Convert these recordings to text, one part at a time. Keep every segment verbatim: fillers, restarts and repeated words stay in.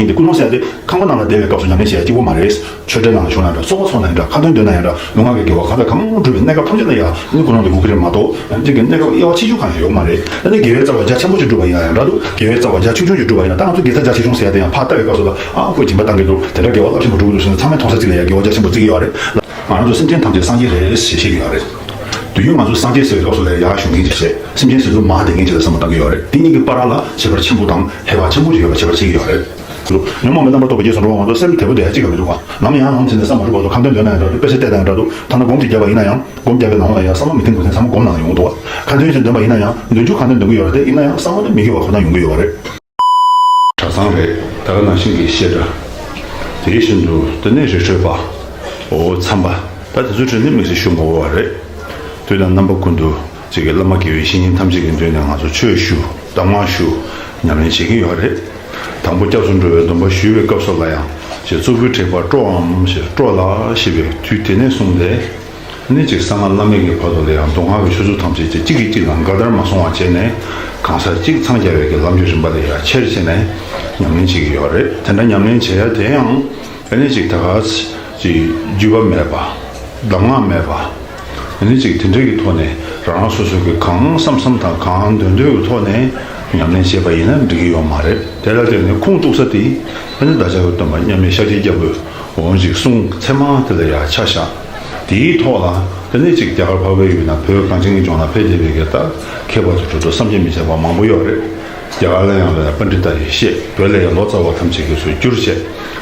ཡིན་ཏེ། ཀུན་སློང་ཟེར་ཡ་དེ་ཁང་པ་ནང་ལ་བསྡད་པའི་སྐབས་སུ་ཉམས་ལེན་བྱེད་ཡ་གཅིག་པོ་མ་རེད། ཆོས་ཁྲིད་ནང་ལ་བཞུགས་ན་འདྲ། ཚོགས་པ་ཚོགས་ན་ཡང་འདྲ། ཁ་འདོན་འདོན་ན་ཡང་འདྲ། ལུས་ངག་གི་དགེ་བ་གང་དང་གང་འགྲུབ་པའི་གནས་སྐབས་ཐམས་ཅད་ལ་ཡང་ཀུན་སློང་དེ་དགོས་ཀྱི་རེད་མ་གཏོགས། གཅིག་གི་གནས་སྐབས་དབྱེ་བ་ཕྱེ་རྒྱུ་གང་ཡང་ཡོད་མ་རེད། ཨ་ནི་དགེ་བའི་རྩ་བ་རྒྱ་ཆེན་པོ་ཅིག་བསྒྲུབས་པ་ཡིན་ན་ཡང་འདྲ་འདུག་དགེ་བའི་རྩ་བ་རྒྱ་ཆུང་ཆུང་ཅིག་བསྒྲུབས་པ་ཡིན་ན། ད་ང་ཚོ་དགེ་རྩ་རྒྱ་ཆེ་ཆུང་ཟེར་ཡ་དེ་ཡང་ཕར་ལྟ་བའི་སྐབས་སུ་ལ། ཨ་ཁོས་སྦྱིན་པ་བཏང་གི་འདུག་དེ་འདྲ་དགེ་བ་རླབས་ཆེན་པོ་སྒྲུབ་ཀྱི་འདུག་ཟེར་ནས་ཚང་མས་མཐོང་ས་གཅིག་ལ་ཡང་དགེ་བ་རྒྱ་ཆེན་པོ་བརྩི་གི་ཡོད་རེད། ང་ཚོ་སེམས་ཅན་ཐམས་ཅད་སངས་རྒྱས་རེད་ཞེས་བཤད་ཀྱི་ཡོད་རེད། དུས་རྒྱུན་ང་ཚོ་སངས་རྒྱས་ཟེར་བའི་སྐབས་སུ་ལ་ཡར་ཞུ་མཁན་ཅིག་བྱས། སེམས་ཅན་ཟེར་དུས་མར་བསྡད་མཁན་ཅིག་ལ་བསམ་བློ་བཏང་གི་ཡོད་རེད། དེ་གཉིས་ཀྱི་བར་ལ་ཁྱད་པར་ཆེན་པོ་དང་ཧེ་བག་ཆེན་པོ་ཅིག་ཡོད་པ་ཁྱད་པར་ཕྱེ་གི་ཡོད་རེད། ཉོན་མོངས་པའི་རྣམ་པར་རྟོག་པའི་རྗེས་སུ་འགྲོ་བ་ང་ཚོ་སེམས་བདེ་པོ་བསྡད་ཡ་གཅིག་ཀྱང་མི་འདུག་ག་ལམ་ཡང་ལམ་ཕྱིན་ནས་བསམ་མ་འགྲུབ་བར་དུ་ཁ་འདོན་འདོན་ན་ཡང་འདྲ་འདུག་དཔེ་ཆ་བལྟས་ན་ཡང་འདྲ་འདུག་ཐ་ན་སྒོམ་ཅིག་བརྒྱབ་པ་ཡིན་ན་ཡང་། སྒོམ་བརྒྱབ་པའི་ནང་ལ་ཡང་བསམ་བློ་མི་ཐིམ་དགོས་ཚེ་ཚང་མ་སྒོམ་ནང་ལ་ཡོང་འདུག་ག་ཁ་འདོན་ཅིག་འདོན་པ་ཡིན་ན་ཡང་། འདོན་རྒྱུ་ཁ་འདོན་འདོན་གི་ཡོད་རེད་དེ། ཡིན་ན་ཡང་བསམ་བློ་དེ་མི་འགྱུར་བ་ཁོ་ན་ཡོང་གི་ཡོད་རེད། གྲྭ་ཚང་རེད། ད་ག་ནང་བཞིན་གྱི་བཤད་གྲྭ། དེ་བཞིན་དུ་དེ་ནས་རི་ཁྲོད་པ། འོ་མཚམས་པ། ད་དེ་ཚོའི་གྲས་ནས་དམིགས་བསལ་ཞུ་དགོས་པ་རེད། དུས་དང་རྣམ་པ་ཀུན་ཏུ་ཅིག་གི་བླ་མ་དགེ་བའི་བཤེས་གཉེན་ཐམས་ཅད་ཀྱི་མདུན་ནས་ང་ཚོ་ཆོས་ཞུ། གདམས་ངག་ཞུ། ཉམས་ལེན་བྱེད་ཀྱི་ཡོད་རེད། དང་པོ་སྐྱབས་སུ་འགྲོ་བའི་སྡོམ་པ་ཞུ་བའི་སྐབས་སུ་ལ་ཡང་། ཅིག་གཙུག་ཕུད་དྲེགས་པ་སྤྲོའམ་ཞེས། སྤྲོ་ལགས་ཞེས་པའི་དུས་དེ་ནས་བཟུང་སྟེ། ནི་ཅིག་གསང་སྔགས་བླ་མེད་ཀྱི་བར་དུ་ལ་ཡང་མདོ་སྔགས་ཀྱི་ཆོས་ཚུལ་ཐམས་ཅད་ཅིག་གཅིག་གིས་གཅིག་ལ་འགལ་ཟླར་མ་སོང་བ་བྱས་ནས། གང་ཟག་གཅིག་འཚང་རྒྱ་བའི་གི་ལམ་གྱི་རིམ་པ་ལ་ཡང་ཆེར་བྱས་ནས་ཉམས་ལེན་བྱེད་ཀྱི་ཡོད་རེད། དེ་འདྲ་ཉམས་ལེན་བྱེད་ཡ་དེ་ཡང་། ཨ་ནི་ཅིག་ད་ག་ཅིག་བརྒྱུད་པ་མེད་པ། གདམས་ངག་མེད་པ། ཨ་ནི་ཅིག་དེ་འདྲའི་གི་ཐོག་ནས་རང་རང་སོ་སོའི་གི་གང་བསམ་བསམ་དང་གང་འདོད་འདོད་ཀྱི་ཐོག་ནས་ཉམས་ལེན་བྱས་པ་ཡིན་ན་འགྲིག་གི་ཡོད་མ་རེད། དེ་ལ་བརྟེན་ནས་ཁུངས་གཏུགས་ས་དེ། ཨ་ནི་བདག་ཅག་གི་སྟོན་པ་མཉམ་མེད་ཤཱཀྱའི་རྒྱལ་པོས་འོ་ཅིག་གསུང་ཚད་མ་དེ་ལ་ཡང་ཆ་བཞག་དེའི་ཐོག་ལ་དེ་ནས་ཅིག་རྒྱ་གར་འཕགས་པའི་ཡུལ་ན་བོད་གངས་ཅན་གྱི་ལྗོངས་ལ་ཕེབས་བསྡད་པའི་གི་ད་མཁས་པ་ཚོ་གྲུབ་ཐོབ་བསམ་གྱིས་མི་ཁྱབ་པ་མང་པོ་ཡོད་རེད། རྒྱ་གར་ལ་ཡང་ལ་ཡང་པཎྜི་ཏ་ཡིས་བཤད། བོད་ལ་ཡང་ལོ་ཙཱ་བ་ཐམས་ཅད་ཀྱིས་སུ་བསྒྱུར་བྱས།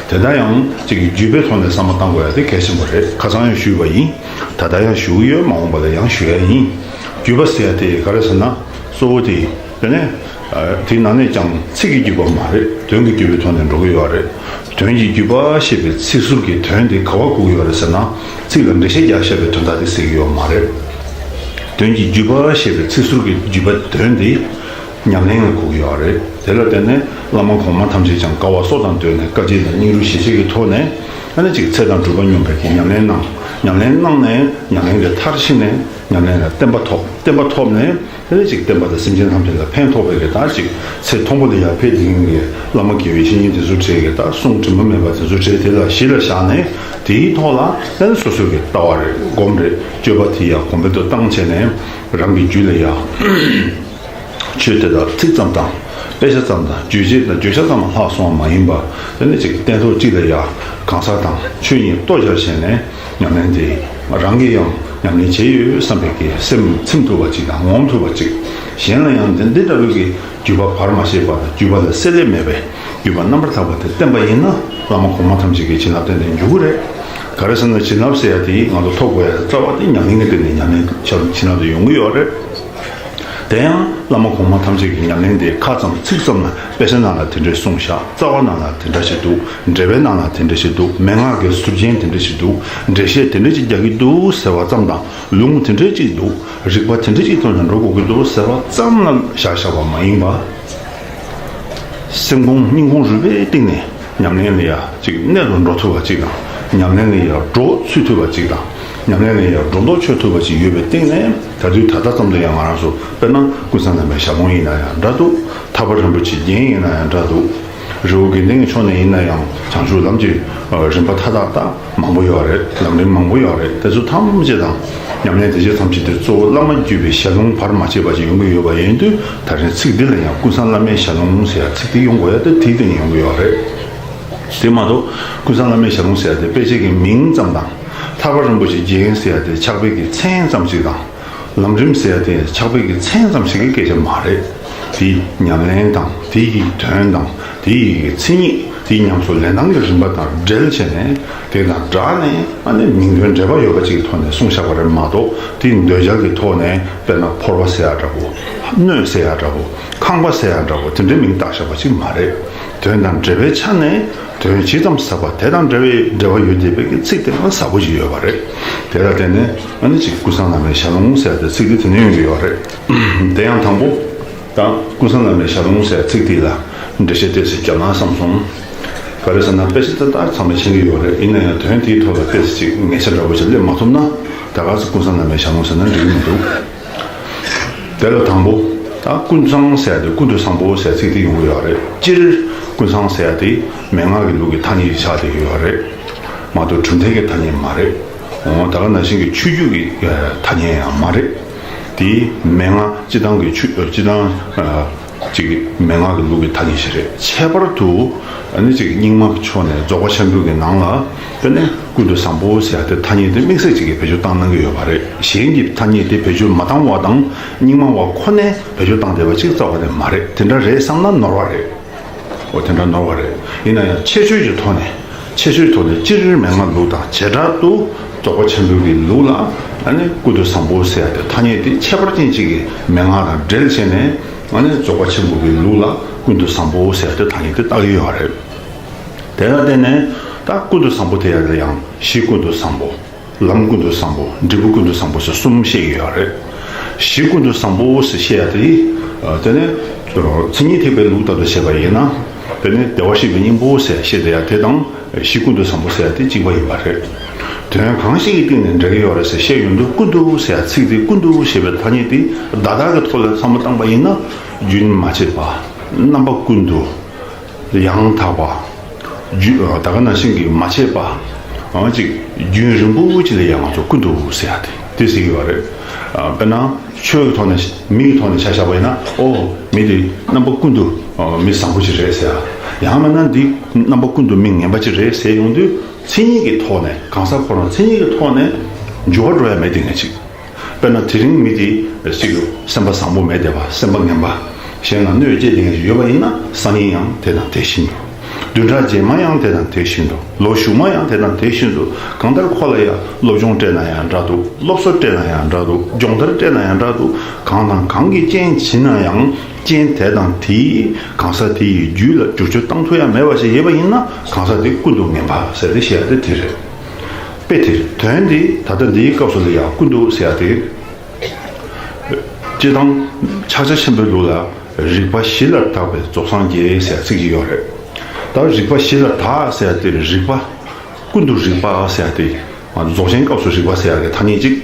དེ་འདྲ་ཡང་ཅིག་གི་བརྒྱུད་པའི་ཐོག་ནས་བསམ་བློ་བཏང་དགོས་ཡ་དེ་གལ་ཆེན་པོ་རེད། ཁ་སང་ཡང་ཞུས་པ་ཡིན། ད་ལྟ་ཡང་ཞུ་གི་ཡོད། མ་འོངས་པ་ལ་ཡང་ཞུ་ཡ་ཡིན། བརྒྱུད་པ་ཟེར་ཡ་དེ་ག་རེ་ཟེར་ན། གཙོ་བོ་དེ། དེ་ནས། དེའི་ནང་ནས་ཀྱང་ཚིག་གི་བརྒྱུད་པ་མ་རེད། དོན་གྱི་བརྒྱུད་པའི་ཐོག་ནས་འགྲོ་གི་ཡོད་རེད། དོན་གྱི་བརྒྱུད་པ་ཞེས་པའི་ཚིག་ཟུར་གྱི་དོན་དེ་ག་བ་གོ་གི་ཡོད་རེད་ཟེར་ན། ཚིག་ལ་འགྲེལ་བཤད་རྒྱག་བཞག་པའི་དོན་དག་དེ་ཟེར་གྱི་ཡོད་མ་རེད། དོན་གྱི་བརྒྱུད་པ་ཞེས་པའི་ཚིག་ཟུར་གྱི་བརྒྱུད་པ་དོན་དེ་ཉམས་ལེན་ལ་གོ་གི་ཡོད་རེད། དེ་ལ་བརྟེན་ནས་བླ་མ་གོང་མ་ཐམས་ཅད་ཀྱང་དཀའ་བ་སྲོག་དང་བསྡོས་ནས་དཀའ་སྤྱད་དང་སྙིང་རུས་ཞེ་བྱེད་ཀྱི་ཐོག་ནས། ཨ་ནི་ཅིག་ཚེ་དང་སྒྲུབ་པ་སྙོམས་པའི་གི་ཉམས་ལེན་གནང་། ཉམས་ལེན་གནང་ནས་ཉམས་ལེན་གྱི་མཐར་ཕྱིན་ནས་ཉམས་ལེན་ལ་བརྟན་པ་ཐོབ། བརྟན་པ་ཐོབ་ནས། དེ་ནས་ཅིག་བསྟན་པ་དང་སེམས་ཅན་ཐམས་ཅད་ལ་ཕན་ཐོགས་པའི་གི་ད་ཅིག་ཚེ་མཐོན་པོ་ལ་ཡར་ཕེབས་དེ་ཡིན་གི། བླ་མ་དགེ་བའི་བཤེས་གཉེན་དེ་ཚོ་གྲས་ཀྱི་ད་གསུང་དྲི་མ་མེད་པ་དེ་ཚོ་གྲས་དེ་ལ་གཞི་ལ་བཞག་ནས། དེའི་ཐོག་ལ་ཨ་ནི་སོ་སོ་གི་ལྟ་བ་རེད། སྒོམ་རེད། སྤྱོད་པ་དེ་ཡར་གོང་འཕེལ་དུ་བཏང་བྱས་ནས། རང་གི་རྒྱུད་ལ་ཡར་ཆོས་དེ་དག་ཚིག་ཙམ་དང་། དཔེ་ཆ་ཙམ་དང་། རྗོད་བྱེད་དང་། བརྗོད་བྱ་ཙམ་ལ་ལྷག་སོང་བ་མ་ཡིན་པ། དེ་ནས་ཅིག་སྟན་ཐོག་གཅིག་ལ་ཡར་གང་ཟག་དང་ཆོས་གཉིས་ལྟོ་སྦྱར་བྱས་ནས། ཉམས་ལེན་དེ་རང་གིས་ཡང་ཉམས་ལེན་བྱས་ཡོད་བསམ་པའི་གི་སེམས་ཚིམ་ཐུབ་པ་ཅིག་དང་། ངོམ་ཐུབ་པ་ཅིག་གཞན་ལ་ཡང་འདི་འདི་ལྟ་བུའི་གི་བརྒྱུད་པ་བར་མ་ཆད་པ་དང་། བརྒྱུད་པ་ལ་བསྲེ་ལྷད་མེད་པའི་བརྒྱུད་པ་རྣམ་པར་དག་པ་དེ་བསྟེན་པ་ཡིན་ན། བླ་མ་གོང་མ་ཐམས་ཅད་ཀྱི་བྱིན་རླབས་ཏན་ཏན་འཇུག་གི་རེད། ག་རེ་ཟེར་ན། བྱིན་རླབས་ཟེར་ཡ་དེ་ང་ཚོ་ཐོབ་དགོས་ཡ་རྩ་བ་དེ་ཉམས་ལེན་གྱི་སྟེང་ནས་ཉམས་ལེན་བྱ་བྱིན་རླབས་དེ་ཡོང་གི་ཡོད་རེད། དེ་ཡང་བླ་མ་གོང་མ་ཐམས་ཅད་ཀྱི་ཉམས་ལེན་དེ་ཁ་ཙམ་ཚིག་ཙམ་ལ། དཔེ་ཆ་ནང་ལ་དེ་འདྲས་གསུངས་བཞག་རྩ་བ་ནང་ལ་དེ་འདྲ་ཞིག་འདུག་འགྲེལ་པའི་ནང་ལ་དེ་འདྲ་ཞིག་འདུག་མན་ངག་གི་ཟུར་རྒྱན་དེ་འདྲ་ཞིག་འདུག་འགྲེལ་བཤད་དེ་འདྲ་ཅིག་རྒྱག་གི་འདུག་ཟེར་བ་ཙམ་དང་། ལུང་དེ་འདྲ་ཅིག་འདུག་རིགས་པ་དེ་འདྲ་ཅིག་ཐོག་ནས་འགྲོ་དགོས་ཀྱི་འདུག་ཟེར་བ་ཙམ་ལ་བཞག་བཞག་པ་མ་ཡིན་པ། སེམས་ཁོང་སྙིང་ཁོང་རུས་པའི་གཏིང་ནས་ཉམས་ལེན་ལ་ཡ་ཅིག་གནད་དུ་འགྲོ་ཐུབ་པ་ཅིག་དང་། ཉམས་ལེན་ལ་ཡ་སྒྲོ་ཚུད་ཐུབ་པ་ཅིག་དང་། ཉམས་ལེན་ལ་ཡ་སྒྲོ་འདོགས་ཆོད་ཐུབ་པ་ཅིག་ཡོད་པའི་སྟེང་ནས། ད་དུས་ད་ལྟ་ཙམ་དུ་ཡང་ང་རང་ཚོ་དཔེར་ན་ཀུན་བཟང་བླ་མའི་ཞལ་ལུང་ཡིན་ན་ཡང་འདྲ་འདུག་ཐར་པ་རིན་པོ་ཆེའི་རྒྱན་ཡིན་ན་ཡང་འདྲ་འདུག་རི་བོ་དགེ་ལྡན་གྱི་ཕྱོགས་ནས་ཡིན་ན་ཡང་བྱང་ཆུབ་ལམ་གྱི་རིམ་པ་མཐའ་དག་དང་མང་པོ་ཡོད་རེད། ལམ་རིམ་མང་པོ་ཡོད་རེད། དེ་ཚོ་ཐམས་ཅད་དང་། ཉམས་ལེན་དེ་བྱེད་ཐམས་ཅད་དེ་གཙོ་བོ་བླ་མ་བརྒྱུད་པའི་ཞལ་ལུང་བར་མ་ཆད་པ་ཞིག་ཡོང་གི་ཡོད་པ་ཡིན་དུས། ད་རིང་ཚིག་འདི་ལ་ཡང་ཀུན་བཟང་བླ་མའི་ཞལ་ལུང་ཟེར་ཡ་ཚིག་འདི་ཡོང་དགོས་ཡ་དེ་དེའི་སྟེང་ཡོང་གི་ཡོད་རེད། དེ་མ་གཏོགས་ཀུན་བཟང་བླ་མའི་ཞལ་ལུང་ཟེར་ཡ་དེ་དཔེ་ཆའི་གི་མིང་ཙམ་དང་། ཐར་པ་རིན་པོ་ཆེའི་རྒྱན་ཟེར་ཡ་དེ་ཕྱག་དཔེ་གི་མཚན་ཙམ་ཞིག་དང་། ལམ་རིམ་ཟེར་ཡ་དེ་ཕྱག་དཔེ་གི་མཚན་ཙམ་ཞིག་གི་སྐད་ཆ་མ་རེད། དེའི་ཉམས་ལེན་དང་། དེའི་གི་དོན་དང་། དེའི་གི་མཚན་ཉིད། དེའི་ཉམས་སུ་ལེན་སྟངས་ཀྱི་རིམ་པ་དང་འབྲེལ་བྱས་ནས། དེ་དང་སྦྲགས་ནས་ཨ་ནི་མིང་དོན་འབྲེལ་བ་ཡོད་པ་ཅིག་གི་ཐོག་ནས་གསུངས་བཞག་པ་རེད་མ་གཏོགས། དེའི་འདོད་ཆགས་ཀྱི་ཐོག་ནས་དཔེར་ན་ཕོར་པ་ཟེར་ཡ་འདྲ་པོ། སྣོད་ཟེར་ཡ་འདྲ་པོ། ཁང་པ་ཟེར་ཡ་འདྲ་པོ། དེ་འདྲའི་མིང་བཏགས་བཞག་པ་ཅིག་མ་རེད། དོན་དང་འབྲེལ་བའི་ཆ་ནས། དོན་ཇི་ཙམ་ཟབ་པ། དེ་དང་འབྲེལ་བའི་འབྲེལ་བ་ཡོད་བསྡད་པའི་གི་ཚིག་དེ་ཡང་ཟབ་པོ་ཞིག་ཡོད་པ་རེད། དེ་ལ་བརྟེན་ནས་ཨ་ནི་ཅིག་ཀུན་བཟང་བླ་མའི་ཞལ་ལུང་ཟེར་ཏེ་ཚིག་དེ་དེ་ནས་ཡོང་གི་ཡོད་རེད། དེ་ཡང་དང་པོ། ད་ཀུན་བཟང་བླ་མའི་ཞལ་ལུང་ཟེར་ཚིག་དེ་ལ་འགྲེལ་བཤད་ཏོག་ཙམ་བརྒྱབ་ན་བསམ་སོང་། ག་རེ་ཟེར་ན། དཔེ་ཆ་ཏག་ཏག་ཚང་མས་མཁྱེན་གྱི་ཡོད་རེད། ཡིན་ན་ཡང་དོན་དེའི་ཐོག་ལ་ཏོག་ཙམ་ཅིག་ངེས་ཆ་འདྲ་པོ་ཞིག་སླེབས་མ་ཐུབ་ན། ད་ག་ཚོད་ཀུན་བཟང་བླ་མའི་ཞལ་ལུང་ཟེར་ན་འགྲིག་གི་མི་འདུག་དེ་ལ་དང་པོ། ད་ཀུན་བཟང་ཟེར་ཡ་དེ་ཀུན་ཏུ་བཟང་པོ་ཟེར་ཚིག་དེ་ཡོང་གི་ཡོད་རེད། སྤྱིར་ ཀུན་བཟང་ཟེར་ཡ་དེ་མན་ངག་གི་ལུགས་ཀྱི་ཐ་སྙད་ཅིག་ཆགས་བསྡད་ཀྱི་ཡོད་རེད། མ་གཏོགས་གྲུབ་མཐའི་གི་ཐ་སྙད་མ་རེད། འོ་ད་ག་ནང་བཞིན་གྱི་ཆོས་བརྒྱུད་ཀྱི་ཐ་སྙད་ཡང་མ་རེད། དེ་མན་ངག་སྤྱི་བཏང་གི་ཆོས་སྤྱི་བཏང་ཅིག་མན་ངག་གི་ལུགས་ཀྱི་ཐ་སྙད་ཞིག་རེད། ཁྱད་པར་དུ་ཨ་ནི་ཅིག་རྙིང་མ་ཕྱོགས་ནས་རྫོགས་པ་ཆེན་པོའི་གི་ནང་ལ་དཔེར་ན་ཀུན་ཏུ་བཟང་པོ་ཟེར་ཡ་དེ་ཐ་སྙད་དེ་དམིགས་བསལ་ཅིག་གིས་བེད་སྤྱོད་བཏང་གནང་གི་ཡོད་པ་རེད། གཞན་གྱི་ཐ་སྙད་དེ་བེད་སྤྱོད་མ་བཏང་བ་དང་རྙིང་མ་བ་ཁོ་ནས་བེད་སྤྱོད་བཏང་བསྡད་པ་ཅིག་རྩ་བ་ནས་མ་རེད། དེ་འདྲ་རེད་བསམ་ན་ནོར་བ་རེད། འོ་དེ་འདྲ་ནོར་བ་རེད། ཡིན་ན་ཡང་ཁྱད་ཆོས་ཀྱི་ཐོག་ནས་ཁྱད་ཆོས་ཀྱི་ཐོག་ནས་སྤྱིར་མན་ངག་ལུགས་དང་བྱེ་བྲག་ཏུ་རྫོགས་པ་ཆེན་པོའི་གི་ལུགས་ལ་ཨ་ནི་ཀུན་ཏུ་བཟང་པོ་ཟེར་ཡ་དེ་ཐ་སྙད་དེ་ཁྱད་པར་ཅན་ཅིག་གི་མན་ངག་དང་འབྲེལ་བྱས་ནས་ཨ་ནི་རྫོགས་པ་ཆེན་པོའི་གི་ལུགས་ལ་ཀུན་ཏུ་བཟང་པོ་ཟེར་ཡ་དེ་ཐ་སྙད་དེ་བཏགས་ཀྱི་ཡོད་རེད། དེ་ལ་བརྟེན་ནས་ད་ཀུན་ཏུ་བཟང་པོ་དེ་ཡ་ལ་ཡང་གཞི་ཀུན་ཏུ་བཟང་པོ། ལམ་ཀུན་ཏུ་བཟང་པོ། འབྲས་བུ་ཀུན་ཏུ་བཟང་པོ་ཟེར་གསུམ་བཤད་ཀྱི་ཡོད་རེད། གཞི་ཀུན་ཏུ་བཟང་པོ་ཟེར་བཤད་ཡ་དེ། དེ་ནས་མཚན་ཉིད་ཐེག་པའི་ལུགས་ལྟར་དུ་བྱས་པ་ཡིན་ན། དེ་ནས་བདེ་བར་གཤེགས་པའི་སྙིང་པོ་ཟེར་བཤད་བསྡད་ཡ་དེ་དང་གཞི་ཀུན་ཏུ་བཟང་པོ་ཟེར་ཡ་དེ་གཅིག་པ་ཡིན་པ་རེད། དོན་གང་ཞིག་གི་སྟེང་ནས་འབྲེལ་གྱི་ཡོད་རེད་ཟེར་བཤད་ཡོང་དུས་ཀུན་ཏུ་ཟེར་ཡ་ཚིག་དེ་ཀུན་ཏུ་ཞེས་པའི་ཐ་སྙད་དེ་བརྡ་དག་གི་ཐོག་ལ་བསམ་བློ་བཏང་པ་ཡིན་ན། རྒྱུན་མ་ཆད་པ། རྣམ་པ་ཀུན་ཏུ། ཡང་དག་པ། རྒྱུ་ད་ག་ནང་བཞིན་གྱི་མ་ཆད་པ། འོ་ཅིག་རྒྱུན་རིང་པོ་ཅིག་ལ་ཡང་ང་ཚོ་ཀུན་ཏུ་ཟེར་ཡ་དེ་དེ་ཟེར་གྱི་ཡོད་རེད། དཔེར་ན་ཆོས་ཀྱི་ཐོག་ནས་མི་ཡི་ཐོག་ནས་ཆ་བཞག་པ་ཡིན་ན། ཨོ་མི་དེ་རྣམ་པ་ཀུན་ཏུ་མི་བཟང་པོ་ཅིག་རེད་ཟེར་ཡ། ཡང་མིན་ན་འདི་རྣམ་པ་ཀུན་ཏུ་མི་ངན་པ་ཅིག་རེད་ཟེར་ཡོང་དུས་མཚན་ཉིད་ཀྱི་ཐོག་ནས་གང་ཟག་ཁོ་རང་མཚན་ཉིད་ཀྱི་ཐོག་ནས་འགྱུར་བ་འགྲོ་ཡ་མེད་དེ་ངས་ཅིག་དཔེར་ན་དེ་རིང་མི་དེ་ཅིག་སེམས་པ་བཟང་པོ་མེད་བསྡད་པ། སེམས་པ་ངན་པ། གཞན་ལ་གནོད་སྐྱེལ་དེ་ཡོད་པ་ཡིན་ན་སང་ཉིན་ཡང་དེ་དང་དེ་བཞིན་དུ། བདུན་ཕྲག་རྗེས་མ་ཡང་དེ་དང་དེ་བཞིན་དུ། ལོ་གཞུག་མ་ཡང་དེ་དང་དེ་བཞིན་དུ། གང་ལྟར་ཁོ་ལ་ཡང་སློབ་སྦྱོང་སྤྲད་ན་ཡང་འདྲ་འདུག་སློབ་གསོ་སྤྲད་ན་ཡང་འདྲ་འདུག་སྦྱོང་བརྡར་སྤྲད་ན་ཡང་འདྲ་འདུག་གང་དང་གང་གི་རྐྱེན་བྱིན་ན་ཡང་རྐྱེན་དེ་དང་དེའི་གང་ཟག་དེ་ཡི་རྒྱུད་ལ་བསྒྱུར་བཅོས་བཏང་ཐུབ་ཡ་མེད་པ་ཞིག་ཡོད་པ་ཡིན་ན་གང་ཟག་དེ་ཀུན་ཏུ་ངན་པ་ཟེར་ཏེ་བཤད་ཡ་དེ་དེ་རེད། དཔེ་དེ་དོན་འདི་ད་ལྟ་འདིའི་སྐབས་སུ་ལ་ཡང་ཀུན་ཏུ་ཟེར་ཡ་དེ། སྤྱིར་བཏང་ཕྱག་རྒྱ་ཆེན་པོའི་ལུགས་ལ་རིགས་པ་བཞི་ལ་དག་པའི་རྫོགས་སངས་རྒྱས་ཟེར་ཚིག་ཅིག་ཡོད་རེད། ད་རིགས་པ་བཞི་ལ་དག་ཟེར་ཏེ་རིགས་པ། ཀུན་ཏུ་རིགས་པ་ཟེར་ཏེ། རྫོགས་ཆེན་སྐབས་སུ་རིགས་པ་ཟེར་ཡག་གི་ཐ་སྙད་ཅིག་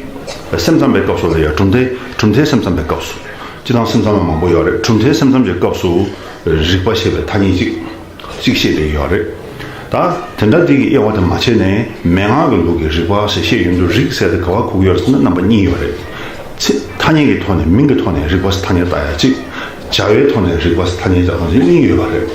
སེམས་ཙམ་པའི་སྐབས་སུ་ལ་ཡང་གྲུབ་མཐའི་གྲུབ་མཐའི་སེམས་ཙམ་པའི་སྐབས་སུ། སྤྱིར་བཏང་སེམས་ཙམ་ལ་མང་པོ་ཡོད་རེད། གྲུབ་མཐའི་སེམས་ཙམ་གྱི་སྐབས་སུ་རིགས་པ་ཞེས་པའི་ཐ་སྙད་ཅིག་གཅིག་བཤད་བསྡད་ཡོད་རེད། ད་དེ་འདྲ་འདི་གི་དབྱེ་བ་དེ་མ་ཕྱེ་ནས་མན་ངག་གི་ལུགས་ཀྱི་རིགས་པ་ཞེས་བཤད་ཡོང་དུས་རིགས་ཟེར་དེ་ག་བ་གོ་གི་ཡོད་རེད་ཟེར་ན་རྣམ་པ་གཉིས་ཡོད་རེད། ཚིག་ཐ་སྙད་ཀྱི་ཐོག་ནས་མིང་གི་ཐོག་ནས་རིགས་པ་ཟེར་ཐ་སྙད་བཏགས་ཡ་གཅིག་བྱ་བའི་ཐོག་ནས་རིགས་པ་ཟེར་ཐ་སྙད་བཏགས་ཡ་གཉིས་ཡོད་པ་རེད།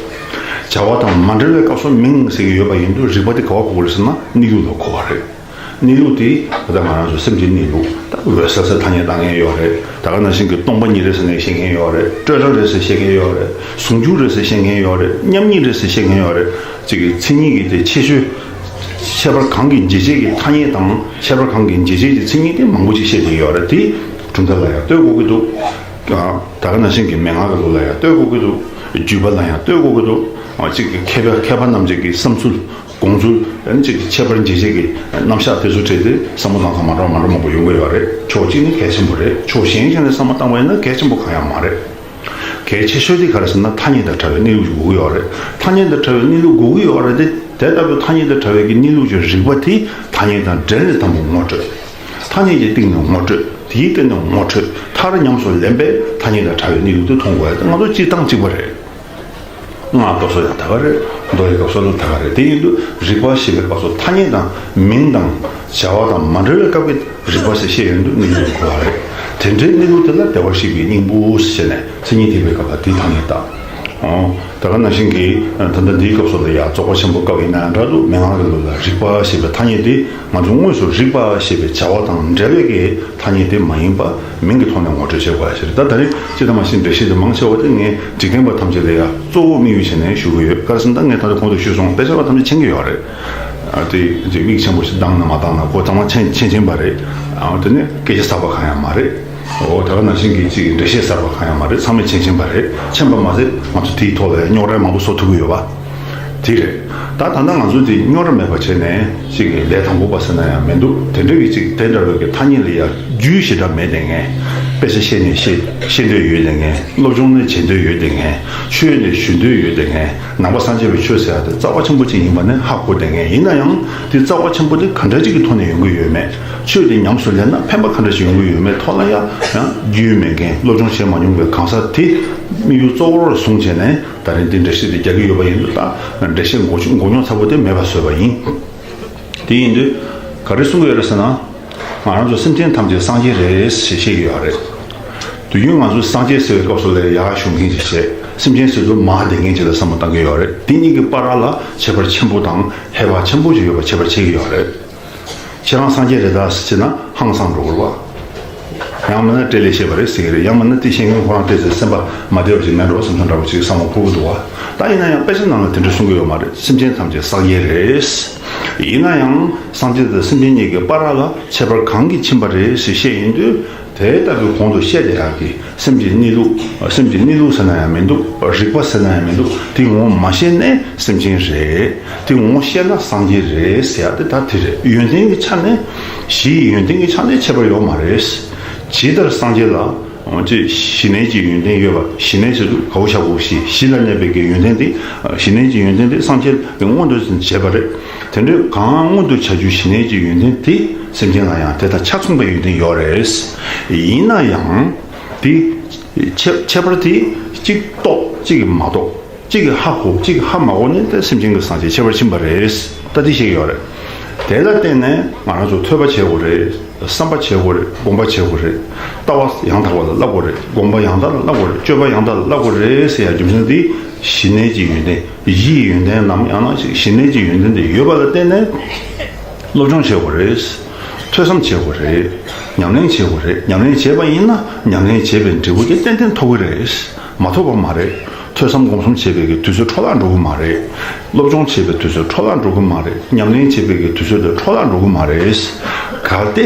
བྱ་བ་དང་མ་འབྲེལ་བའི་སྐབས་སུ་མིང་ཟེར་གྱི་ཡོད་པ་ཡིན་དུས་རིགས་པ་དེ་ག་བ་གོ་གི་རེད་ཟེར་ན་གནས་ལུགས་ལ་གོ་བ་རེད། གནས་ལུགས་དེ་ད་ལྟ་ང་རང་ཚོ་སེམས་ཀྱི་གནས་ལུགས་ད་འོད་གསལ་ཟེར་ཐ་སྙད་བཏགས་མཁན་ཡོད་རེད། ད་ག་ནང་བཞིན་གྱི་སྟོང་པ་ཉིད་རེད་ཟེར་ནས་བཤད་མཁན་ཡོད་རེད། སྤྲོས་བྲལ་རེད་ཟེར་བཤད་མཁན་ཡོད་རེད། ཟུང་འཇུག་རེད་ཟེར་བཤད་མཁན་ཡོད་རེད། མཉམ་ཉིད་རེད་ཟེར་བཤད་མཁན་ཡོད་རེད། གཅིག་གི་མཚན་ཉིད་ཀྱི་དེ་ཁྱད་ཆོས། ཁྱད་པར་གང་གི་འབྱེད་བྱེད་ཀྱི་ཐ་སྙད་དང་ཁྱད་པར་གང་གི་འབྱེད་བྱེད་ཀྱི་མཚན་ཉིད་དེ་མང་པོ་ཅིག་བཤད་ཀྱི་ཡོད་རེད། དེ་གྲུབ་མཐའ་ལ་ཡང་ལྟོས་དགོས་ཀྱི་འདུག་ད་ག་ནང་བཞིན་གྱི་མན་ངག་གི་ལུགས་ལ་ཡང་ལྟོས་དགོས་ཀྱི་འདུག་བརྒྱུད་པ་ལ་ཡང་ལྟོས་དགོས་ཀྱི་འདུག་གཅིག་གི་མཁས་པ་མཁས་པ་རྣམས་ཀྱི་བསམ་ཚུལ། དགོངས་ཚུལ། ཨ་ནི་གཅིག་གི་ཁྱད་པར་འབྱེད་བྱེད་ཀྱི་རྣམ་གཞག་དེ་ཚོ་འབྲེལ་ཏེ་བསམ་བློ་བཏང་ས་མ་འདྲ་མ་འདྲ་མང་པོ་ཡོང་གི་ཡོད་རེད། ཕྱོགས་གཅིག་ནི་གལ་ཆེན་པོ་རེད། ཕྱོགས་གཞན་ཞིག་ནས་བསམ་བློ་བཏང་བ་ཡིན་ན་གལ་ཆེན་པོ་གང་ཡང་མ་རེད། གལ་ཆེ་ཤོས་དེ་ག་རེ་ཟེར་ན་ཐ་སྙད་དང་བྲལ་བའི་གནས་ལུགས་ཅིག་དགོས་ཀྱི་ཡོད་རེད། ཐ་སྙད་དང་བྲལ་བའི་གནས་ལུགས་དགོས་ཀྱི་ཡོད་རེད་དེ། དེ་ལྟ་བུའི་ཐ་སྙད་དང་བྲལ་བའི་གི་གནས་ལུགས་ཀྱི་རིགས་པ་དེ་ཐ་སྙད་དང་འབྲེལ་ནས་དང་པོ་ངོ་སྤྲོད། ཐ་སྙད་ཀྱི་སྟེང་ནས་ངོ་སྤྲོད། དེའི་སྟེང་ནས་ངོ་འཕྲོད། མཐར་ཉམས་སུ་ལེན་པས་ཐ་སྙད་དང་བྲལ་བའི་གནས་ལུགས་དེ་མཐོང་དགོས་ཡ་དེ་ང་ཚོ་སྤྱིར་བཏང་གཅིག་པ་རེད། སྔགས་སྐབས་སུ་ཡང་ད་ག་རེད། མདོ་ཡི་སྐབས་སུ་ཡང་ད་ག་རེད། དེ་ཡིན་དུས་རིགས་པ་ཞེས་པའི་སྐབས་སུ་ཐ་སྙད་དང་མིང་དང་བྱ་བ་དང་མ་འབྲེལ་བའི་སྐབས་ཀྱི་རིགས་པ་ཞེས་བཤད་ཡོང་དུས་གནས་ལུགས་གོ་བ་རེད། དེ་འདྲའི་གནས་ལུགས་དེ་ལ་བདེ་བར་གཤེགས་པའི་སྙིང་པོ་ཞེས་ནས་མཚན་ཉིད་ཐེག་པའི་སྐབས་ལ་དེའི་ཐ་སྙད་བཏགས། ཨོ། ད་ག་ནང་བཞིན་གྱི་ད་ལྟ་འདིའི་སྐབས་སུ་ལ་ཡང་རྫོགས་པ་ཆེན་པོའི་སྐབས་ཡིན་ན་འདྲ་འདུག་མན་ངག་གི་ལུགས་ལ་རིགས་པ་ཞེས་པའི་ཐ་སྙད་དེ་ང་ཚོ་དངོས་སུ་རིགས་པ་ཞེས་པའི་བྱ་བ་དང་འབྲེལ་བའི་གི་ཐ་སྙད་དེ་མ་ཡིན་པ་མིང་གི་ཐོག་ནས་ངོ་སྤྲོད་བྱེད་དགོས་ཡ་ཞིག་རེད། ད་ད་རེས་སྤྱིར་བཏང་མ་གཞི་འགྲེལ་བཤད་དེ་མང་ཆེ་བ་དེ་ངས་འཇིག་རྟེན་པ་ཐམས་ཅད་ལ་ཡང་གཙོ་བོ་དམིགས་ཡུལ་བྱས་ནས་ཞུ་གི་ཡོད། ག་རེ་ཟེར་ན་ད་ངས་ད་ལྟ་གོང་དུ་ཞུས་སོང་། དཔེ་ཆ་བ་ཐམས་ཅད་མཁྱེན་གྱི་ཡོད་རེད། ཨ་དེ་དེ་མིག་ཆེན་པོ་ཞིག་བཏང་ན་མ་བཏང་ན་ཁོ་ཚང་མ་མཁྱེན་མཁྱེན་མཁྱེན་པ་རེད། ཨ་དེ་ནས་སྐད་ཆ་གསར་པ་གང་ཡང་མ་རེད། འོ་ད་ག་ནང་བཞིན་གྱི་གཅིག་འགྲེལ་བཤད་གསར་པ་གང་ཡང་མ་རེད། ཚང་མས་མཁྱེན་མཁྱེན་པ་རེད། མཁྱེན་པ་མ་ཟད་ང་ཚོ་དེའི་ཐོག་ལ་རྙོག་དྲ་མང་པོ་བཟོ་ཐུབ་ཀྱི་ཡོད་པ་དེ་རེད། ད་ད་ལྟ་ང་ཚོ་དེ་རྙོག་དྲ་མེད་པ་བྱས་ནས་གཅིག་གི་ལས་དང་པོ་པ་ཟེར་ན་ཡང་མི་འདུག་དེ་འདྲ་གི་གཅིག་དེ་འདྲ་བའི་གི་ཐ་སྙད་ལ་ཡང་ རྒྱུས་ཞེ་དྲག་མེད་དེ་ངས། དཔེ་ཆ་ཤེས་ནས་ཤེས་ཤེས་འདོད་ཡོད་དེ་ངས། སློབ་སྦྱོང་ནས་བྱེད་འདོད་ཡོད་དེ་ངས། ཆོས་ནས་ཞུ་འདོད་ཡོད་དེ་ངས། ནང་པ་སངས་རྒྱས་པའི་ཆོས་ཟེར་ཡ་དེ་རྩ་བ་ཆེན་པོ་ཅིག་ཡིན་པ་ནི་ཧ་གོ་དེ་ངས། ཡིན་ན་ཡང་དེ་རྩ་བ་ཆེན་པོ་དེ་ག་འདྲ་ཅིག་གི་ཐོག་ནས་ཡོང་གི་ཡོད་མེད། ཆོས་དེ་ཉམས་སུ་ལེན་ན་ཕན་པ་ག་འདྲ་ཞིག་ཡོང་གི་ཡོད་མེད་ཐོག་ལ་ཡང་ཡང་རྒྱུས་མེད་མཁན། སློབ་སྦྱོང་བྱས་མ་མྱོང་པའི་གང་ཟག་དེ་དམིགས་ཡུལ་གཙོ་བོར་བཟུང་བྱས་ནས་ད་རིང་འདི་འགྲེལ་བཤད་དེ་རྒྱག་གི་ཡོད་པ་ཡིན་དུས། ད་འགྲེལ་བཤད་མགོ་མགོ་རྙོག་ཚ་པོ་དེ་མེད་པ་བཟོས་པ་ཡིན། དེ་ཡིན་དུས་ག་རེ་གསུང་གི་ཡོད་རེད་ཟེར་ན། ང་རང་ཚོ་སེམས་ཅན་ཐམས་ཅད་སངས་རྒྱས་རེད་ཞེས་བཤད་ཀྱི་ཡོད་རེད། དུས་རྒྱུན་ང་ཚོས་སངས་རྒྱས་ཟེར་བའི་སྐབས་སུ་ལ་ཡར་ཞུ་མཁན་ཅིག་བྱས། སེམས་ཅན་ཟེར་དུས་མར་བསྡད་མཁན་ཅིག་ལ་བསམ་བློ་བཏང་གི་ཡོད་རེད། དེ་གཉིས་ཀྱི་བར་ལ་ཁྱད་པར་ཆེན་པོ་དང་ཧེ་བག་ཆེན་པོ་ཞིག་ཡོད་པ་ཁྱད་པར་ཕྱེ་གི་ཡོད་རེད། ཁྱེད་རང་སངས་རྒྱས་རེད་ད་ཟེར་ན་ཧང་སངས་འགྲོ་དགོས་རེད་པ། ཡང་མིན་ན་སྤྲེལ་ལད་བཤད་པ་རེད་ཟེར་གི་རེད། ཡང་མིན་ན་དེ་བཤད་མཁན་ཁོ་རང་ཏོག་ཙམ་སེམས་པ་མ་བདེ་བ་ཞིག་མེད་འགྲོ་བསམ་བསམ་འདྲ་བོ་ཞིག་བསམ་བློ་འཁོར་གི་འདུག་བ། ད་ཡིན་ན་ཡང་དཔེ་ཆ་ནང་ལ་དེ་འདྲ་གསུང་གི་ཡོད་མ་རེད། སེམས་ཅན་ཐམས་ཅད་སངས་རྒྱས་རེད། ཡིན་ན་ཡང་སངས་རྒྱས་དང་སེམས་ཅན་གཉིས་ཀྱི་བར་ལ་ཁྱད་པར་གང་གིས་ཕྱིན་པ་རེད་ཞེས་བཤད་ཡོང་དུས། དེ་ལྟ་བུའི་གོང་དུ་བཤད་བསྡད་ཡག་གི་སེམས་ཀྱི་གནས་ལུགས། སེམས་ཀྱི་གནས་ལུགས་ཟེར་ན་ཡང་མི་འདུག་རིག་པ་ཟེར་ན་ཡང་མི་འདུག་དེ་ངོ་མ་ཤེས་ནས་སེམས་ཅན་རེད། དེ་ངོ་ཤེས་ན་སངས་རྒྱས་རེད་ཟེར་ཡག་དེ་ད་དེ་རེད། ཡོན་ཏན་གྱི་ཆ་ནས། གཞི་ཡི་ཡོན་ཏན་གྱི་ཆ་ནས་ཁྱད་པར་ཡོད་མ་རེད། ཇི་ལྟར་སངས་རྒྱས་ལ། འོ་ཅེ་གཞི་གནས་ཀྱི་ཡོན་ཏན་ཡོད་པ། གཞི་གནས་ཟེར་དུས་ག་བོ་ཞག་གོ་གཞི་གཞི་ལ་གནས་པའི་གི་ཡོན་ཏན་དེ། གཞི་གནས་ཀྱི་ཡོན་ཏན་དེ་སངས་རྒྱས་ཀྱིས་མངོན་དུ་བྱས་པ་རེད། དེ་འདྲའི་གང་མངོན་དུ་བྱ་རྒྱུའི་གཞི་གནས་ཀྱི་ཡོན་ཏན་དེ་སེམས་ཅན་ལ་ཡང་དེ་དང་ཆ་མཚུངས་པའི་ཡོན་ཏན་ཡོད་རེད། ཡིན་ན་ཡང་དེ་ཁྱད་ཁྱད་པར་དེ་གཅིག་རྟོགས་གཅིག་གིས་མ་རྟོགས། གཅིག་གིས་ཧ་གོ་གཅིག་གིས་ཧ་མ་གོ་ནས་དེ་སེམས་ཅན་གྱི་སངས་རྒྱས་ཁྱད་པར་ཕྱིན་པ་རེད། ད་དེ་བཤད་ཀྱི་ཡོད་རེད། དེ་ལ་བརྟེན་ནས་ང་རང་ཚོ་ཐོས་པ་བྱེད་དགོས་རེད། བསམ་པ་བྱེད་དགོས་རེད། སྒོམ་པ་བྱེད་དགོས་རེད། ལྟ་བ་ཡང་དག་པ་ལ་བསླབ་དགོས་རེད། སྒོམ་པ་ཡང་དག་ལ་བསླབ་དགོས་རེད། སྤྱོད་པ་ཡང་དག་ལ་བསླབ་དགོས་རེད་ཟེར་ཡ་རྒྱུ་མཚན་དེ་གཞི་གནས་ཀྱི་ཡོན་ཏན། གཞི་ཡི་ཡོན་ཏན་ནམ་ཡང་ན་གཞི་གནས་ཀྱི་ཡོན་ཏན་དེ་ཡོད་པ་ལ་བརྟེན་ནས་སློབ་སྦྱོང་བྱེད་དགོས་རེད། ཐོས་བསམ་བྱེད་དགོས་རེད། ཉམས་ལེན་བྱེད་དགོས་རེད། ཉམས་ལེན་བྱས་པ་ཡིན་ན་ཉམས་ལེན་བྱས་པའི་འབྲས་བུ་དེ་ཏན་ཏན་ཐོབ་ཀྱི་རེད། མ་ཐོབ་པ་མ་རེད། ཐོས་བསམ་སྒོམ་གསུམ་བྱེད་པའི་གི་དུས་ཚོད་འཕྲོ་བརླག་འགྲོ་གི་མ་རེད། སློབ་སྦྱོང་བྱེད་པའི་དུས་ཚོད་འཕྲོ་བརླག་འགྲོ་གི་མ་རེད། ཉམས་ལེན་བྱེད་པའི་གི་དུས་ཚོད་དེ་འཕྲོ་བརླག་འགྲོ་གི་མ་རེད། གལ་ཏེ།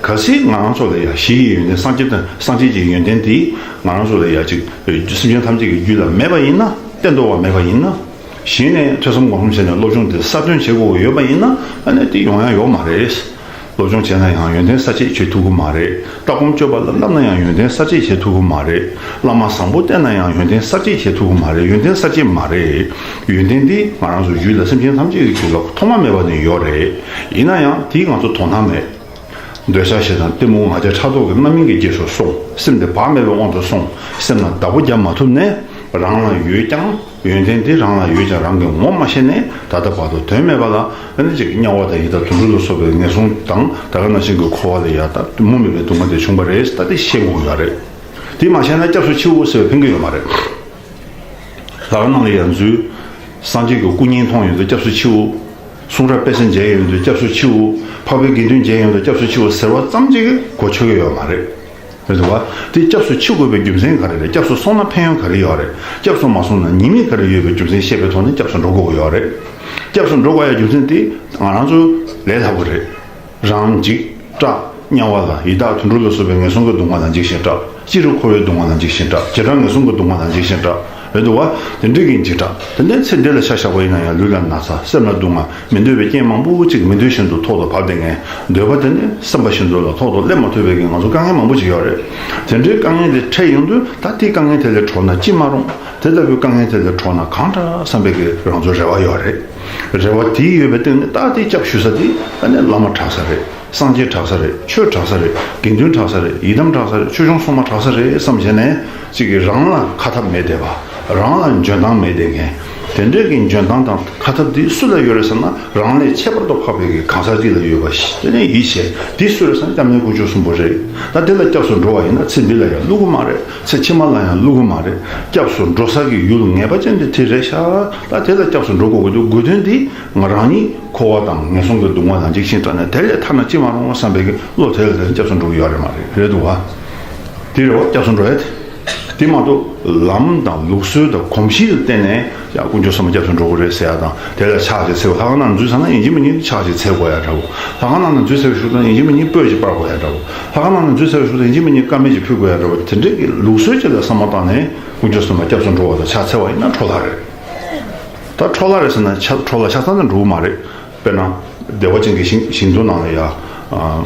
གལ་སྲིད་ང་རང་ཚོ་ལ་ཡང་གཞི་ཡི་ཡོན་ཏན་སངས་རྒྱས་དང་སངས་རྒྱས་ཀྱི་ཡོན་ཏན་དེ་ང་རང་ཚོ་ལ་ཡང་ཅིག་སེམས་ཅན་ཐམས་ཅད་ཀྱི་རྒྱུད་ལ་མེད་པ་ཡིན་ན། བརྟན་ཏོག་པ་མེད་པ་ཡིན་ན། གཞི་ནས་ཐོས་བསམ་སྒོམ་གསུམ་བྱས་ནས་སློབ་སྦྱོང་དེ་གསར་ཐོན་བྱེད་དགོས་ཡོད་པ་ཡིན་ན། ཨ་ནི་དེ་ཡོང་ཡ་ཡོད་མ་རེད། སློབ་སྦྱོང་བྱས་ན་ཡང་ཡོན་ཏན་གསར་བཅོས་བྱེད་ཐུབ་ཀྱི་མ་རེད། ལྟ་སྒོམ་སྤྱོད་པ་ལ་བསླབ་ན་ཡང་ཡོན་ཏན་གསར་བཅོས་བྱེད་ཐུབ་ཀྱི་མ་རེད། བླ་མ་བཟང་པོ་བསྟེན་ན་ཡང་ཡོན་ཏན་གསར་བཅོས་བྱེད་ཐུབ་ཀྱི་མ་རེད། ཡོན་ཏན་གསར་བཅོས་མ་རེད། ཡོན་ཏན་འདི་ང་རང་ཚོ་རྒྱུད་ལ་སེམས་ཅན་ཐམས་ཅད་ཀྱི་རྒྱུད་ལ་ཐོག་མ་མེད་པ་ནས་ཡོད་རེད། ཡིན་ན་ཡང་དེ་ང་ཚོ་དོ་སྣང་མེད། འདོད་ཆགས་ཞེ་སྡང་གཏི་མུག་ང་རྒྱལ་ཕྲག་དོག་གི་རྣམ་སྨིན་གྱི་རྗེས་སུ་སོང་། སེམས་དེ་བག་མེད་པའི་དབང་དུ་སོང་། སེམས་ལ་བདག་པོ་རྒྱབ་མ་ཐུབ་ནས་རང་ལ་ཡོད་ཀྱང་། ཡོན་ཏན་དེ་རང་ལ་ཡོད་ཀྱང་རང་གིས་ངོ་མ་ཤེས་ནས་ད་ལྟ་བར་དུ་དོན་མེད་པ་ལ་ཨ་ནི་ཅིག་དམྱལ་བ་དང་ཡི་དྭགས་དུད་འགྲོ་ལ་སོགས་པའི་ངན་སོང་དང་ད་ག་ནང་བཞིན་གྱི་འཁོར་བ་ལ་ཡ་ད་མུ་མེད་པའི་སྡུག་བསྔལ་དེ་བྱུང་བ་རེད། ད་དེ་ཤེས་དགོས་ཀྱི་ཡོད་རེད། དེ་མ་ཤེས་ན་སྐྱབས་སུ་མཆིའོ་ཟེར་བ་ཕན་གྱི་ཡོད་མ་རེད། ལྷ་ཁང་ནང་ལ་ཡ་འཛུལ། སངས་རྒྱས་ཀྱི་སྐུ་བརྙན་མཐོང་ཡོང་དུས་སྐྱབས་སུ་མཆིའོ། གསུང་རབ་དཔེ་ཆ་མཇལ་ཡོང་དུས་སྐྱབས་སུ་མཆིའོ། འཕགས་པའི་དགེ་འདུན་མཇལ་ཡོང་དུས་སྐྱབས་སུ་མཆིའོ་ཟེར་བ་ཙམ་གཅིག་གིས་གོ་ཆོད་ཀྱི་ཡོད་མ་རེད། རེད་འདུག་བ། དེ་སྐྱབས་སུ་མཆི་དགོས་པའི་རྒྱུ་མཚན་ག་རེ་རེད། སྐྱབས་སུ་སོང་ན་ཕན་ཡོན་ག་རེ་ཡོད་རེད། སྐྱབས་སུ་མ་སོང་ན་ཉེས་དམིགས་ག་རེ་ཡོད་པའི་རྒྱུ་མཚན་ཤེས་པའི་ཐོག་ནས་སྐྱབས་སུ་འགྲོ་དགོས་ཀྱི་ཡོད་རེད། སྐྱབས་སུ་འགྲོ་དགོས་ཡ་རྒྱུ་མཚན་དེ་ང་རང་ཚོ་ལས་སླ་པོ་རེད། རང་འཇིགས་སྐྲག་དམྱལ་བ་ལ་ཡི་དྭགས་དུད་འགྲོ་ལ་སོགས་པའི་ངན་སོང་གི་སྡུག་བསྔལ་ལ་འཇིགས་ཤིང་སྐྲག་སྤྱིར་འཁོར་བའི་སྡུག་བསྔལ་ལ་འཇིགས་ཤིང་སྐྲག་བྱེ་བྲག་ངན་སོང་གི་སྡུག་བསྔལ་ལ་འཇིགས་ཤིང་སྐྲག་རེད་འདུག་བ། དེ་འདྲ་གི་འཇིགས་སྐྲག་དེ་ནས་ཚེ་འདི་ལ་ཆ་བཞག་པ་ཡིན་ན་ཡང་ལུས་ལ་ན་ཚ། སེམས་ལ་སྡུག་བསྔལ། མི་འདོད་པའི་རྐྱེན་མང་པོ་ཅིག་མི་འདོད་བཞིན་དུ་ཐོག་ཏུ་བབས་བསྡད་མཁན། འདོད་པ་དེ་ནི་བསམ་པ་བཞིན་དུ་ལ་ཐོག་ཏུ་སླེབས་མ་ཐུབ་པའི་གི་ང་ཚོ་དཀའ་ངལ་མང་པོ་ཅིག་ཡོད་རེད། དེ་འདྲའི་དཀའ་ངལ་དེ་འཕྲད་ཡོང་དུས་ད་ལྟའི་དཀའ་ངལ་དེ་ལས་གྲོལ་ན་ཅི་མ་རུང་། དེ་ལྟ་བུའི་དཀའ་ངལ་དེ་ལས་གྲོལ་ན་གང་དྲག་བསམ་པའི་གི་རང་ཚོའི་རེ་བ་ཡོད་རེད། རེ་བ་དེ་ཡོད་པའི་སྟེང་ནས་ད་ལྟའི་སྐྱབས་ཞུ་ས་དེ་ཨ་ནི་བླ་མ་དྲག་ས་རེད། སངས་རྒྱས་དྲག་ས་རེད། ཆོས་དྲག་ས་རེད། དགེ་འདུན་དྲག་ས་རེད། ཡི་དམ་དྲག་ས་རེད། ཆོས་སྐྱོང་སྲུང་མ་དྲག་ས་རེད་བསམ་བྱས་ནས་གཅིག་གིས་རང་ལ་ཁ་ཐབས་མེད་བསྡད་པ། རང་ལ་འཇོན་ཐང་མེད་བསྡད་མཁན། དེ་འདྲའི་གི་འཇོན་ཐང་དང་ཁ་ཐབས་འདི་སུ་ལ་ཡོད་རེད་ཟེར་ན་རང་ལས་ཁྱད་པར་དུ་འཕགས་པའི་གི་གང་ཟག་ཅིག་ལ་ཡོད་པ་ཞིག་དེ་ནས་ཡིད་ཆེས་འདི་སུ་རེད་ཟེར་ན་སྐྱབས་གནས་དཀོན་མཆོག་གསུམ་པོ་རེད། ད་དེ་ལ་སྐྱབས་སུ་འགྲོ་བ་ཡིན་ན་ཚེ་འདི་ལ་ཡང་བསླུ་གི་མ་རེད། ཚེ་ཕྱི་མ་ལ་ཡང་བསླུ་གི་མ་རེད། སྐྱབས་སུ་འགྲོ་ས་གི་ཡུལ་ངེས་པ་ཅན་དེ་དེ་རེད་ཤག་ད་དེ་ལ་སྐྱབས་སུ་འགྲོ་དགོས་ཀྱི་འདུག་དགོས་དོན་འདི་ང་རང་ཉིད་འཁོར་བ་དང་ངན་སོང་གི་སྡུག་བསྔལ་ལ་འཇིགས་ཤིང་སྐྲག་ནས་དེ་ལས་ཐར་ན་ཅི་མ་རུང་བསམ་པའི་གི་བློ་དེ་ལ་དེ་ལ་སྐྱབས་སུ་འགྲོ་གི་ཡོད་རེད་མ་རེད། རེད་འདུག་བ། དེ་རེད་བ། སྐྱབས་སུ་འགྲོ་ཡ་དེ། དེ་མ་གཏོགས་ལམ་དང་ལུགས་སྲོལ་དང་གོམས་གཤིས་ལ་བརྟེན་ནས་ཡང་དཀོན་མཆོག་གསུམ་ལ་སྐྱབས་སུ་འགྲོ་གི་རེད་ཟེར་ཡ་དང་དེ་ལ་ཕྱག་ཅིག་འཚལ་དགོས། ལྷ་ཁང་ནང་འཛུལ་ཚར་ན་ཡིན་གཅིག་མིན་གཉིས་ཕྱག་ཅིག་འཚལ་དགོས་ཡ་འདྲ་བོ། ལྷ་ཁང་ནང་ནས་འཛུལ་ཚར་བའི་གཞུག་ཏུ་ཡིན་གཅིག་མིན་གཉིས་སྤོས་ཅིག་སྤར་དགོས་ཡ་འདྲ་བོ། ལྷ་ཁང་ནང་ནས་འཛུལ་ཚར་བའི་གཞུག་ཏུ་ཡིན་གཅིག་མིན་གཉིས་དཀར་མེ་ཅིག་ཕུལ་དགོས་ཡ་འདྲ་བོ། དེ་འདྲའི་གི་ལུགས་སྲོལ་ཅིག་ལ་བསམ་བློ་བཏང་ནས་དཀོན་མཆོག་གསུམ་ལ་སྐྱབས་སུ་འགྲོ་བ་དང་ཕྱག་འཚལ་བ་ཡིན་ན་འཕྲོ་བརླག་རེད། ད་འཕྲོ་བརླག་རེད་ཟེར་ན་ཆ་འཕྲོ་བརླག་ཆ་ཚང་དུ་འགྲོ་གི་མ་རེད། དཔེར་ན། བདེ་བ་ཅན་གྱི་ཞིང་ཞིང་དུ་ནང་ལ་ཡ། ཨ།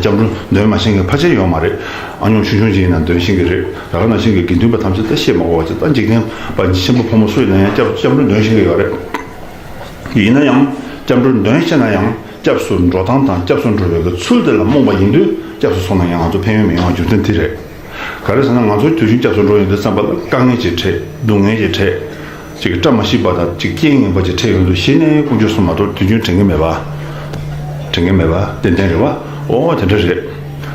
ཅིག་སྐྱབས་འགྲོ་འདོན་མ་ཤེས་མཁན་ཕལ་ཆེར་ཡོད་མ་རེད། ཨ་ཉོག་ཆུང་ཆུང་ཅིག་ཡིན་ན་འདོན་ཤེས་ཀྱི་རེད། ད་ག་ནང་བཞིན་གྱི་དགེ་འདུན་པ་ཐམས་ཅད་ད་བཤད་མ་དགོས་པ་ཅིག་ད་འཇིག་རྟེན་པ་ཆེན་པོ་ཕོ་མོ་སུ་ཡིན་ན་ཡང་སྐྱབས་སྐྱབས་འགྲོ་འདོན་ཤེས་ཀྱི་ཡོད་རེད། ཡིན་ན་ཡང་སྐྱབས་འགྲོ་འདོན་ཤེས་ན་ཡང་སྐྱབས་སུ་འགྲོ་སྟངས་དང་སྐྱབས་སུ་འགྲོ་བའི་གི་ཚུལ་དེ་ལ་རྨོངས་པ་ཡིན་དུས་སྐྱབས་སུ་སོང་ན་ཡང་ང་ཚོ་ཕན་ཡོན་མི་ཡོང་བ་རྒྱུ་མཚན་དེ་རེད། ག་རེ་ཟེར་ན་ང་ཚོ་དུས་རྒྱུན་སྐྱབས་སུ་འགྲོ་ཡོང་དུས་ཙམ་པ་ལ་དཀའ་ངལ་ཅིག་འཕྲད། སྡུག་བསྔལ་ཅིག་འཕྲད། ཅིག་བཀྲ་མ་ཤིས་པ་དང་ཅིག་རྐྱེན་ངན་པ་ཅིག་འཕྲད་ཡོང་དུས་གཞི་ནས་དཀོན་མཆོག་གསུམ་མ་གཏོགས་དུས་རྒྱུན་དྲན་གྱི་མེད་པ། དྲན་གྱི་མེད་པ་ཏན་ཏན་རེད་བ། ཨོ་དེ་འདྲ་རེད།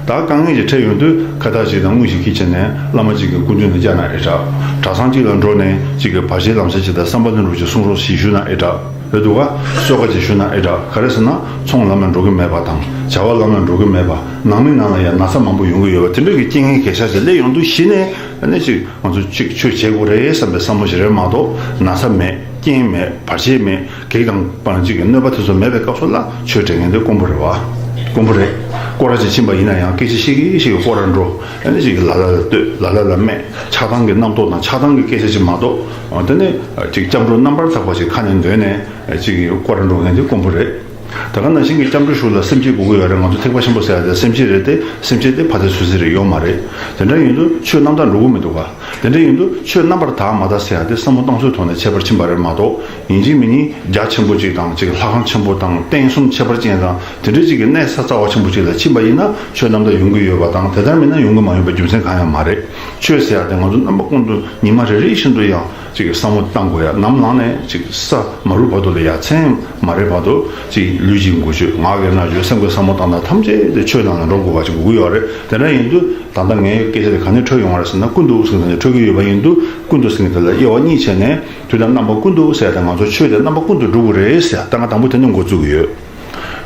ད་དཀའ་ངལ་ཅིག་འཕྲད་ཡོང་དུས་ཁ་བཏགས་ཅིག་དང་དངུལ་ཞིག་ཁྱེར་བྱས་ནས་བླ་མ་ཅིག་གི་སྐུ་མདུན་ལ་བཅར་ན་ཨེ་དྲག་གྲྭ་ཚང་ཅིག་ལ་འགྲོ་ནས་ཅིག་གི་བར་ཆད་ལམ་སེལ་ཅིག་དང་བསམ་པ་ལྷུན་གྲུབ་ཅིག་གསུང་རོགས་ཞེས་ཞུས་ན་ཨེ་དྲག་རེད་འདུག་ག་གསོལ་ཁ་ཅིག་ཞུ་ན་ཨེ་དྲག་ག་རེ་ཟེར་ན་ཚོང་ལམ་ལ་འགྲོ་གི་མེད་པ་དང་བྱ་བ་ལམ་ལ་འགྲོ་གི་མེད་པ། ནང་མི་ནང་ལ་ཡང་ན་ཚ་མང་པོ་ཡོང་གི་ཡོད་པ་དེ་འདྲ་གི་རྐྱེན་ངན་གེ་ཤ་ཅིག་སླེབས་ཡོང་དུས་གཞི་ནས་ཨ་ནི་ཅིག་ང་ཚོ་ཅིག་ཆོས་བྱེད་དགོས་རེད་བསམ་པའི་བསམ་བློ་ཞིག་རེད་མ་གཏོགས་ན་ཚ་མེད་རྐྱེན་མེད་བར་ཆད་མེད་གེགས་དང་པ་ཅིག་གི་གནོད་པ་དེ་ཚོ་མེད་པའི་སྐབས་སུ་ལ་ཆོས་དྲན་མཁན་དེ་དཀོན་པོ་རེད་བ། དཀོན་པོ་རེད། སྐོར་ར་ཅིག་ཕྱིན་པ་ཡིན་ན་ཡང་སྐད་ཆ་བཤད་ཀྱི་བཤད་ཀྱི་སྐོར་ར་འགྲོ། ཨ་ནི་ཅིག་ལ་ལ་ལ་ལྟོས་ལ་ལ་ལ་སྨད་ཆགས་སྡང་གི་རྣམ་རྟོག་དང་ཆགས་སྡང་གི་སྐད་ཆ་ཅིག་མ་གཏོགས་དེ་ནས་ཅིག་སྐྱབས་འགྲོ་རྣམ་པར་དག་པ་ཞིག་ཁ་ནས་འདོན་ནས་ཅིག་སྐོར་ར་འགྲོ་མཁན་དེ་དཀོན་པོ་རེད། ད་ག་ནང་བཞིན་གྱི་སྐྱབས་འགྲོ་ཞུ་ལ་སེམས་བསྐྱེད་དགོས་ཀྱི་ཡོད་རེད། ང་ཚོ་ཐེག་པ་ཆེན་པོ་ཟེར་ཡ་དེ་སེམས་བསྐྱེད་རེད་དེ་སེམས་བསྐྱེད་དེ་ཕར་དེ་ཚུར་ཟེར་རེ་ཡོད་མ་རེད། དེ་འདྲ་ཡིན་དུས་ཆོས་རྣམ་དག་འགྲོ་གི་མི་འདུག་ག་དེ་འདྲ་ཡིན་དུས་ཆོས་རྣམ་པར་དག་མ་དག་ཟེར་ཡ་དེ་བསམ་བློ་བཏང་ཚུལ་ཐོག་ནས་ཁྱད་པར་ཕྱིན་པ་རེད་མ་གཏོགས་ཡིན་གཅིག་མིན་གཉིས་རྒྱ་ཆེན་པོ་གཅིག་དང་གཅིག་ལྷ་ཁང་ཆེན་པོ་དང་རྟེན་གསུམ་ཁྱད་པར་ཅན་དང་དེ་འདྲ་གཅིག་གི་གནས་ས་རྩ་བ་ཆེན་པོ་གཅིག་ལ་ཕྱིན་པ་ཡིན་ན་ཆོས་རྣམ་དག་ཡོང་གི་ཡོད་པ་དང་དེ་ལྟར་མིན་ན་ཡོང་གི་མ་ཡོད་པའི་རྒྱུ་མཚན་གང་ཡང་མ་རེད། ཆོས་ཟེར་ཡ་དེ་ང་ཚོ་རྣམ་པ་ཀུན་ཏུ་ཉི་མ་རེ་རེ་བཞིན་དུ་ཡང་ཅིག་བསམ་བློ་བཏང་དགོས་ཡ། ནམ་ལངས་ནས་ཅིག་ས་མ་རུབ་བར་དུ་ལ་ཡ་མཚན་མ་རེད་བར་དུ་ཅིག་ལུས་ཀྱི་འགུལ་སྐྱོད་ངག་གི་སྨྲ་བརྗོད་སེམས་ཀྱི་བསམ་བློ་བཏང་སྟངས་ཐམས་ཅད་དེ་ཆོས་ནང་ལ་འགྲོ་དགོས་པ་ཅིག་དགོས་ཀྱི་ཡོད་རེད། དེ་འདྲ་ཡིན་དུས་ད་ལྟ་ངའི་སྐད་ཆ་དེ་ག་ནས་འཕྲོས་ཡོང་བ་རེད་ཟེར་ན་ཀུན་ཏུ་ཟེར་ནས་འཕྲོས་ཀྱི་ཡོད་པ་ཡིན་དུས་ཀུན་ཏུ་ཟེར་མཁན་དེ་ལ་དབྱེ་བ་གཉིས་ཕྱེ་ནས་དུས་དང་རྣམ་པ་ཀུན་ཏུ་ཟེར་ཡ་དེ་ང་ཚོ་ཆོས་དེ་རྣམ་པ་ཀུན་ཏུ་སྒྲུབ་དགོས་རེད་ཟེར་ཡ་ད་ང་དང་པོ་དེ་ནས་འགོ་བཙུགས་ཀྱི་ཡོད།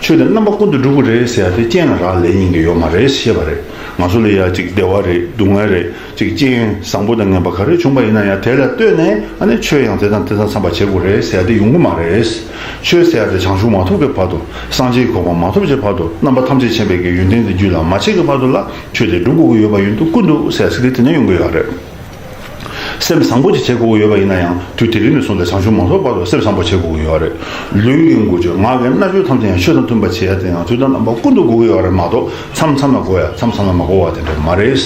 ཆོས་དེ་རྣམ་པ་ཀུན་ཏུ་སྒྲུབ་དགོས་རེད་ཟེར་ཡ་དེ་རྐྱེན་ལ་རག་ལས་ཡིན་གྱི་ཡོད་མ་རེད་ཞེས་པ་རེད། ང་ཚོ་ལ་ཡ་ཅིག་བདེ་བ་རེད་སྡུག་བསྔལ་རེད་ཅིག་རྐྱེན་བཟང་པོ་དང་ངན་པ་ག་རེ་བྱུང་པ་ཡིན་ན་ཡང་དེ་ལ་ལྟོས་ནས་ཨ་ནི་ཆོས་ཡང་དེ་དང་དེ་དང་འཚམས་པ་བྱེད་དགོས་རེད་ཟེར་ཡ་དེ་ཡོང་གི་མ་རེད། ཆོས་ཟེར་ཡ་དེ་བྱང་ཆུབ་མ་ཐོབ་ཀྱི་བར་དུ་སངས་རྒྱས་གོ་འཕང་མ་ཐོབ་ཀྱི་བར་དུ་རྣམ་པ་ཐམས་ཅད་མཁྱེན་པའི་གི་ཡོན་ཏན་དེ་རྒྱུད་ལ་མ་སྐྱེས་ཀྱི་བར་དུ་ལ་ཆོས་དེ་སྒྲུབ་དགོས་ཀྱི་ཡོད་པ་ཡིན་དུས་ཀུན་ཏུ་ཟེར་ཡ་ཚིག་དེ་དེ་ནས་ཡོང་གི་ཡོད་རེད། སེམས་བཟང་པོ་ཅིག་བྱེད་དགོས་ཀྱི་ཡོད་པ་ཡིན་ན་ཡང་དུས་དེ་རིང་ནས་བཟུང་སྟེ་བྱང་ཆུབ་མ་ཐོབ་བར་དུ་སེམས་བཟང་པོ་བྱེད་དགོས་ཀྱི་ཡོད་རེད། ལུས་ཀྱི་འགུལ་སྐྱོད་ངག་གི་སྨྲ་བརྗོད་ཐམས་ཅད་ཡང་ཆོས་དང་མཐུན་པ་བྱེད་ཡ་དེ་ཡང་དུས་དང་རྣམ་པ་ཀུན་ཏུ་དགོས་ཀྱི་ཡོད་རེད་མ་གཏོགས་མཚམས་མཚམས་ལ་དགོས་ཡ་མཚམས་མཚམས་ལ་མ་དགོས་པ་དེ་འདྲ་མ་རེད།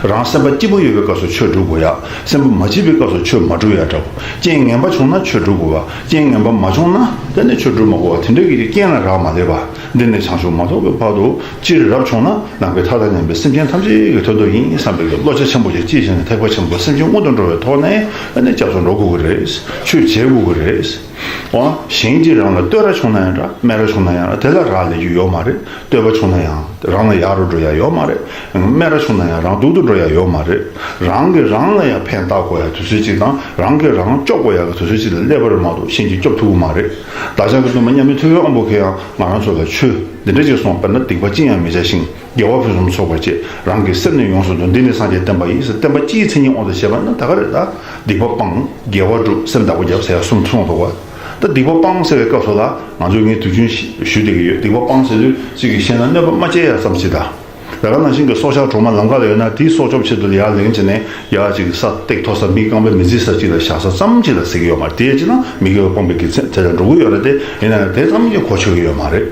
རང་སེམས་པ་སྐྱིད་པོ་ཡོད་པའི་སྐབས་སུ་ཆོས་སྒྲུབ་དགོས་ཡ། སེམས་པ་མ་སྐྱིད་པའི་སྐབས་སུ་ཆོས་མ་སྒྲུབ་ཡ་འདྲ་བོ། རྐྱེན་ངན་པ་བྱུང་ན་ཆོས་སྒྲུབ་དགོས་པ། རྐྱེན་ངན་པ་མ་བྱུང་ན་དེ་ནས་ཆོས་སྒྲུབ་མ་དགོས་པ་དེ་འདྲ་གི་རྐྱེན་ལ་རག་མ་ལས་པ། འདི་ནས་བྱང་ཆུབ་མ་ཐོབ་པའི་བར་དུ་སྤྱིར་རབ་བྱུང་ན་ནང་པའི་མཐའ་དང་མཉམ་པའི་སེམས་ཅན་ཐམས་ཅད་ཀྱི་དོན་དུ་ཡིན་བསམ་པའི་བློ་རྒྱ་ཆེན་པོ་ཞིག་སྐྱེས་བྱས་ནས་ཐེག་པ་ཆེན་པོ་སེམས་ཅན་སྔོན་དུ་འགྲོ་བའི་ཐོག་ནས་ཨ་ནི་སྐྱབས་སུ་འགྲོ་དགོས་ཀྱི་རེད། ཆོས་བྱེད་དགོས་ཀྱི་རེད། འོ་གཞན་གྱིས་རང་ལ་བསྟོད་ར་བྱུང་ན་ཡང་འདྲ་སྨད་ར་བྱུང་ན་ཡང་འདྲ་དེ་ལ་རག་ལས་རྒྱུ་ཡོད་མ་རེད། བསྟོད་པ་བྱུང་ན་ཡང་རང་ལ་ཡག་རུ་འགྲོ་ཡ་ཡོད་མ་རེད། སྨད་ར་བྱུང་ན་ཡང་རང་སྡུག་ཏུ་འགྲོ་ཡ་ཡོད་མ་རེད། རང་གིས་རང་ལ་ཡང་ཕན་བཏགས་དགོས་ཡ་དུས་ཚོད་ཅིག་དང་རང་གིས་རང་སྐྱོབ་དགོས་ཡ་གི་དུས་ཚོད་ཅིག་ལ་སླེབས་པ་རེད་མ་གཏོགས་གཞན་གྱིས་སྐྱོབ་ཐུབ་ཀྱི་མ་རེད། བདག་ཅག་གི་སྟོན་པ་མཉམ་མེད་ཐུབ་པའི་དབང་པོ་གིས་ཡང་ང་རང་ཚོ་ལ་ཆོས་འདི་འདྲ་ཅིག་གསུངས། དཔེར་ན་སྡིག་པ་ཅི་ཡང་མི་བྱ་ཞིང་། དགེ་བ་ཕུན་སུམ་ཚོགས་པར་སྤྱད། རང་གི་སེམས་ནི་ཡོངས་སུ་འདུལ། འདི་ནི་སངས་རྒྱས་བསྟན་པ་ཡིན་ཟེར་བསྟན་པ་སྤྱིའི་མཚན་ཉིད་དབང་དུ་བྱས་པ་ན་ད་ག་རེད། ད་སྡིག་པ་སྤང་། དགེ་བ་སྒྲུབ། སེམས་བདག་པོ་རྒྱབ་ཟེར་ཡ་གསུམ་གསུངས་འདུག་ག་ད་སྡིག་པ་སྤང་ཟེར་བའི་སྐབས་སུ་ལ་ང་ཚོས་ངས་དུས་རྒྱུན་ཞུ་བསྡད་ཀྱི་ཡོད། སྡིག་པ་སྤང་ཟེར་དུས་གཅིག་གིས་བཤད་ན་གནོད་པ་མ་སྐྱེལ་ཡ་ཙམ་ཞིག་དང་། ད་ག་ནང་བཞིན་གྱི་སྲོག་ཆགས་གྲོག་མ་ལམ་ཁ་ལ་ཡོད་ན་དེའི་སྲོག་སྐྱོབ་ཆེད་དུ་ཡར་ལེན་བྱས་ནས་ཡར་ཅིག་ས་སྟེགས་མཐོ་ས་མི་རྐང་པས་མི་བརྫི་ས་ཅིག་ལ་བཞག་ས་ཙམ་ཞིག་ལ་ཟེར་གྱི་ཡོད་མ་རེད། དེ་ཡིན་ན་མི་དགེ་བ་སྤོང་བའི་དགེ་མཚན་དེ་ལ་འགྲོ་གི་ཡོད་རེད་དེ། ཡིན་ན་ཡང་དེ་ཙམ་གྱིས་གོ་ཆོད་ཀྱི་ཡོད་མ་རེད།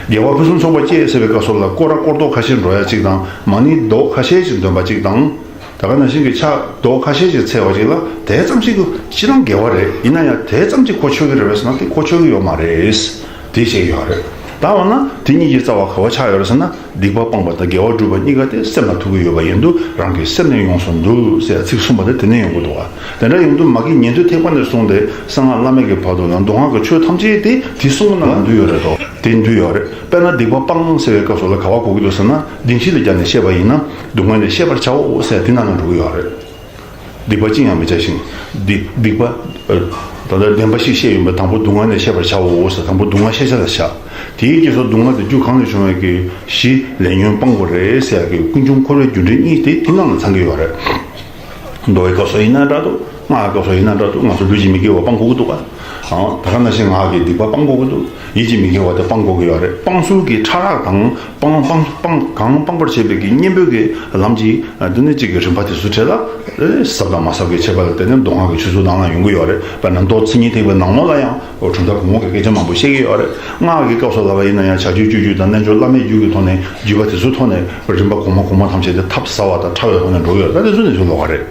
དགེ་བ་ཕུན་སུམ་ཚོགས་པ་སྐྱེས་ཟེར་བའི་སྐབས་སུ་ལ་སྐོར་ར་སྐོར་རྡོག་ཁ་ཤས་འགྲོ་ཡ་གཅིག་དང་མ་ཎི་རྡོག་ཁ་ཤས་ཅིག་འདོན་པ་གཅིག་དང་། ད་ག་ནང་བཞིན་གྱི་ཕྱག་རྡོག་ཁ་ཤས་ཅིག་འཚལ་བ་ཅིག་ལ་དེ་ཙམ་ཞིག་གི་སྤྱིར་བཏང་དགེ་བ་རེད། ཡིན་ན་ཡང་དེ་ཙམ་གྱིས་གོ་ཆོད་ཀྱི་རེད་པས་ཟེར་ན་དེ་གོ་ཆོད་ཀྱི་ཡོད་མ་རེད། དེ་བཤད་ཀྱི་ཡོད་རེད། ད་འོ་ན་དེ་གཉིས་ཀྱི་རྩ་བ་ག་བ་ཆགས་ཡོད་རེད་ཟེར་ན་སྡིག་པ་སྤངས་པ་དང་དགེ་བ་སྒྲུབ་པ་གཉིས་ཀ་དེ་སེམས་ལ་ཐུག་གི་ཡོད་པ་ཡིན་དུས་རང་གི་སེམས་ནི་ཡོངས་སུ་འདུལ་ཟེར་ཚིག་གསུངས་པ་དེ་དེ་ནས་ཡོང་གི་འདུག་ག་དེ་འདྲ་ཡིན་དུས་མ་གི་ཉན་ཐོས་ཐེག་པ་ནས་བཟུང་སྟེ་གསང་སྔགས་བླ་མེད་ཀྱི་བར་དུ་ལ་མདོ་སྔགས་ཀྱི་ཆོས་ཐམས་ཅད་དེ་དེ་གསུམ་ནང་ལ་འདུས་ཡོད་རེད་དོ། དེ་འདུས་ཡོད་རེད། དཔེར་ན་སྡིག་པ་སྤང་ཟེར་བའི་སྐབས་སུ་ལ་ག་བ་གོ་གི་འདུག་ཟེར་ན་བདེན་བཞི་ལ་སྦྱར་ནས་བཤད་པ་ཡིན་ན་སྡུག་བསྔལ་ལས་ཤེས་པར་བྱའོ་ཟེར་དེ་ནང་ལ་འགྲོ་གི་ཡོད་རེད། སྡིག་པ་ཅི་ཡང་མི་བྱ་ཞིང་། སྡིག་སྡིག་པ། ད་ལྟ་བདེན་པ་བཞི་བཤད་ཡོད་པ་དང་པོ་སྡུག་བསྔལ་ནས་ཤེས་པར་བྱའོ་ཟེར། དང་པོ་སྡུག་བསྔལ་ཤེས་བྱ་ལ་བཞག་དེའི་རྗེས་སུ་སྡུག་བསྔལ་དེ་རྒྱུ་གང་ལས་བྱུང་བའི་གི་གཞི་ལས་ཉོན་སྤང་དགོས་རེད་ཟེར་ཡ་གི་ཀུན་འབྱུང་འཁོར་བའི་རྒྱུ་འབྲས་གཉིས་དེ་དེ་ནང་ལ་ཚང་གི་ཡོད་རེད། མདོ་བའི་སྐབས་སུ་ཡིན་ན་འདྲ་འདུག་སྔགས་ཀྱི་སྐབས་སུ་ཡིན་ན་འདྲ་འདུག་ང་ཚོ་ལུས་ཀྱི་མི་དགེ་བ་སྤང་དགོས་ཀྱི་འདུག་ག་ཨང་། ད་ག་ནང་བཞིན་ངག་གི་སྡིག་པ་སྤང་དགོས་ཀྱི་འདུག་ཡིད་ཀྱི་མི་དགེ་བ་དེ་སྤང་དགོས་ཀྱི་ཡོད་རེད། སྤང་ཚུལ་གྱི་ཕྲ་རགས་དང་སྤང་སྤང་སྤང་གང་སྤང་བར་བྱེད་པའི་གི་གཉེན་པོའི་གི་ལམ་གྱི་འདི་ནི་གཅིག་གི་རིམ་པ་དེ་ཚོ་གྲས་ལ་ཟབ་དང་མ་ཟབ་ཀྱི་ཁྱད་པར་ལ་བརྟེན་ནས་མདོ་སྔགས་ཀྱི་ཆོས་ཚུལ་ནང་ལ་ཡོང་གི་ཡོད་རེད། དཔེར་ན་མདོ་མཚན་ཉིད་ཐེག་པའི་ནང་ལོགས་ལ་ཡང་འོ་གྲུབ་མཐའ་གོང་འོག་གི་སྐད་ཆ་མང་པོ་བཤད་ཀྱི་ཡོད་རེད། སྔགས་ཀྱི་སྐབས་སུ་ལབ་པ་ཡིན་ན་ཡང་བྱ་སྤྱོད་སྤྱོད་རྒྱུ་དང་རྣལ་འབྱོར་བླ་མེད་རྒྱུ་གི་ཐོག་ནས་བརྒྱུད་པ་དེ་ཚོའི་ཐོག་ནས་རིམ་པ་གོང་མ་གོང་མ་ཐམས་ཅད་དེ་ཐབས་ཟབ་པ་དང་ཕྲ་བའི་ཐོག་ནས་འགྲོ་གི་ཡོད་རེད། ད་དེ་ཚོ་ནས་ཚུར་ལོག་པ་རེད།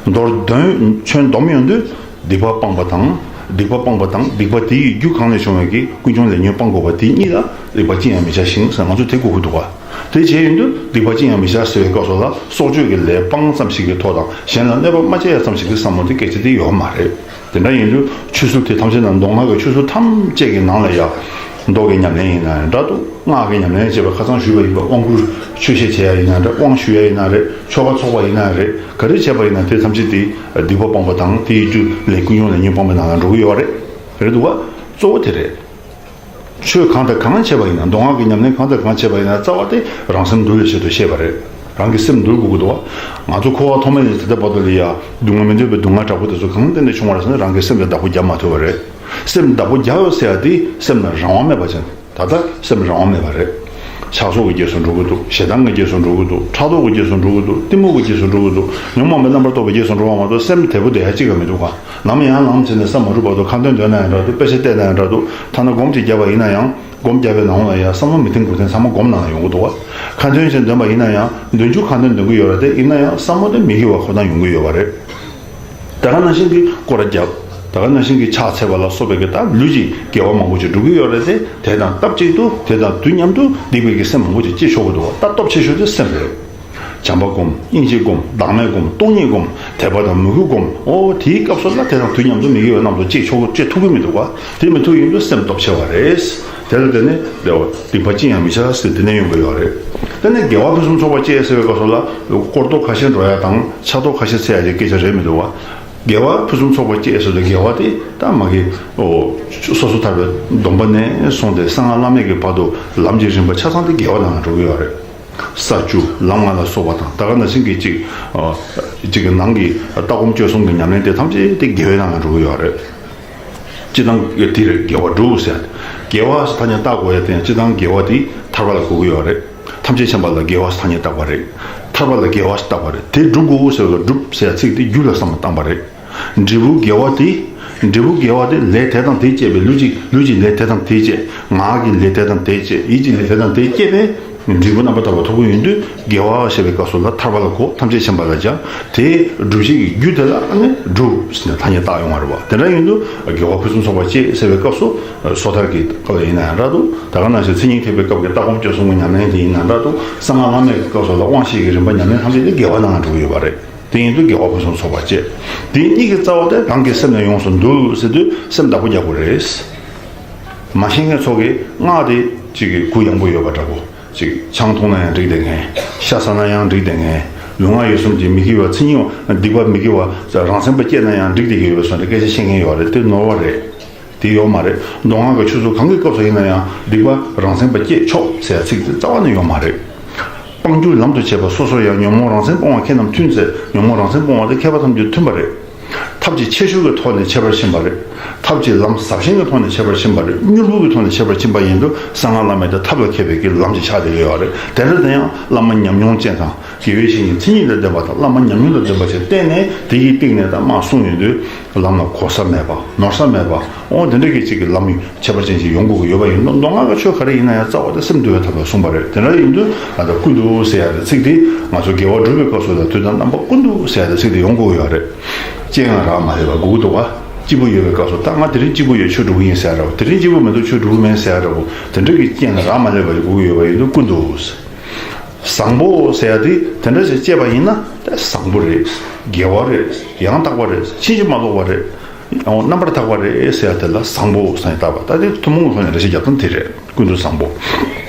མདོར་དོན་ཁྱོན་བསྡོམས་ཡོང་དུས། སྡིག་པ་སྤངས་པ་དང་། སྡིག་པ་སྤངས་པ་དང་སྡིག་པ་དེ་ཡི་རྒྱུ་གང་ལས་བྱུང་བའི་གི་ཀུན་འབྱུང་ལས་ཉོན་སྤང་དགོས་པ་དེ་གཉིས་ལ་སྡིག་པ་ཅི་ཡང་མི་བྱ་ཞིང་ཟེར་ང་ཚོ་དེ་གོ་གི་འདུག་ག་དེ་བྱས་ཡོང་དུས་སྡིག་པ་ཅི་ཡང་མི་བྱ་ཟེར་བའི་སྐབས་སུ་ལ་སྲོག་གཅོད་ཀྱི་ལས་སྤངས་ཙམ་ཞིག་གི་ཐོག་དང་གཞན་ལ་གནོད་པ་མ་བྱེད་ཡ་ཙམ་ཞིག་གི་བསམ་བློ་དེ་སྐད་ཆ་དེ་ཡོད་མ་རེད། དེ་འདྲ་ཡིན་དུས་ཆོས་ཚུལ་དེ་ཐམས་ཅད་ནང་མདོ་སྔགས་ཀྱི་ཆོས་ཚུལ་ཐམས་ཅད་ཀྱི་ནང་ལ་ཡང་མདོ་གི་ཉམས་ལེན་ཡིན་ན་ཡང་འདྲ་འདུག་སྔགས་ཀྱི་ཉམས་ལེན་བྱས་པ་ཁ་སང་ཞུས་པ་ཡིན་པ་དབང་བསྐུར་ཆོས་བཤད་བྱེད་ཡ་ཡིན་ན་འདྲ། དབང་ཞུ་ཡ་ཡིན་ན་རེད། ཆོ་ག་ཚོགས་པ་ཡིན་ན་རེད། ག་རེ་བྱས་པ་ཡིན་ན་དེ་ཐམས་ཅད་དེ་སྡིག་པ་སྤངས་པ་དང་དེ་ཡི་རྒྱུ་ལས་ཀུན་འབྱུང་ལས་ཉོན་སྤངས་པའི་ནང་ལ་འགྲོ་གི་ཡོད་རེད། རེད་འདུག་ག་གཙོ་བོ་དེ་རེད། ཆོས་གང་དང་གང་བྱས་པ་ཡིན་ན་མདོ་སྔགས་ཀྱི་ཉམས་ལེན་གང་དང་གང་བྱས་པ་ཡིན་ན་རྩ་བ་དེ་རང་སེམས་འདུལ་བའི་ཆེད་དུ་བཤད་པ་རེད། རང་གི་སེམས་འདུལ་དགོས་ཀྱི་འདུག་ག་ང་ཚོ་འཁོར་བ་ཐོག་མེད་ནས་ད་ལྟ་བར་དུ་ལ་ཡ་སྡུག་བསྔལ་མི་འདོད་པའི་སྡུག་བསྔལ་དྲག་པོ་དེ་ཚོ་གང་སྟེང་ནས་བྱུང་བ་རེད་ཟེར་ན་རང་གི་སེམས་ལ་བདག་པོ་རྒྱབ་མ་ཐུབ་པ་རེད། སེམས་བདག་པོ་རྒྱག་ཡོད་ཟེར་ཡ་དེ་སེམས་ལ་རང་དབང་མེད་པ་ཅན། ད་ལྟ་སེམས་རང་དབང་མེད་པ་རེད། ཆགས་སོགས་ཀྱི་རྗེས་སུ་འགྲོ་གི་འདུག་ཞེ་སྡང་གི་རྗེས་སུ་འགྲོ་གི་འདུག་ཕྲག་དོག་གི་རྗེས་སུ་འགྲོ་གི་འདུག་གཏི་མུག་གི་རྗེས་སུ་འགྲོ་གི་འདུག་ཉོན་མོངས་པའི་རྣམ་པར་རྟོག་པའི་རྗེས་སུ་འགྲོ་བ་མ་གཏོགས་སེམས་དལ་པོ་བསྡད་ཡ་གཅིག་ཀྱང་མི་འདུག་ག་ནམ་ཡང་ལངས་བྱས་ནས་ས་མ་རུབ་བར་དུ་ཁ་འདོན་འདོན་ན་ཡང་འདྲ་འདུག་དཔེ་ཆ་བལྟས་ན་ཡང་འདྲ་འདུག་ཐ་ན་སྒོམ་གཅིག་བརྒྱབ་པ་ཡིན་ན་ཡང་སྒོམ་བརྒྱབ་པའི་ནང་ལ་ཡང་བསམ་བློ་མི་བཏང་དགོས་དོན་ཚང་མ་སྒོམ་ནང་ལ་ཡོང་གི་འདུག་ག་ཁ་འདོན་བྱས་འདོན་པ་ཡིན་ན་ཡང་འདོན་རྒྱུ་ཁ་འདོན་འདོན་གི་ཡོད་རེད་དེ་ཡིན་ན་ཡང་བསམ་བློ་དེ་མི་དགེ་བ་ཁོ་ན་ཡོང་གི་ཡོད་པ་རེད། ད་ག་ནང་བཞིན་གྱི་སྐོར་ར་རྒྱབ། ད་ག་ནང་བཞིན་གྱི་ཕྱག་འཚལ་བ་ལ་སོགས་པའི་གི་ད་ལུས་ཀྱི་དགེ་བ་མང་པོ་ཅིག་སྒྲུབ་ཀྱི་ཡོད་རེད་དེ། དེ་དང་སྟབས་གཅིག་ཏུ་དེ་དང་དུས་མཉམ་དུ་སྡིག་པའི་གི་སེམས་མང་པོ་ཅིག་སྐྱེ་ཆོག་གི་འདུག་ད་སྟོབས་ཆེ་ཤོས་དེ་སེམས་རེད། བྱམས་པ་སྒོམ། སྙིང་རྗེ་སྒོམ། བདག་མེད་སྒོམ། སྟོང་ཉིད་སྒོམ། དད་པ་དང་མོས་གུས་སྒོམ། ཨོ་དེའི་སྐབས་སུ་ལ་དེ་དང་དུས་མཉམ་དུ་མི་དགེ་བའི་རྣམ་རྟོག་སྐྱེ་ཆོག་སྐྱེ་ཐུབ་ཀྱི་མི་འདུག་ག་དེ་མི་ཐུབ་ཡིན་དུས་སེམས་སྟོབས་ཆེ་བ་རེད། དེ་ལ་བརྟེན་ནས་སྡིག་པ་ཅི་ཡང་མི་བྱ་ཟེར་དེ་ནས་ཡོང་གི་ཡོད་རེད། དེ་ནས་དགེ་བ་ཕུན་སུམ་ཚོགས་པ་སྐྱེ་ཟེར་བའི་སྐབས་སུ་ལ་སྐོར་རྡོ་ཁ་ཤས་འགྲོ་ཡ་དང་ཆ་རྡོ་ཁ་ཤས་འཚོལ་ཡ་གི་སྐད་ཆ་རེད་མི་འདུག་བ། དགེ་བ་ཕུན་སུམ་ཚོགས་པ་སྐྱེ་ཟེར་དུས་དགེ་བ་དེ་ད་མ་གི་ཨོ་སོ་སོ་ཐར་པའི་སྡོམ་པ་ནས་བཟུང་སྟེ་གསང་སྔགས་བླ་མེད་ཀྱི་བར་དུ་ལམ་གྱི་རིམ་པ་ཆ་ཚང་དེ་དགེ་བ་ནང་ལ་འགྲོ་གི་ཡོད་རེད། ས་བཅུ་ལམ་ལྔ་ལ་སོགས་པ་དང་ད་ག་ནང་བཞིན་གྱི་གཅིག་གཅིག་གི་ནང་གི་ལྟ་སྒོམ་སྤྱོད་གསུམ་གྱི་ཉམས་ལེན་དེ་ཐམས་ཅད་དེ་དགེ་བའི་ནང་ལ་འགྲོ་གི་ཡོད་རེད། སྤྱིར་བཏང་དེ་རེད་དགེ་བ་སྒྲུབ་ཟེར། དགེ་བ་ཟེར་ཐ་སྙད་བཏགས་དགོས་ཡ་དེ་ཡང་སྤྱིར་བཏང་དགེ་བ་དེ་ཐར་པ་ལ་གོ་གི་ཡོད་རེད། ཐམས་ཅད་མཁྱེན་པ་ལ་དགེ་བ་ཟེར་ཐ་སྙད་བཏགས་པ་རེད། ཐར་པ་ལ་དགེ་བ་ཟེར་བཏགས་པ་རེད། དེ་སྒྲུབ་དགོས་ཟེར་བ་ལ་སྒྲུབ་ཟེར་ཡ་ཚིག་དེ་རྒྱུད་ལ་བསམ་བློ་བཏང་པ་རེད། འབྲས་བུ་དགེ་བ་དེ། འབྲས་བུ་དགེ་བ་དེ་ལས་དེ་དང་དེ་སྐྱེས་པའི་ལུས་ཀྱི་ལུས་ཀྱི་ལས་དེ་དང་དེ་སྐྱེས། ངག་གི་ལས་དེ་དང་དེ་སྐྱེས། ཡིད་ཀྱི་ལས་དེ་དང་དེ་སྐྱེས་པས། འབྲས་བུ་རྣམ་པར་དག་པ་ཐོབ་ཀྱི་ཡོད་དུས་དགེ་བ་ཞེས་པའི་སྐབས་སུ་ལ་ཐར་པ་ལ་གོ་ཐམས་ཅད་མཁྱེན་པ་ལ་སྦྱར། དེ་སྒྲུབ་བྱེད་ཀྱི་རྒྱུ་དེ་ལ་ཨ་ནི་སྒྲུབ་ཟེར་ནས་ཐ་སྙད་བཏགས་ཡོང་བ་རེད་བ། དེ་འདྲ་ཡིན་དུས་དགེ་བ་ཕུན་སུམ་ཚོགས་པ་སྐྱེ་ཟེར་བའི་སྐབས་སུ་སོ་ཐར་གྱི་སྐབས་ལ་ཡིན་ན་ཡང་འདྲ་འདུག་ད་ག་ནང་བཞིན་མཚན་ཉིད་ཐེག་པའི་སྐབས་ཀྱི་ལྟ་སྒོམ་སྤྱོད་གསུམ་གྱི་ཉམས་ལེན་དེ་ཡིན་ན་འདྲ་འདུག་གསང་སྔགས་བླ་མེད་ཀྱི་སྐབས་སུ་ལ་དབང་བཞི་གི་རིམ་པ་ཉམས་ལེན་ཐམས་ཅད་དེ་དགེ་བ་ནང་ལ་འགྲོ་གི་ཡོད་པ་རེད། དེ་ཡིན་དུས་དགེ་བ་ཕུན་སུམ་ཚོགས་པ་སྐྱེ། དེ་གཉིས་ཀྱི་རྩ་བ་དེ་རང་གི་སེམས་ལ་ཡོངས་སུ་འདུལ་ཟེར་དུས་སེམས་བདག་པོ་རྒྱག་དགོས་རེད། མ་ཤེས་མཁན་ཚོ་གིས་སྔགས་དེ་གཅིག་གི་གུ་ཡངས་པོ་ཡོད་པ་འདྲ་པོ། གཅིག་ཆང་འཐུང་ན་ཡང་འགྲིག་བསྡད་མཁན། ཤ་ཟ་ན་ཡང་འགྲིག་བསྡད་མཁན། ལུས་ངག་ཡིད་གསུམ་གྱི་མི་དགེ་བ་མཚན་ཉིད་སྡིག་པ་མི་དགེ་བ་རང་སེམས་པ་སྐྱེས་ན་ཡང་འགྲིག་བསྡད་ཀྱི་ཡོད་པའི་བཟོ་འདྲ་སྐད་ཆ་བཤད་མཁན་ཡོད་རེད། དེ་ནོར་བ་རེད། དེ་ཡོད་མ་རེད། མདོ་སྔགས་ཀྱི་ཆོས་ཚུལ་གང་གི་སྐབས་སུ་ཡིན་ན་ཡང་སྡིག་པ་རང་སེམས་པ་སྐྱེས་ཆོག་ཟེར་ཚིག་དེ་རྩ་བ་ནས་ཡོད་མ་རེད། སྤང་རྒྱུ་ལམ་དུ་བྱེད་པ་སོ་སོར་ཡང་ཉོན་མོངས་རང་མཚན་སྤོང་བ་ཁྱེད་རྣམས་མཐུན་ཟེར། ཉོན་མོངས་རང་མཚན་སྤོང་བ་དེ་མཁས་པ་ཐམས་ཅད་མཐུན་པ་རེད། ཐབས་ཀྱི་ཁྱད་ཆོས་ཀྱི་ཐོག་ནས་ཁྱད་པར་ཕྱིན་པ་རེད། ཐབས་ཀྱི་ལམ་ཟབ་ཞན་གྱི་ཐོག་ནས་ཁྱད་པར་ཕྱིན་པ་རེད། མྱུར་བུལ་གྱི་ཐོག་ནས་ཁྱད་པར་ཕྱིན་པ་ཡིན་དུས་གསང་སྔགས་བླ་མེད་དེ་ཐབས་ལ་མཁས་པའི་གི་ལམ་གྱི་ཆ་དེ་ཡོད་རེད། དེ་འདྲ་དེ་ཡང་བླ་མ་ཉམས་མྱོང་ཅན་དང་དགེ་བའི་བཤེས་གཉེན་མཚན་ཉིད་དང་ལྡན་པ་དང་བླ་མ་ཉམས་མྱོང་དང་ལྡན་པ་ཞིག་བསྟེན་ནས་དེ་ཡི་སྟེང་ནས་ད་མར་གསུངས་ཡོང་དུས་ལམ་ལ་གོལ་ས་མེད་པ་ནོར་ས་མེད་པ་འོ་དེ་འདྲ་གི་ཅིག་གི་ལམ་ཁྱད་པར་ཅན་ཞིག་ཡོང་དགོས་ཀྱི་ཡོད་པ་ཡིན་ནོ། མདོ་སྔགས་ཀྱི་ཆོས་ག་རེ་ཡིན་ན་ཡང་རྩ་བ་དེ་སེམས་འདུལ་བའི་ཐབས་ལ་གསུངས་པ་རེད། དེ་འདྲ་ཡིན་དུས་ད་ལྟ་ཀུན་ཏུ་ཟེར་ཡ་དེ་ཚིག་དེ་ང་ཚོ་དགེ་བ་སྒྲུབ་པའི་སྐབས་སུ་ལ་དུས་དང་རྣམ་པ་ཀུན་ཏུ་ཟེར་ཡ་དེ་ཚིག་དེ་ཡོང་དགོས་ཀྱི་ཡོད་རེད། སྤྱན་ལ་རག་མ་ལས་པ་དགོས་ཀྱི་འདུག་ག་སྐྱིད་པོ་ཡོད་པའི་སྐབས་སུ་ད་ང་དེ་རིང་སྐྱིད་པོ་ཡོད་ཆོས་སྒྲུབ་ཀྱི་ཡིན་ཟེར་ཡ་འདྲ་བོ། དེ་རིང་སྐྱིད་པོ་མི་འདུག་ཆོས་སྒྲུབ་ཀྱི་མིན་ཟེར་ཡ་འདྲ་བོ། དེ་འདྲ་གི་སྤྱན་ལ་རག་མ་ལས་པ་ཡོད་དགོས་ཀྱི་ཡོད་པ་ཡིན་དུས་ཀུན་ཏུ། བཟང་པོ་ཟེར་ཡ་དེ་དེ་འདྲ་ཞིག་སྐྱེས་པ་ཡིན་ན་ད་བཟང་པོ་རེད། དགེ་བ་རེད། ཡང་དག་པ་རེད། ཕྱིན་ཅི་མ་ལོག་པ་རེད། རྣམ་པར་དག་པ་རེད་ཟེར་ཡ་དེ་ལ་བཟང་པོ་ཟེར་ཡ་བཏགས་པ། ད་དེ་ཐུན་མོང་གི་ཐོག་ནས་འགྲེལ་བཤད་རྒྱབ་སྟངས་དེ་རེད། ཀུན་ཏུ་བཟང་པོ།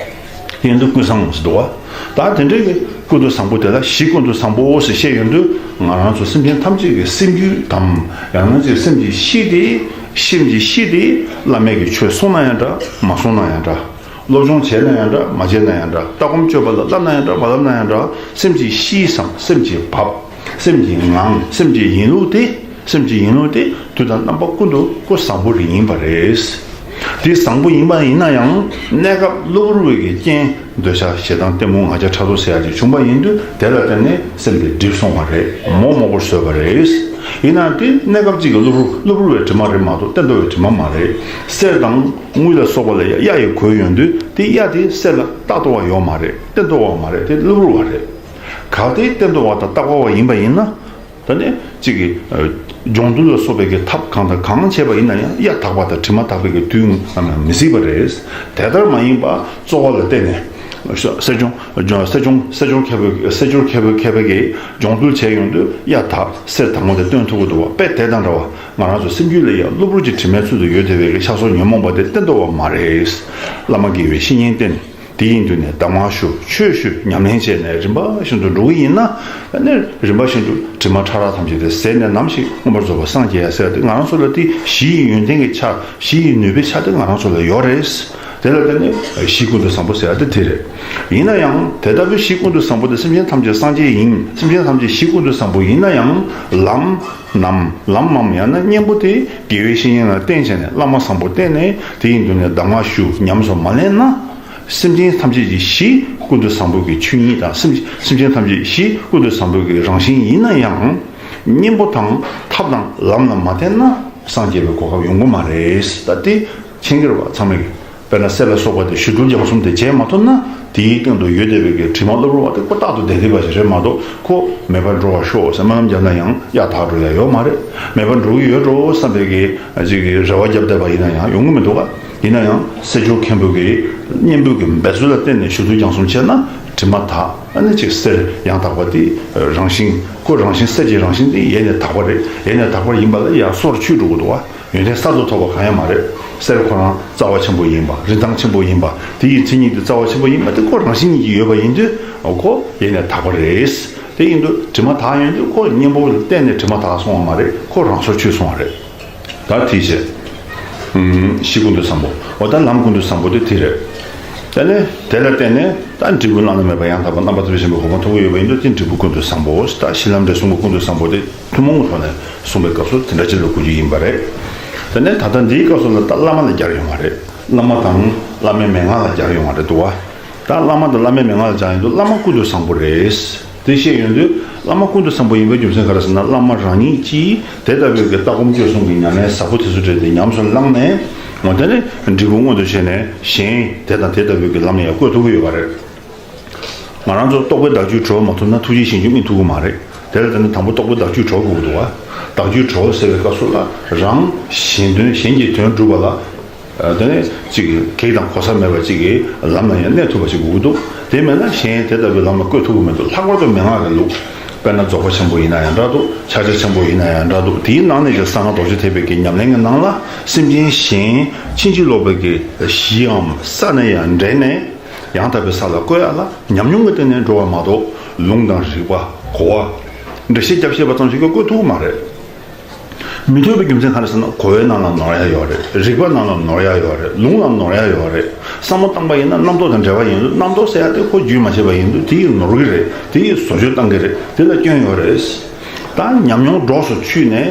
ཡིན་དུས་ཀུན་བཟང་ཟེར་འདུག་བ། ད་དེ་འདྲའི་གི་ཀུན་ཏུ་བཟང་པོ་དེ་ལ་གཞི་ཀུན་ཏུ་བཟང་པོ་ཟེར་བཤད་ཡོང་དུས། ང་རང་ཚོ་སེམས་ཅན་ཐམས་ཅད་ཀྱི་སེམས་རྒྱུད་དམ། ཡང་ན་ཅིག་སེམས་ཀྱི་གཤིས་དེ། སེམས་ཀྱི་གཤིས་དེ་བླ་མེད་ཀྱི་ཆོས་གསུངས་ན་ཡང་འདྲ། མ་གསུངས་ན་ཡང་འདྲ། སློབ་སྦྱོང་བྱས་ན་ཡང་འདྲ། མ་བྱས་ན་ཡང་འདྲ། ལྟ་སྒོམ་སྤྱོད་པ་ལ་བསླབ་ན་ཡང་འདྲ། མ་བསླབ་ན་ཡང་འདྲ། སེམས་ཀྱི་གཤིས་སམ། སེམས་ཀྱི་བབ། སེམས་ཀྱི་ངང་། སེམས་ཀྱི་ཡིན་ལུགས་དེ། སེམས་ཀྱི་ཡིན་ལུགས་དེ་དུས་དང་རྣམ་པ་ཀུན་ཏུ་ཀུན་བཟང་པོ་རེ་ཡིན་པ་རེད། དེ་བཟང་པོ་ཡིན་པ་ཡིན་ན་ཡང་གནས་སྐབས་གློ་བུར་བའི་གི་རྐྱེན། འདོད་ཆགས་ཞེ་སྡང་གཏི་མུག་ང་རྒྱལ་ཕྲག་དོག་ཟེར་ཡ་ཅིག་བྱུང་པ་ཡིན་དུས། དེ་ལ་བརྟེན་ནས་སེམས་དེ་འགྲིབ་སོང་བ་རེད། མོག་མོག་པོར་བཟོས་པ་རེད། ཡིན་ནའང་དེ་གནས་སྐབས་གཅིག་གི་གློ་བུར། གློ་བུར་བའི་དྲི་མ་རེད་མ་གཏོགས་གཏན་དུ་བའི་དྲི་མ་མ་རེད། གསེར་དང་དངུལ་ལ་སོགས་པ་ལ་ཡ་གཡའ་ཡི་གོས་ཡོང་དུས། དེ་གཡའ་དེ་གསེར་ལ་རྟག་ཏུ་བ་ཡོད་མ་རེད། གཏན་དུ་བ་མ་རེད། དེ་གློ་བུར་བ་རེད། གལ་ཏེ་གཏན་དུ་བ་དང་རྟག་པ་བ་ཡིན་པ་ཡིན་ན། ད་ནི་གཅིག་གི་ཨ་སྦྱོང་བརྡར་ལ་སོགས་པའི་གི་ཐབས་གང་དང་གང་བྱས་པ་ཡིན་ན་ཡང་། གཡའ་དག་པ་དང་དྲི་མ་དག་པའི་གི་དུས་ནམ་ཡང་མི་སྲིད་པ་རེད། དེ་ལྟར་མ་ཡིན་པ་རྩོལ་བ་ལ་བརྟེན་ནས། གསེར་སྦྱོང་། གསེར་སྦྱོང་། གསེར་སྦྱོང་མཁས་པའི། གསེར་སྦྱོང་མཁས་པའི། མཁས་པའི་གི་སྦྱོང་བརྡར་བྱས་ཡོང་དུས། གཡའ་དག་གསེར་དང་པོ་དེ་སྟོན་ཐུབ་ཀྱི་འདུག་བ། དཔེ་དེ་དང་འདྲ་བ། ང་རང་ཚོ་སེམས་རྒྱུད་ལ་ཡང་གློ་བུར་གྱི་དྲི་མའི་ཚུལ་དུ་ཡོད་བསྡད་པའི་གི་ཆགས་སོགས་ཉོན་མོངས་པ་དེ་གཏན་དུ་བ་མ་རེད། བླ་མ་དགེ་བའི་བཤེས་གཉེན་བསྟེན། དེ་ཡིན་དུས་ནས་གདམས་ངག་ཞུ། ཆོས་ཞུ། ཉམས་ལེན་བྱས་ནས་རིམ་པ་བཞིན་དུ་འགྲོ་གི་ཡིན་ན། ཨ་ནི་རིམ་པ་བཞིན་དུ་དྲི་མ་ཕྲ་རགས་ཐམས་ཅད་དེ་ཟད་ནས་ནམ་ཞིག་མངོན་པར་རྫོགས་པར་སངས་རྒྱས་ཡ་ཟེར་ཡ་དེ། ང་རང་ཚོ་ལ་དེ་གཞི་ཡི་ཡོན་ཏན་གྱི་ཆ། གཞི་ཡི་ནུས་པའི་ཆ་དེ་ང་རང་ཚོ་ལ་ཡོད་རེད། དེ་ལ་བརྟེན་ནས་གཞི་ཀུན་ཏུ་བཟང་པོ་ཟེར་ཡ་དེ་དེ་རེད། ཡིན་ན་ཡང་དེ་ལྟ་བུའི་གཞི་ཀུན་ཏུ་བཟང་པོ་དེ། སེམས་ཅན་ཐམས་ཅད་སངས་རྒྱས་ཡིན། སེམས་ཅན་ཐམས་ཅད་གཞི་ཀུན་ཏུ་བཟང་པོ་ཡིན་ན་ཡང་། ལམ་ནམ། ལམ་མམ་ཡང་ན་གཉེན་པོ་དེ་དགེ་བའི་བཤེས་གཉེན་ལ་བསྟེན་བྱས་ནས། བླ་མ་བཟང་པོ་བསྟེན་ནས། དེ་ཡིན་དུས་ནས་གདམས་ངག་ཞུ། ཉམས་སུ་མ་ལེན་ན། སེམས་ཅན་ཐམས་ཅད་ཀྱི་གཞི་ཀུན་ཏུ་བཟང་པོ་གི་ཆོས་ཉིད་དང་། སེམས། སེམས་ཅན་ཐམས་ཅད་གཞི་ཀུན་ཏུ་བཟང་པོ་གི་རང་བཞིན་ཡིན་ན་ཡང་། གཉེན་པོ་དང་ཐབས་དང་ལམ་ལ་མ་བརྟེན་ན་སངས་རྒྱས་པའི་གོ་སྐབས་ཡོང་གི་མ་རེད། ད་དེ་མཁྱེན་གྱི་རེད་བ། ཚང་མས་ཀྱི། དཔེར་ན་གསེར་ལ་སོགས་པ་དེ་ཞུ་ཐུལ་སྦྱང་གསུམ་དེ་བྱས་མ་ཐུབ་ན། དེའི་སྟེང་དུ་ཡོད་བསྡད་པའི་གི་དྲི་མ་གློ་བུར་བ་དེ་ཁོ་རྟག་ཏུ་བསྡད་བསྡད་པ་ཞིག་རེད་མ་གཏོགས། ཁོ་མེད་པར་འགྲོ་བར་ཤོག་ཟེར་སྨོན་ལམ་བརྒྱབ་ན་ཡང་གཡའ་དག་འགྲོ་ཡ་ཡོད་མ་རེད། མེད་པར་འགྲོ་གི་ཡོད་འགྲོ་བསམ་པའི་གི་ཅིག་གི་རེ་བ་བརྒྱབ་བསྡད་པ་ཡིན་ན་ཡང་ཡོང་གི་མི་འདུག་ག། ཡིན་ན་ཡང་གསེར་སྦྱོར་མཁན་པོ་གི་གཉེན་པོ་གི་འབད་རྩོལ་ལ་བརྟེན་ནས་ཞུ་ཐུལ་སྦྱང་གསུམ་བྱས་ན། དྲི་མ་དག། ཨ་ནི་ཅིག་གསེར་ཡང་དག་པ་དེ་རང་བཞིན། ཁོ་རང་བཞིན། གསེར་གྱི་རང་བཞིན་དེ་ཡེ་ནས་དག་པ་རེད། ཡེ་ནས་དག་པ་ཡིན་པ་ལ་ཡང་སོར་ཆུད་འགྲོ་གི་འདུག་ག། ཡོན་ཏན་གསར་དུ་ཐོབ་པ་གང་ཡང་མ་རེད། གསེར་ཁོ་རང་རྩ་བ་ཆེན་པོ་ཡིན་པ། རིན་ཐང་ཆེན་པོ་ཡིན་པ། དེ་ཡི་མཚན་ཉིད་དེ་རྩ་བ་ཆེན་པོ་ཡིན་པ་དེ་ཁོ་རང་བཞིན་ཉིད་ཀྱིས་ཡོད་པ་ཡིན་དུས། ཁོ་ཡེ་ནས་དག་པ་རེད། དེ་ཡིན་དུས་དྲི་མ་དག་ཡོང་དུས་ཁོ་གཉེན་པོ་ལ་བརྟེན་ནས་དྲི་མ་དག་སོང་བ་མ་རེད། ཁོ་རང་སོར་ཆུད་སོང་བ་རེད། ད་དེ་བྱས། ཨུམ། གཞི་ཀུན་ཏུ་བཟང་པོ། འོ་ད་ལམ་ཀུན་ཏུ་བཟང་པོ་དེ་དེ་རེད། དེ་ནས་དེ་ལ་བརྟེན་ནས་ད་འབྲས་བུ་བླ་ན་མེད་པ་ཡང་དག་པ་རྣམ་པར་ཐར་པའི་ཞིང་པའི་གོ་འཕང་ཐོབ་ཀྱི་ཡོད་པ་ཡིན་དུས། དེ་འབྲས་བུ་ཀུན་ཏུ་བཟང་པོ། ད་གཞི་ལམ་འབྲས་གསུམ་གྱི་ཀུན་ཏུ་བཟང་པོ་དེ་ཐུན་མོང་གི་ཐོག་ནས་གསུངས་པའི་སྐབས་སུ་དེ་འདྲ་ཅིག་ལ་གོ་རྒྱུ་ཡིན་པ་རེད། དེ་ནས་ད་ལྟ་འདིའི་སྐབས་སུ་ལ་ད་བླ་མ་ལ་སྦྱར་ཡོང་བ་རེད། བླ་མ་དང་བླ་མའི་མན་ངག་ལ་སྦྱར་ཡོང་བ་རེད་འདུག་བ། ད་བླ་མ་དང་བླ་མའི་མན་ངག་ལ་སྦྱར་ཡོང་དུས་བླ་མ་ཀུན་ཏུ་བཟང་པོ་རེད། དེ་བཤད་ཡོང་དུས་བླ་མ་ཀུན་ཏུ་བཟང་པོ་ཡིན་པའི་རྒྱུ་མཚན་ག་རེ་ཟེར་ན། བླ་མ་རང་ཉིད་ཀྱིས་དེ་ལྟ་བུའི་གི་ལྟ་སྒོམ་སྤྱོད་གསུམ་གྱི་ཉམས་ལེན་ཟབ་པོ་དེ་ཚོ་སྤྲད་དེ་ཉམས་སུ་བླངས་ནས། འོ་དེ་ནས་འབྲས་བུ་མངོན་དུ་བྱས་ནས་གཞན་དེ་དང་དེ་ལྟ་བུའི་གི་ལམ་ལ་ཡང་བཀོད་ཐུབ་ཀྱི་ཡོད་པ་རེད། ང་རང་ཚོ་རྟོགས་པའི་བདག་རྒྱུད་གྲོལ་མ་ཐུབ་ན་ཐུགས་རྗེའི་ཞིང་བཅུ་སྨིན་ཐུབ་ཀྱི་མ་རེད། དེ་ལ་བརྟེན་ནས་དང་པོ་རྟོགས་པའི་བདག་རྒྱུད་གྲོལ་དགོས་ཀྱི་འདུག་བ། བདག་རྒྱུད་གྲོལ་ཟེར་བའི་སྐབས་སུ་ལ་རང་གཞན་དོན། གཞན་གྱི་དོན་སྒྲུབ་པ་ལ། ཨ། དེ་ནས་ཅིག་གེགས་དང་གོལ་ས་མེད་པ་ཅིག་གི་ལམ་ལ་ཡང་གནས་ཐུབ་པ་ཞིག་དགོས་ཀྱི་འདུག། དེ་མེད་ན་གཞན་དེ་ལྟ་བུའི་ལམ་ལ་བཀོད་ཐུབ་ཀྱི་མི་འདུག། ལྷག་པར་དུ་མན་ངག་གི་ལུགས། དཔེར་ན་རྫོགས་པ་ཆེན་པོ་ཡིན་ན་ཡང་འདྲ་འདུག། ཕྱག་རྒྱ་ཆེན་པོ་ཡིན་ན་ཡང་འདྲ་འདུག། དེའི་ནང་ནས་ཀྱང་གསང་སྔགས་རྡོ་རྗེ་ཐེག་པའི་གི་ཉམས་ལེན་གྱི་ནང་ལ་སེམས་ཅན་གཞན་ཕྱིན་ཅི་ལོག་པའི་གི་གཞིའམ་ས་ནས་ཡང་འདྲེན་ནས། ཡང་དག་པའི་ས་ལ་བཀོད་ཡ་ལ་ཉམས་མྱོང་གི་སྟེང་ནས་འགྲོ་བ་མ་གཏོགས། ལུང་དང་རིགས་པ། གོ་བ། འགྲེལ་བཤད་རྒྱབ་ཤེས་པ་ཙམ་ཞིག་གིས་བཀོད་ཐུབ་ཀྱི་མ་རེད། མི་འདོད་པའི་རྒྱུ་མཚན་ག་རེ་ཟེར་ན། གོ་བའི་ནང་ལ་ནོར་ཡ་ཡོད་རེད། རིགས་པ་ནང་ལ་ནོར་ཡ་ཡོད་རེད། ལུང་ལ་ནོར་ཡ་ཡོད་རེད། བསམ་བློ་བཏང་པ་ཡིན་ན་རྣམ་རྟོག་དང་འབྲེལ་བ་ཡིན་དུས། རྣམ་རྟོག་ཟེར་ཡ་དེ་ཁོ་རྒྱུན་མ་ཆད་པ་ཡིན་དུས། དེ་ཡིས་ནོར་གྱི་རེད། དེ་ཡིས་བཟོ་བཅོས་བཏང་གི་རེད། དེ་ལ་སྐྱོན་ཡོད་རེད། ད་ཉམས་མྱོང་སྒྲོགས་སུ་ཆུད་ནས།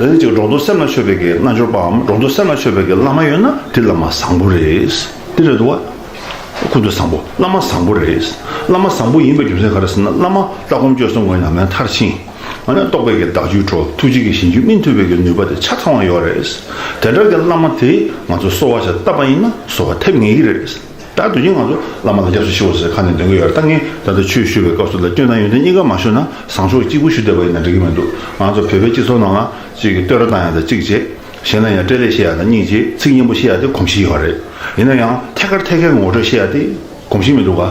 རེ་ཅིག་སྒྲོ་འདོགས་སེམས་ལ་ཆོད་པའི་གི་རྣལ་འབྱོར་པའམ། སྒྲོ་འདོགས་སེམས་ལ་ཆོད་པའི་གི་བླ་མ་ཡོད་ན་དེ་བླ་མ་བཟང་པོ་རེད། དེ་རེད་འདུག་བ། ཀུན་ཏུ་བཟང་པོ། བླ་མ་བཟང་པོ་རེད། བླ་མ་བཟང་པོ་ཡིན་པའི་རྒྱུ་མཚན་ག་རེ་ཟེར་ན། བླ་མ་ལྟ་སྒོམ་སྤྱོད་གསུམ་གྱི་ཉམས་ལེན་མཐར་ཕྱིན། ཨ་ནི་རྟོགས་པའི་གི་བདག་རྒྱུད་གྲོལ། ཐུགས་རྗེ་གི་ཞིང་བཅུ་སྨིན་ཐུབ་པའི་གི་ནུས་པ་དེ་ཆ་ཚང་བ་ཡོད་རེད། དེ་འདྲ་གི་བླ་མ་དེ་ང་ཚོ་གསོལ་བ་ཞིག་བཏབ་པ་ཡིན་ན་གསོལ་བ་ཐེབས་ངེས་ཀྱི་རེད། ད་དུས་རྒྱུན་ང་ཚོ་བླ་མ་ལ་སྐྱབས་སུ་མཆིའོ་ཟེར་ཁ་ནས་འདོན་གྱི་ཡོད་རེད། ད་ངས་ད་ལྟ་ཆོས་ཞུ་བའི་སྐབས་སུ་ལ་སྐྱོན་དང་ཡོན་ཏན་གཉིས་ཀ་མ་ཞུ་ན་བཟང་ཕྱོགས་གཅིག་པུ་ཞུ་བསྡད་པ་ཡིན་ན་འགྲིག་གི་མི་འདུག། ང་ཚོ་བོད་པའི་སྤྱི་ཚོགས་ནང་ལ་ཅིག་གི་བསྟོད་ར་བཏང་ཡ་དང་གཅིག་བྱས། གཞན་ལ་ཡང་སྤྲེལ་ལད་བཤད་ཡ་དང་གཉིས་བྱས། ཚིག་སྙན་པོ་བཤད་ཡ་དེ་གོམས་གཤིས་ཡོད་རེད། ཡིན་ན་ཡང་ཐད་ཀར་ཐད་ཀའི་ངོ་སྤྲོད་བཤད་ཡ་དེ་གོམས་གཤིས་མི་འདུག་ག།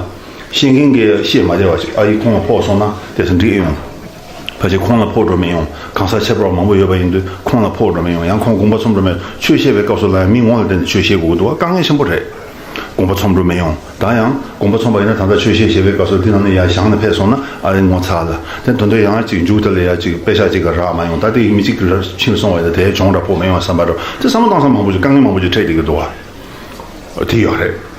བཤད་མཁན་གྱིས་བཤད་མ་བདེ་བ་ཅིག། ཨ་ཡེ་ཁོང་ལ་ཕོག་སོང་ན་དེ་ཚོ་འགྲིག་ཨེ་ཡོང་། ཕལ་ཆེར་ཁོང་ལ་ཕོག་འགྲོ་མི་ཡོང་། གང་ཟག་ཁྱད་པར་བ་མང་པོ་ཡོད་པ་ཡིན་དུས་ཁོང་ལ་ཕོག་འགྲོ་མི་ཡོང་། ཡང་ཁོང་དགོངས་པ་ཚོམ་འགྲོ་མི། ཆོས་བཤད་པའི་སྐབས་སུ་ལ་ཡང་མི་ངོ་ལ་བལྟས་ནས་ཆོས་བཤད་དགོས་ཀྱི་འདུག་བ། དཀའ་ངལ་ཆེན་པོ་རེད། དགོངས་པ་ཚོམ་འགྲོ་མི་ཡོང་། ད་ཡང་དགོངས་པ་ཚོམ་པ་ཡིན་ན་ད་ལྟ་ཆོས་བཤད་བཤད་པའི་སྐབས་སུ་འདི་ནང་ནས་ཡར་བཞེངས་ནས་ཕེབས་སོང་ན་ཨ་རེ་ངོ་ཚ་ལ། དེ་དོན་དུ་ཡང་ཅིག་མཇུག་ད་ལ་ཡར་ཅིག་དཔེ་ཆ་ཅིག་ག་རག་མ་ཡོང་། ད་དེ་མི་གཅིག་ར་ཕྱིན་སོང་བ་ཡིན་ན་དེ་གྱོང་འདྲ་ཕོག་མི་ཡོང་བསམ་པ་འགྲོ། དེ་བསམ་བློ་བཏང་ས་མང་པོ་ཅིག་དཀའ་ངལ་མང་པོ་ཅིག་འཕྲད་བསྡད་ཀྱི་འདུག་བ། དེ་ཡོད་རེད།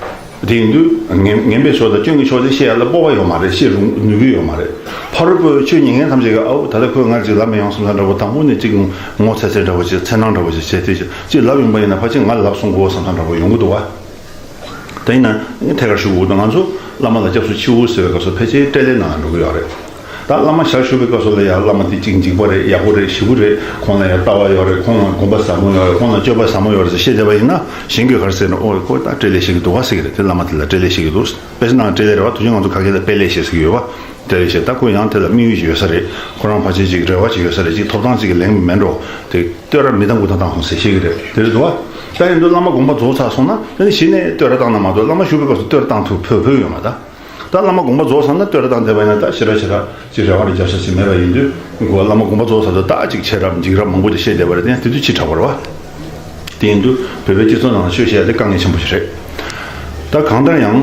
དེ་ཡིན་དུས་ངན་ངན་པའི་ཕྱོགས་དང་སྐྱོན་གྱི་ཕྱོགས་དེ་བཤད་ཡ་ལ་སྤོབས་པ་ཡོད་མ་རེད། བཤད་རུང་ནུས་ཀྱི་ཡོད་མ་རེད། ཕ་རོལ་པོའི་ཆོས་ཉན་མཁན་ཐམས་ཅད་ཀྱིས་ཨའུ་ད་ལྟ་ཁོས་ང་ལ་ཅིག་ལབ་མི་ཡོང་བསམ་ས་འདྲ་པོ། དང་པོ་ནས་ཅིག་ངོ་ཚ་ཚ་འདྲ་པོ་ཅིག་འཚེར་སྣང་འདྲ་པོ་ཅིག་བྱས་ཏེ་ཅིག་ལབ་ཡོང་པ་ཡིན་ན་ཕལ་ཆེར་ང་ལ་ལབ་སོང་གོ་བསམ་ས་འདྲ་པོ་ཡོང་གི་འདུག་བ། དེ་ཡིན་ན་ཐད་ཀར་ཞུ་དགོས་འདུག་ང་ཚོ་བླ་མ་ལ་སྐྱབས་སུ་མཆིའོ་ཟེར་བའི་སྐབས་སུ་ཕལ་ཆེར་སྤྲེལ་ལད་ནང་ལ་འགྲོ་གི་ཡོད་རེད། ད་བླ་མ་ཞལ་བཞུགས་པའི་སྐབས་སུ་ལ་ཡང་བླ་མ་དེ་གཅིག་འཇིགས་པ་རེད། ཡག་པོ་རེད། ཞེ་པོ་རེད། ཁོང་ལ་ཡང་ལྟ་བ་ཡོད་རེད། ཁོང་ལ་དགོངས་པ་ཟབ་མོ་ཡོད་རེད། ཁོང་ལ་སྤྱོད་པ་ཟབ་མོ་ཡོད་རེད་ཟེར་བཤད་བསྡད་པ་ཡིན་ན་གཞན་གྱིས་ག་རེ་ཟེར་ན། ཨོ་ཁོ་ད་སྤྲེལ་ལད་བཤད་ཀྱི་འདུག་བ་ཟེར་གྱི་རེད། དེ་བླ་མ་དེ་ལ་སྤྲེལ་ལད་བཤད་ཀྱི་འདུག་དཔེ་ཆ་ནང་སྤྲེལ་ལད་རེད་བ། དུས་རྒྱུན་ང་ཚོ་ཁ་སྐད་ལ་དཔེ་ལད་བཤད་ཟེར་གྱི་ཡོད་བ། སྤྲེལ་ལད་བཤད། ད་ཁོ་ཡང་དེ་ལ་དམིགས་ཡུལ་ཅིག་ཡོད་ས་རེད། ཁོ་རང་ཕལ་ཆེར་ཅིག་རེ་བ་ཅིག་ཡོད་ས་རེད། ཅིག་ཐོབ་ཐང་ཅིག་གི་ལེན་མིན་འགྲོ། དེ་བསྟོད་ར་མི་བཏང་དགུ་བཏང་བཏང་སོང་ཟེར་བཤད་ཀྱི་རེད། དེ་རེད་འདུག་བ། ད་ཡིན་དུས་བླ་མ་དགོངས་པ་རྫོགས་ཚར་སོང་ན་དེ་ནི་གཞི་ནས་བསྟོད་ར་བཏང་ན་མ་གཏོགས་བླ་མ་བཞུགས་པའི་སྐབས་སུ་བསྟོད་ར་བཏང་ཐུབ་ཕོད་ཕོད་ཡོད་མ་རེད། ད་བླ་མ་དགོངས་པ་རྫོགས་ཚར་ན་བསྟོད་ར་བཏང་བསྡད་པ་ཡིན་ན་ད་ཞེ་དྲག་ཞེ་དྲག་ཅིག་རེ་བ་རེ་རྒྱབ་ས་ཅིག་མེད་པ་ཡིན་དུས། འགོ་བླ་མ་དགོངས་པ་རྫོགས་ཚར་དུས་ད་ཅིག་མཁྱེན་རབ་འཇིགས་རབ་མང་པོ་ཅིག་བཤད་བསྡད་པ་རེད། དེ་ཡང་དེ་དུས་ཕྱི་དྲགས་པ་རེད་བ། དེ་ཡིན་དུས་བོད་པའི་སྤྱི་ཚོགས་ནང་ལ་ཆོས་བཤད་ཡ་དེ་དཀའ་ངལ་ཆེན་པོ་ཞིག་རེད། ད་གང་ལྟར་ཡང་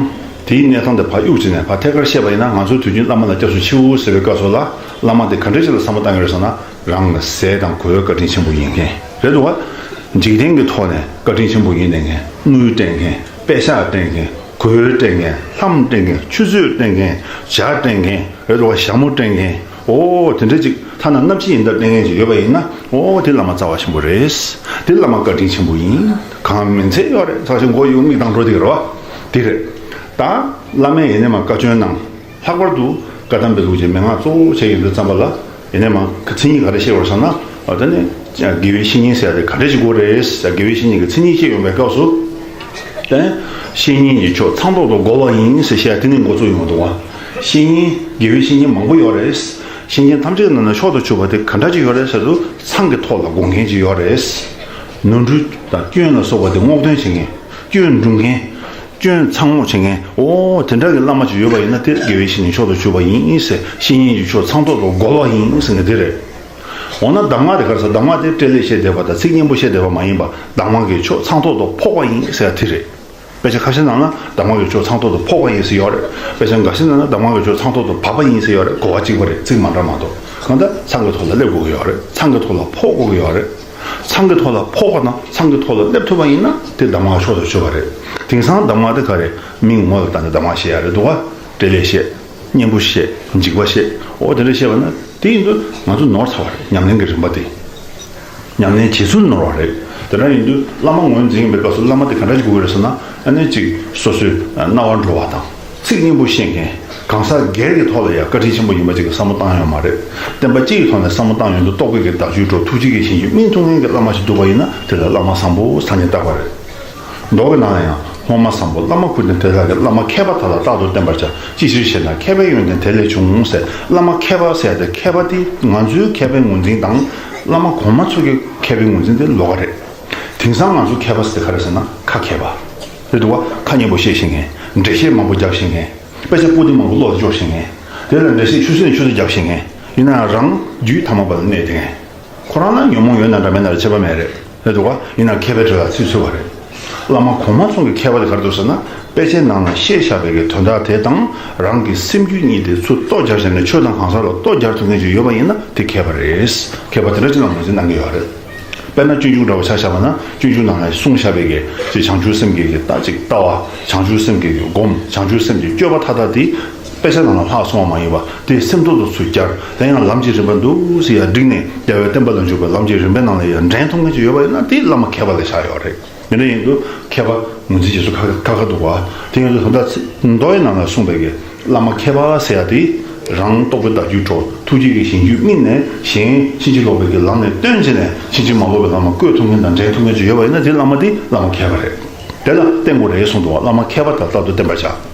དེའི་གནས་སྟངས་དེ་ཕར་གཡུག་བྱས་ནས་ཕར་ཐད་ཀར་བཤད་པ་ཡིན་ན། ང་ཚོ་དུས་རྒྱུན་བླ་མ་ལ་སྐྱབས་སུ་མཆིའོ་ཟེར་བའི་སྐབས་སུ་ལ་བླ་མ་དེ་ག་འདྲ་ཞིག་ལ་བསམ་བློ་བཏང་གི་རེད་ཟེར་ན། རང་ལ་ཟས་དང་གོས་བཀའ་དྲིན་ཆེན་པོ་ཡིན་མཁན་རེད་འདུག་བ། འཇིག་རྟེན་གྱི་ཐོག་ནས་བཀའ་དྲིན་ཆེན་པོ་ཡིན་བསྡད་མཁན། དངུལ་སྤྲད་མཁན། པད་ཤག་སྤྲད་མཁན། གོས་སྤྲད་མཁན། ལྷམ་སྤྲད་མཁན། ཆུ་ཚོད་སྤྲད་མཁན། ཇ་སྤྲད་མཁན་རེད་འདུག་བ། ཞྭ་མོ་སྤྲད་མཁན། ཨོ་དེ་འདྲ་ཅིག་ཐ་ན་སྣབས་ཕྱི་ཡིན་ད་སྤྲད་མཁན་ཅིག་ཡོད་པ་ཡིན་ན། ཨོ་དེ་བླ་མ་རྩ་བ་ཆེན་པོ་རེད། དེ་བླ་མ་བཀའ་དྲིན་ཆེན་པོ་ཡིན། གང་མིན་ཚད་ཡོད་རེད། ཚ་ཞིག་མགོ་གཡུག་མིག་གདངས་འགྲོ་དེ་རེད་བ། དེ་རེད། ད་བླ་མས་ཡིན་ནས་མ་བཀའ་བཀྱོན་གནང་། ལྷག་པར་དུ་བཀའ་གདམས་པའི་ལུགས་ཀྱི་མན་ངག་གཙོ་བོ་བྱས་ཡོང་དུས་ཙམ་པ་ལ། ཡིན་ནས་མ་མཚན་ཉིད་ག་རེ་བཤད་པར་སོང་ན། ཨ་ད་ནི་དགེ་བའི་བཤེས་གཉེན་ཟེར་ཡ་དེ་ག་འདྲ་ཞིག་དགོས་རེད་ཟེར། དགེ་བའི་བཤེས་གཉེན་གྱི་མཚན་ཉིད་བཤད་ཡོང་པའི་སྐབས་སུ། ཨ་བཤེས་གཉེན་གྱི་ཕྱོགས་ཚངས་ཐོག་ཏུ་བསྒོམ་པ་ཡིན་ཟེར་བཤད་ཡ་དེ་ནས་འགོ་བཙུགས་ཡོང་གི་འདུག་བ། བཤེས་གཉེན་དགེ་བའི་བཤེས་གཉེན་མང་པོ་ཡོད་རེད། བཤེས་གཉེན་ཐམས་ཅད་ཀྱི་ནང་ནས་མཆོག་ཏུ་གྱུར་པ་དེ་ག་འདྲ་ཅིག་ཡོད་རེད་ཟེར་དུས་ཚངས་ཀྱི་ཐོག་ལ་བསྒོམ་མཁན་ཅིག་ཡོད་རེད། ནོར་འཁྲུལ་དང་སྐྱོན་ལ་སོགས་པ་དེ་སྔོག་འདོན་བྱེད་མཁན། སྐྱོན་སྒྲུབ་མཁན། སྐྱོན་ཚང་མ་བྱེད་མཁན། ཨོ་དེ་འདྲ་གི་བླ་མ་ཅིག་ཡོད་པ་ཡིན་ན་དེ་དགེ་བའི་བཤེས་གཉེན་མཆོག་ཏུ་གྱུར་པ་ཡིན་ཟེར། བཤེས་གཉེན་གྱི་ཕྱོགས་ཚངས་ཐོག་ཏུ་བསྒོམ་པ་ཡིན་ཟེར་མཁན་དེ་རེད། འོ་ན་གདམས་ངག་དེ་ག་རེ་ཟེར། གདམས་ངག་དེ་སྤྲེལ་ལད་བཤད་བསྡད་པ་དང་ཚིག་སྙན་པོ་བཤད་བསྡད་པ་མ་ཡིན་པ། གདམས་ངག་གི་ཕྱོགས་ཚངས་ཐོག་ཏུ་ཕོག་པ་ཡིན་ཟེར་ཡ་དེ་རེད། དཔེ་ཆ་ཁ་ཤས་ནང་ན་གདམས་ངག་གི་ཕྱོགས་ཚངས་ཐོག་ཏུ་ཕོག་པ་ཡིན་ཟེར་ཡོད་རེད། དཔེ་ཆ་འགའ་ཤས་ནང་ན་གདམས་ངག་གི་ཕྱོགས་ཚངས་ཐོག་ཏུ་བབས་པ་ཡིན་ཟེར་ཡོད་རེད། གོ་བ་གཅིག་པ་རེད། ཚིག་མ་འདྲ་མ་གཏོགས། གང་ལྟར་ཚངས་ཀྱི་ཐོག་ལ་སླེབས་དགོས་ཀྱི་ཡོད་རེད། ཚངས་ཀྱི་ཐོག་ལ་ཕོག་དགོས་ཀྱི་ཡོད་རེད། ཚངས་ཀྱི་ཐོག་ལ་ཕོག་པ་དང་ཚངས་ཀྱི་ཐོག་ལ་སླེབས་ཐུབ་པ་ཡིན་ན་དེ་གདམས་ངག་མཆོག་ཏུ་གྱུར་པ་རེད། དེང་སང་གདམས་ངག་དེ་ག་རེ། མིང་ངོ་ལ་བལྟས་ནས་གདམས་ངག་བཤད་ཡ་རེད་འདུག་བ། སྤྲེལ་ལད་བཤད། སྙན་པོ་བཤད། འཇིགས་པ་བཤད། འོ་དེ་འདྲ་བཤད་པ་ན་དེ་ཡིན་དུས་ང་ཚོ་ནོར་ཚར་བ་རེད། ཉམས་ལེན་གྱི་རིམ་པ་དེ། ཉམས་ལེན་བྱེད་ཚུལ་ནོར་བ་རེད། དེ་འདྲ་ཡིན་དུས་བླ་མ་ངོས་འཛིན་པའི་སྐབས་སུ་བླ་མ་དེ་ག་འདྲ་ཞིག་དགོས་ཀྱི་རེད་ཟེར་ན། ཨ་ནི་གཅིག་སོ་སོའི་རྣ་བར་འགྲོ་བ་དང་། ཚིག་སྙན་པོ་བཤད་མཁན། གང་ཟག་སྒེར་གྱི་ཐོག་ལ་ཡང་བཀའ་དྲིན་ཆེན་པོ་ཡིན་པ་ཅིག་གི་བསམ་བློ་བཏང་ཡོད་མ་རེད། བསྟན་པ་སྤྱི་ཡི་ཐོག་ནས་བསམ་བློ་བཏང་ཡོང་དུས་རྟོག་གེ་གི་བརྡ་བརྒྱུད་འགྲོ། ཐུགས་རྗེ་གི་ཞིང་བཅུད་སྨིན་ཐུབ་མཁན་གྱི་བླ་མ་ཞིག་འདུག་པ་ཡིན་ན་དེ་ལ་བླ་མ་བཟང་པོ་ཟེར་ནས་བཏགས་པ་རེད། མདོ་གི་ནང་ལ་ཡང་སློབ་མ་བཟང་པོ་བླ་མ་ཁུར་ནས་དེ་དག་གི་བླ་མ་མཁས་པ་དག་ལ་རྟག་ཏུ་བསྟེན་པར་བྱ། ཅི་ཕྱིར་ཞེ་ན་མཁས་པའི་ཡོན་ཏན་དེ་ལས་བྱུང་ཟེར། བླ་མ་མཁས་པ་ཟེར་ཡ་དེ་མཁས་པ་དེ་ང་ཚོའི་མཁས་པའི་ངོས་འཛིན་དང་། བླ་མ་གོང་མ་ཚོ་གི་མཁས་པའི་ངོས་འཛིན་དེ་ལོགས་ཀ་རེད། དེང་སང་ང་ཚོ་མཁས་པ་ཟེར་ག་རེ་ཟེར་ན་ཁ་མཁས་པ་རེད་འདུག་བ། ཁ་སྙན་པོ་བཤད་ཤེས་མཁན། འགྲེལ་བཤད་མང་པོ་རྒྱབ་ཤེས་མཁན། དཔེ་ཆ་པོ་ཏི་མང་པོ་ཀློག་འཇོག་ཤེས་མཁན། དེ་ལ་འགྲེལ་བཤད་ཆུ་ཚོད་ནས་ཆུ་ཚོད་རྒྱབ་ཤེས་མཁན། ཡིན་ནའང་རང་རྒྱུད་ཐ་མལ་པ་ལ་གནས་བསྡད་མཁན། ཁོ་རང་ལ་ཉོན་མོངས་ཡོད་ན་འདྲ་མེད་ན་ལ་ཁྱད་པར་མེད་རེད། རེད་འདུག་བ། ཡིན་ནའང་མཁས་པའི་གྲས་ལ་ཚུད་ཚུད་པ་རེད། བླ་མ་གོང་མ་ཚོ་གི་མཁས་པ་དེ་ག་རེ་འདུག་ཟེར་ན། དཔེ་ཆའི་ནང་ལ་བཤད་བཞག་པའི་གི་དོན་དག་དེ་དང་རང་གི་སེམས་རྒྱུད་གཉིས་དེ་ཚུར་གཏོར་རྒྱག་བྱས་ནས་ཆོས་དང་གང་ཟག་ལ་གཏོར་རྒྱག་ཐུབ་མཁན་ཅིག་ཡོད་པ་ཡིན་ན་དེ་མཁས་པ་རེད། མཁས་པ་དེ་འདྲ་ཅིག་ལ་ངོས་འཛིན་གནང་གི་ཡོད་རེད། དཔེར་ན་སྤྱོད་འཇུག་འདྲ་བོ་ཆ་བཞག་པ་ན་སྤྱོད་འཇུག་ནང་ལ་གསུངས་བཞག་པའི་གི་ཅིག་བྱང་ཆུབ་སེམས་ཀྱི་གི་ད་ཅིག་ལྟ་བ། བྱང་ཆུབ་སེམས་ཀྱི་གི་སྒོམ། བྱང་ཆུབ་སེམས་ཀྱི་སྤྱོད་པ་མཐའ་དག་དེ་དཔེ་ཆ་ནང་ལ་ལྷག་སོང་བ་མ་ཡིན་པ་དེ་སེམས་ཐོག་ཏུ་ཚུར་བསྐྱར། དེ་ཡང་ལམ་གྱི་རིམ་པ་འདུག་སེ་ཡར་བསྒྲིགས་ནས་རྒྱལ་བའི་བསྟན་པ་ལ་འཇུག་པའི་ལམ་གྱི་རིམ་པའི་ནང་ལ་ཡར་འདྲེན་ཐུབ་མཁན་ཅིག་ཡོད་པ་ཡིན་ན་དེ་བླ་མ་མཁས་པ་ལ་བཞག་ཡོད་རེད། དེ་འདྲ་ཡིན་དུས་མཁས་པ་ངོས་འཛིན་བྱེད་ཚུལ་ཁ་ཁ་ཁ་འདུག་བ། དེ་ཡིན་དུས་ད་ལྟ་ཚེ་མདོ་ཡི་ནང་ལ་གསུངས་པའི་གི་བླ་མ་མཁས་པ་ཟེར་ཡ་དེ་རང་རྟོགས་པའི་བརྡ་བརྒྱུད་འགྲོ། ཐུགས་རྗེ་གི་ཞིང་བཅུད་སྨིན་ནས་གཞན་ཕྱིན་ཅི་ལོག་པའི་གི་ལམ་ནས་བཏོན་བྱས་ནས་ཕྱིན་ཅི་མ་ལོག་པའི་ལམ་ལ་བཀོད་ཐུབ་མཁན་དང་འདྲེན་ཐུབ་མཁན་ཅིག་ཡོད་པ་ཡིན་ན་དེ་བླ་མ་དེ་བླ་མ་མཁས་པ་རེད། དེ་ལ་བརྟེན་དགོས་རེད་གསུངས་འདུག་བ། བླ་མ་མཁས་པ་དག་རྟག་ཏུ་བསྟེན་པར་བྱ།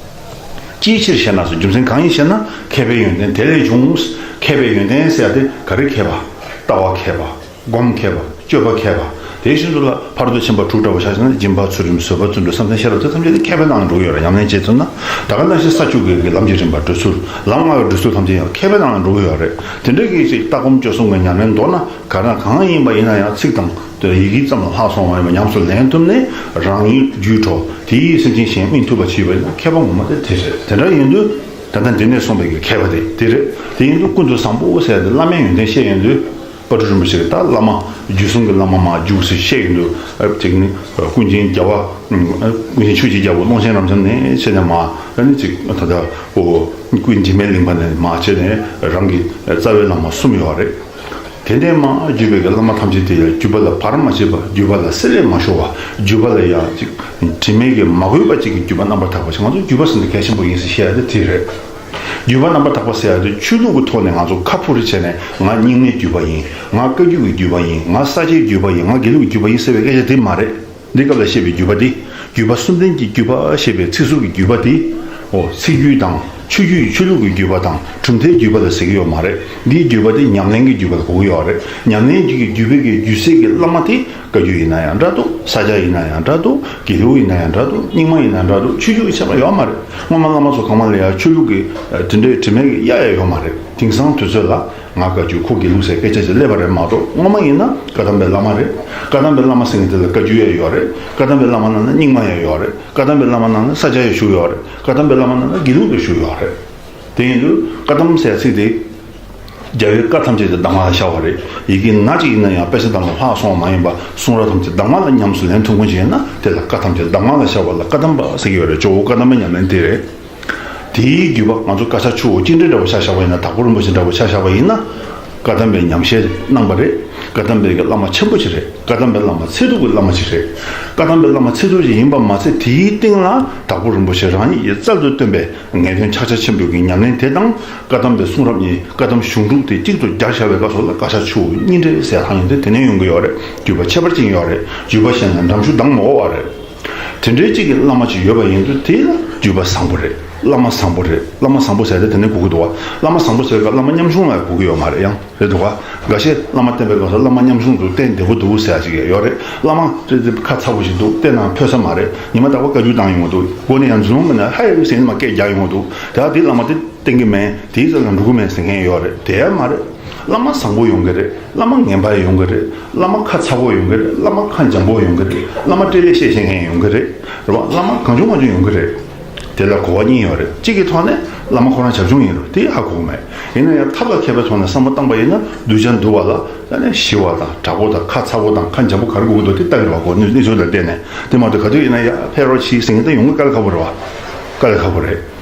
ཅིའི་ཕྱིར་ཞེ་ན་ཟེར་རྒྱུ་མཚན་གང་ཡིན་ཞེ་ན་མཁས་པའི་ཡོན་ཏན་དེ་ལས་བྱུང་། མཁས་པའི་ཡོན་ཏན་ཟེར་ཡ་དེ་ག་རེ་མཁས་པ། ལྟ་བ་མཁས་པ། སྒོམ་མཁས་པ། སྤྱོད་པ་མཁས་པ། དེ་བཞིན་དུ་ལ་ཕ་རོལ་ཏུ་ཕྱིན་པ་དྲུག་འདྲ་བོ་ཆ་བཞག་ན་སྦྱིན་པ་ཚུལ་ཁྲིམས་བཟོད་པ་བརྩོན་འགྲུས་བསམ་གཏན་ཤེས་རབ་དེ་ཐམས་ཅད་དེ་མཁས་པའི་ནང་ལ་འགྲོ་གི་ཡོད་རེད། ཉམས་ལེན་བྱེད་ཐུབ་ན། ད་ག་ནང་བཞིན་ས་བཅུ་གི་གི་ལམ་གྱི་རིམ་པ་སྒྲོལ་ཚུལ་ལམ་ལྔ་གི་སྒྲོལ་ཚུལ་ཐམས་ཅད་ཡང་མཁས་པའི་ནང་ལ་འགྲོ་གི་ཡོད་རེད། དེ་འདྲ་གི་ཅིག་ལྟ་སྒོམ་སྤྱོད་གསུམ་གྱི་ཉམས་ལེན་མདོར་ན་ག་རང་གང་ཡིན་པ་ཡིན་ན་ཡང་ཚིག་དང་དེ་ཡི་གེ་ཙམ་ལ་ལྷག་སོང་བ་ཡིན་པ་ཉམས་སུ་ལེན་ཐུབ་ནས་རང་ཉིད་རྒྱུད་འཕྲོག་དེའི་སེམས་ཅན་གཞན་སྨིན་ཐུབ་པ་བྱེད་པ་ཡིན་ན་མཁས་པ་ངོ་མ་དེ་དེ་རེད། དེ་འདྲ་ཡིན་དུས་ད་ལྟ་འདི་ནས་གསུངས་པའི་གི་མཁས་པ་དེ་དེ་རེད། དེ་ཡིན་དུས་ཀུན་ཏུ་བཟང་པོ་ཟེར་ཡ་དེ་བླ་མའི་ཡོན་ཏན་བཤད་ཡོང་དུས། དཔལ་སྤྲུལ་རིན་པོ་ཆེ་གིས་ད་བླ་མ་རྒྱུད་གསུམ་གྱི་བླ་མ་མར་རྒྱུགས་ཟེར་བཤད་ཡོང་དུས། ཨ་དེ་ནི་ཀུན་མཁྱེན་རྒྱལ་བ། ཀུན་མཁྱེན་ཆོས་ཀྱི་རྒྱལ་པོ་ཀློང་ཆེན་རབ་འབྱམས་ནས་བྱས་ནས་མར་ཨ་ནི་ཅིག་ད་ལྟ་ཨོ་ཀུན་འཇིགས་མེད་གླིང་པ་ནས་མར་བྱས་ནས་རང་གི་རྩ་བའི་བླ་མ་གསུམ་ཡོད་རེད། དེ་ནས་མར་བརྒྱུད་པའི་གི་བླ་མ་ཐམས་ཅད་དེ་ཡང་བརྒྱུད་པ་ལ་བར་མ་ཆད་པ། བརྒྱུད་པ་ལ་བསྲེ་ལྷད་མ་ཤོར་བ། བརྒྱུད་པ་ལ་ཡང་ཅིག་དྲི་མས་གི་མ་གོས་པ་ཅིག་གི་བརྒྱུད་པ་རྣམ་པར་དག་པ་ཞིག་ང་ཚོ་བརྒྱུད་པ་ཟེར་འདི་གལ་ཆེན་པོ་ཡིན་ཟེར་བཤད་ཡ་དེ་དེ་རེད། བརྒྱུད་པ་རྣམ་པར་དག་པ་ཟེར་ཡ་དེ་ཆོས་ལུགས་ཀྱི་ཐོག་ནས་ང་ཚོ་ཁ་ཕུ་རེ་བྱས་ནས་ང་རྙིང་མའི་བརྒྱུད་པ་ཡིན། ང་བཀའ་བརྒྱུད་ཀྱི་བརྒྱུད་པ་ཡིན། ང་ས་སྐྱའི་བརྒྱུད་པ་ཡིན། ང་དགེ་ལུགས་ཀྱི་བརྒྱུད་པ་ཡིན་ཟེར་བའི་སྐད་ཆ་དེ་མ་རེད། འདི་སྐབས་ལ་བཤད་པའི་བརྒྱུད་པ་དེ། བརྒྱུད་པ་གསུམ་ལྡན་གྱི་བརྒྱུད་པ་ཞེས་པའི་ཚིག་ཟུར་གྱི་བརྒྱུད་པ་དེ། འོ་ཚིག་བརྒྱུད་དང་ཆོས་བརྒྱུད་ཆོས་ལུགས་ཀྱི་བརྒྱུད་པ་དང་གྲུབ་མཐའི་བརྒྱུད་པ་ལ་ཟེར་གྱི་ཡོད་མ་རེད། འདིའི་བརྒྱུད་པ་དེ་ཉམས་ལེན་གྱི་བརྒྱུད་པ་ལ་གོ་གི་ཡོད་རེད། ཉམས་ལེན་གྱི་བརྒྱུད་པའི་གི་བརྒྱུད་སྲས་ཀྱི་བླ་མ་དེ། བཀའ་བརྒྱུད་ཡིན་ན་ཡང་འདྲ་འདུག་ས་སྐྱ་ཡིན་ན་ཡང་འདྲ་འདུག་དགེ་ལུགས་ཡིན་ན་ཡང་འདྲ་འདུག་རྙིང་མ་ཡིན་ན་འདྲ་འདུག་ཆོས་བརྒྱུད་ཀྱི་ཁྱད་པར་ཡོད་མ་རེད། སྔོན་མ་བླ་མ་ཚོ་གང་མང་ལ་ཡང་ཆོས་ལུགས་ཀྱི་དེ་འདྲའི་དྲི་མས་ཀྱི་གཡའ་ཡང་ཡོད་མ་རེད། དེང་སང་དུས་ཚོད་ལ་ང་བཀའ་བརྒྱུད་ཁོ་དགེ་ལུགས་ཟེར་སྐད་ཆ་ཞིག་སླེབས་པ་རེད་མ་གཏོགས། སྔོན་མ་ཡིན་ན་བཀའ་གདམས་པའི་བླ་མ་རེད། བཀའ་གདམས་པའི་བླ་མ་ཟེར་མཁན་དེ་ལ་བཀའ་བརྒྱུད་ཡང་ཡོད་རེད། བཀའ་གདམས་པའི་བླ་མ་ནང་ན་རྙིང་མ་ཡང་ཡོད་རེད། བཀའ་གདམས་པའི་བླ་མ་ནང་ན་ས་སྐྱ་ཡང་ཞུགས་ཡོད་རེད། བཀའ་གདམས་པའི་བླ་མ་ནང་ན་དགེ་ལུགས་ཡང་ཞུགས་ཡོད་རེད། དེ་ཡིན་དུས་བཀའ་གདམས་ཟེར་ཚིག་དེ། རྒྱལ་བའི་བཀའ་ཐམས་ཅད་དེ་གདམས་ངག་ལ་ཤར་བ་རེད། ཡི་གེ་སྣ་གཅིག་ཡིན་ན་ཡང་དཔེ་ཆ་དང་ལ་ལྷག་སོང་བ་མ་ཡིན་པ་གསུང་རབ་ཐམས་ཅད་གདམས་ངག་ལ་ཉམས་སུ་ལེན་ཐུབ་མཁན་ཅིག་ཡིན་ན་དེ་ལ་བཀའ་ཐམས་ཅད་གདམས་ངག་ལ་ཤར་བ་ལ་བཀའ་གདམས་པ་ཟེར་གྱི་ཡོད་རེད། ཇོ་བོ་བཀའ་གདམས་པའི་ཉམས་ལེན་དེ་རེད། དེའི་བརྒྱུད་པ་ང་ཚོ་བཀའ་ཕྱག་ཆུ་བོ་གཅིག་འདྲེས་འདྲ་བོ་ཆ་བཞག་པ་ཡིན་ན། དྭགས་པོ་རིན་པོ་ཆེ་འདྲ་བོ་ཆ་བཞག་པ་ཡིན་ན། བཀའ་གདམས་པའི་ཉམས་བཞེས་གནང་པ་རེད། བཀའ་གདམས་པའི་གི་བླ་མ་ཆེན་པོ་ཅིག་རེད། བཀའ་གདམས་པའི་བླ་མ་ཚད་ཐུབ་ཀྱི་བླ་མ་ཅིག་རེད། བཀའ་གདམས་པའི་བླ་མ་ཚད་ཐུབ་ཅིག་ཡིན་པ་མ་ཚད་དེའི་སྟེང་ལ་དྭགས་པོ་རིན་པོ་ཆེ་རང་ཉིད་ཀྱིས་རྩལ་དུ་བཏོན་པའི་ངེས་དོན་ཕྱག་རྒྱ་ཆེན་པོའི་གི་ཉམས་ལེན་དེ་དང་། བཀའ་གདམས་པའི་གསུང་རབ་གཉིས། བཀའ་གདམས་གཞུང་དྲུག་དེ་གཅིག་ཏུ་སྦྱར་བཞག་པའི་སྐབས་སུ་ལ་བཀའ་ཕྱག་ཆུ་བོ་གཉིས་འདྲེས་ཟེར་ལྷག་ཡོང་དུས་དེ་ནས་ཡོང་གི་ཡོད་རེད། བརྒྱུད་པ་ཁྱད་པར་ཅན་ཡོད་རེད། བརྒྱུད་པ་ཤེས་ན་འགྲམ་ཆུ་ལྡང་མི་དགོས་པ་རེད། དེ་འདྲའི་གཅིག་གི་བླ་མ་ཅིག་ཡོད་པ་ཡིན་དུས་དེ་ལ་བརྒྱུད་པ་བཟང་པོ་རེད། བླ་མ་བཟང་པོ་རེད། བླ་མ་བཟང་པོ་ཟེར་ཏེ་དེ་ནས་གོ་གི་འདུག་བ། བླ་མ་བཟང་པོ་ཟེར་བའི་སྐབས་བླ་མ་ཉམ་ཆུང་ལ་གོ་གི་ཡོད་མ་རེད། ཡང་རེད་འདུག་བ། འགའ་ཤས་བླ་མ་བསྟེན་པའི་སྐབས་སུ་བླ་མ་ཉམ་ཆུང་འདུག་བསྟེན་བདེ་པོ་འདུག་ཟེར་ཡ་ཅིག་ཡོད་རེད། བླ་མ་ཁ་ཚ་པོ་ཞིག་འདུག་བསྟེན་ན་ཕོད་ས་མ་རེད། ཉི་མ་རྟག་པར་བཀའ་བཀྱོན་བཏང་ཡོང་གི་འདུག་སྒོ་ནས་ཡང་འཛུལ་ཡོང་གི་ན་ཧའི་ཟེར་ནས་མར་སྐད་རྒྱག་ཡོང་གི་འདུག་དེ་ཡང་དེ་བླ་མ་དེ་བསྟེན་གི་མེད། དེའི་རྩ་ལ་འགྲོ་གི་མེད་ཟེར་མཁན་ཡོད་རེད། དེ་ཡང་མ་རེད། བླ་མ་བཟང་པོ་ཡོང་གི་རེད། བླ་མ་ངན་པ་ཡོང་གི་རེད། བླ་མ་ཁ་ཚ་པོ་ཡོང་གི་རེད། བླ་མ་ཁ་འཇམ་པོ་ཡོང་གི་རེད། བླ་མ་སྤྲེལ་ལད་བཤད་ཤེས་མཁན་ཡོང་གི་རེད། རེད་བ། བླ་མ་གང་བྱུང་མང་བྱུང་ཡོང་གི་རེད། དེ་ལ་གོ་བ་གཉིས་ཡོད་རེད། གཅིག་གི་ཐོག་ནས་བླ་མ་ཁོ་རང་བྱབ་ཆུང་ཡིན་རུང་དེ་ཧ་གོ་གི་མེད། ཡིན་ན་ཡང་ཐབས་ལ་མཁས་པའི་ཐོག་ནས་བསམ་བློ་བཏང་པ་ཡིན་ན་གདུལ་བྱ་འདུལ་བ་ལ་ད་ནི་ཞི་བ་དང་དྲག་པོ་དང་ཁ་ཚ་པོ་དང་ཁ་འཇམ་པོ་ག་རེ་དགོས་ཀྱི་འདུག་དེ་ལྟ་གི་རེད་བ། གོ་གནས་གནས་ཚུལ་ལ་བལྟས་ནས། དེ་མ་གཏོགས་ག་དུས་ཡིན་ན་ཡ་ཕེབས་རོགས་གྱིས་ཟེར་མཁན་དེ་ཡོང་གི་དཀའ་ལས་ཁག་པོ་རེད་བ། དཀའ་ལས་ཁག་པོ་རེད།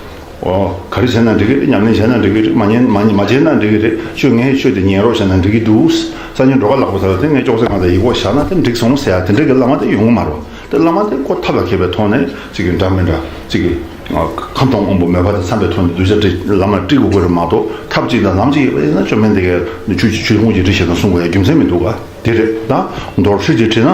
ཨོ། ག་རེ་བྱས་ན་འགྲིག་གི་རེད། ཉམས་ལེན་བྱས་ན་འགྲིག་གི་རེད། མ་ཉན་མ་མ་བྱས་ན་འགྲིག་གི་རེད། ཁྱོད་ངའི་ཆོས་དེ་ཉན་རོགས་བྱས་ན་འགྲིག་གི་འདུག་སང་ཉིན་འགྲོ་ཁ་ལག་པ་ཟ་ལ་དེ་ངས་ཅོག་ཙེ་སྒང་ལ་ཡིག་སྐོགས་བཞག་ན་དེ་འགྲིག་སོང་ཟེར་ཡ་དེ་འདྲ་གི་བླ་མ་དེ་ཡོང་གི་མ་རེད། དེ་བླ་མ་དེ་ཁོ་ཐབས་ལ་མཁས་པའི་ཐོག་ནས་ཅིག་གི་འདྲ་མི་འདྲ་ཅིག་གི་ཁམས་སྟོང་དབང་པོ་མོས་པ་དང་འཚམས་པའི་ཐོག་ནས་གདུལ་བྱ་ཁྲིད་ལམ་ལ་ཁྲིད་དགོས་ཀྱི་རེད་མ་གཏོགས། ཐབས་ཅིག་དང་ལམ་ཅིག་ཡོད་པ་ཡིན་ན་བཅོམ་ལྡན་འདས་ཀྱིས་ཆོས་ཆོས་ཆོས་ཕུང་གཅིག་ཁྲིད་ཞེས་དང་གསུང་དགོས་ཡ་རྒྱུ་མཚན་མི་འདུག་ག་དེ་རེད། ད་མདོར་ཁྲིད་ཅིག་ཁྲིད་ན།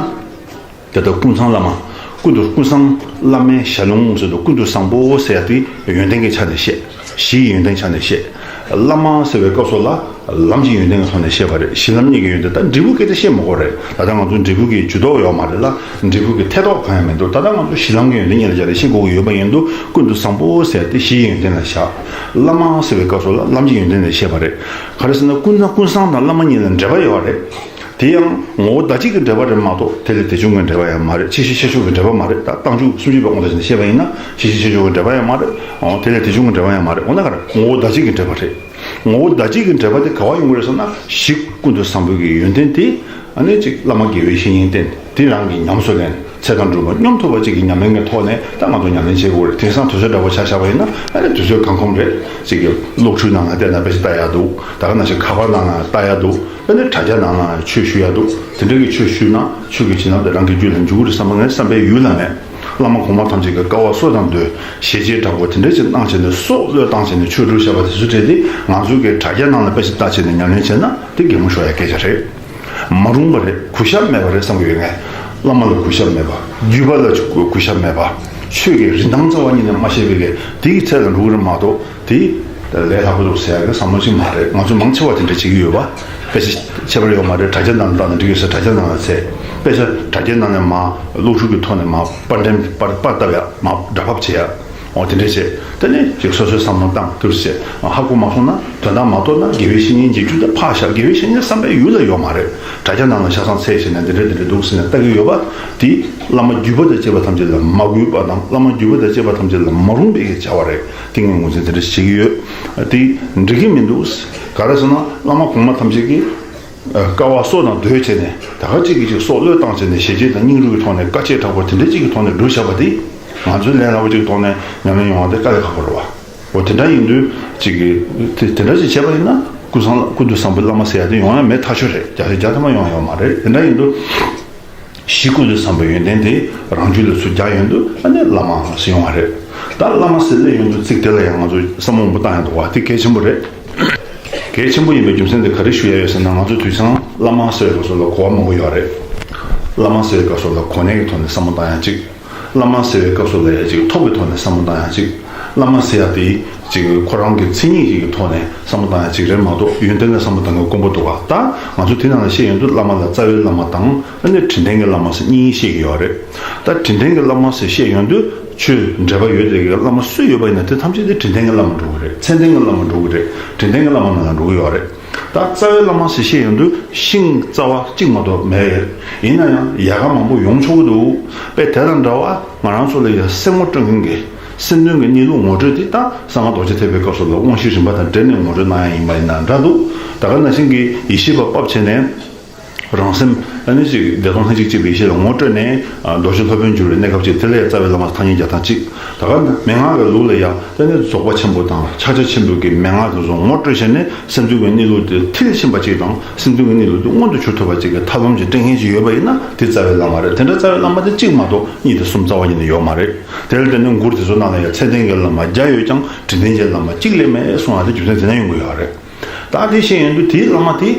དེ་ལྟར་ཀུན་བཟང་བླ་མ། ཀུན་ཏུ་ཀུན་བཟང་བླ་མའི་ཞལ་ལུང་ཟེར་དུས་ཀུན་ཏུ་བཟང་པོ་ཟེར་ཡ་དེ་ཡོན་ཏན་གྱི་ཆ་ནས་བཤད། གཞི་ཡི་ཡོན་ཏན་ཆ་ནས་བཤད། བླ་མ་ཟེར་བའི་སྐབས་སུ་ལ་ལམ་གྱི་ཡོན་ཏན་གྱི་ཐོག་ནས་བཤད་པ་རེད། གཞི་ལམ་གཉིས་ཀྱི་ཡོན་ཏན། ད་འབྲས་བུ་སྐད་ཆ་བཤད་མི་དགོས་རེད། ད་ལྟ་ང་ཚོ་འབྲས་བུ་གི་ཇུས་གཏོགས་ཡོད་མ་རེད་ལ། འབྲས་བུ་གི་ཐེ་གཏོགས་གང་ཡང་མི་འདུག་ད་ལྟ་ང་ཚོ་གཞི་ལམ་གྱི་ཡོན་ཏན་གཉིས་ལ་སྦྱར་ནས་བཤད་དགོས་ཀྱི་ཡོད་པ་ཡིན་དུས་ཀུན་ཏུ་བཟང་པོ་ཟེར་ཡ་དེ་གཞི་ཡི་ཡོན་ཏན་ལ་བཞག་བླ་མ་ཟེར་བའི་སྐབས་སུ་ལ་ལམ་གྱི་ཡོན་ཏན་ལ་བཤད་པ་རེད། ག་རེ་ཟེར་ན་ཀུན་བཟང་ཀུན་བཟང་དང་བླ་མ་གཉིས་ལ་འབྲེལ་བ་ཡོད་རེད། དེ་ཡང་ངོ་བོ་བདག་གཅིག་གི་འབྲེལ་བ་རེད་མ་གཏོགས་དེ་ལས་དེ་བྱུང་གི་འབྲེལ་བ་ཡང་མ་རེད། ཆེ་ཤོས་ཆེ་ཆུང་གི་འབྲེལ་བ་མ་རེད། ད་རྟགས་འཇུག་སུམ་ཅུ་པའི་དབང་དུ་བྱས་ནས་བཤད་པ་ཡིན་ན་ཆེ་ཤོས་ཆེ་ཆུང་གི་འབྲེལ་བ་ཡང་མ་རེད། འོ་དེ་ལས་དེ་བྱུང་གི་འབྲེལ་བ་ཡང་མ་རེད། འོ་ན་ག་རེ། ངོ་བོ་བདག་གཅིག་གི་འབྲེལ་བ་དེ་ག་བ་ཡོང་གི་རེད་ཟེར་ན་གཞི་ཀུན་ཏུ་བཟང་པོའི་གི་ཡོན་ཏན་དེ་ཨ་ནི་ཅིག་བླ་མ་དགེ་བའི་བཤེས་གཉེན་བསྟེན་དེ་རང་གིས་ཉམས་སུ་ལེན་ཚད་དང་སྒྲུབ་པ་སྙོམས་ཐུབ་པ་ཅིག་གི་ཉམས་ལེན་གྱི་ཐོག་ནས་ད་ང་ཚོ་ཉམས་ལེན་བྱེད་དགོས་རེད། དེང་སང་དུས་ཚོད་འདྲ་བོ་ཆ་བཞག་པ་ཡིན་ན་ཨ་ནི་དུས་ཚོད་གང་ཁོམ་རེད། ཅིག་གི་གློག་འཕྲུལ་ནང་ལ་བལྟས་ན་དཔེ་ཆ་ལྟ་ཡག་འདུག་ད་ག་ནང་བཞིན་ཁ་པར་ནང་ལ་ལྟ་ཡག་འདུག་ད་ནི་དྲ་རྒྱ་ནང་ལ་ཆོས་ཞུ་ཡ་འདུག་དེ་འདྲ་གི་ཆོས་ཞུས་ན་ཆོས་ཀྱི་བྱིན་རླབས་དེ་རང་གི་རྒྱུད་ལ་འཇུག་གི་རེད་བསམ་པ་ངའི་བསམ་པའི་ཡུལ་ལ་མེད། བླ་མ་གོང་མ་ཐམས་ཅད་ཀྱི་བསྐལ་པ་གསོལ་དང་སྡོད། ཞལ་མཇལ་དྲག་པོ་དེ་འདྲ་ཅིག་གནང་བྱས་ནས་སྲོག་བློས་བཏང་བྱས་ནས་ཆོས་སྒྲུབ་བྱས་པ་དེ་ཚོ་གྲས་དེ་ང་ཚོ་གི་དྲ་རྒྱ་ནང་ལ་དཔེ་ཆ་ལྟ་བྱས་ནས་ཉམས་ལེན་བྱས་ན་དེ་གད་མོ་ཤོར་ཡ་སྐད་ཆ་རེད། མ་རུང་བ་རེད། གུས་ཞབས་མེད་པ་རེད་བསམ་གྱི་ཡོད། ངས་བླ་མ་ལ་གུས་ཞབས་མེད་པ། བརྒྱུད་པ་ལ་གུས་ཞབས་མེད་པ། ཆོས་ཀྱི་རིན་ཐང་རྩ་བ་ཉིད་ནས་མ་ཤེས་པའི་གི་དེ་གི་ཚད་ལ་འགྲོ་གི་རེད་མ་གཏོགས། དེ་ལས་སླ་པོ་འདུག་ཟེར་ཡ་གི་བསམ་བློ་ཅིག་མ་རེད། ང་ཚོ་མང་ཆེ་བ་དེ་འདྲ་བྱེད་ཀྱི་ཡོད་པ། དཔེ་ཆ་ཁྱད་པར་ཡོད་མ་རེད། དྲ་རྒྱ་ནང་ལ་བཏང་ན་འགྲིག་ཡོད་ས་དྲ་རྒྱ་ནང་ལ་བཙལ། དཔེ་ཆ་དྲ་རྒྱའི་ནང་ནས་མར་གློག་ཤུགས་ཀྱི་ཐོག་ནས་མར་པར་འགྲེམས་པར་པར་བཏབ་ཡ་མར་སྒྲ་ཕབ་བྱེད་ཡ། འོ་དེ་འདྲས་བྱས། དེ་ནས་ཅིག་སོ་སོའི་བསམ་བློ་བཏང་ཐུབ་ཟེར། ཧ་གོ་མ་སོང་ན་དོན་དག་མ་རྟོགས་ན་དགེ་བའི་བཤེས་གཉེན་མཇལ་རྒྱུ་དེ་ཕར་བཞག་དགེ་བའི་བཤེས་གཉེན་བསམ་པའི་ཡུལ་ལ་ཡོད་མ་རེད། དྲ་རྒྱ་ནང་ལ་ཆ་ཚང་ཚད་བྱས་ནས་འདི་འདྲས་འདི་འདྲས་འདུག་ཟེར་ནས་ལྟ་གི་ཡོད་པ་དེ། བླ་མ་བརྒྱུད་པ་དང་བཅས་པ་ཐམས་ཅད་ལ་མ་གུས་པ་དང་། བླ་མ་བརྒྱུད་པ་དང་བཅས་པ་ཐམས་ཅད་ལ་མ་རུངས་པའི་གི་བྱ་བ་རེད། དེ་ངས་ངོས་འཛིན་དེ་འདྲས་བྱེད་ཀྱི་ཡོད། དེ་འགྲིག་གི་མི་འདུག་ག་རེ་ཟེར་ན་བླ་མ་གོང་མ་ཐམས་ཅད་ཀྱིས། ཨ། དཀའ་བ་སྲོག་དང་བསྡོས་བྱས་ནས་ད་ག་གཅིག་གིས་གཅིག་སྲོག་བློས་བཏང་བྱས་ནས་ཞལ་གྱེས་དང་སྙིང་རུས་ཀྱི་ཐོག་ནས་དཀའ་སྤྱད་དྲག་པོ་དེ་འདྲ་གཅིག་གི་ཐོག་ནས་སྒྲུབ་བཞག་པ་དེ། ང་ཚོའི་ལས་སླ་པོ་གཅིག་གི་ཐོག་ནས་ཉམས་ལེན་ཡོང་བ་དེ་དཀའ་ལས་ཁག་པོ་རེད་བ། འོ་དེ་འདྲ་ཡིན་དུས་གཅིག་གིས་དེ་དེ་འདྲ་ཞིག་བྱས་པ་ཡིན་ན་ཀུན་བཟང་ཀུན་ཏུ་བཟང་པོའི་བླ་མ་ཟེར་ཡ་དེ་ཡོང་ཡ་མེད་ཐག་ཆོད་རེད། བརྒྱ་ཆ་བརྒྱ་ཐམ་པ་ཡོང་ཡ་ཡོད་མ་རེད། དེ་འདྲ་ཡིན་དུས། གཞི་ཀུན་ཏུ་བཟང་པོའི་ཡོན་ཏན་དེ་རང་རྒྱུད་ལ་ཚུར་རྒྱག་ཡོང་དུས་ཨ་ནི་བླ་མ་ཟེར་ཡོང་བ་རེད། ད་བླ་མ་ཟེར་སླེབས་ཡོང་དུས་ཚིག་དེ་ལ་ཡང་ང་ཚོས་བསམ་བློ་མང་པོ་བཏང་ཡ་འདུག་བ། དེ་གལ་ཆེན་པོ་རེད། གལ་ཆེན་པོ་ཡིན་པའི་རྒྱུ་མཚན་དེ་ག་རེ་ཞུ་ཡ་ཡོད་ཟེར་ན། ང་ཚོ་དུས་སང་བླ་མ་ཟེར་བའི་སྐབས་སུ་ལ་གོ་བ་མང་པོ་ཡོད་རེད། བླ་མ་ཟེར་བའི་སྐབས་སུ་ལ་གོ་གནས་ཀྱི་ཐོག་ནས་བསམ་བློ་བཏང་ཡ་གཅིག་བླ་མ་ཟེར་བའི་སྐབས་སུ་ལ་ཡ་གཅིག་ཐོབ་པའི་ཐོག་ནས་བསམ་བློ་བཏང་ཡ་གཅིག་བླ་མ་ཟེར་ཡ་དེ་གཅིག་ཁོ་རང་གི་མཚན་ཉིད་ཀྱི་ཐོག་ནས་བསམ་བློ་བཏང་ཡ་གཅིག་རེད་མ་གཏོགས་ཡོན་ཏན་ལ་བསམ་བློ་བཏང་གི་དཀོན་པོ་འདུག་ག་ད་ང་ཚོ་དེ་ནང་ལ་བཤད་ཡོང་དུས་བླ་མ་ལ་རྩ་བའི་བླ་མ་དང་ཨ་ནི་དྲིན་ལྡན་གྱི་བླ་མ་ཟེར་གཉིས་བཤད་ཀྱི་ཡོད་རེད། ད་དྲིན་ལྡན་གྱི་བླ་མ་ཟེར་བཤད་ཡོང་དུས་ཆོས་འབྲེལ་བ་ཡོད་བསྡད་ཀྱི་བླ་མ་སུ་ཡོད་པ་ཡིན་ན་དེ་ཐམས་ཅད་དེ་དྲིན་ལྡན་གྱི་བླ་མ་འགྲོ་གི་རེད། མཚན་ལྡན་གྱི་བླ་མ་འགྲོ་གི་རེད། དྲིན་ལྡན་གྱི་བླ་མ་ནང་ལ་འགྲོ་གི་ཡོད་རེད། ད་རྩ་བའི་བླ་མ་ཟེར་བཤད་ཡོང་དུས་ཤིང་རྩ་བ་གཅིག་མ་གཏོགས་མེད། ཡིན་ན་ཡང་ཡལ་ག་མང་པོ་ཡོང་ཆོག་གི་འདུག་དཔེ་དེ་དང་འདྲ་བ་ང་རང་ཚོ་ལ་ཡང་སེམས་ངོ་སྤྲོད་མཁན་གྱི་སེམས་དོན་གྱི་གནས་ལུགས་ངོ་སྤྲོད་དེ་ད་གསང་སྔགས་རྡོ་རྗེ་ཐེག་པའི་སྐབས་སུ་ལ་དབང་བཞི་རིམ་པ་དང་འབྲེལ་ནས་ངོ་སྤྲོད་གནང་ཡ་ཡིན་པ་ཡིན་ན་འདྲ་འདུག་ད་ག་ནང་བཞིན་གྱི་ཡེ་ཤེས་པ་ཕབ་བྱས་ནས། རང་སེམས་ཨ་ནི་ཅིག་བདེ་སྟོང་ལྷན་ཅིག་སྐྱེས་པའི་ཡེ་ཤེས་ལ་ངོ་སྤྲོད་ནས། ཨ། རྡོ་རྗེ་སློབ་དཔོན་གྱུར་པའི་གནས་སྐབས་ཅིག་དེ་ལས་རྩ་བའི་བླ་མ་ཐ་སྙད་རྒྱག་སྟངས་གཅིག་ད་ག་མན་ངག་གི་ལུགས་ལ་ཡང་དེ་ནི་རྫོགས་པ་ཆེན་པོ་དང་ཕྱག་རྒྱ་ཆེན་པོའི་གི་མན་ངག་དེ་ཚོ་ངོ་སྤྲོད་བྱས་ནས་སེམས་ཙམ་གྱི་གནས་ལུགས་དེ་མཐིལ་ཕྱིན་པ་ཅིག་དང་སེམས་ཙམ་གྱི་གནས་ལུགས་དེ་མངོན་དུ་གྱུར་ཐུབ་པ་ཅིག་གི་ཐབས་ལམ་ཅིག་སྤྲད་མཁན་ཅིག་ཡོད་པ་ཡིན་ན་དེ་རྩ་བའི་བླ་མ་རེད། དེ་འདྲ་རྩ་བའི་བླ་མ་དེ་གཅིག་མ་གཏོགས་གཉིས་དང་གསུམ་རྩ་བ་ཉིད་ནས་ཡོད་མ་རེད། དེ་ལ་བརྟེན་ནས་མགུར་དེ་ཚོ་ནང་ལ་ཡང་མཚན་ལྡན་གྱི་བླ་མ་བརྒྱ་ཡོད་ཀྱང་དྲིན་ལྡན་གྱི་བླ་མ་གཅིག་ལས་མེད་གསུང་བ་དེ་རྒྱུ་མཚན་དེ་ན་ཡོང་གི་ཡོད་རེད། ད་དེ་བཤད་ཡོང་དུས་དེའི་བླ་མ་དེ་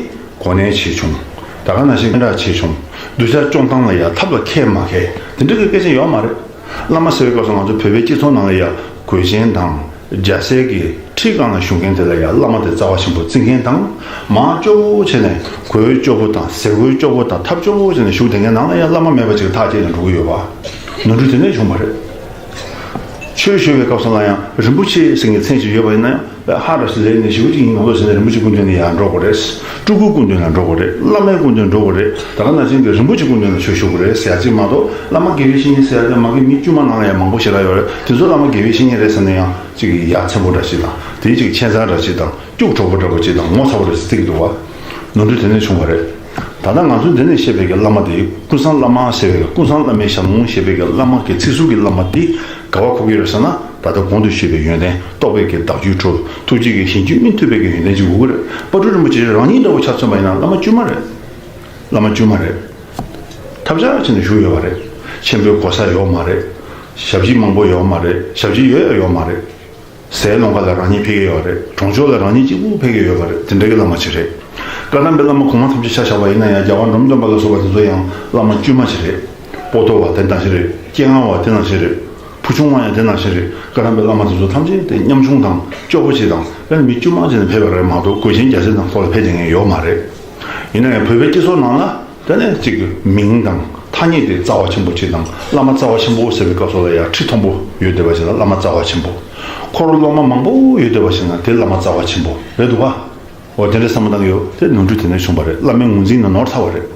གོ་གནས་ཆེ་ཆུང་། ད་ག་ནང་བཞིན་སྙན་གྲགས་ཆེ་ཆུང་། གདུལ་བྱ་སྐྱོང་སྟངས་ལ་ཡང་ཐབས་ལ་མཁས་མ་མཁས་དེ་འདྲ་གི་སྐད་ཆ་ཡོད་མ་རེད། བླ་མ་ཟེར་བའི་སྐབས་སུ་ང་ཚོ་བོད་པའི་སྤྱི་ཚོགས་ནང་ལ་ཡང་གོས་ཆེན་དང་རྒྱལ་སྲས་ཀྱི་ཁྲི་སྒང་ལ་བཞུགས་མཁན་དེ་ལ་ཡང་བླ་མ་དེ་རྩ་བ་ཆེན་པོ་བརྩི་མཁན་དང་། མར་སྐྱོ་བོ་བྱས་ནས་གོས་སྐྱོ་བོ་དང་ཟས་གོས་སྐྱོ་བོ་དང་ཐབས་སྐྱོ་བོ་བྱས་ནས་བཞུགས་བསྡད་མཁན་ནང་ལ་ཡང་བླ་མ་མེད་པ་ཅིག་ཐག་བཅད་ནས་འགྲོ་གི་ཡོད་པ། ནོར་འཁྲུལ་དེ་ནས་བྱུང་བ་རེད། ཆོས་ཞུ་བའི་སྐབས་སུ་ལ་ཡང་རིན་པོ་ཆེ་ཟེར་མཁན་མཚན་ཞིག་ཡོད་པ་ཡིན་ན་ཡང་། ཧ་ར་སི་ལས་ནས་ཞི་བ་གཅིག་ཡིན་ནོ་ཟེར་ནས་རིན་པོ་ཆེ་སྐུ་མདུན་ནས་ཡར་འགྲོ་དགོས་རེད། སྤྲུལ་སྐུ་སྐུ་མདུན་ལ་འགྲོ་དགོས་རེད། བླ་མའི་སྐུ་མདུན་འགྲོ་དགོས་རེད། ད་ག་ནང་བཞིན་གྱི་རིན་པོ་ཆེ་སྐུ་མདུན་ལ་ཆོས་ཞུ་དགོས་རེད་ཟེར་ཡ་གཅིག་མ་གཏོགས། བླ་མ་དགེ་བའི་བཤེས་གཉེན་ཟེར་ཡ་དེ་མ་གི་མི་དཀྱུས་མ་ནང་ལ་ཡང་མང་པོ་ཞེ་དྲག་ཡོད་རེད། དེ་ཚོ་བླ་མ་དགེ་བའི་བཤེས་གཉེན་རེད་ཟེར་ན་ཡང་གཅིག་ཡ་མཚན་པོ་འདྲ་ཞིག་དང་དེའི་གཅིག་ཁྱད་མཚར་འདྲ་ཞིག་དང་སྐྱུག་བྲོ་པོ་འདྲ་པོ་ཅིག་དང་ངོ་ཚ་པོ་འདྲ་ཞིག་བརྩི་གི་འདུག་བ། ནོར་འཁྲུལ་དེ་ནས་བྱུང་བ་རེད། ད་ལྟ་ང་ཚོས་འདི་ནས་བཤད་པའི་གི་བླ་མ་དེ་ཀུན་བཟང་བླ་མ་ཟེར་བའི་གི་ཀུན་བཟང་བླ་མའི་ཞལ་ལུང་ཞེས་པའི་གི་བླ་མ་གི་ཚིག་ཟུར་གྱི་བླ་མ་དེ་ག་བ་གོ་གི་ཡོད་རེད་ཟེར་ན། ད་ལྟ་གོང་དུ་ཞུས་པའི་ཡོན་ཏན་རྟོགས་པའི་གི་བདག་རྒྱུད་འཕྲོད་ཐུགས་རྗེ་གི་ཞིང་རྒྱུད་སྨིན་ཐུབ་པའི་གི་ཡོན་ཏན་ཅིག་དགོས་ཀྱི་རེད། དཔལ་སྤྲུལ་རིན་པོ་ཆེ་རང་ཉིད་འདྲ་བོ་ཆ་མཚོན་པ་ཡིན་ན་བླ་མ་དཀྱུས་མ་རེད། བླ་མ་དཀྱུས་མ་རེད། ཐབས་ཆག་བྱས་ནས་བཞུགས་ཡོད་པ་རེད། ཆེན་པོའི་གོ་ས་ཡོད་མ་རེད། ཞབས་ཕྱི་མང་པོ་ཡོད་མ་རེད། ཞབས་ཕྱི་ཡོད་ཡ་ཡོད་མ་རེད། ཟས་སློང་ག་ལ་རང་ཉིད་ཕེབས་ཀྱི་ཡོད་རེད། གྲོང་ཆོག་ལ་རང་ཉིད་གཅིག་པུ་ཕེབས་ཀྱི་ཡོད་པ་རེད། དེ་འདྲ་གི་བླ་མ་ཅིག་རེད། བཀའ་གདམས་པའི་བླ་མ་གོང་མ་ཐམས་ཅད་ཆ་བཞག་པ་ཡིན་ན་ཡང་རྒྱལ་བ་འབྲོམ་སྟོན་པ་ལ་སོགས་པ་དེ་ཚོ་ཡང་བླ་མ་དཀྱུས་མ་ཅིག་རེད། པོ་ཏོ་བ་དེ་ནང་བཞིན་རེད། སྤྱན་སྔ་བ་དེ་ནང་བཞིན་རེད། ཕུ་ཆུང་བ་ཡང་དེ་ནང་བཞིན་རེད། བཀའ་གདམས་པའི་བླ་མ་དེ་ཚོ་ཐམས་ཅད་དེ་ཉམ་ཆུང་དང་སྐྱོ་པོ་ཅིག་དང་ཨ་ནི་མི་དཀྱུས་མ་ཅིག་ནས་ཕེབས་པ་རེད་མ་གཏོགས་གོས་ཆེན་རྒྱལ་མཚན་དང་ཁོ་ལ་ཕེབས་བསྡད་མཁན་ཡོད་མ་རེད། ཡིན་ན་ཡང་བོད་པའི་སྤྱི་ཚོགས་ནང་ལ། དེ་ནས་གཅིག་མིང་དང་ཐ་སྙད་དེ་རྩ་བ་ཆེན་པོ་གཅིག་དང་བླ་མ་རྩ་བ་ཆེན་པོ་ཟེར་བའི་སྐབས་སུ་ལ་ཡང་ཁྲི་མཐོན་པོ་ཡོད་བསྡད་པ་ཞིག་ལ་བླ་མ་རྩ་བ་ཆེན་པོ། འཁོར་སློབ་མ་མང་པོ་ཡོད་བསྡད་པ་ཞིག་ན་དེ་བླ་མ་རྩ་བ་ཆེན་པོ་རེད་འདུག་ག་འོ་དེ་འདྲའི་བསམ་བློ་བཏང་གི་ཡོད། དེ་ནོར་འཁྲུལ་དེ་ནས་བྱུང་བ་རེད། བླ་མའི་ངོས་འཛིན་ནི་ནོར་ཚར་བ་རེད།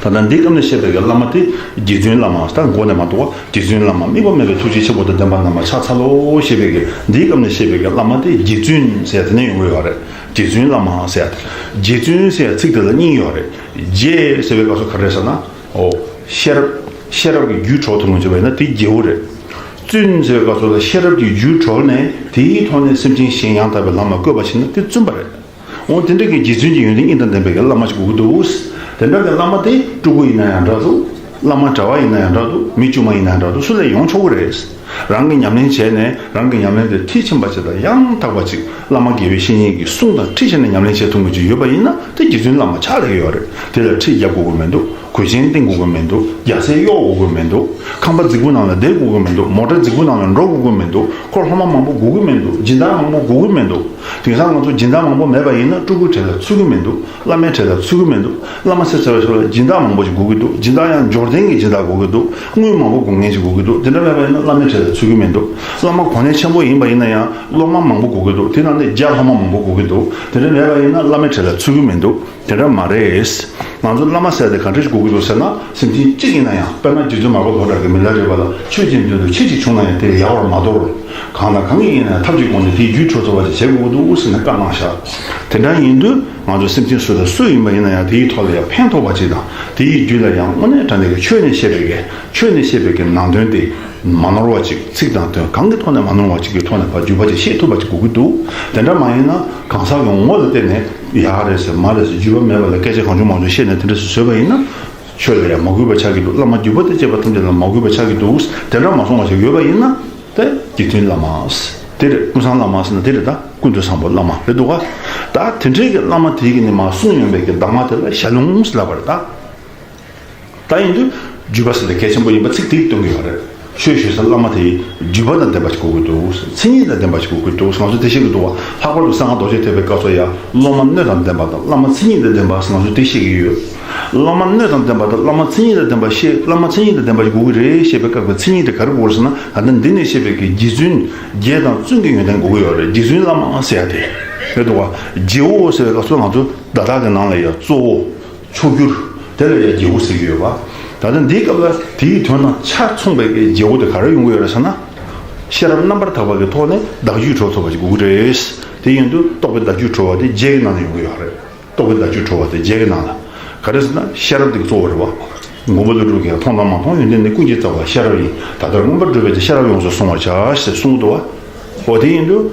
ད་ལྟ་འདིའི་སྐབས་ནས་བཤད་པའི་གི་བླ་མ་དེ་རྗེ་བཙུན་བླ་མ་ད་མགོ་ནས་མ་གཏོགས་རྗེ་བཙུན་བླ་མ་དམིགས་པ་མེད་པའི་ཐུགས་རྗེ་ཆེན་པོ་དང་ལྡན་པ་རྣམས་ལ་ཕྱག་འཚལ་ལོ་ཞེས་པའི་གི་འདིའི་སྐབས་ནས་བཤད་པའི་གི་བླ་མ་དེ་རྗེ་བཙུན་ཟེར་དེ་ནས་ཡོང་གི་ཡོད་རེད། རྗེ་བཙུན་བླ་མ་ཟེར་ཡ་དེ། རྗེ་བཙུན་ཟེར་ཡ་ཚིག་དེ་ལ་གཉིས་ཡོད་རེད། རྗེ་ཟེར་བའི་སྐབས་སུ་ག་རེ་ཟེར་ན། འོ། ཤེས་རབ། ཤེས་རབ་ཀྱི་རྒྱུད་གྲོལ་ཐུབ་ལོང་བྱེད་པ་ཡིན་ན་དེ་རྗེ་བོ་རེད། བཙུན་ཟེར་བའི་སྐབས་སུ་ལ་ཤེས་རབ་ཀྱི་རྒྱུད་གྲོལ་ནས་དེའི་ཐོག་ནས་སེམས་ཅན་གཞན་ཡང་དག་པའི་ལམ་ལ་བཀོད་པ་ཞིག་ན་དེ་བཙུན་པ་རེད། འོ་དེ་འདྲ་གི་རྗེ་བཙུན་གྱི་ཡོན་ཏན་གཉིས་དང་ལྡན་པའི་གི་བླ་མ་ཞིག་དགོས་ཀྱི་འདུག་དེ་འདྲ་གི་བླ་མ་དེ་སྤྲུལ་སྐུ་ཡིན་ན་ཡང་འདྲ་འདུག་བླ་མ་གྲྭ་པ་ཡིན་ན་ཡང་འདྲ་འདུག་མི་དཀྱུས་མ་ཡིན་ན་ཡང་འདྲ་འདུག་སུ་ལས་ཡོང་ཆོག་གི་རེད། རང་གི་ཉམས་ལེན་བྱས་ནས་རང་གི་ཉམས་ལེན་དེ་མཐིལ་ཕྱིན་པ་ཅིག་དང་ཡང་དག་པ་ཅིག་བླ་མ་དགེ་བའི་བཤེས་གཉེན་གྱི་གསུང་དང་འཁྲིལ་བྱས་ནས་ཉམས་ལེན་བྱེད་ཐུབ་མཁན་ཅིག་ཡོད་པ་ཡིན་ན་དེ་རྗེ་བཙུན་བླ་མ་ཆགས་བསྡད་ཀྱི་ཡོད་རེད། དེ་ལ་ཁྲིད་རྒྱག་དགོས་ཀྱི་མི་འདུག་གོས་ཆེན་བཏིང་དགོས་ཀྱི་མི་འདུག་རྒྱལ་སྲས་གཡོག་དགོས་ཀྱི་མི་འདུག་ཁང་པ་རྫིག་པོ་ནང་ལ་བསྡད་དགོས་ཀྱི་མི་འདུག་མོ་ཊ་རྫིག་པོ་ནང་ལ་འགྲོ་དགོས་ཀྱི་མི་འདུག་ཁོ་སློབ་མ་མང་པོ་དགོས་ཀྱི་མི་འདུག་སྦྱིན་བདག་མང་པོ་དགོས་ཀྱི་མི་འདུག་དེང་སང་ང་ཚོ་སྦྱིན་བདག་མང་པོ་མེད་པ་ཡིན་ན་སྤྲུལ་སྐུའི་གྲལ་ལ་ཚུད་ཀྱི་མི་འདུག་བླ་མའི་གྲལ་ལ་ཚུད་ཀྱི་མི་འདུག་བླ་མ་ཟེར་ཚར་བའི་ཞོར་ལ་སྦྱིན་བདག་མང་པོ་ཞིག་དགོས་ཀྱི་འདུག་སྦྱིན་བདག་ཡང་འབྱོར་ལྡན་གྱི་སྦྱིན་བདག་དགོས་ཀྱི་འདུག་དངུལ་མང་པོ་དགོས་མཁན་ཞིག་དགོས་ཀྱི་འདུག་དེ་འདྲ་མེད་པ་ཡིན་ན་བླ་མའི་གྲལ་ལ་ཚུད་ཀྱི་མི་འདུག་བླ་མ་གོ་གནས་ཆེན་པོ་ཡིན་པ་ཡིན་ན་ཡང་སློབ་མ་མང་པོ་དགོས་ཀྱི་འདུག་དེ་ནང་ནས་བརྒྱ་སློབ་མ་མང་པོ་དགོས་ཀྱི་འདུག་དེ་འདྲ་མེད་པ་ཡིན་ན་བླ་མའི་གྲལ་ལ་ཚུད་ཀྱི་མི་འདུག་དེ་འདྲ་མ་རེད། ང་ཚོ་བླ་མ་ཟེར་དེ་ག་འདྲ་ཞིག་དགོས་ཀྱི་འདུག་ཟེར་ན། སེམས་ཅན་གཅིག་ཡིན་ན་ཡང་། དཔེར་ན་རྗེ་བཙུན་མར་པ་ལྷོ་བྲག་གི་མི་ལ་རས་པ་ལ་ཆོས་ཀྱི་མདུན་དུ་ཁྱི་གཅིག་བྱུང་ན་ཡང་དེ་ཡལ་བར་མ་དོར། གང་དང་གང་ཡིན་ན་ཡང་ཐབས་ཀྱི་སྒོ་ནས་དེའི་རྒྱུད་འཕྲོ་ཚུགས་པ་ཞིག་བྱེད་དགོས་ཀྱི་འདུག་ཟེར་ནས་བཀའ་གནང་བཞག་དེ་འདྲ་ཡིན་དུས་ང་ཚོ་སེམས་ཅན་སུ་དང་སུ་ཡིན་པ་ཡིན་ན་ཡང་དེའི་ཐོག་ལ་ཡང་ཕན་ཐོགས་པ་ཅིག་དང་དེའི་རྒྱུད་ལ་ཡང་དངོས་གནས་དྲང་གནས་ཀྱི་ཆོས་ནས་བཤད་པའི་གི་ཆོས་ནས་བཤད་པའི་གི་ནང་དོན་དེ་མ་ནོར་བ་ཅིག་ཚིག་དང་དོན་གང་གི་ཐོག་ནས་མ་ནོར་བ་ཅིག་གི་ཐོག་ནས་ཕར་བརྒྱུད་པ་ཅིག་བཤད་ཐུབ་པ་ཅིག་དགོས་ཀྱི་འདུག་དེ་འདྲ་མ་ཡིན་ན་གང་ཟག་གི་ངོ་ལ་བལྟས་ནས་ཡག་རེད་ཟེར་མ་རེད་ཟེར་བརྒྱུད་པ་མེད་པ་ལ་སྐད་ཆ་གང་བྱུང་མང་བྱུང་བཤད་ནས་དེ་འདྲ་ཟེར་བཟོས་པ་ཡིན་ན། ཆོས་ལ་ཡང་མ་གུས་པ་ཆགས་ཀྱི་འདུག་བླ་མ་བརྒྱུད་པ་དང་བཅས་པ་ཐམས་ཅད་ལ་མ་གུས་པ་ཆགས་ཀྱི་འདུག་དེ་འདྲ་མ་སོང་བ་ཞིག་ཡོད་པ་ཡིན་ན། དེ་རྗེ་བཙུན་བླ་མ། དེ་རེད། ཀུན་བཟང་བླ་མ་ཟེར་ན་དེ་རེད། ད་ཀུན་ཏུ་བཟང་པོ་བླ་མ་རེད་འདུག་ག་ད་དེ་འདྲའི་གི་བླ་མ་དེ་གི་ནི་མ་གསུངས་ཡོང་བའི་གི་གདམས་ངག་དེ་ལ་ཞལ་ལུང་ཟེར་ལབ་པ་རེད་ད། ད་ཡིན་དུས་བརྒྱུད་པ་ཟེར་དེ་གལ་ཆེན་པོ་ཡིན་པ་ཚིག་དེ་གིས་སྟོན་གྱི་ཡོད་རེད། ཆོས་ཞུ་ས་བླ་མ་དེ་བརྒྱུད་པ་དང་ལྡན་པ་ཞིག་དགོས་ཀྱི་འདུག་མཚན་ཉིད་དང་ལྡན་པ་ཞིག་དགོས་ཀྱི་འདུག་ང་ཚོ་དེ་ཤེས་ཀྱི་འདུག་བ། ལྷག་པར་དུ་གསང་སྔགས་རྡོ་རྗེ་ཐེག་པའི་སྐབས་སུ་ཡང་སློབ་མ་སྣོད་དང་ལྡན་པ་དང་བླ་མ་མཚན་ཉིད་དང་ལྡན་པ་ཟེར་ང་ཚོས་དེ་ཤེས་ཀྱི་ཡོད། སློབ་མ་སྣོད་དང་ལྡན་པ་དང་བླ་མ་མཚན་ཉིད་དང་ལྡན་པ་ཤེས། བླ་མ་མཚན་ཉིད་དང་ལྡན་པ་ཞིག་དགོས་ཀྱི་རེད་ཞེས་པའི་སྐབས་ཀྱི་མཚན་ཉིད་དེ་ག་རེ་དགོས་རེད་ཟེར་ན། ད་ལྟ་འདི་ནས་བཤད་པའི་གི་རྗེ་བཙུན་རྗེ་དང་བཙུན་གྱི་ཡོན་ཏན་དགོས་ཀྱི་ཡོད་རེད། རྗེ་བཙུན་བླ་མ་ཟེར་ཡ་དེ་རེད་འདུག་བ། རྗེ་བོ་ཟེར་བའི་སྐབས་སུ་ང་ཚོ་བརྡ་དག་གི་ནང་ལ་ཡང་གཙོ་བོ། མཆོག་གྱུར། དེ་ལ་ཡང་རྗེ་བོ་ཟེར་གྱི་ཡོད་པ། ད་ལྟ་འདིའི་སྐབས་ལ་དེའི་དོན་དང་ཆ་མཚུངས་པའི་རྗེ་བོ་དེ་ག་རེ་ཡོང་གི་ཡོད་རེད་ཟེར་ན། ཤེས་རབ་རྣམ་པར་དག་པ་གི་ཐོག་ནས་བདག་རྒྱུད་གྲོལ་ཐུབ་པ་ཞིག་དགོས་ཀྱི་རེད། དེ་ཡིན་དུས་རྟོགས་པའི་བདག་རྒྱུད་གྲོལ་བ་དེ་རྗེ་གི་ནང་ན་ཡོང་གི་ཡོད་རེད། རྟོགས་པའི་བདག་རྒྱུད་གྲོལ་བ་དེ་རྗེ་གི་ནང་ལ། ག་རེ་ཟེར་ན་ཤེས་རབ་དེ་གཙོ་བོ་རེད་བ། མགོན་པོ་ཀླུ་སྒྲུབ་ཀྱིས་མཐོང་དང་མ་མཐོང་ཡོན་ཏན་ནི། ཀུན་གྱི་རྩ་བ་ཤེས་རབ་ཡིན། ད་ལྟར་མངོན་པར་བསྒྲུབས་པའི་ཕྱིར། ཤེས་རབ་ཡོངས་སུ་བཟུང་བར་བྱ། ཞེས་གསུངས་འདུག་བ། འོ་དེ་ཡིན་དུས།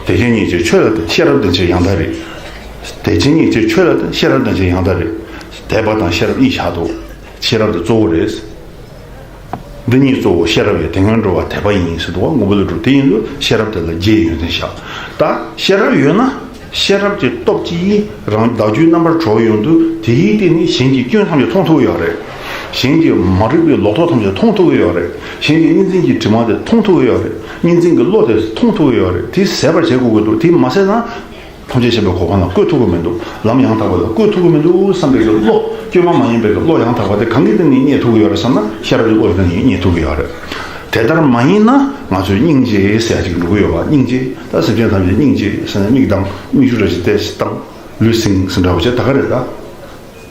དེ་བཞིན་ཉིད་ཀྱི་ཆོས་ལ་ཤེས་རབ་ལྡན་ཕྱིར་ཡང་དག་རིག་དེ་བཞིན་ཉིད་ཀྱི་ཆོས་ལ་ཤེས་རབ་ལྡན་ཕྱིར་ཡང་དག་རིག་དད་པ་དང་ཤེས་རབ་གཉིས་བཞག་འདུག་ཤེས་རབ་དེ་གཙོ་བོ་རེད། འདི་གཉིས་གཙོ་བོ་ཤེས་རབ་ཡིན། དེ་སྔོན་འགྲོ་བ་དད་པ་ཡིན་ཟེར་འདུག་བ། མགོན་པོ་ཀླུ་སྒྲུབ་དེ་ཡིན་དུས་ཤེས་རབ་དེ་ལ་རྗེ་ཡི་ཡོན་ཏན་བཞག་ད་ཤེས་རབ་ཡོད་ན། ཤེས་རབ་ཀྱི་སྟོབས་ཀྱིས་རང་བདག་རྒྱུད་རྣམ་པར་གྲོལ་ཡོང་དུས་དེའི་སྟེང་ནས་གཞན་གྱི་སྐྱོན་ཐམས་ཅད་མཐོང་ཐུབ་ཀྱི་ཡོད་རེད། གཞན་གྱི་མ་རིག་པའི་ལོག་རྟོག་ཐམས་ཅད་མཐོང་ཐུབ་ཀྱི་ཡོད་རེད། གཞན་གྱི་གཉིས་འཛིན་གྱི་དྲི་མ་དེ་མཐོང་ཐུབ་ཀྱི་ཡོད་རེད། གཉིས་འཛིན་གྱི་བློ་དེ་མཐོང་ཐུབ་ཀྱི་ཡོད་རེད། དེ་ཟད་པར་བྱེད་དགོས་ཀྱི་འདུག་དེ་མ་ཟད་ན། ཐམས་ཅད་མཁྱེན་པའི་གོ་འཕང་ལ་བཀོད་ཐུབ་ཀྱི་མི་འདུག་ལམ་ཡང་དག་པ་ལ་བཀོད་ཐུབ་ཀྱི་མི་འདུག་བསམ་པའི་གི་བློ། བཅོས་མ་མ་ཡིན་པའི་གི་བློ་ཡང་དག་པ་དེ་གང་གི་སྟེང་ནས་རྙེད་ཐུབ་ཀྱི་ཡོད་རེད་བསམ་ན། ཤེས་རབ་ཀྱི་བློ་ཡི་སྟེང་ནས་རྙེད་ཐུབ་ཀྱི་ཡོད་རེད། དེ་ལྟར་མ་ཡིན་ན་ང་ཚོས་སྙིང་རྗེ་ཟེར་ཡ་ཅིག་འགྲོ་གི་ཡོད་པ། སྙིང་རྗེ། ད་སེམས་ཅན་ཐམས་ཅད་སྙིང་རྗེ་ཟེར་ནས་མིག་བསྡམས། མིག་ཆུ་འདྲ་ཞིག་བལྟས་བཏང་། ལུས་ཟིན་ཟིན་འདྲ་བོ་བྱས་ད་ག་རེད་ད།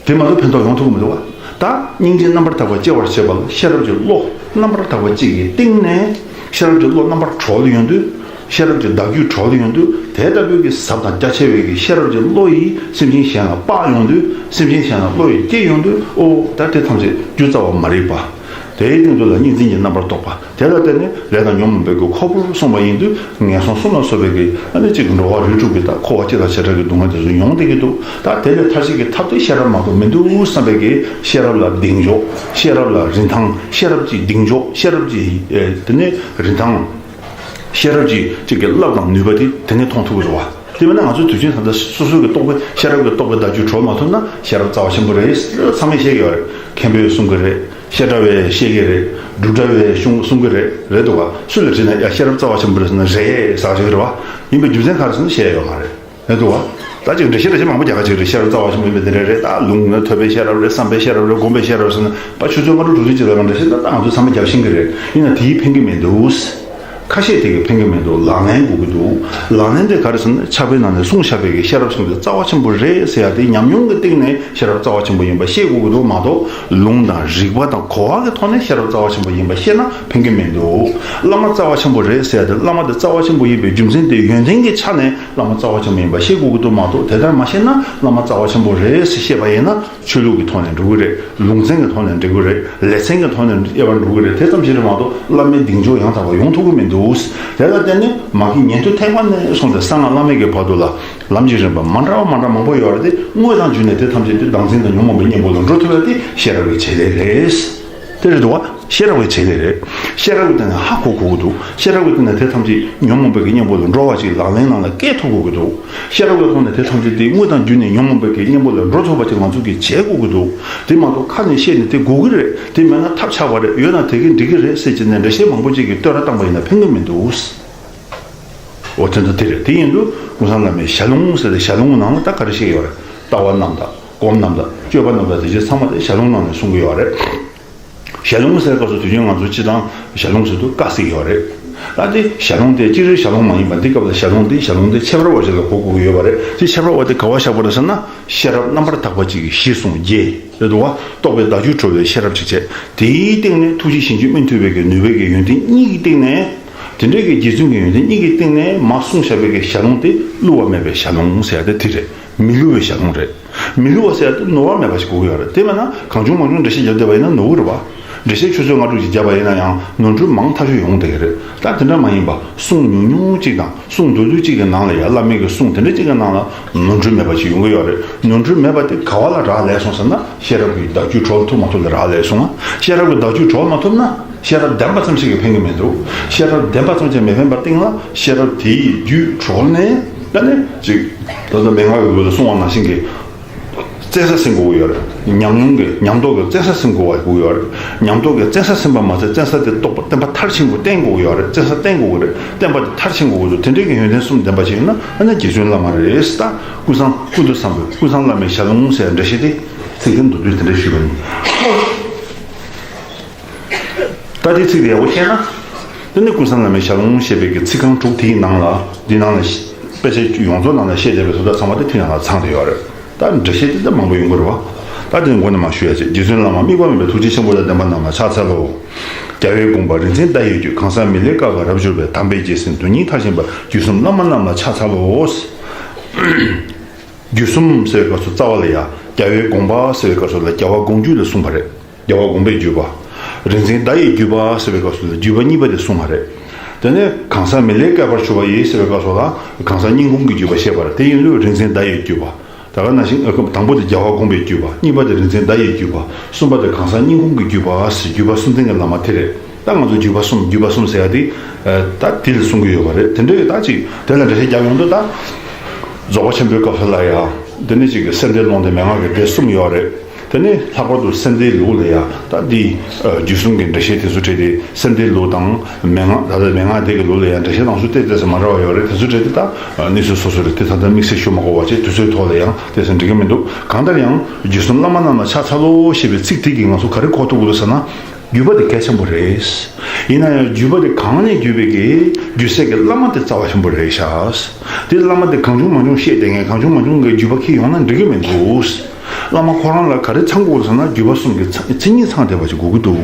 དེ་མ་གཏོགས་ཕན་ཐོགས་ཡོང་ཐུབ་ཀྱི་མི་འདུག་བ། ད་སྙིང་རྗེ་རྣམ་པར་དག་པ་སྐྱེ་བར་བྱེད་པ་ལ་ཤེས་རབ་ཀྱི་བློ་རྣམ་པར་དག་པ་གཅིག་གི་སྟེང་ནས་ཤེས་རབ་ཀྱི་བློ་རྣམ་པར་གྲོལ་ཡོང་དུས། ཤེས་རབ་ཀྱི་བདག་རྒྱུད་གྲོལ་ཡོང་དུས་དེ་ལྟ་བུའི་གི་ཟབ་དང་རྒྱ་ཆེ་བའི་གི་ཤེས་རབ་ཀྱི་བློ་ཡིས་སེམས་ཅན་གཞན་ལ་སྤར་ཡོང་དུས། སེམས་ཅན་གཞན་ལ་བློ་ཡིས་སྐྱེ་ཡོང་དུས། ཨོ་ད་དེ་ཐམས་ཅད་རྒྱུ་རྩ་བ་མ་རིག་པ། དེའི་སྟེང་དུ་ལ་གཉིས་འཛིན་གྱི་རྣམ་པར་རྟོག་པ། དེ་ལ་བརྟེན་ནས་ལས་དང་ཉོན་མོངས་པའི་གི་ཁོལ་པོར་སོང་བ་ཡིན་དུས་ངན་སོང་གསུམ་ལ་སོགས་པའི་གི་ཨ་ནི་གཅིག་འགྲོ་བ་རིགས་དྲུག་གི་ད་འཁོར་བ་སྤྱི་དང་བྱེ་བྲག་གི་སྡུག་བསྔལ་དེ་ཚོ་ཡོང་བསྡད་ཀྱི་འདུག་ད་དེ་ལས་ཐར་ཅིག་གི་ཐབས་དེ་ཤེས་རབ་མ་གཏོགས་མི་འདུག་བསམ་པའི་གི་ཤེས་རབ་ལ་གདེང་འཇོག་ཤེས་རབ་ལ་རིན་ཐང་། ཤེས་རབ་ཀྱི་གདེང་འཇོག་ཤེས་རབ་ཀྱི་ཨེ་དེ་ནས་རིན་ཐང་། ཤེས་རབ་ཀྱི་གཅིག་གི་རླབས་དང་ནུས་པ་དེ་དེ་ནས་མཐོང་ཐུབ་ཀྱི་རེད་བ། དེ་མིན་ན་ང་ཚོ་དུས་རྒྱུན་ད་ལྟ་སོ་སོ་གི་རྟོགས་པའི་ཤེས་རབ་ཀྱི་རྟོགས་པའི་བརྡ་བརྒྱུད་གྲོལ་མ་ཐུབ་ན་ཤེས་རབ་རྩ་བ་ཆེན་པོ་རེད་ཚང་མས་བཤད་ཀྱི་ཡོད་རེད། མཁན་པོས་གསུང་གི་རེད། བཤད་གྲྭ་བས་བཤད་ཀྱི་རེད། སྒྲུབ་གྲྭ་བས་གསུང་གསུང་གི་རེད། རེད་འདུག་བ། སུ་ལ་དྲིས་ན་ཡ་ཤེས་རབ་རྩ་བ་ཆེན་པོ་རེད་ཟེར་ན་རེད་ཟེར་གྱི་རེད་བ། ཡིན་པའི་རྒྱུ་མཚན་ག་རེ་ཟེར་ན་བཤད་ཡོད་མ་རེད། རེད་འདུག་བ། ད་ཅིག་འགྲེལ་བཤད་འགྲེལ་བཤད་མང་པོ་རྒྱག་ག་ཅིག་རེད། ཤེས་རབ་རྩ་བ་ཆེན་པོ་ཡིན་པའི་དེ་འདྲ་རེད། ད་ལུང་ནི་ཐོས་པའི་ཤེས་རབ་རེད། བསམ་པའི་ཤེས་རབ་རེད། སྒོམ་པའི་ཤེས་རབ་རེད་ཟེར་ན་ད་ཆུ་ཚོད་ལྔ་དྲུག་དྲུག་ཅུ་ཅིག་ལ་ང་འགྲེལ་བཤད་ད་ད་ང་ཚོ་ཚང་མ་རྒྱབ་ཤེས་ཀྱི་རེད། ཡིན་ན་དེའི་ཕན་གྱི་མི་འདུག་ཁ་ཤས་དེ་གི་ཕན་གྱི་མི་འདུག་ལག་ལེན་དགོས་ཀྱི་འདུག་ལག་ལེན་དེ་ག་རེ་ཟེར་ན་ཕྱག་དཔེའི་ནང་ནས་གསུངས་བཞག་པའི་གི་ཤེས་རབ་གསུམ་དེ་རྩ་བ་ཆེན་པོ་རེད་ཟེར་ཡ་དེ་ཉམས་མྱོང་གི་སྟེང་ནས་ཤེས་རབ་རྩ་བ་ཆེན་པོ་ཡིན་པ་ཤེས་དགོས་ཀྱི་འདུག་མ་གཏོགས་ལུང་དང་རིགས་པ་དང་གོ་བ་གི་ཐོག་ནས་ཤེས་རབ་རྩ་བ་ཆེན་པོ་ཡིན་པ་ཤེས་ན་ཕན་གྱི་མི་འདུག་བླ་མ་རྩ་བ་ཆེན་པོ་རེད་ཟེར་ཡ་དེ་བླ་མ་དེ་རྩ་བ་ཆེན་པོ་ཡིན་པའི་རྒྱུ་མཚན་དེ་ཡོན་ཏན་གྱི་ཆ་ནས་བླ་མ་རྩ་བ་ཆེན་པོ་ཡིན་པ་ཤེས་དགོས་ཀྱི་འདུག་མ་གཏོགས་དེ་ལྟར་མ་ཤེས་ན་བླ་མ་རྩ་བ་ཆེན་པོ་རེད་ཟེར་བཤད་པ་ཡིན་ན། ཆོས་ལུགས་ཀྱི་ཐོག་ནས་འགྲོ་གི་རེད། ལུང་ཚན་གྱི་ཐོག་ནས་འགྲོ་གི་རེད། ལེ་ཚན་གྱི་ཐོག་ནས་དབྱེ་བ་འགྲོ་གི་རེད། དེ་ཙམ་ཞིག་རེད་མ་གཏོགས་བླ་མའི་གདེང་འཇོག་ཡང་དག་པ་ཡོང་ཐུབ་ཀྱི་མི་འདུག་དེ་ལ་བརྟེན་ནས་མ་གི་ཉན་ཐོས་ཐེག་པ་ནས་བཟུང་སྟེ་གསང་སྔགས་བླ་མེད་ཀྱི་བར་དུ་ལ་ལམ་གྱི་རིམ་པ་མ་འདྲ་བ་མ་འདྲ་མང་པོ་ཡོད་རེད་དེ། དངོས་དང་བརྒྱུད་ནས་དེ་ཐམས་ཅད་དེ་བདག་འཛིན་དང་ཉོན་མོངས་པའི་གཉེན་པོ་ལ་འགྲོ་ཐུབ་ཡ་དེ་ཤེས་རབ་ཀྱི་བྱེད་ལས་རེད། དེ་རེད་འདུག་བ། ཤེས་རབ་ཀྱི་བྱེད་ལས་རེད། ཤེས་རབ་ཀྱི་སྟེང་ནས་ཧ་གོ་དགོས་ཀྱི་འདུག་ཤེས་རབ་ཀྱི་སྟེང་ནས་དེ་ཐམས་ཅད་ཉོན་མོངས་པའི་གི་གཉེན་པོ་ལ་འགྲོ་བ་ཅིག་ལག་ལེན་ནང་ལ་བཀལ་ཐུབ་དགོས་ཀྱི་འདུག་ཤེས་རབ་ཀྱི་ཐོག་ནས་དེ་ཐམས་ཅད་དེ་དངོས་དང་བརྒྱུད་ནས་ཉོན་མོངས་པའི་གི་གཉེན་པོ་ལ་འགྲོ་ཐུབ་པ་ཅིག་ང་ཚོ་གིས་བྱེད་དགོས་ཀྱི་འདུག་དེ་མ་གཏོགས་ཁ་ནས་བཤད་ནས་དེ་དགོས་ཀྱི་རེད། དེ་མེད་ན་ཐབས་ཆག་པ་རེད། ཡོད་ན་དེ་གིས་འགྲིག་གི་རེད་ཟེར་གྱི་ནས་འགྲེལ་བཤད་མང་པོ་ཅིག་གིས་བསྟོད་ར་བཏང་པ་ཡིན་ན་ཕན་གྱི་མི་འདུག་འོ་དེ་འདྲ་དེ་རེད། དེ་ཡིན་དུས་ཀུན་བཟང་བླ་མའི་ཞལ་ལུང་ཟེར་ཏེ་ཞལ་ལུང་ནང་ལ་ད་ག་རེ་བཤད་ཡོད་རེད། ལྟ་བ་རྣམས་དང་སྒོམ་རྣམས་དང་སྤྱོད་པ་རྣམས་དང་དེ་ཚོ་ཚང་མ་དེ་ཞལ་ལུང་ནང་ནས་གསུང་གི་ཡོད་རེད། ཞལ་ལུང་ཟེར་སྐབས་སུ་དུས་རྒྱུན་ང་ཚོ་སྤྱི་བཏང་ཞལ་ལུང་ཟེར་དུས་དཀའ་སྲིད་ཡོད་རེད། ད་དེ་ཞལ་ལུང་དེ་སྤྱིར་ཞལ་ལུང་མ་ཡིན་པ་འདི་སྐབས་ལ་ཞལ་ལུང་འདི་ཞལ་ལུང་འདི་ཁྱད་པར་བ་ཞིག་ལ་གོ་དགོས་ཀྱི་ཡོད་པ་རེད། དེ་ཁྱད་པར་བ་དེ་ག་བ་བཞག་པ་རེད་ཟེར་ན། ཤེས་རབ་རྣམ་པར་དག་པ་གཅིག་གིས་གཞི་བཟུང་རྒྱས་རེད་འདུག་བ། རྟོགས་པའི་བདག་རྒྱུད་གྲོལ་བའི་ཤེས་རབ་ཅིག་བྱས། དེའི་སྟེང་ནས་ཐུགས་རྗེ་ཞིང་རྒྱས་སྨིན་ཐུབ་པའི་གི་ནུས་པའི་གི་ཡོན་ཏན་གཉིས་ཀྱི་སྟེང་ནས། དེ་འདྲའི་གི་རྗེ་བཙུན་གྱི་ཡོན་ཏན་གཉིས་ཀྱི་སྟེང་ནས་མར་གསུངས་བཞག་པའི་གི་ཞལ་ལུང་དེ་བསླུ་བ་མེད་པའི་ཞལ་ལུང་ཟེར་ཡ་དེ་དེ་རེད། མི་བསླུ་བའི་ཞལ་ལུང་རེད། མི་བསླུ་བ་ཟེར་ཡ་དེ་ནོར་བ་མེད་པ་ཞིག་དགོས་ཀྱི་ཡོད་རེད། དེ་མེད་ན་གང་བྱུང་མང་བྱུང་འགྲེལ་བཤད་རྒྱབ་བསྡད་པ་ཡིན་ན་ནོར་གྱི་རེད་པ། འགྲེལ་བཤད་ཆུ་ཚོད་ལྔ་དྲུག་ཅིག་བརྒྱབ་པ་ཡིན་ན་ཡང་ནོར་འཁྲུལ་མང་ཐག་ཆོད་ཡོང་བསྡད་ཀྱི་རེད། ད་དེ་འདྲ་མ་ཡིན་པ་གསུང་ཉུང་ཉུང་གཅིག་དང་གསུང་མདོར་བསྡུས་གཅིག་གི་ནང་ལ་ཡང་བླ་མའི་གི་གསུང་དེ་འདྲ་གཅིག་གི་ནང་ལ་ནོར་འཁྲུལ་མེད་པ་ཞིག་ཡོང་གི་ཡོད་རེད། ནོར་འཁྲུལ་མེད་པ་དེ་ག་བ་ལ་རག་ལས་སོང་ཟེར་ན་ཤེས་རབ་ཀྱི་བདག་རྒྱུད་གྲོལ་ཐུབ་མ་ཐུབ་ལ་རག་ལས་སོང་ང་། ཤེས་རབ་ཀྱི་བདག་རྒྱུད་གྲོལ་མ་ཐུབ་ན། ཤེས་རབ་ལྡན་པ་ཙམ་ཞིག་གིས་ཕན་གྱི་མི་འདུག་ཤེས་རབ་ལྡན་པ་ཙམ་ཞིག་མི་ཕན་པར་སྟེང་ལ་ཤེས་རབ་དེ་ཡི་རྒྱུད་གྲོལ་ནས་ད་ནི་ཅིག་ད་ལྟ་མན་ངག་གི་ལུགས་ལ་གསུངས་པ་ནང་བཞིན་གྱི་བཙན་ས་ཟིན་དགོས་ཀྱི་ཡོད་རེད། ཉམས་མྱོང་གི་ཉམས་རྟོགས་ཀྱི་བཙན་ས་ཟིན་དགོས་པ་དགོས་ཀྱི་ཡོད་རེད། ཉམས་རྟོགས་ཀྱི་བཙན་ས་ཟིན་པ་མ་ཟད་བཙན་ས་དེ་རྟོགས་པ་བརྟན་པ་མཐར་ཕྱིན་དགོས་བརྟན་དགོས་ཀྱི་ཡོད་རེད། བཙན་ས་བརྟན་དགོས་ཀྱི་རེད། བརྟན་པ་དེ་མཐར་ཕྱིན་དགོས་ཀྱི་འདུག་དེ་འདྲའི་གི་ཡོན་ཏན་གསུམ་ལྡན་པ་ཞིག་ཡིན་ན་ཨ་ནི་རྗེ་བཙུན་བླ་མ་རེད། ད་ཀུན་བཟང་ཀུན་ཏུ་བཟང་པོའི་ཀུན་བཟང་བླ་མའི་ཞལ་ལུང་ཟེར་འགྲེལ་བཤད་དེ་ཚིག་དེ་མདོར་བསྡུས་དེ་འདྲ་ཞུས་པ་ཡིན། ད་དེའི་ཚིག་དེ་ཡག་པོ་ཤེས་ན། དེ་ནི་ཀུན་བཟང་བླ་མའི་ཞལ་ལུང་ཞེས་པའི་གི་ཚིག་རྐང་དྲུག་དེའི་ནང་ལ་འདི་ནང་ལ་དཔེ་ཆ་ཡོངས་རྫོགས་ནང་ལ་བཤད་བསྡད་པའི་བཟོ་ལྟ་ཚང་མ་དེ་དེ་ནང་ལ་ཚང་བསྡད་ཡོད་རེད། ད་འགྲེལ་བཤད་དེ་ད་མང་པོ་ཡོང་གི་རེད་བ། ད་དེ་མགོ་ནས་མར་ཞུ་ཡ་བྱེད། རྗེ་བཙུན་བླ་མ་དམིགས་པ་མེད་པའི་ཐུགས་རྗེ་ཆེན་པོ་ལ་བདེན་པ་རྣམས་ལ་ཕྱག་འཚལ་ལོ། རྒྱལ་བའི་དགོངས་པ་རིག་འཛིན་བརྡ་ཡི་རྒྱུད། གང་ཟག་མི་ལས་བསྐལ་པ་རབ་གྱུར་པའི། དམ་པའི་རྗེས་ཟིན་དོན་གཉིས་མཐར་ཕྱིན་པ། བརྒྱུད་གསུམ་བླ་མ་རྣམས་ལ་ཕྱག་འཚལ་ལོ། བརྒྱུད་གསུམ་ཟེར་བའི་སྐབས་སུ་རྩ་བ་ལ་ཡ་རྒྱལ་བའི་དགོངས་པ་ཟེར་བའི་སྐབས་སུ་ལ་རྒྱལ་བ་དགོངས་བརྒྱུད་ལ་གསུངས་པ་རེད། རྒྱལ་བ་དགོངས་པའི་བརྒྱུད་པ། རིག་འཛིན་བརྡ་ཡི་བརྒྱུད་པ་ཟེར་བའི་སྐབས་སུ་ལ་བརྒྱུད་པ་གཉིས་པ་དེ་གསུངས་པ་རེད། དེ་ནས་གང་ཟག་མི་ལས་བསྐལ་པར་གྱུར་པ་ཡི་ཟེར་བའི་སྐབས་སུ་ལ་གང་ཟག་སྙིང་ཁོང་གི་བརྒྱུད་པ་བཤད་པ་རེད། དེ་ཡིན་དུས་རིག་འཛིན་བརྡ་ཡི་བརྒྱུད་པ། ད་ག་ནང་བཞིན་ཨ་དང་པོ་དེ་རྒྱལ་བ་དགོངས་པའི་བརྒྱུད་པ། གཉིས་པ་དེ་རིག་འཛིན་བརྡ་ཡི་བརྒྱུད་པ། གསུམ་པ་དེ་གང་ཟག་སྙིང་ཁོང་གི་བརྒྱུད་པ་ཟེར་བརྒྱུད་པ་གསུམ་ལྡན་གྱི་བླ་མ་དེ་རེད། ད་ང་ཚོ་བརྒྱུད་པ་གསུམ་བརྒྱུད་པ་གསུམ་ཟེར་ཡ་དེ་ད་དེ་ལ་གསུང་གི་ཡོད་པ་རེད། དེ་འདྲ་ཡོད་ད་ཅིག་དེ་ལ་འགྲེལ་བཤད་རྒྱག་ཡོང་དུས་ད་རྫོགས་པ་ཆེན་པོའི་སྐབས་སུ་ལ་ཡ་དེ་ནས་ཅིག་གི་སེམས་སྡེའི་ལུང་དེ་མན་ངག་གི་སྡེ་གསུམ་ཡོད་རེད། དེ་ནས་ལྷག་པར་དུ་སེམས་སྡེའི་ལུགས་ལ་ཡ་ད་འདི་བརྒྱུད་གསུམ་གྱི་འགྲེལ་བཤད་དེ་ཚོ་བྲིས་ཏེ་སེམས་སྡེའི་ལུགས་དང་མན་ངག་ད་ལྟ་མན་ངག་སྡེ་གི་ལུགས་ལ་ཡ་འགྲེལ་བཤད་ནང་གསུངས་ཏེ་ཏོག་ཙམ་མ་འདྲ་བ་ཡོད་རེད། དེ་ཚོ་བྲིས་ཏེ་ད་གནས་ཚུལ་སོ་སོ་རེད། དེ་ད་ལྟ་དམིགས་བསལ་ཞུ་མ་དགོས་པ་བྱས་དུས་ཚོད་ཐོག་ལ་ཡང་དེ་ཚོ་འགྲིག་གི་མི་འདུག་གང་ལྟར་ཡང་བརྒྱུད་གསུམ་བླ་མ་རྣམས་ལ་ཕྱག་འཚལ་ལོ་ཞེས་པའི་ཚིག་དེ་གིས་ང་ཚོ་ག་རེ་གོ་ཐུབ་ཀྱི་འདུག་ཟེར་ན། བརྒྱུད་པ་དེ་གལ་ཆེན་པོ་རེད། ཡིན་ན་ཡང་བརྒྱུད་པ་དེ་གང་ནས་བརྒྱུད་པའི་གི་རྒྱུད་སྲས་ཀྱི་བླ་མ་དེ་རྩ་བ་ཆེན་པོ་རེད་ཤག་དེ་བླ་མ་དེ་གང་བྱུང་མང་བྱུང་བཤད་བསྡད་མཁན་གང་བྱུང་མང་བྱུང་གི་བརྒྱུད་པ་ཁྱེར་ཡོང་ན་འགྲིག་གི་མི་འདུག་བླ་མ་ཁོ་རང་ལ་ག་རེ་ཚང་དགོས་ཟེར་ན་བརྒྱུད་པ་གསུམ་གྱི་མཚན་མཚན་ཉིད་ཚང་བསྡད་པ་ཞིག་དགོས་ཀྱི་འདུག་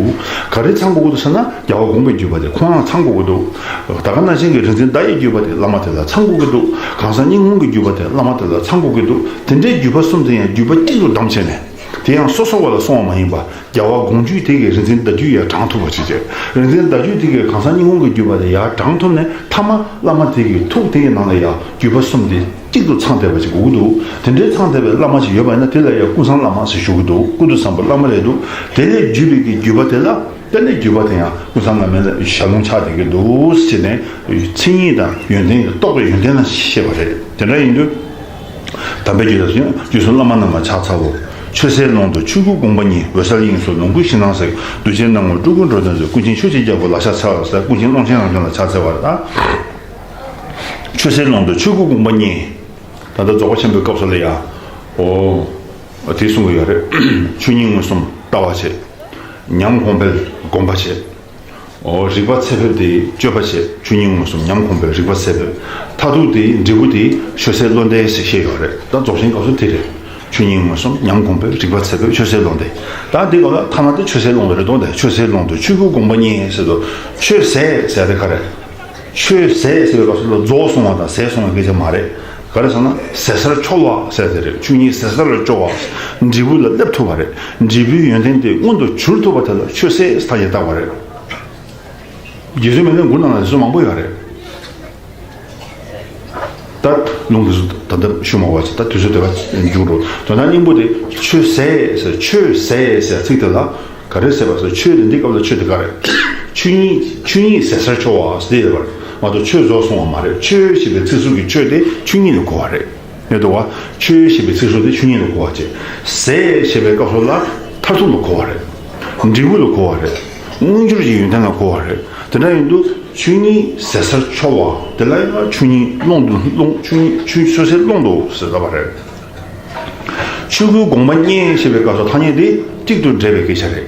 ག་རེ་ཚང་དགོས་ཀྱི་འདུག་ཟེར་ན་རྒྱལ་བ་དགོངས་པའི་བརྒྱུད་པ་དེ་ཁོ་རང་ཚང་དགོས་ཀྱི་འདུག་ད་ག་ནང་བཞིན་གྱི་རིག་འཛིན་བརྡ་ཡི་བརྒྱུད་པ་དེ་བླ་མ་དེ་ལ་ཚང་དགོས་ཀྱི་འདུག་གང་ཟག་སྙིང་ཁོང་གི་བརྒྱུད་པ་དེ་བླ་མ་དེ་ལ་ཚང་དགོས་ཀྱི་འདུག་དེ་འདྲའི་བརྒྱུད་པ་གསུམ་དེ་ཡང་བརྒྱུད་པ་གཅིག་ཏུ་བསྡམས་བྱས་ནས། དེ་ཡང་སོ་སོ་བ་ལ་སོང་བ་མ་ཡིན་པ། རྒྱལ་བ་དགོངས་བརྒྱུད་དེ་གའི་རིག་འཛིན་བརྡ་བརྒྱུད་ཡར་དྲངས་ཐུབ་པ་ཞིག་བྱས། རིག་འཛིན་བརྡ་བརྒྱུད་དེ་གའི་གང་ཟག་སྙིང་ཁོང་གི་བརྒྱུད་པ་དེ་ཡར་དྲངས་ཐུབ་ནས་མཐའ་མ་བླ་མ་དེ་གའི་ཐུགས་དེ་གའི་ནང་ལ་ཡང་བརྒྱུད་པ་གསུམ་དེ་གཅིག་ཏུ་ཚང་བསྡད་པ་ཞིག་དགོས་ཀྱི་འདུག་དེ་འདྲའི་ཚང་བསྡད་པའི་བླ་མ་ཞིག་ཡོད་པ་ཡིན་ན་དེ་ལ་ཡང་ཀུན་བཟང་བླ་མ་ཟེར་ཞུ་གི་འདུག་ཀུན་ཏུ་བཟང་པོའི་བླ་མ་རེད་འདུག་དེ་ལས་བརྒྱུད་པའི་གི་བརྒྱུད་པ་དེ་ལ་དེ་ནས་བརྒྱུད་པ་དེ་ཡང་ཀུན་བཟང་བླ་མའི་ཞལ་ལུང་ཆགས་བསྡད་ཀྱི་འདུག་ཟེར་ནས་མཚན་ཉིད་དང་ཡོན་ཏན་གྱི་རྟོགས་པའི་ཡོན་ཏན་ལ་བཤད་པ་རེད། དེ་འདྲ་ཡིན་དུས། དམ་པའི་རྒྱུད་ལ་བརྒྱུད་གསུམ་བླ་མ་རྣམས་ལ་ཕྱག་འཚལ་ལོ། ཆོས་སྲིད་ཀློང་དུ་ཆོས་སྐུ་དགོངས་པ་ཉིད། འོད་གསལ་དབྱིངས་སུ་ལོངས་སྐུའི་ཞིང་རྣམས་ཟེར། གདུལ་བྱའི་སྣང་ངོར་སྤྲུལ་སྐུ་འགྲོ་དོན་མཛད། ཀུན་མཁྱེན་ཆོས་ཀྱི་རྒྱལ་པོ་ལ་ཕྱག་འཚལ་ལོ་ཟེར། ཀུན་མཁྱེན་ཀློང་ཆེན་རང་བྱུང་ལ་ཕྱག་འཚལ་བ་རེད་ད། ཆོས་སྲིད་ཀློང་དུ་ཆོས་སྐུ་དགོངས་པ་ཉིད། ད་ལྟ་རྫོགས་པ་ཆེན་པོའི་སྐབས་སུ་ལ་ཡང་། འོ། དེ་གསུང་གི་ཡོད་རེད། ཆོས་ཉིད་མངོན་སུམ་ལྟ་བ་བྱེད། ཉམས་གོང་འཕེལ་སྒོམ་པ་བྱེད། འོ་རིག་པ་ཚད་ཕེབས་དེ་སྤྱོད་པ་བྱེད། ཆོས་ཉིད་མངོན་སུམ་ཉམས་གོང་འཕེལ་རིག་པ་ཚད་ཕེབས། མཐར་ཐུག་དེ་འབྲས་བུ་དེ་ཆོས་སྲིད་བློ་ལྡན་ཞེས་བཤད་ཡོད་རེད། ད་རྫོགས་ཆེན་སྐབས་སུ་དེ་རེད། ཆོས་ཉིད་མངོན་སུམ་ཉམས་གོང་འཕེལ་རིག་པ་ཚད་ཕེབས་ཆོས་སྲིད་བློ་ལྡན། ད་འདི་སྐབས་ལ་ཐ་ན་དེ་ཆོས་སྲིད་ཀློང་དུ་རེད་དོ། དེ་ཆོས་སྲིད་ཀློང་དུ་ཆོས་སྐུ་དགོངས་པ་ཉིད་ཟེར་དུས་ཆོས་ཟད་ཟེར་དེ་ག་རེད། ཆོས་ཟད་ཟེར་བའི་སྐབས་སུ་ལ་རྫོགས་སོང་བ་དང་ཟད་སོང་བའི་སྐད་ཆ་མ་རེད། ག་རེ་ཟེར་ན་ཟད་སར་འཆོལ་བ་ཟེར་དེ་རེད། ཆོས་ཉིད་ཟད་སར་འཆོལ་བ། འབྲས་བུ་ལ་སླེབས་ཐུབ་པ་རེད། འབྲས་བུའི་ཡོན་ཏན་དེ་མངོན་དུ་གྱུར་ཐུབ་པ་དེ་ལ་ཆོས་ཟད་ཟེར་ཐ་སྙད་བཏགས་པ་རེད། རྗེ་བཙུན་མི་ལའི་མགུར་ནང་ལ་དེ་ཚོ་མང་པོ་ཡོད་རེད། ད་ལུང་དེ་ཚོ་ད་ལྟ་ཞུ་མ་དགོས་པ་བྱས། ད་དུས་ཚོད་དེ་བ་མཇུག་འགྲོ། དོན་དག་སྙིང་པོ་དེ་ཆོས་ཟད་ཟེར་ཆོས་ཟད་ཟེར་ཚིག་དེ་ལ། ག་རེ་ཟེར་བ་ཟེར། ཆོས་དེ་འདི་སྐབས་ལ་ཆོས་དེ་ག་རེད། ཆོས་ཉིད། ཆོས་ཉིད་ཟད་སར་འཆོལ་བ་ཟེར་ཡོད་པ་རེད་མ་གཏོགས་ཆོས་རྫོགས་སོང་བ་མ་རེད། ཆོས་ཞེས་པའི་ཚིག་ཟུར་གྱི་ཆོས་དེ་ཆོས་ཉིད་ལ་གོ་བ་རེད། ཡོད་དོ་བ། ཆོས་ཞེས་པའི་ཚིག་ཟུར་དེ་ཆོས་ཉིད་ལ་གོ་བ་བྱེད། ཟད་ཞེས་པའི་སྐབས་སུ་ལ་མཐར་ཐུག་ལ་གོ་བ་རེད། འབྲས་བུ་ལ་གོ་བ་རེད། མངོན་གྱུར་གྱི་ཡོན་ཏན་ལ་གོ་བ་རེད། དེ་འདྲ་ཡིན་དུས་ཆོས་ཉིད་ཟད་སར་འཆོལ་བ་དེ་ལ་ཡང་ཆོས་ཉིད་ཀློང་དུ་ཀློང་ཆོས་ཉིད་ཆོས་ཆོས་ཟད་ཀློང་དུ་ཟེར་བ་རེད། ཆོས་སྐུའི་དགོངས་པ་རྙེད་ཞེས་པའི་སྐབས་སུ་ཐ་སྙད་དེ་གཅིག་ཏུ་འདྲེས་པའི་སྐད་ཆ་རེད།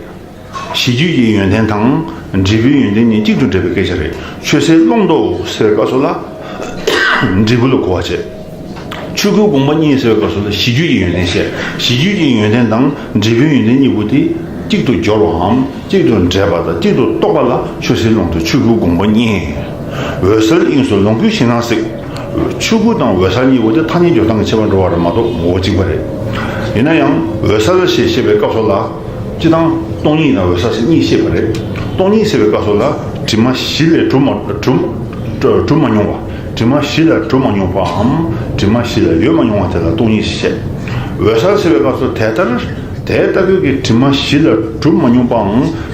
གཞི་རྒྱུད་ཀྱི་ཡོན་ཏན་དང་འབྲས་བུའི་ཡོན་ཏན་གཉིས་གཅིག་ཏུ་འདྲེས་པའི་སྐད་ཆ་རེད། ཆོས་ཟད་ཀློང་དུ་ཟེར་བའི་སྐབས་སུ་ལ་འབྲས་བུ་ལ་གོ་བ་བྱེད། ཆོས་སྐུའི་དགོངས་པ་རྙེད་ཟེར་བའི་སྐབས་སུ་ལ་གཞི་རྒྱུད་ཀྱི་ཡོན་ཏན་བཤད། གཞི་རྒྱུད་ཀྱི་ཡོན་ཏན་དང་འབྲས་བུའི་ཡོན་ཏན་གཉིས་པོ་དེ་གཅིག་ཏུ་སྦྱོར་བའམ་གཅིག་ཏུ་འདྲེས་པ་དང་གཅིག་ཏུ་རྟོགས་པ་ལ་ཆོས་ཟད་ཀློང་དུ་ཆོས་སྐུའི་དགོངས་པ་རྙེད། འོད་གསལ་དབྱིངས་སུ་ལོངས་སྐུའི་ཞིང་ན་གཟིགས། ཆོས་སྐུ་དང་འོད་གསལ་གཉིས་པོ་དེ་ཐ་སྙད་སྦྱོར་སྟངས་ཀྱི་ཁྱད་པར་འགྲོ་བ་རེད་མ་གཏོགས་ངོ་བོ་གཅིག་པ་རེད། ཡིན་ན་ཡང་འོད་གསལ་ཞེས་བཤད་པའི་སྐབས་སུ་ལ། སྤྱི་དང་སྟོང་ཉིད་དང་འོད་གསལ་ཟེར་གཉིས་བཤད་པ་རེད། སྟོང་ཉིད་ཟེར་བའི་སྐབས་སུ་ལ་དྲི་མ་བཞི་ལས་གྲུབ་མ་གྲུབ་གྲུབ་མ་མྱོང་བ། དྲི་མ་བཞི་ལས་གྲུབ་མ་མྱོང་བའམ་དྲི་མ་བཞི་ལས་ཡོད་མ་མྱོང་བ་དེ་ལ་སྟོང་ཉིད་ཞེས་བཤད། འོད་གསལ་ཟེར་བའི་སྐབས་སུ་དེ་ལྟར་དེ་ལྟ་བུའི་གི་དྲི་མ་བཞི་ལས་གྲུབ་མ་མྱོང་བའམ་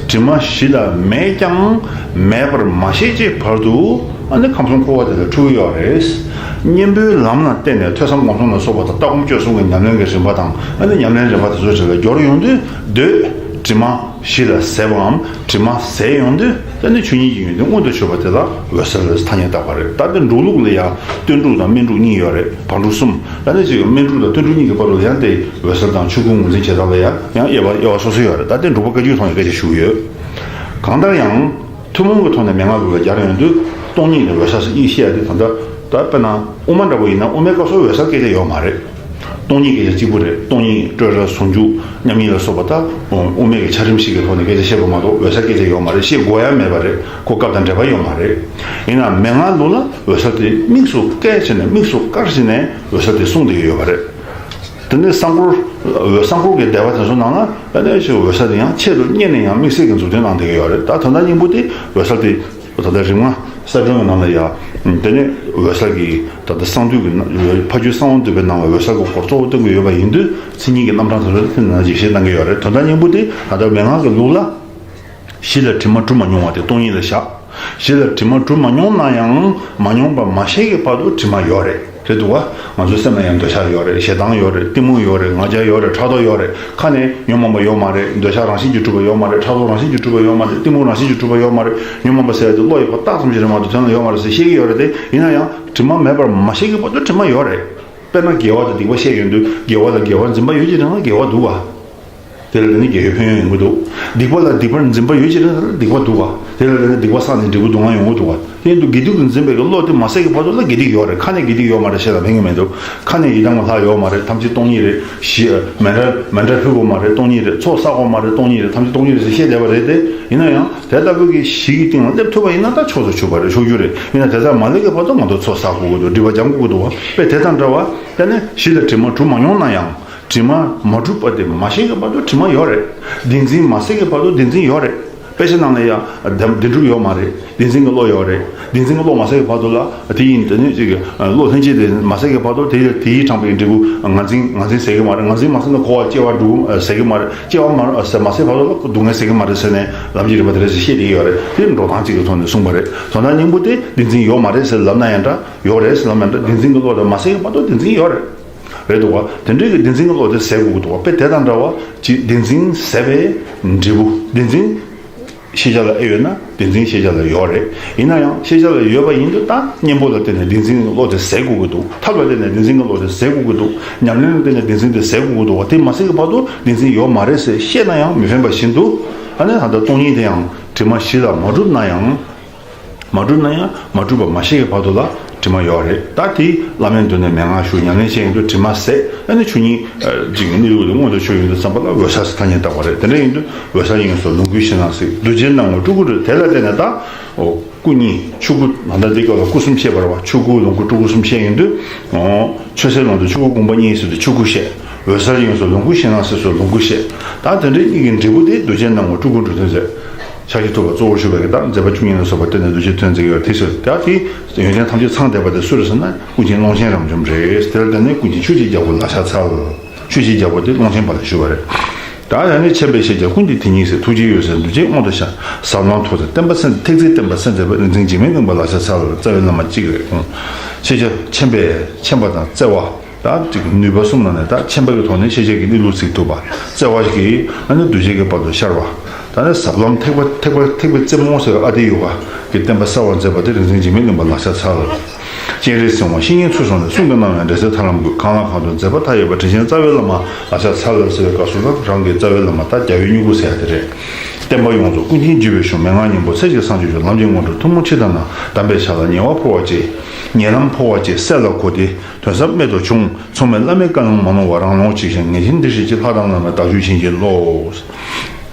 དྲི་མ་བཞི་ལས་མེད་ཀྱང་མེད་པར་མ་ཤེས་ཀྱི་བར་དུ། ཨ་ནི་ཁམས་གསུམ་འཁོར་བ་དེ་ལ་འཁྲུལ་གྱི་ཡོད་རེད། གཉེན་པོའི་ལམ་ལ་བརྟེན་ནས་ཐོས་བསམ་སྒོམ་གསུམ་ལ་སོགས་པ་དང་ལྟ་སྒོམ་སྤྱོད་གསུམ་གྱི་ཉམས་ལེན་གྱི་རིམ་པ་དང་ཨ་ནི་ཉམས་ལེན་རིམ་པ་དེ་ཚོ་དེ་ལ་སྦྱོར་ཡོང་དུས་འདོད། དྲི་མ་བཞི་ལ་ཟད་པའམ་དྲི་མ་ཟད་ཡོང་དུས་ཨ་ནི་ཆོས་ཉིད་ཀྱི་ཡོན་ཏན་མངོན་དུ་གྱུར་པ་དེ་ལ་འོད་གསལ་ལ་ཐ་སྙད་བཏགས་པ་རེད། ད་ལྟ་འབྲུག་ལུགས་ལ་ཡང་སྟོན་དྲུག་དང་སྨིན་དྲུག་གཉིས་ཡོད་རེད། བར་དྲུག་གསུམ། ད་ནི་ཅིག་སྨིན་དྲུག་དང་སྟོན་དྲུག་གཉིས་ཀྱི་བར་དུ་ཡང་དེ་འོད་གསལ་དང་ཆོས་སྐུ་ངོས་འཛིན་བྱེད་སྟངས་ལ་ཡང་ཡང་དབྱེ་བ་དབྱེ་བ་སོ་སོ་ཡོད་རེད། ད་ལྟ་འབྲུག་པ་བཀའ་བརྒྱུད་ཐོག་ནས་སྐད་ཆ་ཞུ་གི་ཡོད། གང་ལྟར་ཡང་། ཐུན་མོང་གི་ཐོག་ནས་མན་ངག་ལུགས་ལ་སྦྱར་ཡོང་དུས་སྟོང་ཉིད་དང་འོད་གསལ་ཟེར་གཉིས་བཤད་ཡ་དེ་ད་ལྟ་ད་དཔེར་ན་དབུ་མ་འདྲ་པོ་ཡིན་ན་དབུ་མའི་སྐབས་སུ་འོད་གསལ་སྐད་ཆ་ཡོད་མ་རེད། སྟོང་ཉིད་སྐད་ཆ་གཅིག་པུ་རེད། སྟོང་ཉིད་སྤྲོས་བྲལ་ཟུང་འཇུག་མཉམ་ཉིད་ལ་སོགས་པ་ད་དབུ་མའི་གི་ཆ་རིམ་ཞིག་གི་ཐོག་ནས་སྐད་ཆ་བཤད་པ་མ་གཏོགས་འོད་གསལ་སྐད་ཆ་ཡོད་མ་རེད། བཤད་དགོས་ཡ་མེད་པ་རེད། ཁོ་སྐབས་དང་འབྲེལ་བ་ཡོད་མ་རེད། ཡིན་ནའང་མན་ངག་ལུགས་ལ་འོད་གསལ་དེ་དམིགས་སུ་བཀར་བྱས་ནས་དམིགས་སུ་བཀར་བྱས་ནས་འོད་གསལ་དེ་གསུངས་བསྡད་ཡོད་པ་རེད། དེ་ནས་གསང་སྐོར། འོད་གསལ་སྐོར་གྱི་སྡེ་པ་དེ་ཚོ་ནང་ལ་ཨ་ནི་ཞིག་འོད་གསལ་དེ་ཡང་ཆེད་དུ་གཉེར་ནས་ཡང་དམིགས་བསལ་གྱི་མཛུབ་སྟོན་གནང་བསྡད་ཀྱི་ཡོད་རེད། ད་ད་ལྟ་སྙིང་པོ་དེ་འོད་གསལ་དེ་ད་ལྟ་རིམ་ལྔ་གསལ་སྒྲོན་གྱི་ནང་ལ་ཡང་དེ་ནས་འོད་གསལ་གྱི་ད་ལྟ་གསང་འདུས་ཀྱི་ཕ་རྒྱུད་གསང་བ་འདུས་པའི་ནང་ལ་འོད་གསལ་གྱི་སྐོར་གཙོ་བོ་སྟོན་གྱི་ཡོད་པ་ཡིན་དུས་མཚན་ཉིད་ཀྱི་རྣམ་གྲངས་དེ་ཚོ་དེ་ནང་འཇིགས་བྱེད་གནང་གི་ཡོད་རེད། ད་ལྟ་སྙིང་པོ་དེ་ད་ལྟ་མན་ངག་གི་ལུགས་ལ། གཞི་ལ་དྲི་མ་གྲུབ་མ་མྱོང་བ་དེ་སྟོང་ཉིད་ལ་བཞག་གཞི་ལ་དྲི་མ་གྲུབ་མ་མྱོང་ན་ཡང་མ་མྱོང་པ་མ་ཤེས་ཀྱི་བར་དུ་དྲི་མ་ཡོད་རེད། རེད་འདུག་བ། ང་ཚོའི་སེམས་ལ་ཡང་འདོད་ཆགས་ཡོད་རེད། ཞེ་སྡང་ཡོད་རེད། གཏི་མུག་ཡོད་རེད། ང་རྒྱལ་ཡོད་རེད། ཕྲག་དོག་ཡོད་རེད། ཁ་ནས་ཉོན་མོངས་པ་ཡོད་མ་རེད། འདོད་ཆགས་རང་བཞིན་གྱིས་གྲུབ་པ་ཡོད་མ་རེད། ཕྲག་དོག་རང་བཞིན་གྱིས་གྲུབ་པ་ཡོད་མ་རེད། གཏི་མུག་རང་བཞིན་གྱིས་གྲུབ་པ་ཡོད་མ་རེད། ཉོན་མོངས་པ་ཟེར་ཡ་དེ་བློ་ཡི་བ་རྟགས་ཙམ་ཞིག་རེད་མ་གཏོགས་དོན་ལ་ཡོད་མ་རེད་ཟེར་བཤད་ཀྱི་ཡོད་རེད་དེ། ཡིན་ན་ཡང་དྲི་མ་མེད་པར་མ་ཤེས་ཀྱི་བར་དུ་དྲི་མ་ཡོད་རེད། དཔེར་ན་དགེ་བ་དང་སྡིག་པ་བཤད་ཡོང་དུས་དགེ་བ་ལ་དགེ་བར་འཛིན་པ་ཡོད་ཅེས་དྲན་ན་དགེ་བ་འདུག་བ། དེ་ལ་དེ་ནི་དགེ་བའི་ཕན་ཡོན་ཡོང་གི་འདུག་སྡིག་པ་ལ་སྡིག་པར་འཛིན་པ་ཡོད་ཅེས་དྲན་ན་སྡིག་པ་འདུག་བ། དེ་ལ་དེ་ནི་སྡིག་པ་བསགས་ནས་འབྲས་བུ་སྡུག་བསྔལ་ཡོང་གི་འདུག་བ། དེ་ཡིན་དུས་དགེ་སྡིག་གི་འཛིན་པའི་གི་བློ་དེ་མ་ཟད་ཀྱི་བར་དུ་ལ་དགེ་སྡིག་ཡོད་རེད། ཁ་ནས་དགེ་སྡིག་ཡོད་མ་རེད་ཞེས་ལ་ཕན་གྱི་མི་འདུག་ཁ་ནས་ཡི་དམ་གྱི་ལྷ་ཡོད་མ་རེད། ཐམས་ཅད་སྟོང་ཉིད་རེད། ཞི་མཎྜལ་མཎྜལ་ཕུལ་དགོས་མ་རེད། སྟོང་ཉིད་རེད། ཚོགས་བསགས་དགོས་མ་རེད། སྟོང་ཉིད་རེད། ཐམས་ཅད་སྟོང་ཉིད་རེད་ཟེར་བཤད་བསྡད་པ་རེད་དེ། ཡིན་ན་ཡང་དེ་ལྟ་བུའི་གི་གཞི་གི་སྟེང་ལ་སླེབས་ཐུབ་པ་ཡིན་ན་ད་མཆོག་ཏུ་གྱུར་པ་རེད། མཆོག་གྱུར་རེད། ཡིན་ན་དེ་ལྟར་མ་སླེབས་ཀྱི་བར་དུ་ང་ཚོ་ཚོགས་བསགས་དགོས་ཀྱི་འདུག་སྒྲིབ་པ་སྦྱང་དགོས་ཀྱི་འདུག་བ། དཔེ་དེ་དང་འདྲ་བ། དེ་ནས་གཞི་ལ་དྲི་མ་གྲུབ་མ་མྱོང་ན་ཡང་། དྲི་མ་མ་གྲུབ་པ་དེ་མ་ཤེས་ཀྱི་བར་དུ་དྲི་མ་ཡོད་རེད། བདེན་འཛིན་མ་ཟད་ཀྱི་བར་དུ་བདེན་འཛིན་ཡོད་རེད། དཔེ་ཆ་ནང་ལ་ཡང་བདེན་བདེན་གྲུབ་ཡོད་མ་རེད། བདེན་འཛིན་གྱི་བློ་ཡོད་རེད། བདེན་འཛིན་གྱི་བློ་མ་ཟད་ཀྱི་བར་དུ་ལ་དེ་ཡིན་དེ་ནི་ཅིག་བློ་ལྷན་སྐྱེས་དེ་མ་ཟད་ཀྱི་བར་དུ་དེ་ཡི་དེ་ཡིས་དྲངས་པའི་འབྲས་བུ་ངར་འཛིན་ངར་འཛིན་ཟད་ཀྱི་མ་རེད། ངར་འཛིན་མ་ཟད་ན་འཁོར་བ་སྐྱེ་བ་འགྲོ་ཟད་ཀྱི་མ་རེད། སྐྱེ་བ་མ་ཟད་མ་ཟད་བར་དུ་ལ་སྡུག་བསྔལ་ཟད་ཀྱི་མ་རེད་ཟེར་ནས་ལམ་གྱི་རིམ་པ་དེ་རེད་ཟེར་བཤད་བསྡད་ཀྱི་ཡོད་རེད། དེ་འགྲོ་སྟངས་གཅིག་གི་ཐོག་ནས་གསུངས་པ་རེད། དོན་དག་སྙིང་པོ་དེ་བདེན་འཛིན་ཡོད་མ་རེད་ཟེར་ལབ་ན་ཡང་འདྲ། ཡོད་རེད་ཟེར་ལབ་ན་ཡང་འདྲ། བདེན་འཛིན་གྱི་བློ་དེ་མ་ཟད་ཀྱི་བར་དུ་བདེན་འཛིན་ཡོད་རེད། རེད་འདུག་བ། དེ་འདྲའི་གི་བདེན་འཛིན་གྱི་བློ་དེ་ཟད་དགོས་ཀྱི་འདུག་བ། དཔེ་དེ་དང་འདྲ་བ་ཅིག་བདེན་འཛིན་ཟད་པའི་འབྲས་བུ། བདེན་འཛིན་ཤེས་བྱ་ལ་ཨེ་ཡོད་ན་བདེན་འཛིན་ཤེས་བྱ་ལ་ཡོད་རེད། ཡིན་ན་ཡང་ཤེས་བྱ་ལ་ཡོད་པ་ཡིན་དུས་ད་གཉེན་པོ་ལ་བརྟེན་ནས་བདེན་འཛིན་གྱི་བློ་དེ་ཟད་དགོས་ཀྱི་འདུག་ཐབས་ལ་བརྟེན་ནས་བདེན་འཛིན་གྱི་བློ་དེ་ཟད་དགོས་ཀྱི་འདུག་ཉམས་ལེན་ལ་བརྟེན་ནས་བདེན་འཛིན་དེ་ཟད་དགོས་ཀྱི་འདུག་བ། དེ་མ་ཟད་ཀྱི་བར་དུ་བདེན་འཛིན་ཡོད་མ་རེད་ཟེར་བཤད་ན་ཡང་མི་ཕན་པ་བཞིན་དུ། ཨ་ནི་ད་ལྟ་སྟོང་ཉིད་དེ་ཡང་དྲི་མ་བཞི་ལ་མ་གྲུབ་ན་ཡང་། མ་གྲུབ་ན་ཡང་མ་གྲུབ་པ་མ་ཤེས་ཀྱི་བར་དུ་ལ་དྲི་མ་ཡོད་རེད། ད་དེ་བླ་མའི་མདུན་ནས་མན་ངག་ཞུ་ཉམས་ལེན་བྱས་ཡིན་དུས་དྲི་མ་ཟད། ཨ་ནི་ཆོས་ཉིད་ཅིག་གི་གནས་ལུགས་དེ་མངོན་དུ་གྱུར་ཡོང་དུས་ཙམ་པ་ལ་འོད་གསལ་ཟེར་ཐ་སྙད་བཏགས་པ་རེད། དེ་འདྲ་ཡིན་དུས་འོད་གསལ་དབྱིངས་སུ་ལོངས་སྐུའི་ཞིང་ན་གཟིགས། གདུལ་བྱའི་སྣང་ངོར་སྤྲུལ་སྐུ་འགྲུབ། དེ་ལ་བརྟེན་ནས་ད་སྐུ་གཉིས་ཆོས་སྐུ་ད་ལྟ་འདི་སྐབས་ལ་སྐུ་གསུམ་བཤད་པ་རེད་བ། ཆོས་སྐུ་ལོངས་སྐུ་སྤྲུལ་སྐུ་གསུམ་བཤད་ཡིན་དུས། ཆོས་ཟད་ཀློང་དུ་ཆོས་སྐུ་དགོངས་པ་རྙེད་ཟེར་དུས་ཆོས་སྐུ་བཤད། འོད་གསལ་དབྱིངས་སུ་ལོངས་སྐུའི་ཞིང་ན་གཟིགས་སུ་ལོངས་སྐུ་བཤད། ད་དེ་འདྲའི་གཉིས་ཀྱི་འབྲས་བུ་དེ་གདུལ་བྱའི་སྣང་ངོར་སྤྲུལ་སྐུ་འགྲུབ་སྟེ་མཛད། ཕྱག་བཞི་ཐུབ་པ་གཙོ་བོར་ཞུས་པའི་གི་ད་མཛད་པ་བཅུ་གཉིས་ལ་སོགས་པ་བསྟན་ནས་གདུལ་བྱའི་དོན་མཛད་ཀྱི་ཡོད་དེ་ཟེར། ད་དེ་ཡོན་ཏན་ཐམས་ཅད་ཚང་བསྡད་པ་དེ་སུ་རེད་ཟེར་ན་ཀུན་མཁྱེན་ཀློང་ཆེན་རབ་འབྱམས་རེད། དེ་ལ་བརྟེན་ནས་ཀུན་མཁྱེན་ཆོས་ཀྱི་རྒྱལ་པོ་ལ་ཕྱག་འཚལ། ཆོས་ཀྱི་རྒྱལ་པོ་དེ་ཀློང་ཆེན་པ་ལ་ཞུ་བ་རེད། ད་ཡང་ནི་མཁྱེན་པས་ཤེས་བྱ་ཀུན་གྱི་དེ་ཉིད་ཟེར། ཐུགས་རྗེའི་འོད་ཟེར་འདུ་བྱེད་དབང་དུ་ཤར། ཟབ་ལམ་ཐོབ་ཚད་བསྟན་པ་སེམས་ཐེག་ཚད་བསྟན་པ་སེམས་ཚད་པ་རིག་འཛིན་འཇིགས་མེད་གླིང་པ་ལག་ཆ་ཚར་ལ་རྩ་བའི་བླ་མ་གཅིག་རེད། ཤེས་བྱ་མཁྱེན་པས་མཁྱེན་པ་དང་བརྩེ་བ། ད་ཅིག་ནུས་པ་གསུམ་ནང་ནས་ད་མཁྱེན་པ་གི་ཐོག་ནས་ཤེས་བྱ་གི་གནས་ལུགས་གཟིགས་ཐུབ་པ། བརྩེ་བ་གིས་ཨ་ནི་འདུ་བྱེད་ཀྱི་བར་དུ་ཤར་བ། ད་ནི་ཟབ་ལམ་ཐེག་པ་ཐེག་པ་ཐེག་པའི་རྩེ་མོ་ཟེར་བ་ཨ་ཏི་ཡོ་ག་གི་བསྟན་པ་གསར་བར་མཛད་པ་དེ་རིག་འཛིན་འཇིགས་མེད་གླིང་པ་ལག་ཆ་ཚར་ལ། སྤྱན་རས་གཟིགས་དབང་བཤེས་གཉེན་ཚུལ་བཟུང་ནས། གསུང་གིས་གནང་བའི་འབྲེལ་ཚད་ཐར་ལམ་དགོས། གང་ལ་གང་འདུལ་མཛད་པ་མཐའ་ཡས་པ། དྲིན་ཅན་རྩ་བའི་བླ་མ་ལག་ཆ་ཚར་ལ་ཟེར་བའི་སྐབས་སུ་ད་རང་གི་རྩ་བའི་བླ་མ་ད་རྒྱལ་བའི་སྨྱུ་གུ་ཟེར་ཡ་དེ་རེད། བསྟན་པ་ཡོངས་རྫོགས་ཀུན་མཁྱེན་བརྒྱུད་པའི་གཞུང་། མན་ངག་སྙིང་པོ་ཚེ་གཅིག་སངས་རྒྱས་མཆོག་ལམ་གྱི་སྔོན་འགྲོ་ཐུན་མོང་ཕྱི་དང་ནང་། གདམས་པའི་ཆ་ལག་ཉེ་བར་འཕོ་བ་བཅས། ཉེ་ལམ་འཕོ་བ་བཅས་སྲས་ལ་གོ་སྟེ། དོན་ཟབ་རྨད་དུ་བྱུང་། མཚུངས་མེད་བླ་མའི་བཀའ་ལུང་མ་ནོར་བར། རང་ལོངས་ཇི་བཞིན་ངེས་ཤེས་འདི་སྲིད་ཀྱི། ལྷ་དང་བླ་མའི་བདག་རྒྱུད་བྱིན་གྱིས་རློབས།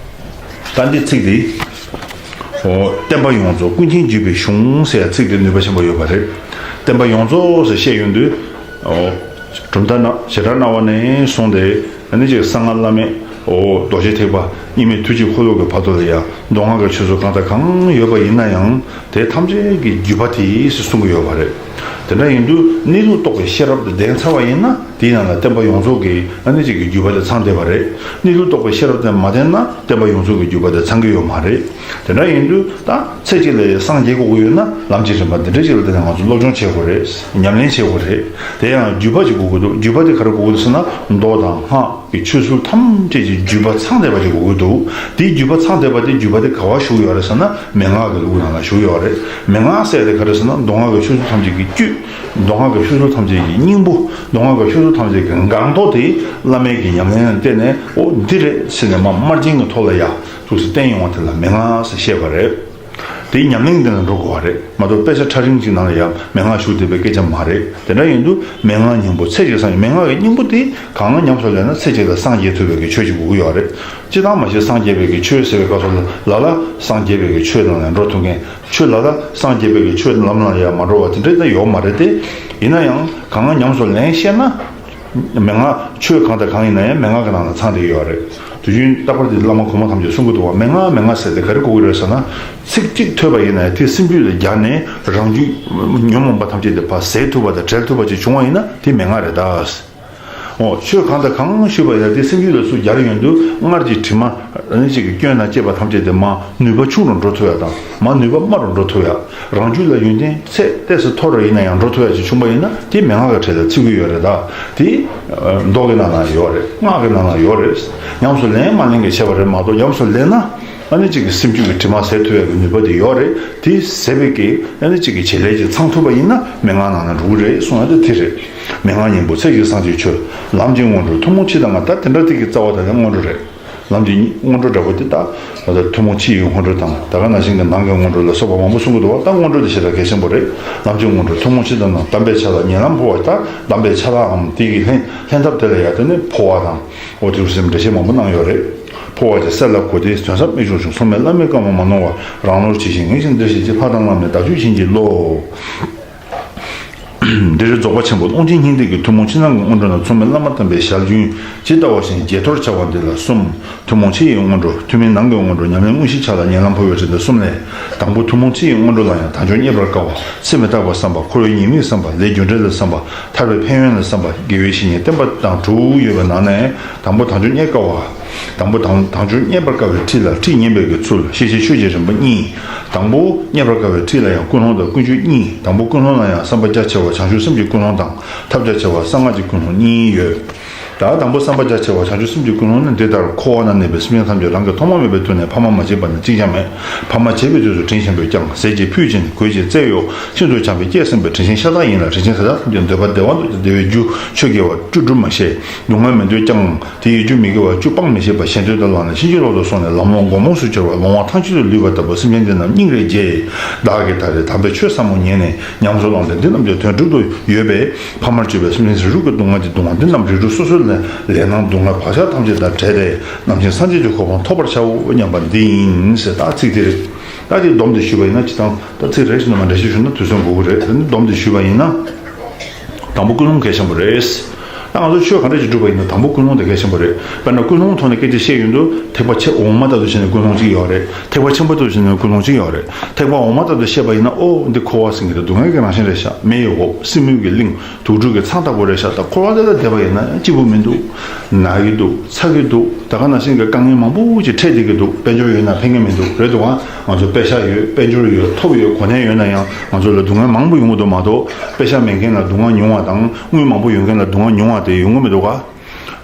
ད་འདི་ཚིག་འདི། འོ། བསྟན་པ་ཡོངས་རྫོགས་ཀུན་མཁྱེན་བརྒྱུད་པའི་གཞུང་ཟེར་ཡ་ཚིག་འདི་ནུས་པ་ཆེན་པོ་ཡོད་པ་རེད། བསྟན་པ་ཡོངས་རྫོགས་ཟེར་བཤད་ཡོང་དུས། འོ། གྲུབ་མཐའ་ན་བྱེ་བྲག་སྨྲ་བ་ནས་བཟུང་སྟེ། ཨ་ནི་ཅིག་གསང་སྔགས་བླ་མེད། འོ། རྡོ་རྗེ་ཐེག་པ། དབྱེར་མེད་ཐུགས་རྗེའི་འཁོར་ལོ་གི་བར་དུ་ལ་ཡང་མདོ་སྔགས་ཀྱི་ཆོས་ཚུལ་གང་དང་གང་ཡོད་པ་ཡིན་ན་ཡང་། དེ་ཐམས་ཅད་ཀྱི་བརྒྱུད་པ་དེ་ཟེར་གསུང་གི་ཡོད་པ་རེད། དེ་འདྲ་ཡིན་དུས་གནས་ལུགས་རྟོགས་པའི་ཤེས་རབ་དེ་ལྡན་ཚར་བ་ཡིན་ན། དེའི་ནང་ལ་བསྟན་པ་ཡོངས་རྫོགས་ཀྱི་ཨ་ནི་ཅིག་གི་བརྒྱུད་པ་དེ་ཚང་བསྡད་པ་རེད། གནས་ལུགས་རྟོགས་པའི་ཤེས་རབ་དེ་མ་ལྡན་ན་བསྟན་པ་ཡོངས་རྫོགས་ཀྱི་བརྒྱུད་པ་དེ་ཚང་གི་ཡོད་མ་རེད། དེ་འདྲ་ཡིན་དུས་ད་ཚེ་གཅིག་ལ་སངས་རྒྱས་དགོས་ཀྱི་ཡོད་ན། ལམ་གྱི་རིམ་པ་འདི་འདྲ་ཅིག་ལ་བརྟེན་ནས་ང་ཚོ་སློབ་སྦྱོང་བྱེད་དགོས་རེད། ཉམས་ལེན་བྱེད་དགོས་རེད། དེ་ཡང་བརྒྱུད་པ་ཅིག་དགོས་ཀྱི་འདུག་བརྒྱུད་པ་དེ་ག་རེ་དགོས་ཀྱི་འདུག་ཟེར་ན། མདོ་དང་སྔགས་ཀྱི་ཆོས་ཚུལ་ཐམས་ཅད་ཀྱི་བརྒྱུད་པ་ཚང་བསྡད་པ་ཅིག་དགོས་ཀྱི་འདུག་དེའི་བརྒྱུད་པ་ཚང་བསྡད་པ་དེ། བརྒྱུད་པ་དེ་ག་པར་བཞུགས་ཡོད་རེད་ཟེར་ན། མན་ངག་གི་ལུགས་ནང་ལ་བཞུགས་ཡོད་རེད། མན་ངག་ཟེར་དེ་ག་རེ་ཟེར་ན། མདོ་སྔགས་ཀྱི་ཆོས་ཚུལ་ཐམས་ཅད་ཀྱི་བཅུད། མདོ་སྔགས་ཀྱི་ཆོས་ཚུལ་ཐམས་ཅད་ཀྱི་སྙིང་པོ། མདོ་སྔགས་ཀྱི་ཆོས་ཚུལ་ཐམས་ཅད་ཀྱི་སྒང་ཏོག་དེ་བླ་མེད་ཀྱི་ཉམས་ལེན་ལ་བརྟེན་ནས། འོ། འདི་རེད་ཟེར་ནས་མར་དམར་རྗེན་གྱི་ཐོག་ལ་ཡ་ཐུགས་སུ་བསྟན་ཡོང་བ་དེ་ལ་མན་ངག་ཟེར་བཤད་པ་རེད། དེའི་ཉམས་ལེན་དེ་ལ་འགྲོ་དགོས་པ་རེད་མ་གཏོགས། དཔེ་ཆ་ཕྲ་རིང་ཅིག་ནང་ལ་ཡང་མན་ངག་བཞུགས་བསྡད་པའི་སྐད་ཆ་མ་རེད། དེ་འདྲ་ཡིན་དུས་མན་ངག་སྙིང་པོ་ཚེ་གཅིག་སངས། མན་ངག་གི་སྙིང་པོ་དེ་གང་ལ་ཉམས་སུ་ལེན་ན་ཚེ་གཅིག་ལ་སངས་རྒྱས་ཐུབ་པའི་གི་ཆོས་ཅིག་དགོས་ཀྱི་ཡོད་རེད། སྤྱིར་བཏང་མ་གཞི་སངས་རྒྱས་པའི་གི་ཆོས་ཟེར་བའི་སྐབས་སུ་ལ་ལ་སངས་རྒྱས་པའི་གི་ཆོས་ནང་ལ་འགྲོ་ཐུབ་མཁན། ཆོས་ལ་ལ་སངས་རྒྱས་པའི་གི་ཆོས་ལམ་ལ་ཡང་མ་འགྲོ་བ་དེ་འདྲ་ད་ཡོད་མ་རེད་དེ། ཡིན་ན་ཡང་གང་ལ་ཉམས་སུ་ལེན་ཤེས་ན། མན་ངག་ཆོས་གང་དང་གང་ཡིན་ན་ཡང་མན་ངག་གི་ནང་ལ་ཚང་བསྡད་ཡོད་རེད། དུས་རྒྱུན་རྟག་པར་དེ་བླ་མ་གོང་མ་ཐམས་ཅད་གསུང་གི་འདུག་བ། མན་ངག་མན་ངག་ཟེར་དེ་ག་རེ་གོ་གི་རེད་ཟེར་ན། ཚིག་གཅིག་ཐོས་པ་ཡིན་ན་ཡང་དེ་སེམས་རྒྱུད་ལ་སྦྱར་ནས་རང་རྒྱུད་ཉོན་མོངས་པ་ཐམས་ཅད་དེ་ཕར་ཟད་ཐུབ་པ་དང་བྲལ་ཐུབ་པ་ཅིག་བྱུང་བ་ཡིན་ན་དེ་མན་ངག་རེད་ད། འོ། ཆོས་གང་དང་གང་ཞུས་པ་ཡིན་ན་དེ་སེམས་རྒྱུད་ལ་སུ་སྦྱར་ཡོང་དུས་སྔར་གྱི་དྲི་མ་ཨ་ནི་ཅིག་གི་སྐྱོན་དང་བཅས་པ་ཐམས་ཅད་དེ་མར་ནུས་པ་ཆུང་རུ་འགྲོ་ཐུབ་ཡ་དང་། མར་ནུས་པ་དམའ་རུ་འགྲོ་ཐུབ་ཡ། རང་རྒྱུད་ལ་ཡོན་ཏན་ཚད་ཏོག་ཙམ་མཐོ་རུ་ཡིན་ན་ཡང་འགྲོ་ཐུབ་ཡ་ཅིག་བྱུང་པ་ཡིན་ན་དེ་མན་ངག་གི་གྲས་ལ་ཚུད་ཀྱི་ཡོད་རེད་ད། དེ་མདོ་གི་ནང་ན་ཡོད་རེད། སྔགས་ཀྱི་ནང་ན་ཡོད་རེད། ཉམས་སུ་ལེན་མ་ལེན་གྱི་ཁྱད་པར་རེད་མ་གཏོགས། ཉམས་སུ་ལེན་ན་ཨ་ནི་གཅིག་གི་སེམས་རྒྱུད་ཀྱི་དྲི་མ་ཟད་ཐུབ་ཡ་གི་ནུས་པ་དེ་ཡོད་རེད། དེ་ཟད་པའི་གི་ཨ་ནི་གཅིག་གི་བྱེད་ལས་ཅིག་ཚང་ཐུབ་པ་ཡིན་ན་མན་ངག་ནང་ན་འགྲོ་གི་རེད་གསུང་ཡ་དེ་དེ་རེད། མན་ངག་སྙིང་པོ་ཚེ་གཅིག་སངས་རྒྱས་ཆོས། ལམ་གྱི་སྔོན་འགྲོ་ཐུན་མོང་ཕྱི་དང་ནང་། ད་དེ་འདྲ་དེ་གི་རྩ་བ་དང་ནི་སྔོན་འགྲོ་རེད། ལམ་གྱི་སྔོན་འགྲོ་འདྲ་པོ་དེ་ད། ད་ལྟ་ཐུན་མོང་ཕྱི་ཡི་སྔོན་འགྲོ་དང་། ད་ག་ནང་བཞིན་གྱི་ནང་གི་སྔོན་འགྲོ་ལ་སོགས་པ་མང་པོ་གསུང་གི་འདུག་བ། ད་སྔོན་འགྲོ་དེ་ཞེ་དྲག་གལ་ཆེན་པོ་རེད། ལམ་གྱི་སྔོན་འགྲོ་ཐུན་མོང་ཕྱི་དང་ནང་། གདམས་པའི་ཆ་ལག་ཉེ་ལམ་འཕོ་བ། ད་གདམས་པའི་ཆ་ལག་གམ་དེ་གི་ལྷན་ལྷན་ཐབས་དེ་ལ་ཡ་དེ་ནི་འཕོ་བ་དང་། འོ་དེ་རུ་སེམས་འགྲེལ་བཤད་མང་པོ་གནང་ཡོད་རེད། འཕོ་བ་བཅས་སྲས་ལ་གོ་སྟེ། དོན་ཟབ་རྨད་བྱུང་གཞུང་། མཚུངས་མེད་བླ་མའི་བཀའ་ལུང་མ་ནོར་བར། རང་ལོངས་ཇི་བཞིན་ངེས་ཤེས་འདི་སྲིད་ཀྱི། ལྷ་དང་བླ་མའི་བདག་རྒྱུད་བྱིན་གྱིས་རློབས། འདིར་རྫོགས་པ་ཆེན་པོ་ཀློང་ཆེན་སྙིང་ཐིག་གི་ཐུན་མོང་ཕྱི་ནང་གི་སྔོན་འགྲོ་ནང་། མཚུངས་མེད་བླ་མ་དམ་པའི་ཞལ་རྒྱུན་ཇི་ལྟ་བ་བཞིན་བརྗེད་ཐོར་བྱ་བ་འདི་ལ་གསུམ། ཐུན་མོང་ཕྱི་ཡི་སྔོན་འགྲོ། ཐུན་མིན་ནང་གི་སྔོན་འགྲོ། ཉམས་ལེན་དངོས་གཞིའི་ཆ་ལག་ཉེ་ལམ་འཕོ་བའི་ཁྲིད་འདི་གསུམ་ལས། དང་པོ་ཐུན་མོང་ཕྱི་ཡི་སྔོན་འགྲོ་ལ་ཡང་དལ་འབྱོར་རྙེད་པར་དཀའ་བ། སེམས་མི་རྟག་པའི་བསམ་པ། འཁོར་བའི་ཉེས་དམིགས་བསམ་པ། ལས་རྒྱུ་འབྲས་ལ་བསམ་པ། ཐར་པའི་ཕན་ཡོན་ལ་བསམ་པ། དགེ་བའི་བཤེས་གཉེན་བསྟེན་པ་དང་དྲུག་ཡོད་པའི་ནང་ནས། དང་པོ་དལ་འབྱོར་རྙེད་དཀའ་བ། དང་པོ་དལ་དལ་འབྱོར་རྙེད་པར་དཀའ་བའི་ཁྲིད་ལ་ཁྲིད་ཉན་པའི་གི་ཚུལ། ཤེས་བྱའི་ཆོས་ཀྱི་རིམ་པ་གཉིས། དང་པོ་རྙེད་པར་དཀའ་བའི་ཁྲིད་ལ་ཡང་ཀུན་སློང་དང་ཀུན་སྤྱོད་གཉིས། དང་པོ་ཀུན་སློང་ལ་ཡང་བསམ་པ་རྒྱ་ཆེ་བ་བྱང་ཆུབ་སེམས་ཀྱི་ཀུན་སློང་དང་། ཐབས་རྒྱ་ཆེ་བ་གསང་སྔགས་ཀྱི་ཀུན་སློང་གཉིས་ཡོད། ད་དང་པོ་བསམ་པ་རྒྱ་ཆེ་བ་བྱང་ཆུབ་སེམས་ཀྱི་ཀུན་སློང་ནི་འདི་ལྟར། འཁོར་བ་ན་གནས་པའི་སེམས་ཅན་ཐམས་ཅད་རང་གི་ཐོག་མ་མེད་པའི་དུས་ནས་ཕ་མ་མ་བྱས་པ་ནི་གཅིག་ཀྱང་མེད། ཕ་མ་བྱས་པའི་དུས་སུ་དྲིན་ཆེན་པོས་བསྐྱངས། ཟས་ཀྱི་ཕུད་བྱིན། གོས་ཀྱི་རྩེ་གཡོགས། ཤིན་ཏུ་བྱམས་པའི་སྐྱེས་ཟིན་པའི་དྲིན་ཆེན་ཤ་སྟག་ཡིན་ལ། དྲིན་ཆེན་དེ་དག་ཐམས་ཅད་འདོད་པ་བདེ་བ་འདོད་དེ་བདེ་བའི་རྒྱུ་ཆོས་དགེ་བ་བཅུ་སྒྲུབ་མ་ཤེས། སྡུག་བསྔལ་མི་འདོད་ཀྱང་། དེ་ཡི་རྒྱུ་མི་དགེ་བ་བཅུ་སྤང་མི་ཤེས་པ། གཞན་དོན་དུ་བླངས་ནས་ཕྱིན་ཅི་ལོག་ཏུ་སོང་ནས་ལམ་ལོག་མགོ་རྨོངས་སུ་གྱུར་པ། ལོང་བ་ཐང་ཆད་དུ་ལུས་པ་ལྟ་བུ་སེམས་ཅན་འདི་རྣམས་སྙིང་རེ་རྗེ། བདག་གིས་ད་རེས་དམ་པའི་ཆོས་ཟབ་མོ་ཉན་ནས་ཉམས་སུ་བླངས་ཏེ། འདི་རྣམས་ཀྱི་དོན་སྒྲུབ་ཏུ་ཡོད་པས། ཕ་མར་གྱུར་པའི་སེམས་ཅན་རིགས་དྲུག་གི་སྡུག་བསྔལ་གྱི་སྡུག་བསྔལ་འདི་རྣམས་རིགས་དྲུག་སོ་སོའི་ལས་ལས་སྣང་སྡུག་བསྔལ་བག་ཆགས་ཐམས་ཅད་དང་བྲལ་ཏེ། རྣམ་མཁྱེན་སངས་རྒྱས་ཀྱི་གོ་འཕང་ཐོབ་པར་བྱའོ་སྙམ་པ་འདི་ཡིན་ཟེར། ད་ཚིག་འདི་རེད། ད་འདི་སྡོམ་འདི་ཞུས་པ་ཡིན་ན། སྤྱིར་བཏང་ད་ཚིག་རེ་ཞིག་ནས་མར་འགྲེལ་བཤད་ཞུས་ན་དུས་ཚོད་འགོར་གི་རེད། དེ་ནི་སྡོམ་འདི་ཞུས་པ་ཡིན་ན། དང་པོ་ཀུན་སློང་གལ་ཆེན་པོ་རེད། ད་ང་ཚོ་ཆོས་ག་འདྲ་ཞིག་སྒྲུབ་པ་ཡིན་ན་དང་པོ་ཀུན་སློང་དེ་གལ་ཆེན་པོ་རེད། དཔེར་ན་ཀུན་སློང་ཐོག་ནས་སྐད་ཆ་བཤད་ཡོང་དུས། ཐེག་པ་ཆེ་འོག་མ་ལྟ་བུ་བྱས་ནས་ཀུན་སློང་གཅིག་ཡོད་རེད། ཐེག་པ་ཆེན་པོ་ལྟ་བུ་བྱས་ནས་ཀུན་སློང་གཅིག་ཡོད་རེད། ཐེག་པ་འོག་མ་ལྟ་བུ་བཤད་པ་ཡིན་ན། ཨོ། འདི་འཁོར་བ་ཟེར་མཁན་དེ་སྡུག་བསྔལ་གྱི་རང་བཞིན་རེད་ཤག་མེ་ཡི་འོབས། སྲིན་མོའི་གླིང་། དུག་སྦྲུལ་གྱི་ཚང་ལྟ་བུ་རེད་ཤག་ད་འཁོར་བ་འདི་ལ་བསྡད་པ་ཡིན་ན་ཡང་སྐྱིད་པོ་མི་འདུག་ན་གི་འདུག་ཚ་གི་འདུག་ད་ག་ནང་བཞིན་གྱི་དཀའ་ངལ་མང་པོ་ཅིག་འཕྲད་བསྡད་ཀྱི་འདུག་དཔལ་འབྱོར་ཡོད་ན་ཕན་གྱི་མི་འདུག་རེད་འདུག་ཨང་། ང་ཚོ་པེ་ཤག་ཡོད། དཔལ་འབྱོར་ཡོད། ཐོབ་ཡོད། གོ་གནས་ཡོད་ན་ཡང་ང་ཚོ་ལ་སྡུག་བསྔལ་མང་པོ་ཡོང་གི་འདུག་མ་གཏོགས། པེ་ཤག་མེད་མཁན་ལ་སྡུག་བསྔལ་ཉུང་བ་དང་། དངུལ་མང་པོ་ཡོད་མཁན་ལ་སྡུག་བསྔལ་ཉུང་བ་དེ་ཡོང་གི་མི་འདུག་ག་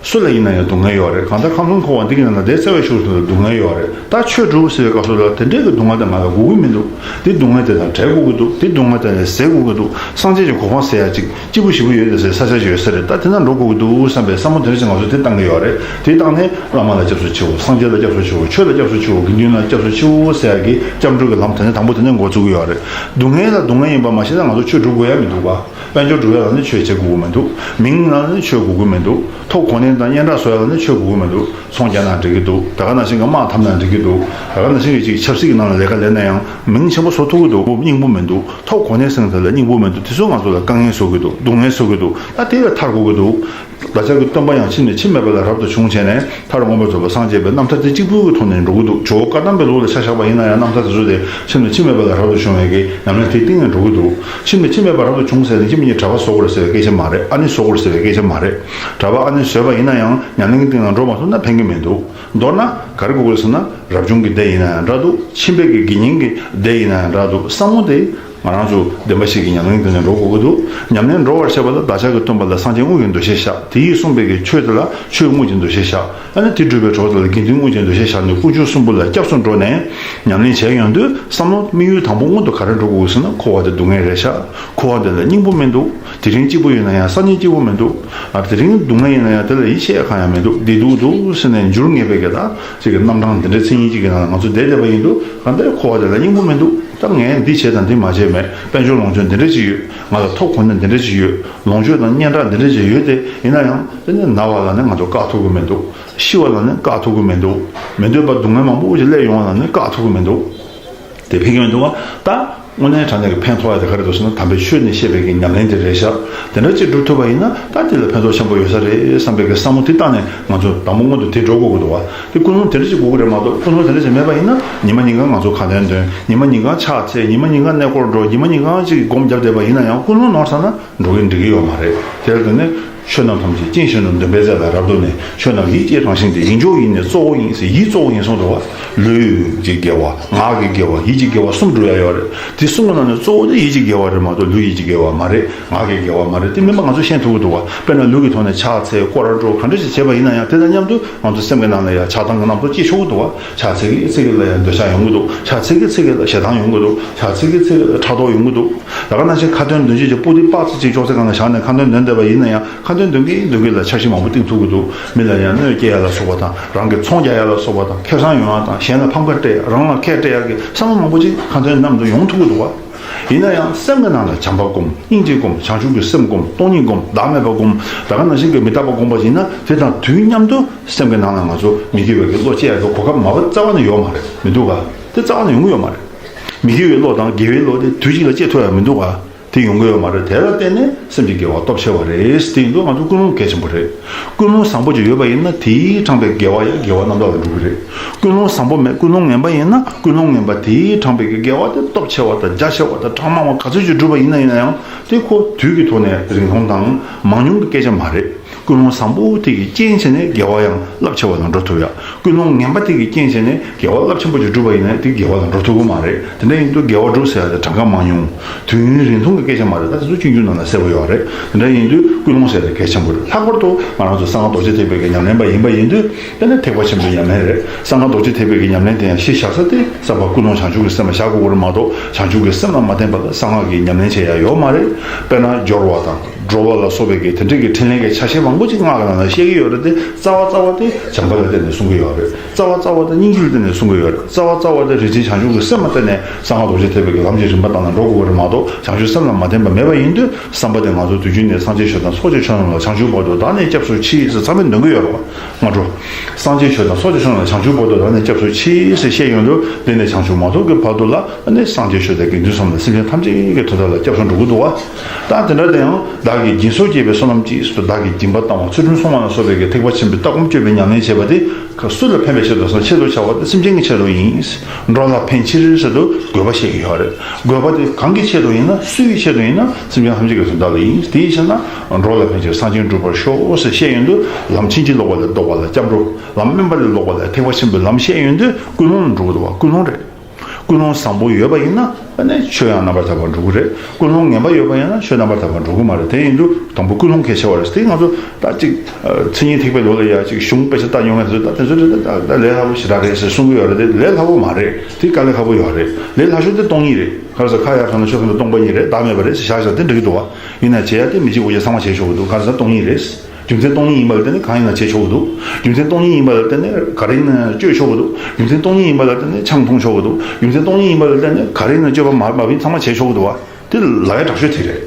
སུ་ལ་ཡིན་ན་ཡང་སྡུག་བསྔལ་ཡོད་རེད། གང་ལྟར་ཁམས་གསུམ་འཁོར་བ་འདི་གི་ནང་ན་བསྡད་ཚར་བའི་གཞུག་ཏུ་སྡུག་བསྔལ་ཡོད་རེད། ད་ཆོས་སྒྲུབ་ཟེར་བའི་སྐབས་སུ་ལ་དེ་འདྲའི་གི་སྡུག་བསྔལ་དེ་ང་ལ་དགོས་ཀྱི་མི་འདུག་དེ་སྡུག་བསྔལ་དེ་དང་བྲལ་དགོས་ཀྱི་འདུག་དེ་སྡུག་བསྔལ་དེ་ནས་ཟད་དགོས་ཀྱི་འདུག་སངས་རྒྱས་ཀྱི་གོ་འཕང་ཟེར་ཡ་ཅིག་སྐྱིད་པོ་ཞེ་པོ་ཡོད་དེ་ཟེར་ས་ཆ་ཅིག་ཡོད་ས་རེད། ད་དེ་ན་འགྲོ་དགོས་ཀྱི་འདུག་བསམ་པའི་བསམ་བློ་དེ་འདྲ་ཅིག་ང་ཚོ་དེ་བཏང་གི་ཡོད་རེད། དེ་བཏང་ནས་བླ་མ་ལ་སྐྱབས་སུ་མཆིའོ། སངས་རྒྱས་ལ་སྐྱབས་སུ་མཆིའོ། ཆོས་ལ་སྐྱབས་སུ་མཆིའོ། དགེ་འདུན་ལ་སྐྱབས་སུ་མཆིའོ་ཟེར་ཡ་གི་སྐྱབས་འགྲོ་གི་ལམ་དེ་ནས་དང་པོ་དེ་ནས་འགོ་བཙུགས་ཀྱི་ཡོད་རེད། སྡུག་བསྔལ་ལ་སྡུག་བསྔལ་ཡིན་པ་མ་ཤེས་ན་ང་ཚོ་ཆོས་སྒྲུབ་དགོས་ཡ་མི་འདུག་ག་དཔལ་འབྱོར་སྒྲུབ་ཡ་ལ་ནི་ཆོས་བྱེད་དགོས་ཀྱི་མི་འདུག་མིང་ལ་ནི་ཆོས་དགོས་ཀྱི་མི་འདུག་ཐོབ་གོ་གནས་དང་སྙན་གྲགས་བཟོ་ཡ་ལ་ནི་ཆོས་དགོས་ཀྱི་མི་འདུག་ཚོང་རྒྱག་ན་འགྲིག་གི་འདུག་ད་ག་ནང་བཞིན་གྱི་དམག་འཐབ་ན་འགྲིག་གི་འདུག་ད་ག་ནང་བཞིན་གྱི་ཅིག་ཆབ་སྲིད་ཀྱི་ནང་ལ་ལས་ཀ་ལས་ན་ཡང་མིང་ཆེན་པོ་བཟོ་ཐུབ་ཀྱི་འདུག་སྙིང་པོ་མི་འདུག་ཐོབ་གོ་གནས་ཟེར་མཁན་དེ་ལ་སྙིང་པོ་མི་འདུག་དེ་ཚོས་ང་ཚོ་ལ་དཀའ་ངལ་བཟོ་གི་འདུག་སྡུག་བསྔལ་བཟོ་གི་འདུག་ད་དེ་ལས་ཐར་དགོས་ཀྱི་འདུག་བདག་ཅག་གི་སྟོན་པ་ཡང་ཕྱིས་ནས་འཆི་མེད་པ་ལ་རབ་ཏུ་བྱུང་བྱས་ནས། མཐར་མངོན་པར་རྫོགས་པར་སངས་རྒྱས་པའི་རྣམ་ཐར་དེ་གཅིག་པུའི་ཐོག་ནས་འགྲོ་གི་འདུག་ཇོ་བོ་བཀའ་གདམས་པའི་ལུགས་ལ་ཆ་བཞག་པ་ཡིན་ན་ཡང་། རྣམ་ཐར་དེ་ཚོ་དེ་ཕྱིས་ནས་འཆི་མེད་པ་ལ་རབ་ཏུ་བྱུང་བའི་གི་ཉམས་ལེན་དེའི་སྟེང་ནས་འགྲོ་གི་འདུག་ཕྱིས་ནས་འཆི་མེད་པ་རབ་ཏུ་བྱུང་ཟེར་ནས་ཁྱིམ་གཉིས་གྲྭ་པ་བཟོ་དགོས་རེད་ཟེར་བའི་སྐད་ཆ་མ་རེད། ཨ་ནེ་བཟོ་དགོས་རེད་ཟེར་བའི་སྐད་ཆ་མ་རེད། གྲྭ་པ་ཨ་ནེ་བཟོས་པ་ཡིན་ན་ཡང་ཉམས་ལེན་གྱི་སྟེང་ལ་འགྲོ་མ་ཐུབ་ན་ཕན་གྱི་མི་འདུག་མདོར་ན་ག་རེ་དགོས་ཀྱི་རེད་ཟེར་ན། རབ་བྱུང་གི་སྡེ་ཡིན་ན་ཡང་འདྲ་འདུག་ཁྱིམ་པའི་གི་དགེ་བསྙེན་གྱི་སྡེ་ཡིན་ན་ཡང་འདྲ་འདུག་བསམ་བློ་དེ། ང་རང་ཚོ་བདེན་པ་བཞི་གི་ཉམས་ལེན་དེ་ནས་འགྲོ་དགོས་ཀྱི་འདུག་ཉམས་ལེན་འགྲོ་བར་བྱེད་པ་ལ་བདག་ཅག་གི་སྟོན་པ་ལ་སངས་རྒྱས་དངོས་ཀྱི་འདུ་ཤེས་བཞག་དེས་གསུངས་པའི་གི་ཆོས་དེ་ལ་ཆོས་དངོས་ཀྱི་འདུ་ཤེས་བཞག་ཨ་ནི་དེ་སྒྲུབ་པའི་གྲོགས་དེ་ལ་དགེ་འདུན་དངོས་ཀྱི་འདུ་ཤེས་བཞག་ནས་དཀོན་མཆོག་གསུམ་པོ་ལ་སྐྱབས་སུ་འགྲོ་ནས་ཉམས་ལེན་བྱས་ཡོང་དུས། བསམ་བློ་དམིགས་ཡུལ་དང་པོ་སྔོན་དུ་ག་རེ་འགྲོ་དགོས་ཟེར་ན། འཁོར་བ་དེ་སྡུག་བསྔལ་རེད་ཤག་འཁོར་བ་འདི་ལ་སྙིང་པོ་མི་འདུག་དེ་རིང་སྐྱིད་པོ་ཡིན་ན་ཡང་སང་ཉིན་སྐྱིད་པོ་མི་འདུག་ཨ། དེ་རིང་སྡུག་བསྔལ་ཡིན་ན་ཡང་དེ་ལ་ཡིད་ཆེས་གང་ཡང་མི་འདུག་བདེ་སྡུག་འདུག་ཟེར་ནས་འགྱུར་ངེས་པའི་གི་ད་ཅིག་གི་རྣམ་གྲངས་འདི་འདྲའི་མཚན་ཉིད་ཅིག་གི་ནང་ལ་ང་ཚོ་བསྡད་བསྡད་པ་ཡིན་དུས། གང་ལྟར་འཁོར་བ་དེ་ལ་སྙིང་པོ་མི་འདུག་ད་ངས་འདི་བྱས་དང་འདི་མ་བྱས་མེད། དཔལ་འབྱོར་ལོངས་སྤྱོད་འདི་འདྲ་ཅིག་ཡོད། ང་ལ་ཐོབ་གོ་གནས་འདི་འདྲ་ཅིག་ཡོད། ལོངས་སྤྱོད་དང་སྙན་གྲགས་འདི་འདྲ་ཅིག་ཡོད་དེ། ཡིན་ན་ཡང་དེ་ནི་ན་བ་ལ་ནི་ང་ཚོ་བཀག་ཐུབ་ཀྱི་མི་འདུག་ཤི་བ་ལ་ནི་བཀག་ཐུབ་ཀྱི་མི་འདུག་མི་འདོད་པ་སྡུག་བསྔལ་མང་པོ་ཞིག་སླེབས་ཡོང་བ་ལ་ནི་བཀག་ཐུབ་ཀྱི་མི་འདུག་དེ་ཕན་གྱི་མི་འདུག་བ། ད་དངོས་གནས་དྲང་གནས་ཀྱི་ཕན་ཐོགས་ཡ་དེ་ག་རེ་འདུག་ཟེར་ན། དམ་པའི་ཆོས་ནས་བཤད་པའི་གི་ཉམས་ལེན་དེ་རེད་ཤག་དེ་འདྲ་ཅིག་སྒྲུབ་ཐུབ་པ་ཡིན་ན་ད་དེ་ལ་ཕན་ཐོགས་ཆེན་པོ་ཡོད་ས་རེད་བསམ་པའི་གི་བསམ་བློ་དེ་བཏང་ནས་ང་ཚོ་དང་པོ་སྔོན་དུ་དེ་འགྲོ་དགོས་ཀྱི་འདུག་བ། དེ་ཀུན་སློང་དེ་འདྲ་ཅིག་དགོས་ཀྱི་རེད་མ་གཏོགས། ཀུན་སློང་དེ་འདྲ་ཅིག་མེད་པ་ཡིན་ན་ཉི་མ་ཉིན་གང་ང་ཚོ་ཁ་འདོན་འདོན། ཉི་མ་ཉིན་གང་ཕྱག་འཚལ། ཉི་མ་ཉིན་གང་གནས་སྐོར་འགྲོ། ཉི་མ་ཉིན་གང་ཅིག་སྒོམ་བརྒྱབ་བསྡད་པ་ཡིན་ན་ཡང་། ཀུན་སློང་ནོར་ཚར་ན་འགྲོ་གི་འགྲིག་གི་ཡོད་མ་རེད། དེར་བརྟེན་ནས་ཆོས་རྣམས་ཐམས་ཅད་སྐྱེ་མཆེད་རྣམས་འདུན་པའི་རྫས་ལ་རབ་བསྡུས་ནས། ཆོས་རྣམས་ཡིད་ཀྱི་རང་བཞིན་ཏེ། ཡིད་འཇོག་ཡིན་ནི་གཙོ་བོ་ཡིན་ཟེར། ཡིད་གཙོ་བོ་ཡིན་གསུངས་འདུག་བ། ལུས་ཀྱི་དགེ་བ། ངག་གི་དགེ་བ། ཡིད་ཀྱི་དགེ་བ་གསུམ་སྒྲུབ་ཡ་ཡོད་རེད། དེ་གསུམ་གྱི་ནང་ནས་གཙོ་བོ་དེ་ཡིད་ཀྱི་དགེ་བ་རེད་མ་གཏོགས་ལུས་ཡིད་ཀྱི་དགེ་བ་མ་རེད། ངག་གི་དགེ་བ་མ་རེད། དེ་མིན་པ་ང་ཚོ་ཤེས་ཐུབ་ཀྱི་འདུག་བ། དཔེར་ན་ལུས་ཀྱི་ཐོག་ནས་ཕྱག་འཚལ། སྐོར་ར་འགྲོ། ག་འདྲ་ཞིག་བྱས་པ་ཡིན་ན་ཡང་། དེ་དང་མཉམ་དུ་ང་ཚོ་སེམས་ཀྱི་ནང་ལ་ཡང་ཆགས་སྡང་གི་རྣམ་རྟོག་སྐྱེ་ཆོག་གི་འདུག་བ། ཕྱག་འཚལ་གྱི་ཚིག་གི་ལ་ཡང་འདོད་ཆགས་ཡོང་གི་འདུག་ཕྱག་འཚལ་གྱི་ཚིག་གི་ལ་ཞེ་སྡང་ཡོང་གི་འདུག་ཕྱག་འཚལ་གྱི་ཚིག་གི་ལ་ཕྲག་དོག་ཡོང་གི་འདུག་ད་ག་ནང་བཞིན་ཁ་འདོན་འདོན་བྱེད་ཀྱི་སྤུ་དེ་པགས་ཙམ་ཅིག་ཅོག་ཙེ་སྒང་ལ་བཞག་ནས་ཁ་འདོན་འདོན་བསྡད་པ་ཡིན་ན་ཡང་། ཁ་འདོན་འདོན་གྱིན་འདོན་གྱིན་ལ་འཆར་གཞི་མང་པོ་བཏིང་ཐུབ་ཀྱི་འདུག་མི་ལ་ཡང་གནོད་སྐྱེལ་ཡ་ལ་སོགས་པ་དང་། རང་གི་ཚོང་རྒྱག་ཡ་ལ་སོགས་པ་དང་། ཁེ་བཟང་ཡོང་ཡ་དང་། གཞན་ལ་ཕམ་ཁ་སྤྲད་ཡ། རང་ལ་ཁེ་སྤྲད་ཡ་གི་བསམ་བློ་མང་པོ་ཅིག་ཁ་འདོན་མཉམ་དུ་ཡོང་ཐུབ་ཀྱི་འདུག་བ། ཡིན་ན་ཡང་སེམས་ཀྱི་ནང་ལ་བྱམས་པ་སྒོམ། སྙིང་རྗེ་སྒོམ། བྱང་ཆུབ་ཀྱི་སེམས་སྒོམ། སྟོང་ཉིད་སྒོམ། བདག་མེད་པ་སྒོམ། ད་ག་ནང་བཞིན་གྱི་མི་རྟག་པ་སྒོམ་པ་ཡིན་ན། དེ་དང་དུས་མཉམ་དུ་སེམས་ཀྱི་ནང་ལ་ང་ཚོ་མི་དགེ་བའི་གི་བློ་སྐྱེ་ཡ་གི་གོ་སྐབས་མ་པ་རྩ་བ་ནས་ཡོད་མ་རེད། མི་འདུག་ག་དེ་རྩ་བ་ནས་ཡོང་གི་ཡོད་མ་རེད། མི་དགེ་བའི་བློ་དང་དགེ་བའི་བློ་དེ་དུས་གཅིག་ལ་སྐྱེ་ཐུབ་ཡ་མི་འདུག་ག་དེ་ཡོང་གི་ཡོད་མ་རེད། དེ་ལ་བརྟེན་ནས་སེམས་ཀྱི་དགེ་བ་སྟོབས་ཆེ་བ་རེད། དེ་ཡིན་དུས་ང་ཚོ་ཀུན་སློང་གལ་ཆེན་པོ་རེད། ཀུན་སློང་བཟང་པོ་ཅིག་ཡོད་པ་ཡིན་ན། དེས་དྲངས་པའི་དགེ་བ་ཡང་དགེ་བ་རྣམ་དག་ལ་འགྲོ་གི་རེད། ཀུན་སློང་བཟང་པོ་མེད། ཀུན་སློང་ངན་པ་ཡིན་ན། ཀུན་སློང་ངན་པ་དེས་དྲངས་པའི་གི་དགེ་བ་དེ་སྟོབས་ཆེ་བ་དང་རྒྱ་ཆེ་བ་དང་གྲངས་མང་བ་ག་ཚོད་ཅིག་བསྒྲུབས་པ་ཡིན་ན། ཡིན་ན་ཡང་དེ་ཁོ་དུས་ཀྱི་ཐོག་ནས་རིང་ཐུང་དང་མང་ཉུང་གི་སྐད་ཆ་མ་རེད། ཀུན་སློང་བཟང་པོ་དེ་གི་རྐྱེན་བྱས་ནས་དགེ་བ་ཡང་རླབས་ཆེ་བ་ལ་འགྲོ་ཐུབ་ཡ། ཀུན་སློང་ངན་པ་དེ་གི་རྐྱེན་བྱས་ནས་དགེ་བ་རླབས་ཆེན་པོ་ཅིག་བསྒྲུབས་པ་ཡིན་ན། དེ་དགེ་བ་ལ་འགྲོ་ཐུབ་ཀྱི་མ་རེད། དེ་འདྲ་ཡིན་དུས་དགེ་བ་སྒྲུབ་ཟེར་ཡ་དེ་གྲངས་ཀ་མང་ཉུང་། དུས་ཡུན་རིང་ཐུང་གི་སྐད་ཆ་མ་རེད། ད་དེ་ཚོ་སྤྱོད་འཇུག་ནང་ལ་གསལ་པོ་ཡོད་རེད། དེ་འདྲ་ཡིན་དུས་ཀུན་སློང་ཟེར་ཡ་དེ་གལ་ཆེན་པོ་རེད། ལྷག་པར་དུ་ང་རང་ཚོ་གསང་སྔགས་རྡོ་རྗེ་ཐེག་པའི་གི་ཉམས་ལེན་པ་ཡིན་པ་ཡིན་དུས། དེ་ནི་ཐེག་པ་ཆེན་པོའི་ཉམས་ལེན་རེད། གསང་སྔགས་རྡོ་རྗེ་ཐེག་པའི་གི་ཉམས་ལེན་དེ་ཡང་གཞི་བཞག་ས་དེ་གསང་བ་ཀུན་སློང་བྱང་ཆུབ་ཀྱི་སེམས་ལ་བཞག་དགོས་ཀྱི་རེད་མ་གཏོགས། བྱང་ཆུབ་ཀྱི་སེམས་ལ་མ་བརྟེན་པ་ལ་གསང་སྔགས་ཀྱི་ཉམས་ལེན་བྱེད་ཡ་ཡོད་མ་རེད། དཔེར་ན་སྦྱོར་བ་དང་། སྒྲོལ་བ་ལ་སོགས་པའི་གི་དེ་འདྲའི་གི་ཕྲིན་ལས་ཀྱི་ཆ་ཤས་མང་པོ་ཅིག་སྔགས་ཀྱི་ནང་ལ་བཤད་ཀྱི་ཡོད་རེད་དེ། རྩ་བ་རྩ་བ་དེ་བྱམས་པ་ལ་བརྟེན་ནས་གསུང་གི་ཡོད་རེད། རྩ་བ་རྩ་བ་དེ་སྙིང་རྗེ་ལ་བརྟེན་ནས་གསུང་གི་ཡོད་རེད། རྩ་བ་རྩ་བ་དེ་རིན་ཆེན་བྱང་ཆུབ་ཀྱི་སེམས་ལ་བརྟེན་ནས་གསང་སྔགས་རྡོ་རྗེ་ཐེག་པའི་གི་ལམ་གྱི་རིམ་པ་དང་ནང་འགྲོ་དགོས་ཀྱི་རེད་མ་གཏོགས། བྱང་ཆུབ་སེམས་ལ་མ་བརྟེན་པ་མེད་པ་ཡིན་དུས། བསམ་པ་དེ་ང་ཚོ་དུས་རྒྱུན་ནས་སངས་རྒྱས་ཆོས་དང་ཚོགས་ཀྱི་མཆོག་རྣམས་ལ་བྱང་ཆུབ་བར་དུ་བདག་ནི་སྐྱབས་སུ་མཆི་ཟེར་མཚམས་སྦྱོར་འདོན་གྱི་ཡོད་རེད་བ། སྔ་དྲོ། སངས་རྒྱས་ཆོས་དང་ཚོགས་ཀྱི་མཆོག་རྣམས་ལ་བྱང་ཆུབ་བར་དུ་བདག་ནི་སྐྱབས་སུ་མཆི་ཟེར་བཤད་ཡོང་དུས། འདི་ནས་བྱང་ཆུབ་མ་ཐོབ་ཀྱི་བར་དུ་ལ། ཨ་ནི་སངས་རྒྱས་ཆོས་དང་དགེ་འདུན་གསུམ་ལ་སེམས་ཅན་ཐམས་ཅད་ཀྱི་དོན་དག་ལ་སྐྱབས་སུ་འགྲོ་གི་འདུག་བ། ད་དེ་འདྲ་དེ་ཡང་བདག་བདག་གིས་སྦྱིན་སོགས་བགྱིས་པའི་བསོད་ནམས་ཀྱིས་ཟེར་དུས། བདག་གིས་སྦྱིན་པ་བཏང་བ། ཚུལ་ཁྲིམས་སྲུང་བ་ལ་སོགས་པའི་གི་ཐེག་པ་ཆེན་པོའི་ལྟ་སྒོམ་སྤྱོད་པའི་ཉམས་ལེན་བྱས་པ་དེ་ག་སུ་ལ་ཕན་པའི་ཕྱིར་དུ་ཟེར་ན་ཆེད་དུ་བྱ་བ་དེ་སེམས་ཅན་གྱི་ཆེད་དུ་ཡིན། འགྲོ་ལ་ཕན་ཕྱིར་ཟེར་དུས་དགོས་པ་བཤད་ཀྱི་ཡོད་རེད། དགོས་པ་དེ་གང་གི་ཆེད་དུ་ཡིན་ན། སུའི་ཆེད་དུ་ཡིན་ན། སེམས་ཅན་ཐམས་ཅད་ཀྱི་དོན་དག་ལ་ཡིན། དེའི་ཕྱིར་ན་འགྲོ་ལ་ཕན་ཕྱིར་སངས་རྒྱས་འགྲུབ་པར་ཤོག་ཟེར་བཤད་ཡོང་དུས། ལམ་ཕྱིན་ཅི་ལོག་པ་ལས་ལྡོག་པ་ལ་སྐྱབས་འགྲོ། ལམ་དམན་པ་ལས་ལྡོག་པ་ལ་ཐེག་པ་ཆེན་པོའི་ལམ་བཤད་ཡོང་དུས། ཀུན་སློང་ལ་འགྲོ་གི་འདུག་བ། ཀུན་སློང་རེད། ཀུན་སློང་བཟང་པོ་ཡོད་པ་ཡིན་ན་ཨ་ནི་ཆོས་ཡང་རྣམ་པར་དག་པར་འགྲོ་གི་རེད། ཀུན་སློང་ངན་པ་ཡོད་པ་ཡིན་ན་ཆོས་རྣམ་པར་དག་པར་འགྲོ་གི་མ་རེད། དེ་ཡིན་དུས་དང་པོ་ཀུན་སློང་གལ་ཆེ་བ་རེད། དེ་ང་ཚོ་ད་ཅིག་མཚན་ཉིད་ཐེག་པའི་ལུགས་ལ་ཡ་ཅིག་གཞུང་དཔེ་ཆ་ལྟ་མྱོང་མཁན་ཚོས་ད་དེ་ཚོ་ད་ད་ལས་སླ་པོ་ཞེ་དྲག་རེད་ཟེར་གསུང་གི་ཡོད་རེད། དེ་ལས་སླ་པོ་མ་རེད། དེ་དཀའ་ལས་ཁག་པོ་ཡོད་རེད། ལས་སླ་ཤོས་དེ་སྟོང་ཉིད་རེད། ག་རེ་ཟེར། ཁ་ཡར་བྱས་ན་ཆོས་ཐམས་ཅད་སྟོང་པ་ཉིད་རེད། བདག་མེད་པ་རེད་ཟེར་བཞག་བཞག་དེ་འགྲིག་གི་འདུག་བ། ཡིན་ན་བྱེད་ཡ་དེ་མི་བྱེད་དགོས་ཡ་ཚང་མ་བྱེད་ཆོག་གི་འདུག་ག་རེ་ཟེར། སྟོང་ཉིད་རེད། རྒྱུ་མཚན་སྟོང་ཉིད་ཡིན་པ་ལ་བརྟེན་ནས་གང་ཡིན་ན་བྱེད་ཆོག་གི་འདུག་རྒྱུ་མཚན་སྟོང་ཉིད་ཡིན་པ་ལ་བརྟེན་ནས་ག་རེ་ཡིན་ན་སྤྱོད་ཆོག་གི་འདུག་རྒྱུ་མཚན་སྟོང་ཉིད་ཡིན་པ་ལ་བརྟེན་ནས་ཆང་འཐུང་ཆོག་གི་འདུག་རྒྱུ་མཚན་སྟོང་ཉིད་ཡིན་པ་ལ་བརྟེན་ནས་ག་རེ་ཡིན་ན་སྤྱོད་པ་མ་མ་བིན་ཚང་མ་བྱེད་ཆོག་གི་འདུག་བ། དེ་ལབ་ཡ་དྲག་ཤོས་དེ་རེད།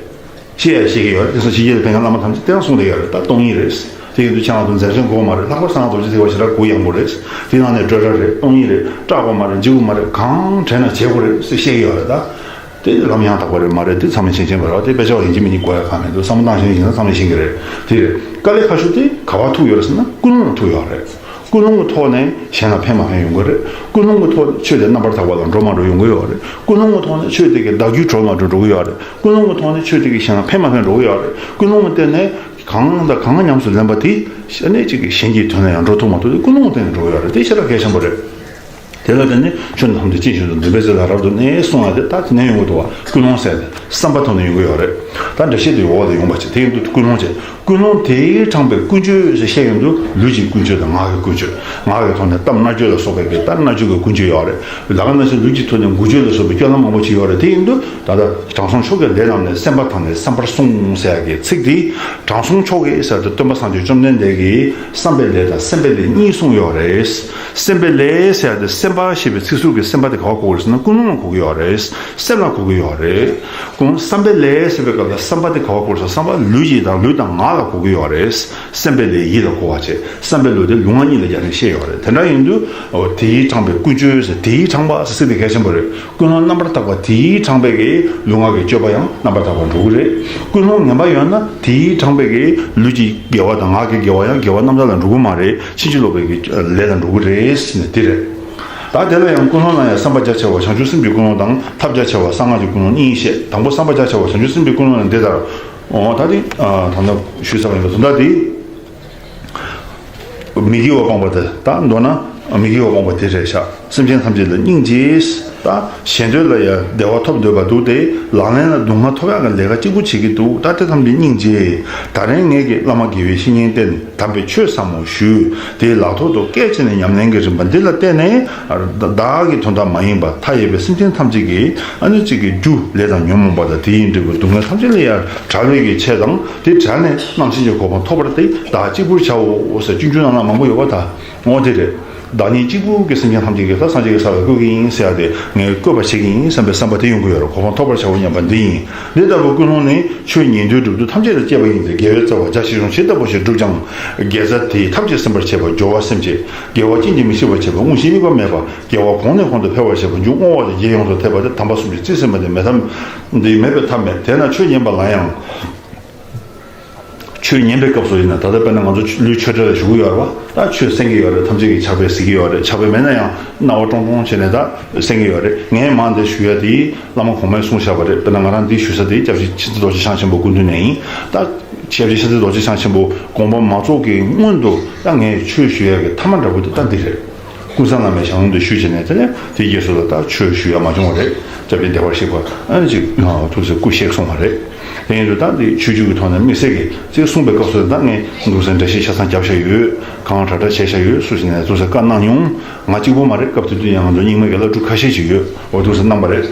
བཤད་ཡ་བཤད་ཀྱི་ཡོད་རེད། དེང་སང་ཕྱི་རྒྱལ་ལ་ཕེབས་མཁན་བླ་མ་ཐམས་ཅད་དེ་ཡང་གསུངས་བསྡད་ཡོད་རེད། ད་སྟོང་ཉིད་རེད། དེ་ཡིན་དུས་ཆང་དང་རྫས་སྦྱོར་དགོས་མ་རེད། ལྷག་པར་གསང་སྔགས་རྡོ་རྗེ་ཐེག་པ་ཞེ་དྲག་དགོས་ཡག་མོ་རེད། དེ་ནང་ནས་སྤྲོས་བྲལ་རེད། སྟོང་ཉིད་རེད། སྐྲག་དགོས་མ་རེད། འཇིགས་དགོས་མ་རེད། གང་དྲན་ན་བྱེད་དགོས་རེད་ཟེར་བཤད་ཀྱི་ཡོད་རེད་ད། དེ་ལམ་ཡང་དག་པ་རེད་མ་རེད། དེ་ཚང་མས་མཁྱེན་མཁྱེན་པ་རེད། དེ་དཔེ་ཆ་བ་ཡིན་གཅིག་མིན་གཉིས་གོ་ཡ་གང་མེད་འདུག་བསམ་བློ་བཏང་ཤེས་ཡིན་ན་ཚང་མས་ཤེས་ཀྱི་རེད། དེ་རེད། དཀའ་ལས་ཁག་ཤོས་དེ་ག་པར་ཐུག་ཡོད་རེད་ཟེར་ན་ཀུན་སློང་ལ་ཐུག་ཡོད་རེད། ཀུན་སློང་གི་ཐོག་ནས་གཞན་ལ་ཕན་མ་ཕན་ཡོང་གི་རེད། ཀུན་སློང་གི་ཐོག་ནས་ཆོས་དེ་རྣམ་པར་དག་པ་ལ་འགྲོ་མ་འགྲོ་ཡོང་གི་ཡོད་རེད། ཀུན་སློང་གི་ཐོག་ནས་ཆོས་དེ་གི་བདག་རྒྱུད་གྲོལ་མ་གྲོལ་འགྲོ་གི་ཡོད་རེད། ཀུན་སློང་གི་ཐོག་ནས་ཆོས་དེ་གི་གཞན་ལ་ཕན་མ་ཕན་འགྲོ་གི་ཡོད་རེད། ཀུན་སློང་གི་སྟེང་ནས་གང་དང་གང་ཉམས་སུ་ལེན་པ་དེ་ཨ་ནི་གཅིག་གི་གཞན་གྱི་དོན་ལ་ཡང་འགྲོ་ཐུབ་མ་ཐུབ་དེ་ཀུན་སློང་གི་སྟེང་ནས་འགྲོ་གི་ཡོད་རེད། དེ་ཞེ་དྲག་གལ་ཆེན་པོ་རེད། དེ་ལ་བརྟེན་ནས་ཆོས་རྣམས་ཐམས་ཅད་སྤྱི་བཞིན་དུ་འདུན་པའི་ཚུལ་ལ་རབ་ཏུ་གནས་གསུང་བ་དེ་ད་དེ་ནས་ཡོང་གི་འདུག་བ། ཀུན་སློང་ཟེར་ཏེ་བསམ་པ་ཐོག་ནས་ཡོང་གི་ཡོད་རེད། ད་འགྲེལ་བཤད་དེ་འོག་ལ་ཡོང་པ་ཅིག་དེ་ཡིན་དུས་ཀུན་སློང་བྱས། ཀུན་སློང་དེས་དྲངས་པའི་ཀུན་སྤྱོད་ཞེས་བཤད་ཡོང་དུས་ལུས་ཀྱི་ཀུན་སྤྱོད་དང་ངག་གི་ཀུན་སྤྱོད། ངག་གི་ཐོག་ནས་གཏམ་སྨྲ་བརྗོད་ལ་སོགས་པའི་གི་ད་སྨྲ་བརྗོད་ཀྱི་ཀུན་སྤྱོད་ཡོད་རེད། ལ་ཁ་ནང་བཞིན་ལུས་ཀྱི་ཐོག་ནས་འགུལ་སྐྱོད་ལ་སོགས་པའི་སྤྱོད་ལམ་མང་པོ་ཅིག་ཡོད་རེད། དེ་ཡིན་དུས་ད་ལྟ་དྲང་སྲོང་མཆོག་གིས་ལས་རྣམས་ནི་སེམས་པ་དང་ནི་བསམ་པར་གསུངས་ཟེར་ཡ་གི་ཚིག་དེ། དྲང་སྲོང་མཆོག་གིས་ཟེར་ཏེ་སྟོན་པ་སངས་རྒྱས་བཅོམ་ལྡན་འདས་ཀྱིས་བསམ་པའི་ལས་དང་སེམས་པའི་ལས་གཉིས་གསུངས་ཡོད་རེད། སེམས་པའི་ལས་ཟེར་ཏེ་སེམས་པ་ཞེས་པའི་ཚིག་ཟུར་གྱི་སེམས་པ་དེ་ག་བ་གོ་དགོས་རེད་ཟེར་ན་ཀུན་སློང་ལ་གོ་གི་ཡོད་རེད། སེམས་ལ་གོ་གི་ཡོད་རེད། ཀུན་བསམ་པའི་ལས་ཟེར་བའི་སྐབས་ལ་བསམ་པ་དེ་ག་བ་གོ་དགོས་རེད་ཟེར་ན་བསམ་པ་ལུས་ཀྱི་དང་ལུས་དང་ངག་ལ་གོ་གི་ཡོད་རེད། སེམས་པའི་ལས་ཡིད་ལ་གོ་བ་བྱས། བསམ་པའི་ལུས་དེ་ལུས་ངག་གཉིས་ལ་སྦྱར་ནས་བཤད་ཡོད་རེད། དེ་འདྲ་ཡིན་དུས་དེས་དྲངས་པའི་ཀུན་སྤྱོད་ཟེར་དེས་དྲངས་པ་ཟེར་ཚིག་དེ་གལ་ཆེན་པོ་རེད། ཀུན་སློང་རྣམ་པར་དག་པ་དེས་དྲངས་པའི་གི་ལུས་ངག་གི་སྤྱོད་པ་ཡང་རྣམ་པར་དག་པར་འགྲོ་གི་རེད། ཀུན་སློང་ངན་པ་ཡོད་ན་དེས་དྲངས་པའི་གི་ལུས་ཀྱི་དགེ་བ་དང་ངག་གི་དགེ་བ་ཡང་དགེ་བ་རྣམ་དག་ལ་འགྲོ་གི་མ་རེད། ཕྱིན་ཅི་ལོག་པའི་གི་ལས་ལ་འགྲོ་གི་རེད་ཟེར་ནས་དེ་རེད། ད་དེ་ལ་ཡང་ཀུན་སློང་ལ་ཡང་བསམ་པ་རྒྱ་ཆེ་བ་བྱང་ཆུབ་སེམས་ཀྱི་ཀུན་སློང་དང་ཐབས་རྒྱ་ཆེ་བ་གསང་སྔགས་ཀྱི་ཀུན་སློང་གཉིས་བཤད། དང་པོ་བསམ་པ་རྒྱ་ཆེ་བ་བྱང་ཆུབ་སེམས་ཀྱི་ཀུན་སློང་ལ་འདི་ལྟར། འོ་ད་དེ་ད་ལྟ་ཞུས་ཚར་བ་ཡིན་པ་དོན་དག་དེ། མི་དགེ་བ་སྤོང་བ་དེ་ད་མདོར་ན་མི་དགེ་བ་སྤོང་བ་དེ་རེད་ཤག་སེམས་ཅན་ཐམས་ཅད་ལ་སྙིང་རྗེ། ད་ཞེ་འདོད་ལ་ཡང་བདེ་བ་ཐོབ་འདོད་པ་འདུག་སྟེ་ལག་ལེན་ལ་སྡུག་བསྔལ་ཐོབ་ཡག་གི་ལས་ཀ་གཅིག་པུ་བྱེད་ཀྱི་འདུག་ད་དེ་ཐམས་ཅད་སྙིང་རྗེ། ད་རེས་ངེད་ཀྱི་བླ་མ་དགེ་བའི་བཤེས་གཉེན་བསྟེན་དམ་པའི་ཆོས་ཟབ་མོ་ཞུས། དེའི་ལག་ཐོག་ཏུ་སྐད་ཅིག་ནས་ཉམས་ལེན་གྱི་རིམ་པ་འདི་ལ་བརྟེན་ནས་བདག་གི་དོན་དག་མ་ཡིན་པ་མཐའ་ཡས་པའི་སེམས་ཅན་ཐམས་ཅད་ཀྱི་ཨ་ནི་གཅིག་གི་རྒྱུ་ལས་དང་ཉོན་མོངས་པ་དང་དེ་ཡིས་འབྲས་བུ་སྡུག་བསྔལ་ཐམས་ཅད་ལས་ཡང་བྲལ་བའི་གི་ཆེད་དང་དེ་བྲལ་ནས་རྣམ་མཁྱེན་གྱི་གོ་འཕང་ཐོབ་པར་དེ་བདག་གཅིག་པུར་བྱའོ་ཟེར་སྤྱོད་འཇུག་ནང་ལ་མང་པོ་ཡོད་པ་ད། འོ་དེ་རེད། བདག་ཉིད་གཅིག་པུ་གི་སེམས་ཅན་ཐམས་ཅད་ཀྱི་ད་སངས་རྒྱས་ཀྱི་ས་ལ་བཀོད་ཀྱི་ཡིན་ཟེར་ཡ་དེ་ངས་བཀོད་པ་བྱེད་ཀྱི་ཡིན་བསམ་པའི་བསམ་པ་དེ་ཡོང་གི་ཡོད་རེད། གོ་འཕང་ཐོབ་པར་བྱའོ་སྙམ་པ་འདི་ཡིན། འདི་ལྟ་བུའི་ཀུན་སློང་ནི་ཆོས་ཉན་ཐོས་སྒྲུབ་ཐབས་ཐམས་ཅད་ལ་སྐྱེས་པ་ཡིན་ཏེ་དགེ་བའི་རྩ་བ་རྒྱ་ཆེ་ཆུང་ཇི་ལྟ་བ་ཞིག་བསྒྲུབས་ཀྱང་དགེ་རྩ་དེས་ཐམས་ཅད་ཟིན་པར་བྱེད་པ་སྦྱོར་བ་སེམས་བསྐྱེད་དགེ་བ་ཅན་གྱིས་མི་ཤིགས་པར་བྱེད་པ་དངོས་གཞི་དམིགས་པ་མེད་པ་དགེ་བ་གོང་ནས་གོང་དུ་འཕེལ་བར་བྱེད་པ་མཇུག་བསྔོ་བ་དང་རྗེས་ཡོངས་སུ་འཐེབ་པ་དེ་དམ་པ་གསུམ་གྱིས་རྩིས་ཟིན་པ་དེ་མེད་ཐབས་འདི་མེད་པའི་ཐབས་མེད། དེས་ན་ཆོས་ཉན་པ་ལ་ཡང་། ཆོས་ཉན་པའི་སྐབས་སུ་ཡིན་ན་ད་ལྟ་དཔེར་ན་ང་ཚོ་ལུས་ཆོས་འབྲེལ་ལ་ཞུགས་ཀྱི་ཡོད་རེད་བ། ད་ཆོས་གསན་གྱི་ཡོད་རེད། ཐམས་ཅད་ཀྱིས་ཕྱག་དཔེ་གཟིགས་ཀྱི་ཡོད་རེད། ཕྱག་དཔེ་མེད་ན་ཡང་རྣ་བ་ཀྲོང་ཀྲོང་བྱས་ནས་ད་གསན་གྱི་ཡོད་རེད། ངས་མར་འདི་ཞུ་ཡ་དེ་བླ་མ་གོང་མས་གསུངས་བཞག་པ་རེད། དཔེར་ན་ང་རང་འདི་ཞུ་ས་དེ་སྐྱབས་རྗེ་མཁྱེན་བརྩེ་རྡོ་རྗེ་འཆང་ཆེན་པོ་སྐུ་མདུན་ནས་ཡིན། ད་སྐྱབས་རྗེ་མཁྱེན་བརྩེ་རྡོ་རྗེ་འཆང་ཆེན་པོ་དགོངས་པ་མ་རྫོགས་ཀྱི་སྔོན་དུ་ད་ངས་ཆོས་ཞུ་ཡ་གི་ཐ་མ་འདྲ་པོ་དེ་ད་འདི་རེད། ཀུན་བཟང་བླ་མའི་ཞལ་ལུང་དེ་ཞུས་བྱས་ནས་དེ་ནས་དེའི་རྗེས་སུ་ལ་ད་ཆོས་ཞུ་ཡ་མ་བྱུང་བ་རེད། སྐྱབས་རྗེ་བདེ་བར་གཤེགས་པ་ཨ་ནི་ཅིག་ཐུགས་སྲས་སྐུ་གཤེགས་སོང་བ་རེད། དེ་ཡིན་དུས་ད་འདི་ཆོས་བརྒྱུད་ཀྱི་ཐོག་ནས་དམིགས་བསལ་གྱི་ཅིག་གསུངས་པའི་སྐབས་སུ་ད་ངས་འདུག་སེ་འགྲེལ་བཤད་ཆ་ཚང་བརྒྱབ་བཞག་ཡོད། གང་དྲག་དྲག་བྱས་བཞག་ཡོད། སུ་ཞིག་ནས་འདུག་སེ་བཀའ་གནང་མྱོང་། ང་གཅིག་པུ་མ་རེད། སྐབས་དེ་དུས་ཡང་ང་ཚོ་རྙིང་མའི་དགེ་ལགས་འབྲུག་ཁ་ཤས་ཤིག་ཡོད། འོ་འདུག་སེ་གནང་བ་རེད།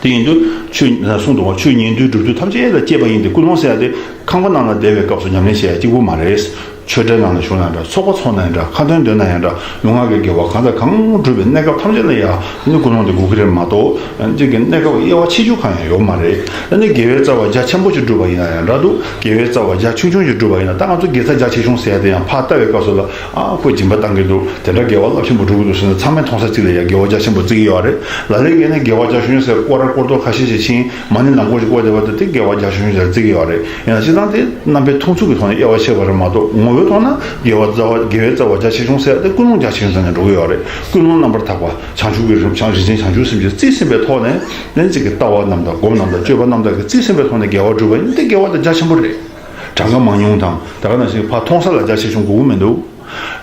དེ་ཡིན་དུས་ཆོས་གསུང་དུ་བ་ཆོས་ཉན་ཐོས་སྒྲུབ་ཐུབ་ཐམས་ཅད་ལ་སྐྱེས་པ་ཡིན་ཏེ་ཀུན་སློང་ཟེར་ཡ་དེ་ཁང་པ་ནང་ལ་བསྡད་པའི་སྐབས་སུ་ཉམས་ལེན་བྱེད་ཡ་གཅིག་པུ་མ་རེད། ཆོས་གྲྭའི་ནང་ལ་བཞུགས་ན་འདྲ། ཚོགས་པ་ཚོགས་ན་ཡང་འདྲ། ཁ་འདོན་འདོན་ན་ཡང་འདྲ། ལུས་ངག་གི་དགེ་བ་གང་དང་གང་སྒྲུབ་པའི་གནས་སྐབས་ཐམས་ཅད་ལ་ཡང་ནི་ཀུན་སློང་དེ་དགོས་ཀྱི་རེད་མ་གཏོགས་གཅིག་གི་གནས་སྐབས་དབྱེ་བ་ཕྱེ་རྒྱུ་གང་ཡང་ཡོད་མ་རེད། ཨ་ནི་དགེ་བའི་རྩ་བ་རྒྱ་ཆེན་པོ་ཞིག་སྒྲུབ་པ་ཡིན་ན་ཡང་འདྲ་འདུག་དགེ་བའི་རྩ་བ་རྒྱ་ཆུང་ཆུང་ཞིག་སྒྲུབ་པ་ཡིན་ན་ད་ང་ཚོ་དགེ་རྩ་རྒྱ་ཆེ་ཆུང་ཟེར་ཡ་དེ་ཡང་ཕར་ལྟ་བའི་སྐབས་སུ་ལ་ཨ་ཁོས་སྦྱིན་པ་བཏང་གི་འདུག་དེ་འདྲ་དགེ་བ་རླབས་ཆེན་པོ་སྒྲུབ་ཀྱི་འདུག་ཟེར་ནས་ཚང་མས་མཐོང་ས་གཅིག་ལ་ཡ་དགེ་བ་རྒྱ་ཆེན་པོ་བརྩི་གི་ཡོད་རེད། ལ་ལས་ཀྱིས་ནི་དགེ་བ་རྒྱ་ཆུང་ཆུང་ཟེར་སྐོར་ར་སྐོར་རྡོ་ཁ་ཤས་ཤིག་ ཕྱིན། མ་ཎི་ལམ་སྐོར་ཞིག་བསྐོར་བསྡད་པ་དེ་དེ་དགེ་བ་རྒྱ་ཆེ་ཆུང་ཞིག་ལ་བརྩི་གི་ཡོད་རེད། ཡིན་ན་སྤྱིར་བཏང་དེ་རྣམ་པའི་མཐོང་ཚུལ་གྱི་ཐོག་ནས་དབྱེ་བ་ཕྱེ་བ་རེད་མ་གཏོགས། ངོ་བོའི་ཐོག་ན་དགེ་བ་རྩ་བ་དགེ་བའི་རྩ་བ་རྒྱ་ཆེ་ཆུང་ཟེར་ཡ་དེ་ཀུན་སློང་རྒྱ་ཆེ་ཆུང་ཟེར་ནས་འགྲོ་གི་ཡོད་རེད། ཀུན་སློང་རྣམ་པར་དག་པ་བྱང་ཆུབ་ཀྱི་རིམ། བྱང་རིན་ཆེན་བྱང་ཆུབ་སེམས་ཀྱིས་རྩིས་ཟིན་པའི་ཐོག་ནས་ནི་གཅིག་གི་ལྟ་བ་རྣམ་དག་སྒོམ་རྣམ་དག་སྤྱོད་པ་རྣམ་དག་གིས་རྩིས་ཟིན་པའི་ཐོག་ནས་དགེ་བ་བསྒྲུབས་པ་ཡིན་ན་དེ་དགེ་བ་དེ་རྒྱ་ཆེན་པོ་རེད། གྲངས་ཀ་མང་ཉུང་དང་ད་ག་ནང་བཞིན་ཕར་མཐོང་ས་ལ་རྒྱ་ཆེ་ཆུང་དགོས་ཀྱི་མི་འདུག།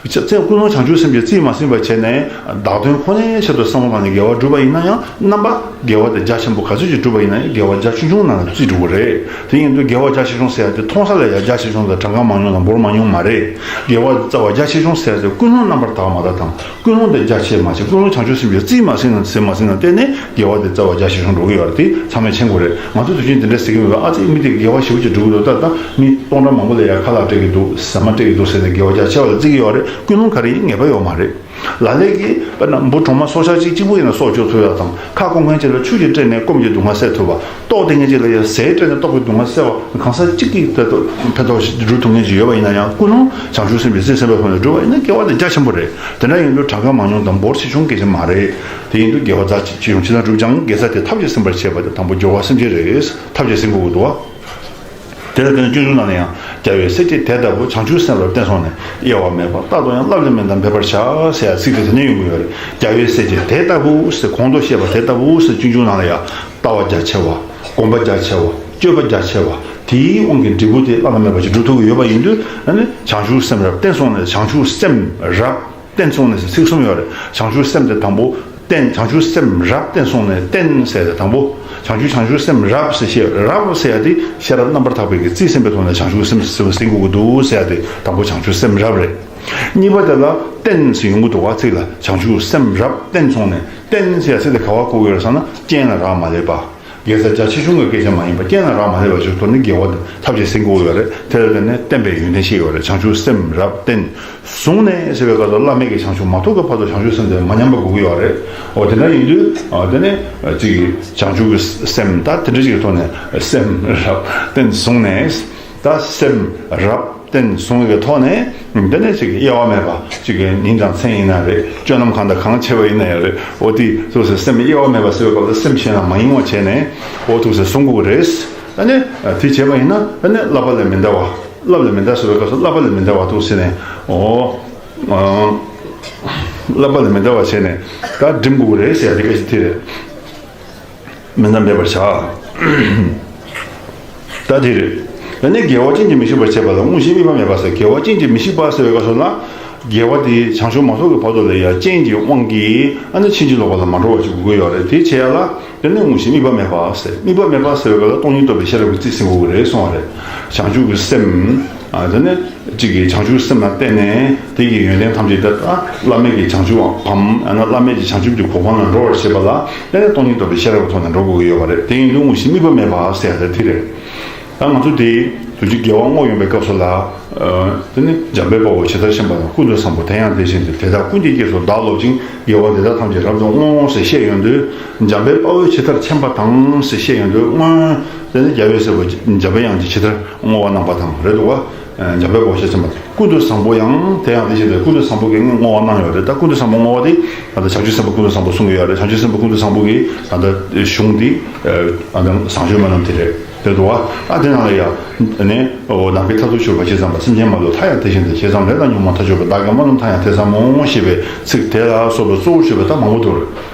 ཅེས་ཀུན་སློང་བྱང་ཆུབ་སེམས་ཀྱིས་རྩིས་མ་ཟིན་པ་བྱས་ནས་བདག་དོན་ཁོ་ནའི་ཆེད་དུ་བསམ་བློ་བཏང་ནས་དགེ་བ་བསྒྲུབས་པ་ཡིན་ན་ཡང་རྣམ་པ་དགེ་བ་དེ་རྒྱ་ཆེན་པོ་ག་ཚོད་ཅིག་བསྒྲུབས་པ་ཡིན་ན་ཡང་དགེ་བ་རྒྱ་ཆུང་ཆུང་ནང་ལ་རྩིས་འགྲོ་གི་རེད། དེ་ཡིན་དུས་དགེ་བ་རྒྱ་ཆེ་ཆུང་ཟེར་ཡ་དེ་མཐོང་ས་ལ་ཡང་རྒྱ་ཆེ་ཆུང་དང་གྲངས་ཀ་མང་ཉུང་དང་འབོར་མང་ཉུང་མ་རེད། དགེ་བ་རྩ་བ་རྒྱ་ཆེ་ཆུང་ཟེར་ཡ་དེ་ཀུན་སློང་རྣམ་པར་དག་མ་དག་དང་། ཀུན་སློང་དེ་རྒྱ་ཆེ་མ་ཆེ། ཀུན་སློང་བྱང་ཆུབ་སེམས་ཀྱིས་རྩིས་མ་ཟིན་ན་ཟིན་མ་ཟིན་ན་བལྟས་ནས་དགེ་བ་དེ་རྩ་བ་རྒྱ་ཆེ་ཆུང་འགྲོ་གི་ཡོད་རེད། དེ་ཚང་མས་མཁྱེན་དགོས་རེད། ང་ཚོ་དུས་རྒྱུན་དེ་འདྲ་ཟེར་གྱི་མེད་པ། ཨ་ཙི་མི་དེ་དགེ་བ་ཞེ་པོ་ཅིག་སྒྲུབ་ཀྱི་འདུག། ད་ད་མི་སྟོང་ཕྲག་མང་པོ་ལ་ཡ་ཁ་ལག་སྤྲད་ཀྱི་འདུག། ཟ་མ་སྤྲད་ཀྱི་འདུག་ཟེར་ནས་དགེ་བ་རྒྱ་ཆེ་བ་ལ་བརྩི་གི་ཡོད་རེད། ཀུན་སློང་ག་རེ་ཡིན་ངེས་པ་ཡོད་མ་རེད། ལ་ལས་ཀྱིས་དཔེར་ན་འབུ་གྲོག་མ་སྲོག་ཆགས་གཅིག་གཅིག་པུ་ཡིན་ན་སྲོག་སྐྱོབ་ཐུབ་ཡ་དང་། ཁ་སྐོམ་མཁན་གཅིག་ལ་ཆུ་ཞིག་སྤྲད་ནས་སྐོམ་གྱི་སྡུག་བསྔལ་སེལ་ཐུབ་པ། ལྟོགས་བསྡད་མཁན་གཅིག་ལ་ཡ་ཟས་སྤྲད་ནས་ལྟོགས་པའི་སྡུག་བསྔལ་སེལ་བ། གང་ཟག་གཅིག་གིས་ཕན་ཐོགས་ཕན་ཐོགས་ཤིག་སྒྲུབ་ཐུབ་མཁན་ཅིག་ཡོད་པ་ཡིན་ན་ཡང་ཀུན་སློང་བྱང་ཆུབ་སེམས་ཀྱིས་རྩིས་ཟིན་པའི་ཐོག་ནས་བསྒྲུབས་པ་ཡིན་ན་དགེ་བ་དེ་རྒྱ་ཆེན་པོ་རེད། དེ་འདྲ་ཡིན་དུས་གྲངས་ཀ་མང་ཉུང་དང་འབོར་ཆེ་ཆུང་སྐད་ཆ་མ་རེད། དེ་ཡིན་དུས་དགེ་བ་རྒྱ་ཆེ་ཆུང་ཇི་ལྟར་བསྒྲུབ་ཀྱང་དགེ་རྩ་དེ་ཐབས་ཀྱིས་ཟིན་པར་བྱེད་པ་དེ་དང་པོ་སྦྱོར་བ་སེམས་བསྐྱེད་རེད། ཐབས་ཀྱིས་ཟིན་དགོས་ཀྱི་འདུག་བ། དེ་ལ་བརྟེན་ནས་སྤྱོད་འཇུག་ནང་ལ་ཡང་། རྒྱལ་བའི་སྲས་ཀྱིས་དེ་ལྟ་བུ། བྱང་ཆུབ་སེམས་རབ་བརྟན་སོང་ནས། གཡེལ་བ་མེད་པར་རྟག་ཏུ་ཡང་། བསླབ་ལ་མི་འདའ་འབད་པར་བྱ། ཟེར་ཡ་ཚིག་དེ་དེ་ནས་ཡོང་གི་ཡོད་རེད། རྒྱལ་བའི་སྲས་ཀྱིས་དེ་ལྟ་བུ་ཟེར། གོང་དུ་བཤད་པ་དེ་ལྟ་བུ་ཟེར་སྤྱོད་འཇུག་ནང་ལ་ཡང་། ལྟ་བ་རྒྱ་ཆེ་བ། སྒོམ་པ་རྒྱ་ཆེ་བ། སྤྱོད་པ་རྒྱ་ཆེ་བ། དེའི་དབང་གིས་འབྲས་བུ་དེ་བླ་ན་མེད་པ་ཞིག་སྒྲུབ་ཐུབ་ཀྱི་ཡོད་པ་ཡིན་དུས། ཨ་ནི་བྱང་ཆུབ་སེམས་རབ་བརྟན་སོང་ནས། བྱང་ཆུབ་སེམས་རབ་བརྟན་སོང་ནས་ཟེར་ཚིག་གསུམ་ཡོད་རེད། བྱང་ཆུབ་སེམས་དེ་དང་པོ། བརྟན། བྱང་ཆུབ་སེམས་རབ་བརྟན་སོང་ནས། བརྟན་ཟེར་ཏེ་དང་པོ། བྱང་ཆུབ་བྱང་ཆུབ་སེམས་རབ་ཟེར་བཤད། རབ་ཟེར་ཡ་དེ་ཤེས་རབ་རྣམ་པར་དག་པའི་གི་རྩིས་ཟིན་པའི་ཐོག་ནས་བྱང་ཆུབ་སེམས་ཟེར་བ་ཟིན་དགོས་ཀྱི་འདུག་ཟེར་ཡ་དེ་དང་པོ་བྱང་ཆུབ་སེམས་རབ་རེད། གཉིས་པ་དེ་ལ་བརྟན་ཟེར་ཡོང་གི་འདུག་བ། ཚིག་ལ་བྱང་ཆུབ་སེམས་རབ་བརྟན་སོང་ནས། བརྟན་ཟེར་ཡ་ཚིག་དེ་ག་བ་གོ་གི་ཡོད་རེད་ཟེར་ན། རྐྱེན་ལ་རག་མ་ལས་པ། དགེ་རྩ་རྒྱ་ཆེ་ཆུང་གི་སྐད་ཆ་མ་ཡིན་པ། རྐྱེན་ལ་རག་མ་ལས་པ་ཞིག་ཐོག་ནས་དགེ་བ་དེ་ཐབས་ཀྱིས་ཟིན་དགོས་ཀྱི་ཡོད་རེད། དེ་ལ་བརྟེན་ནས་བརྟན་པའི་ཡོན་ཏན་བཤད་ཡོད་རེད། བྱང་ཆུབ་སེམས་རབ་བརྟན། བཟུང་ནས་ཟེར་བའི་སྐབས་སུ་བླ་མེད་ཀྱི་བྱང་ཆུབ་མ་ཐོབ་ཀྱི་བར་དུ་བྱང་ཆུབ་སེམས་དེ་མ་ཉམས་པ་དགོས་ཀྱི་ཡོད་རེད། འོ་དེ་འདྲ་ཡིན་དུས། ཨ་དེ་ནས་ཅིག་བྱང་ཆུབ་ཀྱི་སེམས་ད་དེ་འདྲ་ཅིག་གི་ཐོག་ནས་སེམས་རབ་བརྟན་བཟུང་ནས། ད་སེམས་རབ་བརྟན་བཟུང་བའི་ཐོག་ནས། དེ་ནས་ཅིག་གཡེལ་བ་མེད་པ། ཅིག་གི་ཉིན་དང་མཚན་ཡིན་ན་རེད། སྤྱོད་ལམ་གང་དང་གང་བྱེད་པ་ཡིན་ན་ཡང་རེད། འོ་དེ་སོ་སོའི་སེམས་གཡེལ་བ་མེད་པ་ཟེར་བའི་སྐབས་ལ་སེམས་གཞན་ལ་མ་གཡེང་བ་བྱས་ནས། འོ་ཐུགས་སེམས་བཟུང་དགོས་ཀྱི་རེད། ཨ་ནི་དེ་བྱས་པ་ཡིན་ན་ཨ་ནི་བསླབ་པ་ལས་མི་འདའ་བ། བསླབ་ལ་མི་འདའ་ཟེར་བའི་སྐབས་སུ་བསླབ་པ་ལས་མི་འདའ་བ་འདུག་ཟེར་ནས། འོ། ཨ། བསླབ་པ་ལས་མི་འདའ་བ་བྱས་ནས་ད་སྒྲིམ་དགོས་རེད་ཟེར་ཡ་དེ་སྐད་ཆ་དེ་རེད། མི་འདའ་འབད་པར་བྱ། ད་དེ་རེད། ཡང་ན་དགེ་བ་ཅན་གྱིས་མི་ཤིགས་པར་བྱེད་པ་ལ་དངོས་གཞི་དམིགས་པ་མེད་པ་ཟེར། དགེ་བ་ཅན་གྱིས་མི་ཤིགས་པ་ཟེར་བའི་སྐབས་སུ་ལ། དགེ་བ་དེ་བྱང་ཆུབ་མ་ཐོབ་ཀྱི་བར་དུ་ལ་ཡ་རྐྱེན་གྱི་དབང་གིས་ཨ་ནི་ཕྱིན་ཅི་ལོག་པ་ལ་མ་འགྲོ་བ་ཞིག་དགོས་ཀྱི་ཡོད་རེད། དེ་བྱེད་ཡ་ལ། དེ་ནི་དངོས་གཞི་དམིགས་པ་མེད་པ་ཟེར། དམིགས་པ་མེད་པ་ཟེར་བའི་སྐབས་ལ་སྟོང་ཉིད་རྟོགས་པའི་ཤེས་རབ་ཀྱིས་རྩིས་ཟིན་དགོས་ཀྱི་རེད་གསུངས་པ་རེད། བྱང་ཆུབ་ཀྱི་སེམས། ཨ་དེ་ནི་གཅིག་གིས་བྱང་ཆུབ་སེམས་ལ་བརྟེན་ནས་དེ་གི་ཡོན་ཏན་ཐམས་ཅད་དེ། ཨ་བླ་མེད་ཀྱི་བྱང་ཆུབ་བམ། ཨ་ནི་བླ་མེད་ཀྱི་བྱང་ཆུབ་ཀྱི་གོ་འཕང་ལ་འགྲོ་བར་བྱེད་པ་ལ། དེ་ནི་སྟོང་ཉིད་རྟོགས་པའི་ཤེས་རབ་ཀྱི་ཐོག་ནས་འགྲོ་དགོས་ཀྱི་ཡོད་པ་རེད། དེ་ཡིན་དུས་དངོས་གཞི་དམིགས་པ་མེད་པ་ཟེར་ཡ་དེ་དེ་རེད། ད་ང་ཚོ་དེ་དུས་ཀྱི་དགེ་བ་བསྔོ་ཡོང་བའི་སྐབས་སུ་ལ། ཨ་དེ་ནི་འཇམ་དཔལ་དཔའ་བོས་ཇི་ལྟར་མཁྱེན་པ་དང་། ཀུན་ཏུ་བཟང་པོ་དེ་ཡང་དེ་བཞིན་ཏེ། དེ་དག་ཀུན་གྱི་རྗེས་སུ་བདག་སློབ་ཅིང་། དགེ་བ་འདི་དག་ཐམས་ཅད་རབ་ཏུ་བསྔོ། ཞེས་བཤད་ཡོང་དུས། འཇམ་དཔལ་དཔའ་བོས་ཇི་ལྟར་མཁྱེན་པ་དང་ཞེས་བཤད་ཡོང་དུས། བསྔོ། དེ་ནི་རྒྱལ་བའི་སྲས་པོ་འཇམ་དཔལ་དབྱངས་ཀྱིས་ཇི་ལྟར་བསྔོ་བ་གནང་པ་དང་རེད་འདུག་བ། འཇམ་དཔལ་དཔའ་བོས་ཇི་ལྟར་མཁྱེན་པ། ཀུན་ཏུ་བཟང་པོ་ཡང་དེ་ཡང་དེ་བཞིན་ཏེ། ཀུན་ཏུ་བཟང་པོ་གིས་བསྔོ་བ་གནང་ཡོད་རེད། ད་ཀུན་ཏུ་བཟང་པོ་བསྔོ་བ་དེ་ད་ལྟ་བྱང་ཆུབ་སེམས་དཔའ་ཀུན་ཏུ་བཟང་པོ་གསུང་གི་ཡོད་རེད། བྱང་ཆུབ་སེམས་དཔའ་ཀུན་ཏུ་བཟང་པོ་གི་ད་ལྟ་གཞུང་འདི་ཨ་ནི་བཟང་སྤྱོད་སྨོན་ལམ་དེ་རེད། དེ་འདུག་བ། ཨ་དེ་ནང་ལ་ཡང་ནི། འོ་ནམ་མཁའི་མཐར་ཐུག་གྱུར་པ་ཇི་ཙམ་པ། སེམས་ཅན་མ་ལུས་མཐའ་ཡང་དེ་བཞིན་ཏེ། ཇི་ཙམ་ལས་དང་ཉོན་མོངས་མཐའ་གཅོད་པ། བདག་གི་སྨོན་ལམ་མཐའ་ཡང་དེ་ཙམ་མོ། ཞེས་པའི་ཚིག་དེ་ལ་སོགས་པའི་གཙོ་བོར་གྱུར་པའི་ད་མང་པོ་འདུག་རེད།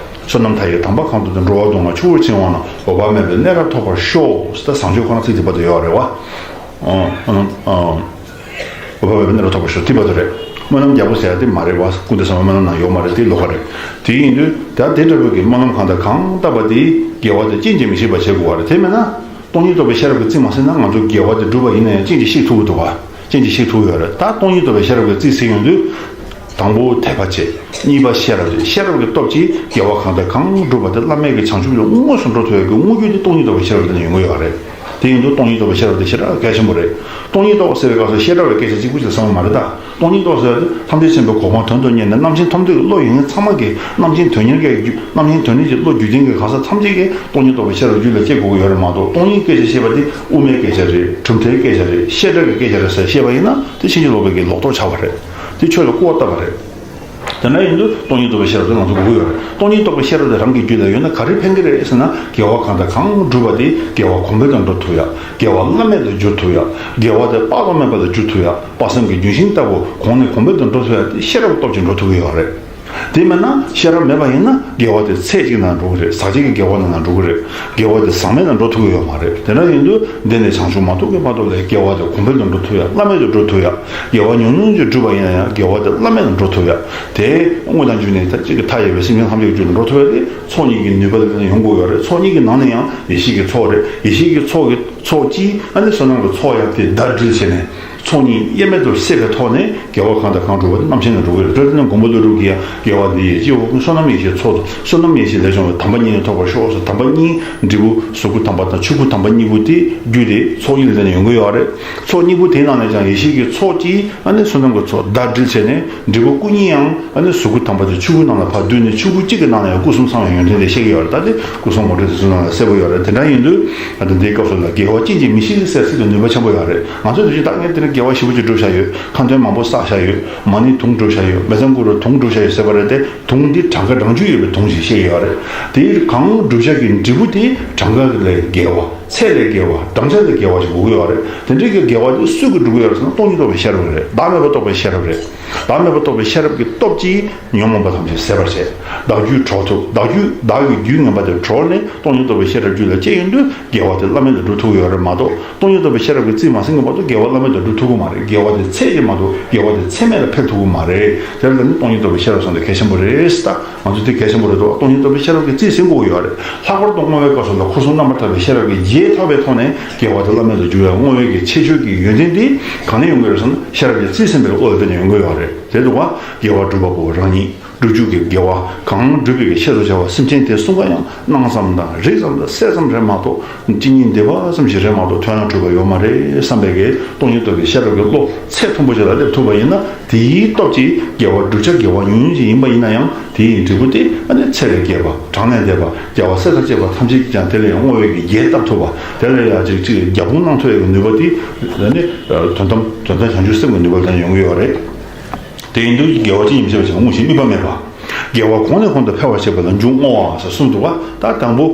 བསོད་ནམས་མཐའ་ཡས་དམ་པ་གང་དུ་སྟེ། འགྲོ་བ་སྡུག་བསྔལ་ཆུ་བོར་འཆིང་བ་ན། འོད་དཔག་མེད་པའི་གནས་རབ་ཐོབ་པར་ཤོག། ད་བཟང་སྤྱོད་ཁོ་ན་ཚིག་དེ་བར་དུ་ཡོད་རེད་བ། ཨོ་ཨོ་ཨོ། འོད་དཔག་མེད་པའི་གནས་རབ་ཐོབ་པར་ཤོག། དེ་བར་དུ་རེད། སྨོན་ལམ་རྒྱག་དགོས་ཟེར་ཡ་དེ་མ་རེད་བ། ཀུན་ཏུ་བཟང་པོའི་སྨོན་ལམ་ནང་ཡོད་མ་རེད། དེ་ལོགས་ཀ་རེད། དེ་ཡིན་དུས་ད་དེ་འདྲ་བོ་གི་སྨོན་ལམ་གང་དང་གང་བཏབ་པ་དེ་དགེ་བ་དེ་རྐྱེན་གྱིས་མི་ཤིགས་པར་བྱེད་དགོས་པ་རེད། དེ་མིན་ན། སྟོང་ཉིད་རྟོགས་པའི་ཤེས་རབ་ཀྱིས་རྩིས་མ་ཟིན་ན་ང་ཚོ་དགེ་བ་དེ་བསྒྲུབས་པ་ཡིན་ན་ཡང་རྐྱེན་གྱིས་ཤིག་ཐུབ་ཀྱི་འདུག་བ། རྐྱེན་གྱིས་ཤིག་ཐུབ་ཀྱི་ཡོད་རེད། ད་སྟོང་ཉིད་རྟོགས་པའི་ཤེས་རབ་ཀྱིས་རྩིས་ཟིན་ཡོང་དུས། དང་པོ་དད་པ་བྱེད། གཉིས་པ་ཤེས་རབ་བྱེད། ཤེས་རབ་ཀྱི་སྟོབས་ཀྱིས་དགེ་བ་གང་དང་གང་བསྒྲུབས་པ་དེ་བླ་མེད་ཀྱི་བྱང་ཆུབ་ཏུ་དངོས་སུ་འགྲོ་ཐུབ་ཡག་གི་དངོས་རྒྱུ་དེ་སྟོང་ཉིད་རྟོགས་པའི་ཤེས་རབ་དེ་ནས་ཡོང་གི་ཡོད་རེད། དེ་ཡིན་དུས་སྟོང་ཉིད་རྟོགས་པའི་ཤེས་རབ་དེ་ཞེ་དྲག་གལ་ཆེན་པོ་རེད། སྟོང་ཉིད་རྟོགས་ཟེར་བའི་སྐབས་སུ་བཤད་གྲྭ་བའི་སྐད་ཆ་གཅིག་པུ་ཞིག་གསུངས་པ་མ་རེད་ད། སྟོང་ཉིད་རྟོགས་ཟེར་བ་དེ་ཐམས་ཅད་མཁྱེན་པའི་གོ་འཕང་དོན་དུ་གཉེར་ནས་རྣམ་མཁྱེན་ཐོབ་འདོད་ཀྱི་བློ་ཡོད་མཁན་ཚང་མ་གིས། རྣམ་མཁྱེན་དོན་གཉེར་གྱི་རྒྱུད། རྣམ་མཁྱེན་དོན་གཉེར་གྱི་བློ་རྒྱུད་ལྡན་གྱི་གང་ཟག་ཐམས་ཅད་ཀྱིས་སྟོང་ཉིད་རྟོགས་པའི་ཤེས་རབ་རྒྱུད་ལ་སྐྱེ་དགོས་ཀྱི་ཡོད་རེད་མ་གཏོགས། སྟོང་ཉིད་སྐད་ཆ་བཤད་པ་དེ་དབུ་མའི་སྐད་ཆ་རེད། གྲུབ་མཐའི་སྐད་ཆ་རེད། བཤད་གྲྭ་གི་སྐད་ཆ་རེད་ཟེར་བཤད་པ་ཡིན་ན་དེ་ཕྱིན་ཅི་ལོག་པའི་གི་ལོག་རྟོག་ཆགས་པ་རེད། དེ་ཆོས་ལ་སྐུར་བ་བཏབ་པ་རེད། དེ་འདྲ་ཡིན་དུས་སྟོང་ཉིད་རྟོགས་པའི་ཤེས་རབ་དེ་ང་ཚོ་དགོས་ཀྱི་ཡོད་རེད། སྟོང་ཉིད་རྟོགས་པའི་ཤེས་རབ་དེ་རང་གི་རྒྱུད་ལ་ཡོད་ན་ག་རེ་ཕན་གྱི་རེད་ཟེར་ན། དགེ་བ་གང་དང་གང་བསྒྲུབས་པ་དེ་དགེ་བ་གོང་འཕེལ་དུ་འགྲོ་ཐུབ་ཡ། དགེ་བ་བླ་མེད་དུ་འགྱུར་ཐུབ་ཡ། དགེ་བ་དེ་དཔག་ཏུ་མེད་པ་དུ་འགྱུར་ཐུབ་ཡ། དཔག་བསམ་གྱི་ལྗོན་ཤིང་ལྟ་བུ་གོང་ནས་གོང་འཕེལ་དུ་འགྲོ་ཐུབ་ཡ་དེ་ཤེས་རབ་སྟོབས་ཀྱིས་འགྲོ་ཐུབ་ཀྱི་ཡོད་རེད། དེ་མིན་ན་ཤེས་རབ་མེད་པ་ཡིན་ན་དགེ་བ་དེ་ཚད་གཅིག་ནང་འགྲོ་གི་རེད། ཟག་བཅས་ཀྱི་དགེ་བ་ནང་ན་འགྲོ་གི་རེད། དགེ་བ་དེ་ཟག་མེད་ནང་འགྲོ་ཐུབ་ཀྱི་ཡོད་མ་རེད། དེ་འདྲ་ཡིན་དུས་འདི་ནས་བྱང་ཆུབ་མ་ཐོབ་ཀྱི་བར་དུ་ལ་དགེ་བ་དེ་གོང་འཕེལ་དུ་འགྲོ་ཐུབ་ཡ། བླ་མེད་དུ་འགྲོ་ཐུབ་ཡ། དགེ་བ་ཉུང་ཉུང་ཅིག་བསྒྲུབས་པ་ཡིན་ན་ཡང་དགེ་བ་དེ་བླ་མེད་དུ་འགྲོ་ཐུབ་ཡ། དེ་དངོས་དང་བརྒྱུད་ནས་ད་གཅིག་གི་མཐའ་ཡས་པའི་སེམས་ཅན་ཐམས་ཅད་ཀྱི་རྒྱུད་ལ་འགྲོ་ཐུབ་ཡ་དེ་ཚོགས་གཉིས་ཀྱི་ནུས་པ་ལ་ཡོང་དགོས་ཡོད་རེད། ཚོགས་གཉིས་ཀྱི་ནང་ནས་ཡང་ཡེ་ཤེས་ཀྱི་ཚོགས་རེད། ཡེ་ཤེས་ཀྱི་ཚོགས་ཀྱི་ཚོགས་གཅིག་ཨ་ནི་བསོད་ནམས་ཀྱི་ཚོགས་ཡང་དེ་ཟླ་སྒྲིལ་བྱས་ནས། ཚོགས་གཉིས་དབྱེར་མེད་དུ་བསྲེས་པའི་ཐོག་ནས་དགེ་བ་གང་དང་གང་བསྒྲུབས་པ་དེ་རྣམ་མཁྱེན་ལ་འགྲོ་གི་རེད། དེ་ནས་མགོན་པོ་ཀླུ་སྒྲུབ་ཀྱིས་ཡང་དགེ་བ་འདི་ཡིས་སྐྱེ་བོ་ཀུན། བསོད་ནམས་ཡེ་ཤེས་ཚོགས་དང་། བསོད་ནམས་ཡེ་ཤེས་ལས་བྱུང་བའི་དམ་པ་གཉིས་ནི་ཐོབ་པར་ཤོག་ཟེར། དམ་པ་གཉིས་འབྲས་བུ་གཟུགས་སྐུ་དམ་པ་དང་ཆོས་སྐུ་དམ་པ་གཉིས་པོ་དེ་རྒྱུད་དེ་ཚོགས་གཉིས་ལ་བརྟེན་ནས་ཡོང་གི་ཡོད་རེད། ཚོགས་གཉིས་པོ་དེའི་ནང་ནས་ཀྱང་ཡེ་ཤེས་ཀྱི་ཚོགས་ཀྱིས་ཨ་ནི་བསོད་ནམས་ཀྱི་ཚོགས་ཟླ་སྒྲིལ་བྱས་ནས་འབྲས་བུ་སྐུ་གཉིས་ཡང་ཨ་ནི་གཟུགས་སྐུ་དམ་པ་དེ་ཆོས་སྐུ་ནང་ལ་ཕར་བསྡུས་ནས་ཆོས་སྐུ་གཅིག་གི་ནང་ལ་ཡང་སྐུ་གསུམ་ཚང་བའི་ཡོན་ཏན་དེ་བཤད་ཀྱི་ཡོད་རེད། ད་དེ་སྐུ་གསུམ་ངོ་སྤྲོད་དེ་ཚོའི་ནང་ལ་གསལ་པོ་ཡོད་རེད། དེ་འདྲ་ཡིན་དུས་ད་ལྟ་འདིའི་སྐབས་སུ་ལ་དགེ་བ་ཅན་གྱི་མི་ཤི་ཟེར་ཚིག་དེ་ནུས་པ་ཆེན་པོ་ཡོད་རེད། ང་ཚོས་དུས་རྒྱུན་ད་ངས་དེ་ནས་དགེ་བ་ཞེ་པོ་ཅིག་བསྒྲུབས་བཞག་ཡོད། ཁ་འདོན་མང་པོ་བསགས་བཞག་ཡོད། མ་ཎི་དུང་བསྒྲུབས་བཞག་ཡོད། མེ་བཙའ་གུ་རུ་དུང་བསྒྲུབས་བཞག་ཡོད་ཟེར་བ་རེད་དེ། དུང་འདི་གྲངས་ཀ་གྲངས་ཆུ་ཡོད་པའི་དུང་ཞིག་བཤད་ཀྱི་ཡོད་རེད། དེ་གང་བསྒྲུབས་བཞག་གི་འབྲས་བུ་དེ་གྲངས་ཀ་ལས་བརྒལ་བ། ཚད་ལས་བརྒལ་བ། བགྲང་བྱ་ལས་བརྒལ་བ་ཞིག་དགོས་ཀྱི་ཡོད་རེད། དེ་འདྲའི་གི་དགེ་བ་དེ་སུ་གིས་བསྒྲུབ་ཀྱི་ཡོད་རེད་ཟེར་ན། སྟོང་ཉིད་རྟོགས་པའི་ཤེས་རབ་རེད། བདག་མེད་པ་རྟོགས་པའི་ཤེས་རབ་རེད། བདག་མེད་པ་རྟོགས་པའི་ཤེས་རབ་ཀྱི་སྟོབས་ཀྱིས་ཉོན་མོངས་པ་ཐམས་ཅད་ཟད་པར་བྱེད། བདག་རྒྱུད་གྲོལ་ཐུབ། བདག་རྒྱུད། བདག་གི་རྒྱུད་ངན་པ་དེ་གྲོལ་ནས་སྟོང་ཉིད་རྟོགས་པའི་ཤེས་རབ་རྒྱུད་ལ་སྐྱེས་ཡོང་དུས་དགེ་བ་དེ་བླ་མེད་ལ་འགྲུབ་ཐུབ་ཀྱི་ཡོད་རེད་མ་གཏོགས། སྟོང་ཉིད་རྟོགས་པའི་ཤེས་རབ་ཀྱི་རྩིས་མ་ཟིན་གྱི་བར་དུ་དགེ་བ་བླ་མེད་དུ་འགྲུབ་ཐུབ་ཀྱི་མ་རེད། དགེ་བ་དེ་ཚད་ཀྱིས་མ་གཏོགས་དགེ་བ་དེ་ཚད་མེད་ལ་འཕེལ་ཐུབ་ཀྱི་མ་རེད། དེ་ལ་ནི་སྟོང་ཉིད་རྟོགས་པའི་ཤེས་རབ་ཟེར་དེ་གལ་ཆེན་པོ་རེད། ད་ང་ཚོས་དེ་གལ་ཆེན་པོ་རེད་འདུག་སྟོང་ཉིད་རྟོགས་པའི་ཤེས་རབ་ཀྱི་རྩིས་ཟིན་དགོས་ཀྱི་ཡོད་རེད། ལྷག་པར་དུ་བསྔོ་བའི་སྐབས་སུ་ལ་འཁོར་གསུམ་རྣམ་པར་དག་པའི་ཤེས་རབ་ཀྱི་རྗེས་ཐོབ་པའི་ཐོག་ནས་དགེ་བ་དེ་བླ་མེད་དུ་འགྱུར་བའི་བསྔོ་བའི་གི་ཁྱད་ཆོས་ཀྱི་ཡོན་ཏན་དེ་གང་ནས་ཡོང་གི་རེད་ཟེར་ན། ཤེས་རབ་ཀྱི་རྩིས་ཟིན་པའི་བློ་ལ་བརྟེན་ནས་ཡོང་གི་ཡོད་རེད། དེ་འདུག་ག་དགེ་བ་སྒྲུབ་པ་པོ་རང་ཉིད། སྒྲུབ་བཅུག་གི་དགེ་བ་གང་བསྒྲུབས་པའི་ཤེས་སུ་བྱ་བ་སེམས་ཅན་དེ་གསུམ་ཀ་ཡང་སྣང་ཙམ་དང་རིག་ཙམ་དང་གསལ་ཙམ་རེད་མ་གཏོགས། གཅིག་གཉིས་འདི་པ་ཙམ་ཞིག་རེད་མ་གཏོགས་ཐོན་ལ་འགྲུབ་པ་ཡོད་མ་རེད་བསམ་པའི་གི་སྟོང་ཉིད་རྟོགས་པའི་ཤེས་རབ་ཀྱི་བློ་ཚད་མཐོན་པོ་ཞིག་ལ་སླེབས་ཐུབ་པ་ཡིན་ན། དེའི་སྟོབས་ཀྱིས་དགེ་བ་བསྒྲུབ་བྱ་དགེ་བ་ཉུང་ཉུང་ཞིག་ཡིན་པ་ཡིན་ན་ཡང་། དེའི་འབྲས་བུ་དེ་ཨ་ནི་ཚད་ལས་བརྒལ་བ། གྲངས་ལས་འདས་པ། རྒྱལ་བ་སྲས་དང་བཅས་པ་ཐམས་ཅད་ཀྱིས་ཀྱང་དེ་ལ་ཡང་བསྔོ་བའི་གི་རྒྱས་བཏབ་ཐུབ་པ། དེ་ལ་ཡང་ཅིག་ཅིག་རྒྱབ་དཔུང་གནང་ཐུབ་པའི་གི་ནུས་པ་དེ་ཨ་ནི་དོན་དམ་དོན་དམ་བྱང་ཆུབ་སེམས་ཀྱི་ནུས་པ་ལ་ཡོང་གི་ཡོད་རེད། དེ་ཡིན་དུས་དགེ་བ་ཅི་ཡིན་ཞེས་པ་ཞིག་དངོས་གཞི་དམིགས་པ་མེད་པ། དགེ་བ་གོང་ནས་གོང་དུ་འཕེལ་བར་བྱེད་པ་ལ་མཇུག་བསྔོ་བ་ཟེར་གསུངས་འདུག་བ། ད་དང་པོ་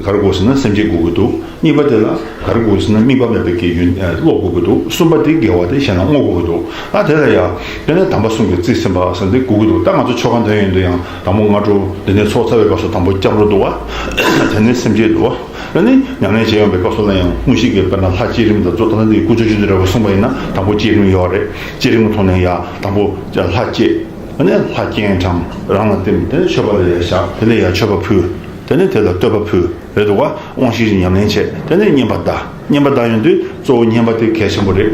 ག་རེ་དགོས་ཟེར་ན་སེམས་བསྐྱེད་དགོས་ཀྱི་འདུག་གཉིས་པ་དེ་ལ་ག་རེ་དགོས་ཟེར་ན་དམིགས་པ་མེད་པའི་གི་ཡོན་ཨ་བློ་དགོས་ཀྱི་འདུག་གསུམ་པ་དེ་དགེ་བ་དེ་གཞན་ལ་བསྔོ་དགོས་ཀྱི་འདུག་ད་དེ་ལ་ཡང་དེ་ནས་དམ་པ་གསུམ་གྱི་རྩིས་ཟིན་པ་ཟེར་འདི་དགོས་ཀྱི་འདུག་ད་ང་ཚོ་ཆོ་ག་འདོན་ཡོང་དུས་ཡང་དང་པོ་སྔ་དྲོ་འདི་ནས་ཚོགས་བཙའ་བའི་སྐབས་སུ་དང་པོ་སྐྱབས་འགྲོ་འདུག་བ། དེ་ནས་སེམས་བསྐྱེད་འདུག་བ། ཨ་ནི་ཉམས་ལེན་བྱེད་ཡོང་པའི་སྐབས་སུ་ལ་ཡང་དངོས་གཞི་གི་དཔེར་ན་ལྷ་བསྐྱེད་རིམ་དང་གཙོ་ད་ལྟ་འདི་དཀོན་མཆོག་སྤྱི་འདུས་ར་བས་གསུངས་པ་ཡིན་ན་དང་པོ་བསྐྱེད་རིམ་ཡོད་རེད། བསྐྱེད་རིམ་གྱི་ཐོག་ནས་ཡང་དང་པོ་ལྷ་བསྐྱེད། ཨ་ནི་ལྷ་སྤྱན་དྲངས། རང་ལ་བསྟིམ། དེ་ནས་མཆོད་པ་ལ་ཡར་བཞག་དེ་ནས་ཡར་མཆོད་པ་ཕུལ། དེ་ནས་དེ་ལ་བསྟོད་པ་ཕུལ། རེད་འདུག་བ། དབང་ཤེས་ཀྱི་ཉམས་ལེན་བྱས། དེ་ནས་བསྙེན་པ་བཟླ། བསྙེན་པ་བཟླ་ཡོང་དུས་གཙོ་བོ་བསྙེན་པ་དེ་གལ་ཆེན་པོ་རེད།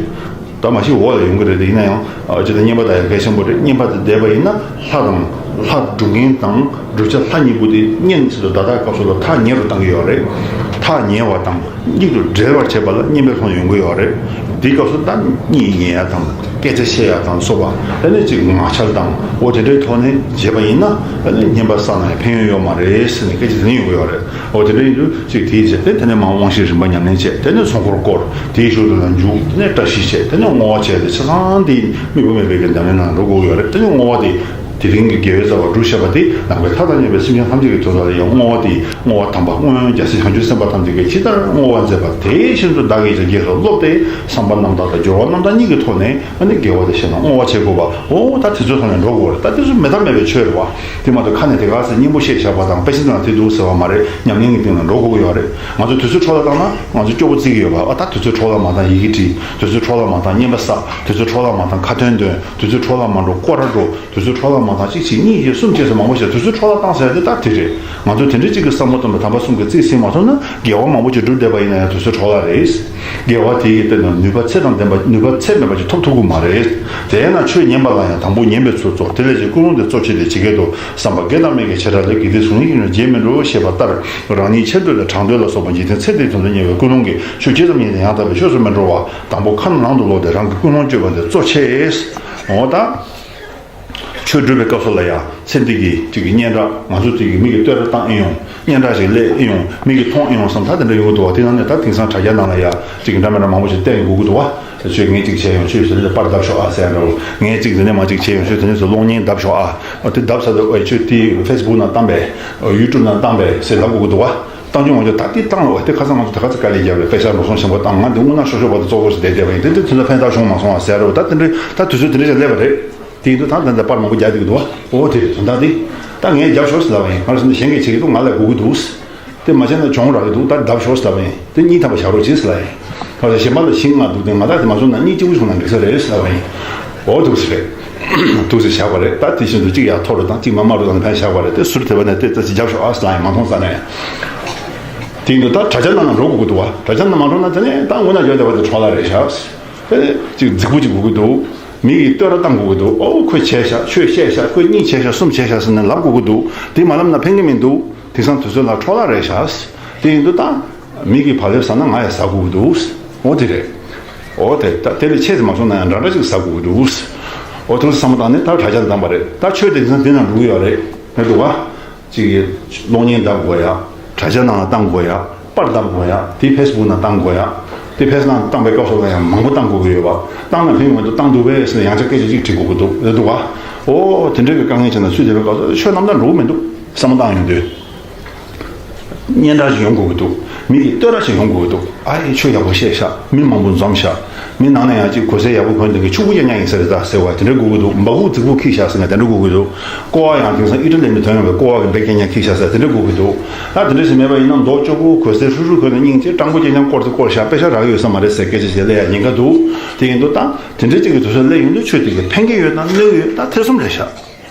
ད་མ་གཞི་འོག་ལ་ཡོང་གི་རེད་དེ། ཡིན་ན་ཡང་ཨ་ཅི་ད་བསྙེན་པ་བཟླ་ཡང་གལ་ཆེན་པོ་རེད། བསྙེན་པ་དེ་བཟླས་པ་ཡིན་ན་ལྷ་དང་། ལྷ་སྒྲུབ་མཁན་དང་བསྒྲུབ་བྱ་ལྷ་གཉིས་པོ་དེ་བསྙེན་ཚུལ་དུ་བཟླ་ལྟ་སྐབས་སུ་ལ་ཐག་ཉེ་རུ་བཏང་གི་ཡོད་རེད། ཐག་ཉེ་བ་དང་། མྱུར་དུ་འབྲེལ་བར་བྱེད་པ་ལ་བསྙེན་པའི་ལྷ་ཡོང་གི་ཡོད་རེད། དེའི་སྐབས་སུ་ད་གཉིད་ཉལ་ཡ་དང་སྐད་ཆ་བཤད་ཡ་དང་སོགས་པ། དེ་ནས་ཅིག་ངག་འཆལ་དང་འོ་དེ་འདྲའི་ཐོག་ནས་བྱས་པ་ཡིན་ན་ཨ་ནི་བསྙེན་པ་བསགས་ན་ཡང་ཕན་ཡོན་ཡོད་མ་རེད་ཟེར་ནས་སྐད་ཆ་དེ་ནས་ཡོང་གི་ཡོད་རེད། འོ་དེ་འདྲ་ཡིན་དུས་ཅིག་དེའི་རྗེས་དེ་དེ་ནས་མར་དབང་ཤེས་རིམ་པ་ཉམས་ལེན་བྱས། དེ་ནས་ཚོགས་འཁོར་བསྐོར། དེའི་གཞུག་ཏུ་ལ་མཇུག་དེ་ནས་བཀྲ་ཤིས་བྱས། དེ་ནས་བསྔོ་བ་བྱས་ཏེ་ཆ་ཚང་དེ་དམིགས་པ་མེད་པའི་གི་ཉམས་ལེན་ནང་འགྲོ་དགོས་ཀྱི་ཡོད་རེད། དེ་ནས་བསྔོ་བ་དེ། དེ་རིང་གི་དགེ་བའི་རྩ་བ་སྒྲུབ་བྱས་པ་དེ་ནང་པའི་ལྷ་དང་མཉམ་པའི་སེམས་ཅན་ཐམས་ཅད་ཀྱི་དོན་དག་ལ་ཡང་བསྔོ་བ་དེ་བསྔོ་བ་དམ་པ་སྔོན་རྒྱལ་སྲས་བྱང་ཆུབ་སེམས་དཔའ་ཐམས་ཅད་ཀྱིས་ཇི་ལྟར་བསྔོ་བ་མཛད་པ་དེ་བཞིན་དུ་བདག་གིས་ཀྱང་རྗེས་སུ་སློབ་སྟེ་བསམ་པ་རྣམ་དག་དང་སྦྱོར་བ་རྣམ་དག་གཉིས་ཀྱི་ཐོག་ནས་ཨ་ནི་དགེ་བ་དེ་བྱས་ན་བསྔོ་བ་བྱེད་དགོས་པ། འོ་ད་དེ་ཚོའི་ཐོག་ནས་འགྲོ་དགོས་རེད། ད་དེ་ཚོ་མེད་ཐབས་མེད་པའི་ཆོས་རེད་བ། དེ་མ་གཏོགས་ཁ་ནས་དེ་ག་ཟེར་སྙན་པོ་བཤད་བཞག་པ་དང་དཔེ་ཆ་ནང་དེ་འདུག་ཟེར་བ་མ་རེད། ཉམས་ལེན་གྱི་སྟེང་ལ་འགྲོ་དགོས་ཀྱི་ཡོད་རེད། ང་ཚོ་དུས་ཚོད་འཕྲོ་བརླག་བཏང་ན་ང་ཚོ་སྐྱོ་པོ་བརྩི་གི་ཡོད་པ། ཨ་ད་དུས་ཚོད་འཕྲོ་བརླག་མ་བཏང་ཡི་གེ་བྲིས། དུས་ཚོད་འཕྲོ་བརླག་མ་བཏང་བསྙེན་པ་བསགས། དུས་ཚོད་འཕྲོ་བརླག་མ་བཏང་ཁ་ཏོན་འདོན། དུས་ཚོད་འཕྲོ་བརླག་མ་འགྲོ་སྐོར་ར་འགྲོ། དུས་ཚོད་འཕྲོ་བརླག་མ་བཏང་གཅིག་བྱས་གཉིས་བྱས་གསུམ་བྱས་ཟེར་མང་པོ་བྱས། དུས་ཚོད་འཕྲོ་བརླག་བཏང་ཟེར་ཡ་དེ་ད་དེ་རེད། ང་ཚོས་དེ་འདྲའི་གཅིག་གི་བསམ་བློ་གཏོང་བའི་དམ་པ་གསུམ་གྱི་རྩིས་ཟིན་མ་ཐུབ་ན་དགེ་བ་མང་པོ་ཅིག་བསྒྲུབས་བསྡད་པ་ཡིན་ན་ཡང་དུས་ཚོད་འཕྲོ་བརླག་རེད། དགེ་བ་དེ་ཡིས་བསྟན་ན་ནུས་པ་ཚད་དང་ལྡན་པ་ནུས་པ་ཚད་མེད་པ་ཅིག་ཐོབ་ཐུབ་ཀྱི་མ་རེད། དེས་ན་ཆོས་ཉན་པ་ལ་ཡང་དང་པོ་ཉན་པའི་ཚུལ་གཙོ། དེ་ལས་ཀྱི་ཀུན་སློང་དེ་གཙོ་ཆེ་སྟེ་ཇི་སྐད་དུ། བསམ་པ་དགེ་དང་མི་དགེའི་བྱེ་བྲག་ལས། དགེ་སྡིག་གཟུགས་བརྙན་གྱིས་ནི་བརྗེད་མི་འགྲོ་ཞེས་པ་ལྟར། རང་ཉིད་ཆེ་འདོད་དང་གྲགས་འདོད་ལ་སོགས་པ་འཇིག་རྟེན་ཚེ་འདིའི་དོན་དུ་གཉེར་བའི་ཀུན་སློང་གིས་ཆོས་ཇི་ཙམ་ཡིན་ན་ཡང་དག་པའི་ཆོས་སུ་མི་འགྲོ་བར་དང་པོ་ཁ་ནང་དུ་ལོག་སྟེ་རང་གི་ཀུན་སློང་བཅོས་པ་དེ་གཙོ་ཆེ། འོ་ད། ཆོས་སྒྲུབ་པའི་སྐབས་སུ་ལ་ཡ་ཚེ་འདི་གི་ཅིག་གི་སྙན་གྲགས་ང་ཚོ་ཅིག་གི་མི་གི་བསྟོད་ར་བཏང་ཨེ་ཡོང་། སྙན་གྲགས་ཤིག་སླེབས་ཨེ་ཡོང་། མི་གི་མཐོང་ཨེ་ཡོང་བསམ་ད་དེ་འདྲ་ཡོང་གི་འདུག་བ། དེ་ནང་ནས་ད་དེང་སང་དྲ་རྒྱ་ནང་ལ་ཡ་ཅིག་གི་འདྲ་མི་འདྲ་མང་པོ་ཞིག་བསྟན་ཡོང་དགོས་ཀྱི་འདུག་བ། ཁྱོད་ངས་ཅིག་བྱས་ཡོང་། ཁྱོད་དེ་ནས་པར་བརྡབ་ཤོག་ཨ་ཟེར་འདྲ་བོ། ངས་ཅིག་དེ་ནས་མ་ཅིག་བྱས་ཡོང་། ཁྱོད་དེ་ནས་སུ་གློག་བརྙན་བརྡབ་ཤོག་ཨ། ཨ་དེ་བརྡབ་ཚར་དུས་ཨ་ཁྱོད་དེ་ཕེ་སི་བུག་ནང་བཏང་པས། ཡུ་ཊུབ་ནང་བཏང་པས་ཟེར་ལབ་དགོས་ཀྱི་འདུག་བ། བཏང་ཆོག་མ་ཆོག་ད་དེ་བཏང་ལ་བ། དེ་ཁ་སང་ང་ཚོ་དེ་ག་ཚོད་དཀའ་ལས་བརྒྱབ་པས། པེ་ཤག་འགྲོ་སོང་ཆེན་པོ་བཏང་། ང་འདི་དངོས་གནས་ཤོག་ཤོག་བར་དུ་ཙོག་ཙོག་ཞིག་བསྡད་བསྡད་པ་ཡིན། དེ་འདྲ་དུས་ཚོད་ཕན་ཐོགས་བྱུང་མ་སོང་བ་ཟེར་རོ། ད་དེ་འདྲ་ད་དུས་ཚོད་དེ་འདྲ་ཞིག་སླེབས་པ་རེད། དེ་ཡིན་དུས་ད་ད་ལྟ་པར་མང་པོ་རྒྱག་བསྡད་ཀྱི་འདུག་བ། ཨོ་དེ་རེད། དོན་དག་དེ་ད་ངས་རྒྱབ་ཤོག་ཟེར་ལབ་པ་ཡིན། ང་རང་སེམས་ནས་གཞན་གྱིས་བྱེད་ཀྱི་འདུག་ང་ལ་དགོས་ཀྱི་འདུག་དེ་མ་བྱས་ན་གྱོང་རག་གི་འདུག་ད་རྒྱབ་ཤོག་ཟེར་ལབ་པ་ཡིན། དེ་གཉིས་ཐམ་པ་བཞག་རོགས་གྱིས་ཟེར་ལབ་ཡིན། ཁ་སང་གཞན་པ་ལ་ཞིང་མངགས་འདུག་དེ་ང་ད་དེ་མ་བྱུང་ན་གཉིས་གཅིག་པུ་བྱུང་ན་འགྲིག་ས་རེད་ཟེར་ལབ་པ་ཡིན། ཨོ་འདུག་ཟེར་རེད། འདུག་ཟེར་བཞག་པ་རེད། ད་དེ་བཞིན་དུ་གཅིག་ཡར་འཐོར་རོ་དང་གཅིག་མར་དམའ་རོ་དང་ཕན་བཞག་པ་རེད། དེ་ཟུར་དེ་བ་ནས་དེ་ལྟ་ཅིག་རྒྱབ་ཤོག་ཨ་ཟེར་ལབ་ཡིན། མ་མཐོང་ས་ནས། དེ་ཡིན་དུས་ད་དྲ་རྒྱ་ནང་ལ་འགྲོ་དགོས་ཀྱི་འདུག་བ། དྲ་རྒྱ་ནང་མ་འགྲོ་ན་དེ་ནས་ད་དངོས་གནས་བརྗོད་བསྡད་པ་དེ་འཕྲོ་བརླག་རེད་ཤག་དེ་ནས་ཅིག་རྫིག་པོ་ཅིག་དགོས་ཀྱི་འདུག་མི་གིས་བསྟོད་ར་བཏང་དགོས་ཀྱི་འདུག་ཨོ་ཁོས་བྱས་ཤག་ཁྱོས་བཤད་ཤག་ཁོས་གཉིས་བྱས་ཤག་གསུམ་བྱས་ཤག་ཟེར་ནས་ལབ་དགོས་ཀྱི་འདུག་དེ་མ་ལབ་ན་ཕན་གྱི་མི་འདུག་དེང་སང་དུས་ཚོད་ལ་འཕྲོ་བརླག་རེད་ཤག་དེ་ཡིན་དུས་ད་མི་གིས་བག་ལེབ་ཟ་ན་ང་ཡང་ཟ་དགོས་ཀྱི་འདུག་ཨོ་དེ་རེད། ཨོ་དེ་ད་དེ་ལས་ཆེ་ཙམ་མ་སོང་ན་ཡང་འདྲ་འདྲ་ཅིག་ཟ་དགོས་ཀྱི་འདུག་ཨོ་དེ་ཚོ་བསམ་བློ་བཏང་ནས་ད་དྲ་རྒྱ་ལ་བཏང་པ་རེད། ད་ཆོས་དེ་དེང་སང་དེ་ནང་འགྲོ་གི་ཡོད་རེད། མི་འདུག་བ། གཅིག་གིས་གློག་བརྙན་བརྡབ་དགོས་ཡ། དྲ་རྒྱ་ནང་ལ་བཏང་དགོས་ཡ། པར་བརྡབ་དགོས་ཡ། དེ་ཕེ་སི་བུག་ནང་བཏང་དགོས་ཡ། དེ་ཕེ་སི་བུག་ནང་བཏང་པའི་སྐབས་སུ་ལ་ཡང་མང་པོ་བཏང་དགོས་ཀྱི་ཡོད་པ། བཏང་ན་ཕན་མི་འདུག་བཏང་འདུག་པས་ཟེར་ནས་ཡང་བསྐྱར་སྐད་ཆ་གཅིག་དྲི་དགོས་ཀྱི་འདུག་རེད་འདུག་བ། ཨོ་དེ་འདྲའི་གི་དཀའ་ངལ་ཆེ་ན་སུས་དེ་བའི་སྐབས་སུ་ཆོས་རྣམ་དག་འགྲོ་གི་མི་འདུག་བསམ་བློ་བཏང་ཡོང་དུས། སྙན་གྲགས་ཤིག་ཡོང་དགོས་ཀྱི་འདུག་མི་གིས་བསྟོད་ར་ཞིག་ཡོང་དགོས་ཀྱི་འདུག་ཨ་ཡེ་ཆོས་ཡག་པོ་བཤད་ཤག་མི་མང་པོ་འཛོམས་ཤག་མི་ནང་ནས་ཡང་ཅིག་གོས་སེར་ཡག་པོ་གོན་བསྡད་མཁན་ཕྱུག་པོ་རྐྱང་རྐྱང་ཡིན་ས་རེད་ད་ཟེར་བ་དེ་འདྲ་དགོས་ཀྱི་འདུག་འབག་སྦུག་རྫིག་པོ་འཁྱེར་ཤག་ཟེར་ན་དེ་འདྲ་དགོས་ཀྱི་འདུག་ཀོ་བ་ཡང་དེང་སང་ཨི་ཊ་ལི་ནས་ཐོན་ཡོང་བའི་ཀོ་བ་གི་བེག་རྐྱང་རྐྱང་འཁྱེར་ཤག་ཟེར་དེ་འདྲ་དགོས་ཀྱི་འདུག་ད་དེ་འདྲ་ཞིག་མེད་པ་ཡིན་ན་མདོག་སྐྱོ་པོ་གོས་སེར་ཧྲུལ་ཧྲུལ་གོན་ནས་སྙིང་རྗེ་སྤྲང་པོ་རྐྱང་རྐྱང་སྐོར་དེ་སྐོར་ཤག་པེ་ཤག་རག་གི་ཡོད་ས་མ་རེད་ཟེར་སྐད་ཆ་བཤད་ལེ་ཡ་ཉེན་ཁ་འདུག་དེ་ཡིན་དུས་ད་དེ་འདྲ་ཅིག་གི་དུས་ཚོད་སླེབས་ཡོང་དུས་ཆོས་དེ་གི་ཕན་གྱི་ཡོད་དང་གནོད་ཀྱི་ཡོད་ད་ཐེ་ཚོམ་རེད་ཤག་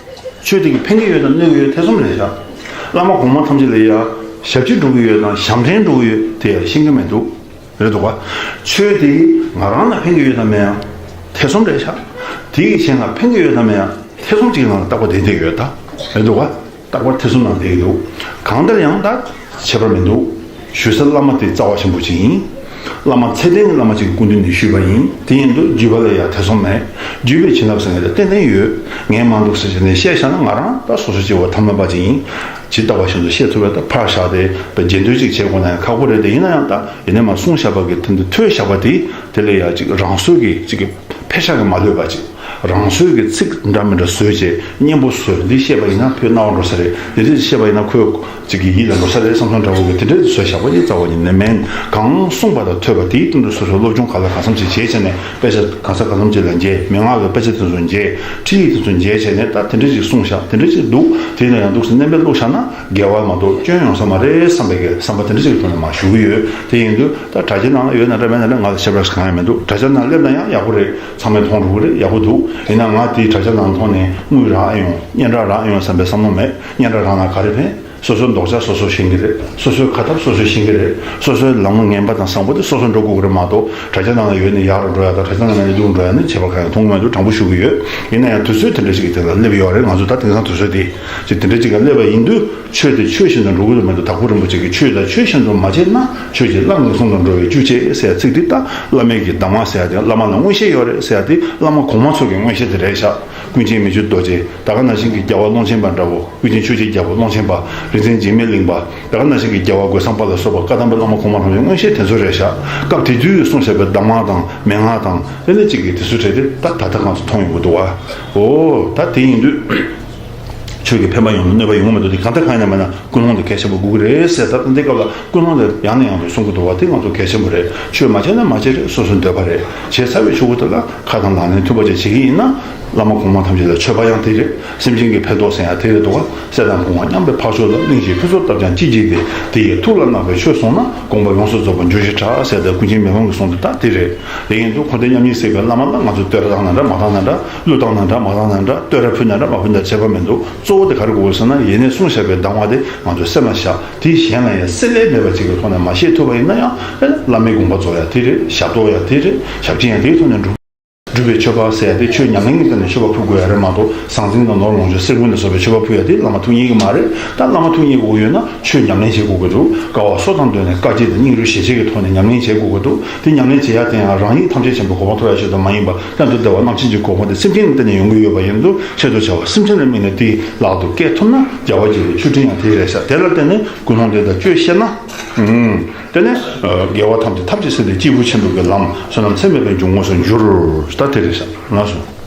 ཆོས་དེ་གི་ཕན་གྱི་ཡོད་དང་གནོད་ཀྱི་ཡོད་ཐེ་ཚོམ་རེད་ཤག་བླ་མ་གོང་མ་ཐམས་ཅད་ལ་ཡ་ཞབས་ཕྱི་འགྲོ་གི་ཡོད་དང་ཞབས་འདྲེན་འགྲོ་གི་ཡོད་དེ་ཡ་ཤེས་ཀྱི་མི་འདུག་རེད་འདུག་ག་ཆོས་དེ་ང་རང་ལ་ཕན་གྱི་ཡོད་དམ་མེད་ཡང་ཐེ་ཚོམ་རེད་ཤག་དེ་གི་གཞན་ལ་ཕན་གྱི་ཡོད་དམ་མེད་ཡང་ཐེ་ཚོམ་གཅིག་ནང་ལ་རྟག་པར་བསྡད་བསྡད་ཡོད་ད། རེད་འདུག་ག་རྟག་པར་ཐེ་ཚོམ་ནང་བསྡད་ཀྱི་འདུག་གང་ལྟར་ཡང་ད་ཁྱད་པར་མི་འདུག་ཞུ་ས་བླ་མ་དེ་རྩ་བ་ཆེན་པོ་ཅིག་ཡིན། བླ་མ་ཚད་ལྡན་གྱི་བླ་མ་ཅིག་གི་སྐུ་མདུན་ནས་ཞུས་པ་ཡིན། དེ་ཡིན་དུས་བརྒྱུད་པ་ལ་ཡང་ཐེ་ཚོམ་མེད། བརྒྱུད་པའི་བྱིན་རླབས་ཟེར་མཁན་དེ་ཏན་ཏན་ཡོད། ངས་མ་འདུག་ཟེར་བྱས་ནས་བཤད་བཞག་ན་ང་རང་ད་སོ་སོ་སྐྱེ་བོ་ཐ་མལ་པ་ཅིག་ཡིན། ཇི་ལྟ་བ་བཞིན་དུ་བཤད་ཐུབ་པའི་ད་ཕར་བཞག་སྟེ་རྗེས་ཟློས་ཅིག་བྱེད་དགོས་ན་ཡང་ཁག་པོ་རེད་དེ། ཡིན་ན་ཡང་ད་ཡིན་ནའི་མ་གསུངས་བཞག་པ་གི་དེ་འདི་ཐོས་བཞག་པ་དེ་དེ་ལ་ཡང་ཅིག་རང་སོ་གི་ཅིག་གི་འཕེར་ཤག་གི་མ་ལྷོད་པ་ཅིག་རང་སོའི་གི་ཚིག་འདྲ་མི་འདྲ་བཟོས་བྱས་སྙན་པོ་བཟོས། འདི་བཤད་པ་ཡིན་ན་ཁོའི་རྣ་བར་འགྲོ་ས་རེད། འདི་འདི་བཤད་པ་ཡིན་ན་ཁོའི་ཅིག་གི་ཡིད་ལ་འགྲོ་ས་རེད་བསམ་བསམ་འདྲ་བོ་གི་དེ་འདྲའི་བཟོས་བཞག་པ་ཡིན་རྩ་བ་ཉིད་ནས་མིན། གང་གསུངས་པ་དང་ཐོས་པ་དེའི་སྟེང་དུ་སོ་སོའི་སློབ་སྦྱོང་ག་ལ་གང་འཚམ་ཅིག་བྱས་བྱས་ནས་དཔེ་ཆ་གང་ས་གང་འཚམ་ཅིག་ལ་མཇལ། མན་ངག་གི་དཔེ་ཆ་དེ་ཚོ་མཇལ། ཁྲིད་ཡིག་དེ་ཚོ་མཇལ་བྱས་ནས་ད་དེ་འདྲ་ཅིག་གསུངས་བཞག་དེ་འདྲ་ཅིག་འདུག་དེ་ཡིན་ན་ཡང་འདུག་སེ་བསྣན་པས་བླུགས་བཞག་ན་དགེ་བ་མ་གཏོགས་སྐྱོན་ཡོང་ས་མ་རེད་བསམ་པའི་གི་བསམ་པ་དེ་འདྲ་ཅིག་གི་ཐོག་ནས་མར་ཞུ་གི་ཡོད། དེ་ཡིན་དུས་ད་དྲ་རྒྱའི་ནང་ལ་ཡོད་ན་འདྲ་མེད་ན་འདྲ་ང་ལ་ཞབས་ར་གང་ཡང་མི་འདུག་དྲ་རྒྱ་ནང་སླེབས་ན་ཡང་ཡག་པོ་རེད། ཚང་མས་མཐོང་འགྲོ་གི་རེད། ཡག་པོ་འདུག་ཡིན་ན་ང་དེའི་དྲ་རྒྱ་ནང་མཐོང་ནས་དངུལ་རག་ཨེ་ཡོང་། སྙན་གྲགས་རག་ཨེ་ཡོང་བསམ་པའི་བསམ་བློ་མེད། སྙན་གྲགས་རག་ན་ག་རེ་ཕན། སོ་སོའི་ལྡོག་ཆ་སོ་སོ་ཤེས་ཀྱི་རེད། སོ་སོའི་ཁ་ཐབས་སོ་སོས་ཤེས་ཀྱི་རེད། སོ་སོའི་ལམ་ངན་པ་དང་བཟང་པོ་དེ་སོ་སོས་འགྲོ་དགོས་ཀྱི་རེད་མ་གཏོགས་དྲ་རྒྱ་ནང་ལ་ཡོད་ནས་ཡག་རུ་འགྲོ་ཡ་དང་དྲ་རྒྱ་ནང་ལ་ཡོད་ནས་སྡུག་རུ་འགྲོ་ཡ་ནི་ཁྱད་པར་གང་ཡང་མཐོང་གི་མི་འདུག་དྲང་པོ་ཞུ་གི་ཡོད། ཡིན་ན་ཡང་དུས་ཚོད་དེ་འདྲ་ཞིག་གི་དེ་ལ་སླེབས་ཡོད་རེད། ང་ཚོ་ད་དེང་སང་དུས་ཚོད་དེ་ཅིག་དེ་འདྲ་ཅིག་ག་སླེབས་པ་ཡིན་དུས། ཆོས་དེ་ཆོས་བཞིན་དུ་འགྲོ་གི་རེད་མ་གཏོགས། དྭགས་པོ་རིན་པོ་ཆེ་གིས་ཆོས་དང་ཆོས་བཞིན་དུ་མ་བྱས་ན་ཆོས་ཀྱི་བླ་ངན་སོང་དུ་འགྲོ་བའི་རྒྱུ་བྱེད་ཟེར་ཚིག་འདི་ད་བླ་མའི་གི་གདམས་ངག་ཟེར་ཡ་དེ་བླ་མ་ལ་མངོན་ཤེས་ཡོད་རེད་ཟེར་ཡ་དེ་བླ་མ་གོང་མ་ཚོ་གི་མངོན་ཤེས་དེ་རེད་ཤག་ཀུན་མཁྱེན་མི་བསྐྱོད་རྡོ་རྗེ། ད་ག་ནང་བཞིན་གྱི་རྒྱལ་བ་ཀློང་ཆེན་པ་འདྲ་བོ། ཀུན་མཁྱེན་ཆོས་རྗེ་རྒྱལ་པོ་ཀློང་ཆེན་པ། རིག་འཛིན་འཇིགས་མེད་གླིང་པ། ད་ག་ནང་བཞིན་གྱི་རྒྱལ་བ་རྒོད་ཚང་པ་ལ་སོགས་པ་བཀའ་གདམས་པའི་བླ་མ་གོང་མ་རྣམས་ཀྱི་མངོན་ཤེས་དེ་ཚོ་རེད་ཤག་སྐབས་དེ་དུས་གསུངས་བཞག་པའི་གདམས་ངག་དང་མན་ངག་དང་ཨེ་ནི་གཅིག་གི་དེ་ཚོ་གྲས་དེ་ད་ད་ལྟ་ང་ཚོ་མཐོང་ཡོང་གི་འདུག་བ། ཨོ་ད་དེ་ཡིན་དུས། ཆོས་ཀྱི་ཕན་པ་ཡོང་ན་གནོད་པ་ཡོང་གི་མི་འདུག་དེ་གང་ལྟར་གང་ཡིན་ན་མིན་ན་ཀུན་སློང་དེ་གལ་ཆེན་པོ་དགོས་ཀྱི་རེད་ཟེར། ད་ལྟ་འདི་སྐབས་ལ་ཀུན་སློང་དེ་ཡང་ནས་ཡང་དུ་གསུང་གི་འདུག་བ། དེ་ང་ཚོ་གལ་ཆེན་པོ་རེད། ཆོས་མ་བྱས་ན་མ་བྱས་རེད། སོ་སོའི་འདོད་པ་རེད། བྱས་ཚར་བའི་ཆུ་བོ་དེ་ལ་ཁ་དང་ལག་ལེན་མཐུན་པ་ཅིག་བྱེད་ཀྱི་ཡིན་ན། བླ་མ་གོང་མ་ཐམས་ཅད་ལ་མཆོད་པ་ཡང་དེ་རེད། སེམས་ཅན་གྱི་ཕན་ཐོགས་ཟེར་ཡང་དེ་རེད་འདུག་བ། སྲས་དང་བུ་དབང་མཉམ་པའི་འཕགས་མཆོག་ལ་གླིང་བཞིའི་ཕུན་ཚོགས་བཏབ་ཀྱང་ཅི་བགྱིས་ཏེ། དེ་ཡི་ཐུགས་ལ་བརྣག་པའི་ཆོས་གསུངས་ན། དགོངས་པ་ཡོངས་སུ་རྫོགས་པར་འགྱུར་ཞེས་གྲགས་ཟེར་ཏེ་ཀུན་མཁྱེན་མི་ཕམ་གྱིས་གསུངས་ཏེ་ད་དེ་རེད། དེ་ཡིན་དུས་འཁོར་འདས་མཉམ་ཉིད་ཟེར་བའི་བླ་མ་ལ་ང་ཚོས་བསྟོད་ར་བཏང་ན་འདྲ་མ་བཏང་ན་འདྲ། གླུ་བཏང་ན་འདྲ་མ་བཏང་ན་འདྲ། བསྟོད་ར་ཕུལ་ན་འདྲ་མ་ཕུལ་ན་འདྲ་ཁྱད་པར་མི་འདུག་གཙོ་བོ་དེ་ག་རེ་དགོས་ཟེར་ན། ཡེ་ནས་གསུངས་བཞག་པའི་གདམས་ངག་དེ་ང་ཚོའི་སེམས་ལ་བཞག་དེའི་གཞན་ལ་ཡང་བསྲེ་ལྷད་མེད་པ་ཅིག་གི་ཐོག་ནས་མ་བཤད་ཐུབ་པ་ཡིན་ན་ཡང་། བླ་མའི་དགོངས་པ་རྫོགས་ཡ་དེ་རེད། ཞབས་ཏོག་ཡ་དེ་རེད། ཞབས་ཕྱི་ཡང་དེའི་ཐོག་ནས་འགྲོ། ཞུ་བའི་མཆོད་པ་ཟེར་ཡ་དེ་ཆོས་ཉམས་ལེན་གྱི་སྟེང་ནས་མཆོད་པ་ཕུལ་དགོས་ཡ་རེད་མ་གཏོགས། ཟང་ཟིང་དང་ནོར་ལོངས་སྤྱོད་གསེར་དངུལ་ལ་སོགས་པའི་མཆོད་པ་ཕུལ་ཡ་དེ་བླ་མ་ཐུགས་མཉེས་ཀྱི་མ་རེད། ད་བླ་མ་ཐུགས་མཉེས་དགོས་ཀྱི་ཡོད་ན་ཆོས་ཉམས་ལེན་བྱེད་དགོས་ཀྱི་འདུག་དཀའ་བ་སོ་དང་བསྡོས་ནས་དཀའ་སྤྱད་དང་སྙིང་རུས་ཞེ་བྱེད་ཀྱི་ཐོག་ནས་ཉམས་ལེན་བྱེད་དགོས་ཀྱི་འདུག་དེ་ཉམས་ལེན་བྱེད་ཡ་དེ་ཡང་རང་ཉིད་ཐམས་ཅད་མཁྱེན་པའི་གོ་འཕང་ཐོབ་ཡ་ཆེད་དུ་མ་ཡིན་པར། གཏན་དུ་བདེ་བ་རྣམ་མཁྱེན་གྱི་གོ་འཕང་དེ་སེམས་ཅན་ལ་བརྟེན་ནས་ཡོང་གི་ཡོད་པ་ཡིན་དུས། ཆེད་དུ་བྱ་བ་སེམས་ཅན་ལ་དམིགས་ནས་དེའི་ལག་ཏུ་བཀལ་ཐུབ་ན་རྒྱལ་བ་དགྱེས་པའི་མཆོད་སྤྲིན་ཡང་དེ་རེད་ཤག་དེ་ལ་བརྟེན་ནས་ཀུན་སློང་དེ་དག་བཅོས་ཤེས་ན། ཨུམ། དེ་ནས་དགེ་བ་ཐམས་ཅད་ཐབས་ཀྱིས་སེལ་ཏེ་སྐྱེས་བུ་ཆེན་པོའི་ལམ་བསོད་ནམས་ཚད་མེད་པའི་འབྱུང་ཁུངས་སུ་འགྱུར། ད་དེ་རེད་ཤག་ལགས་སོ།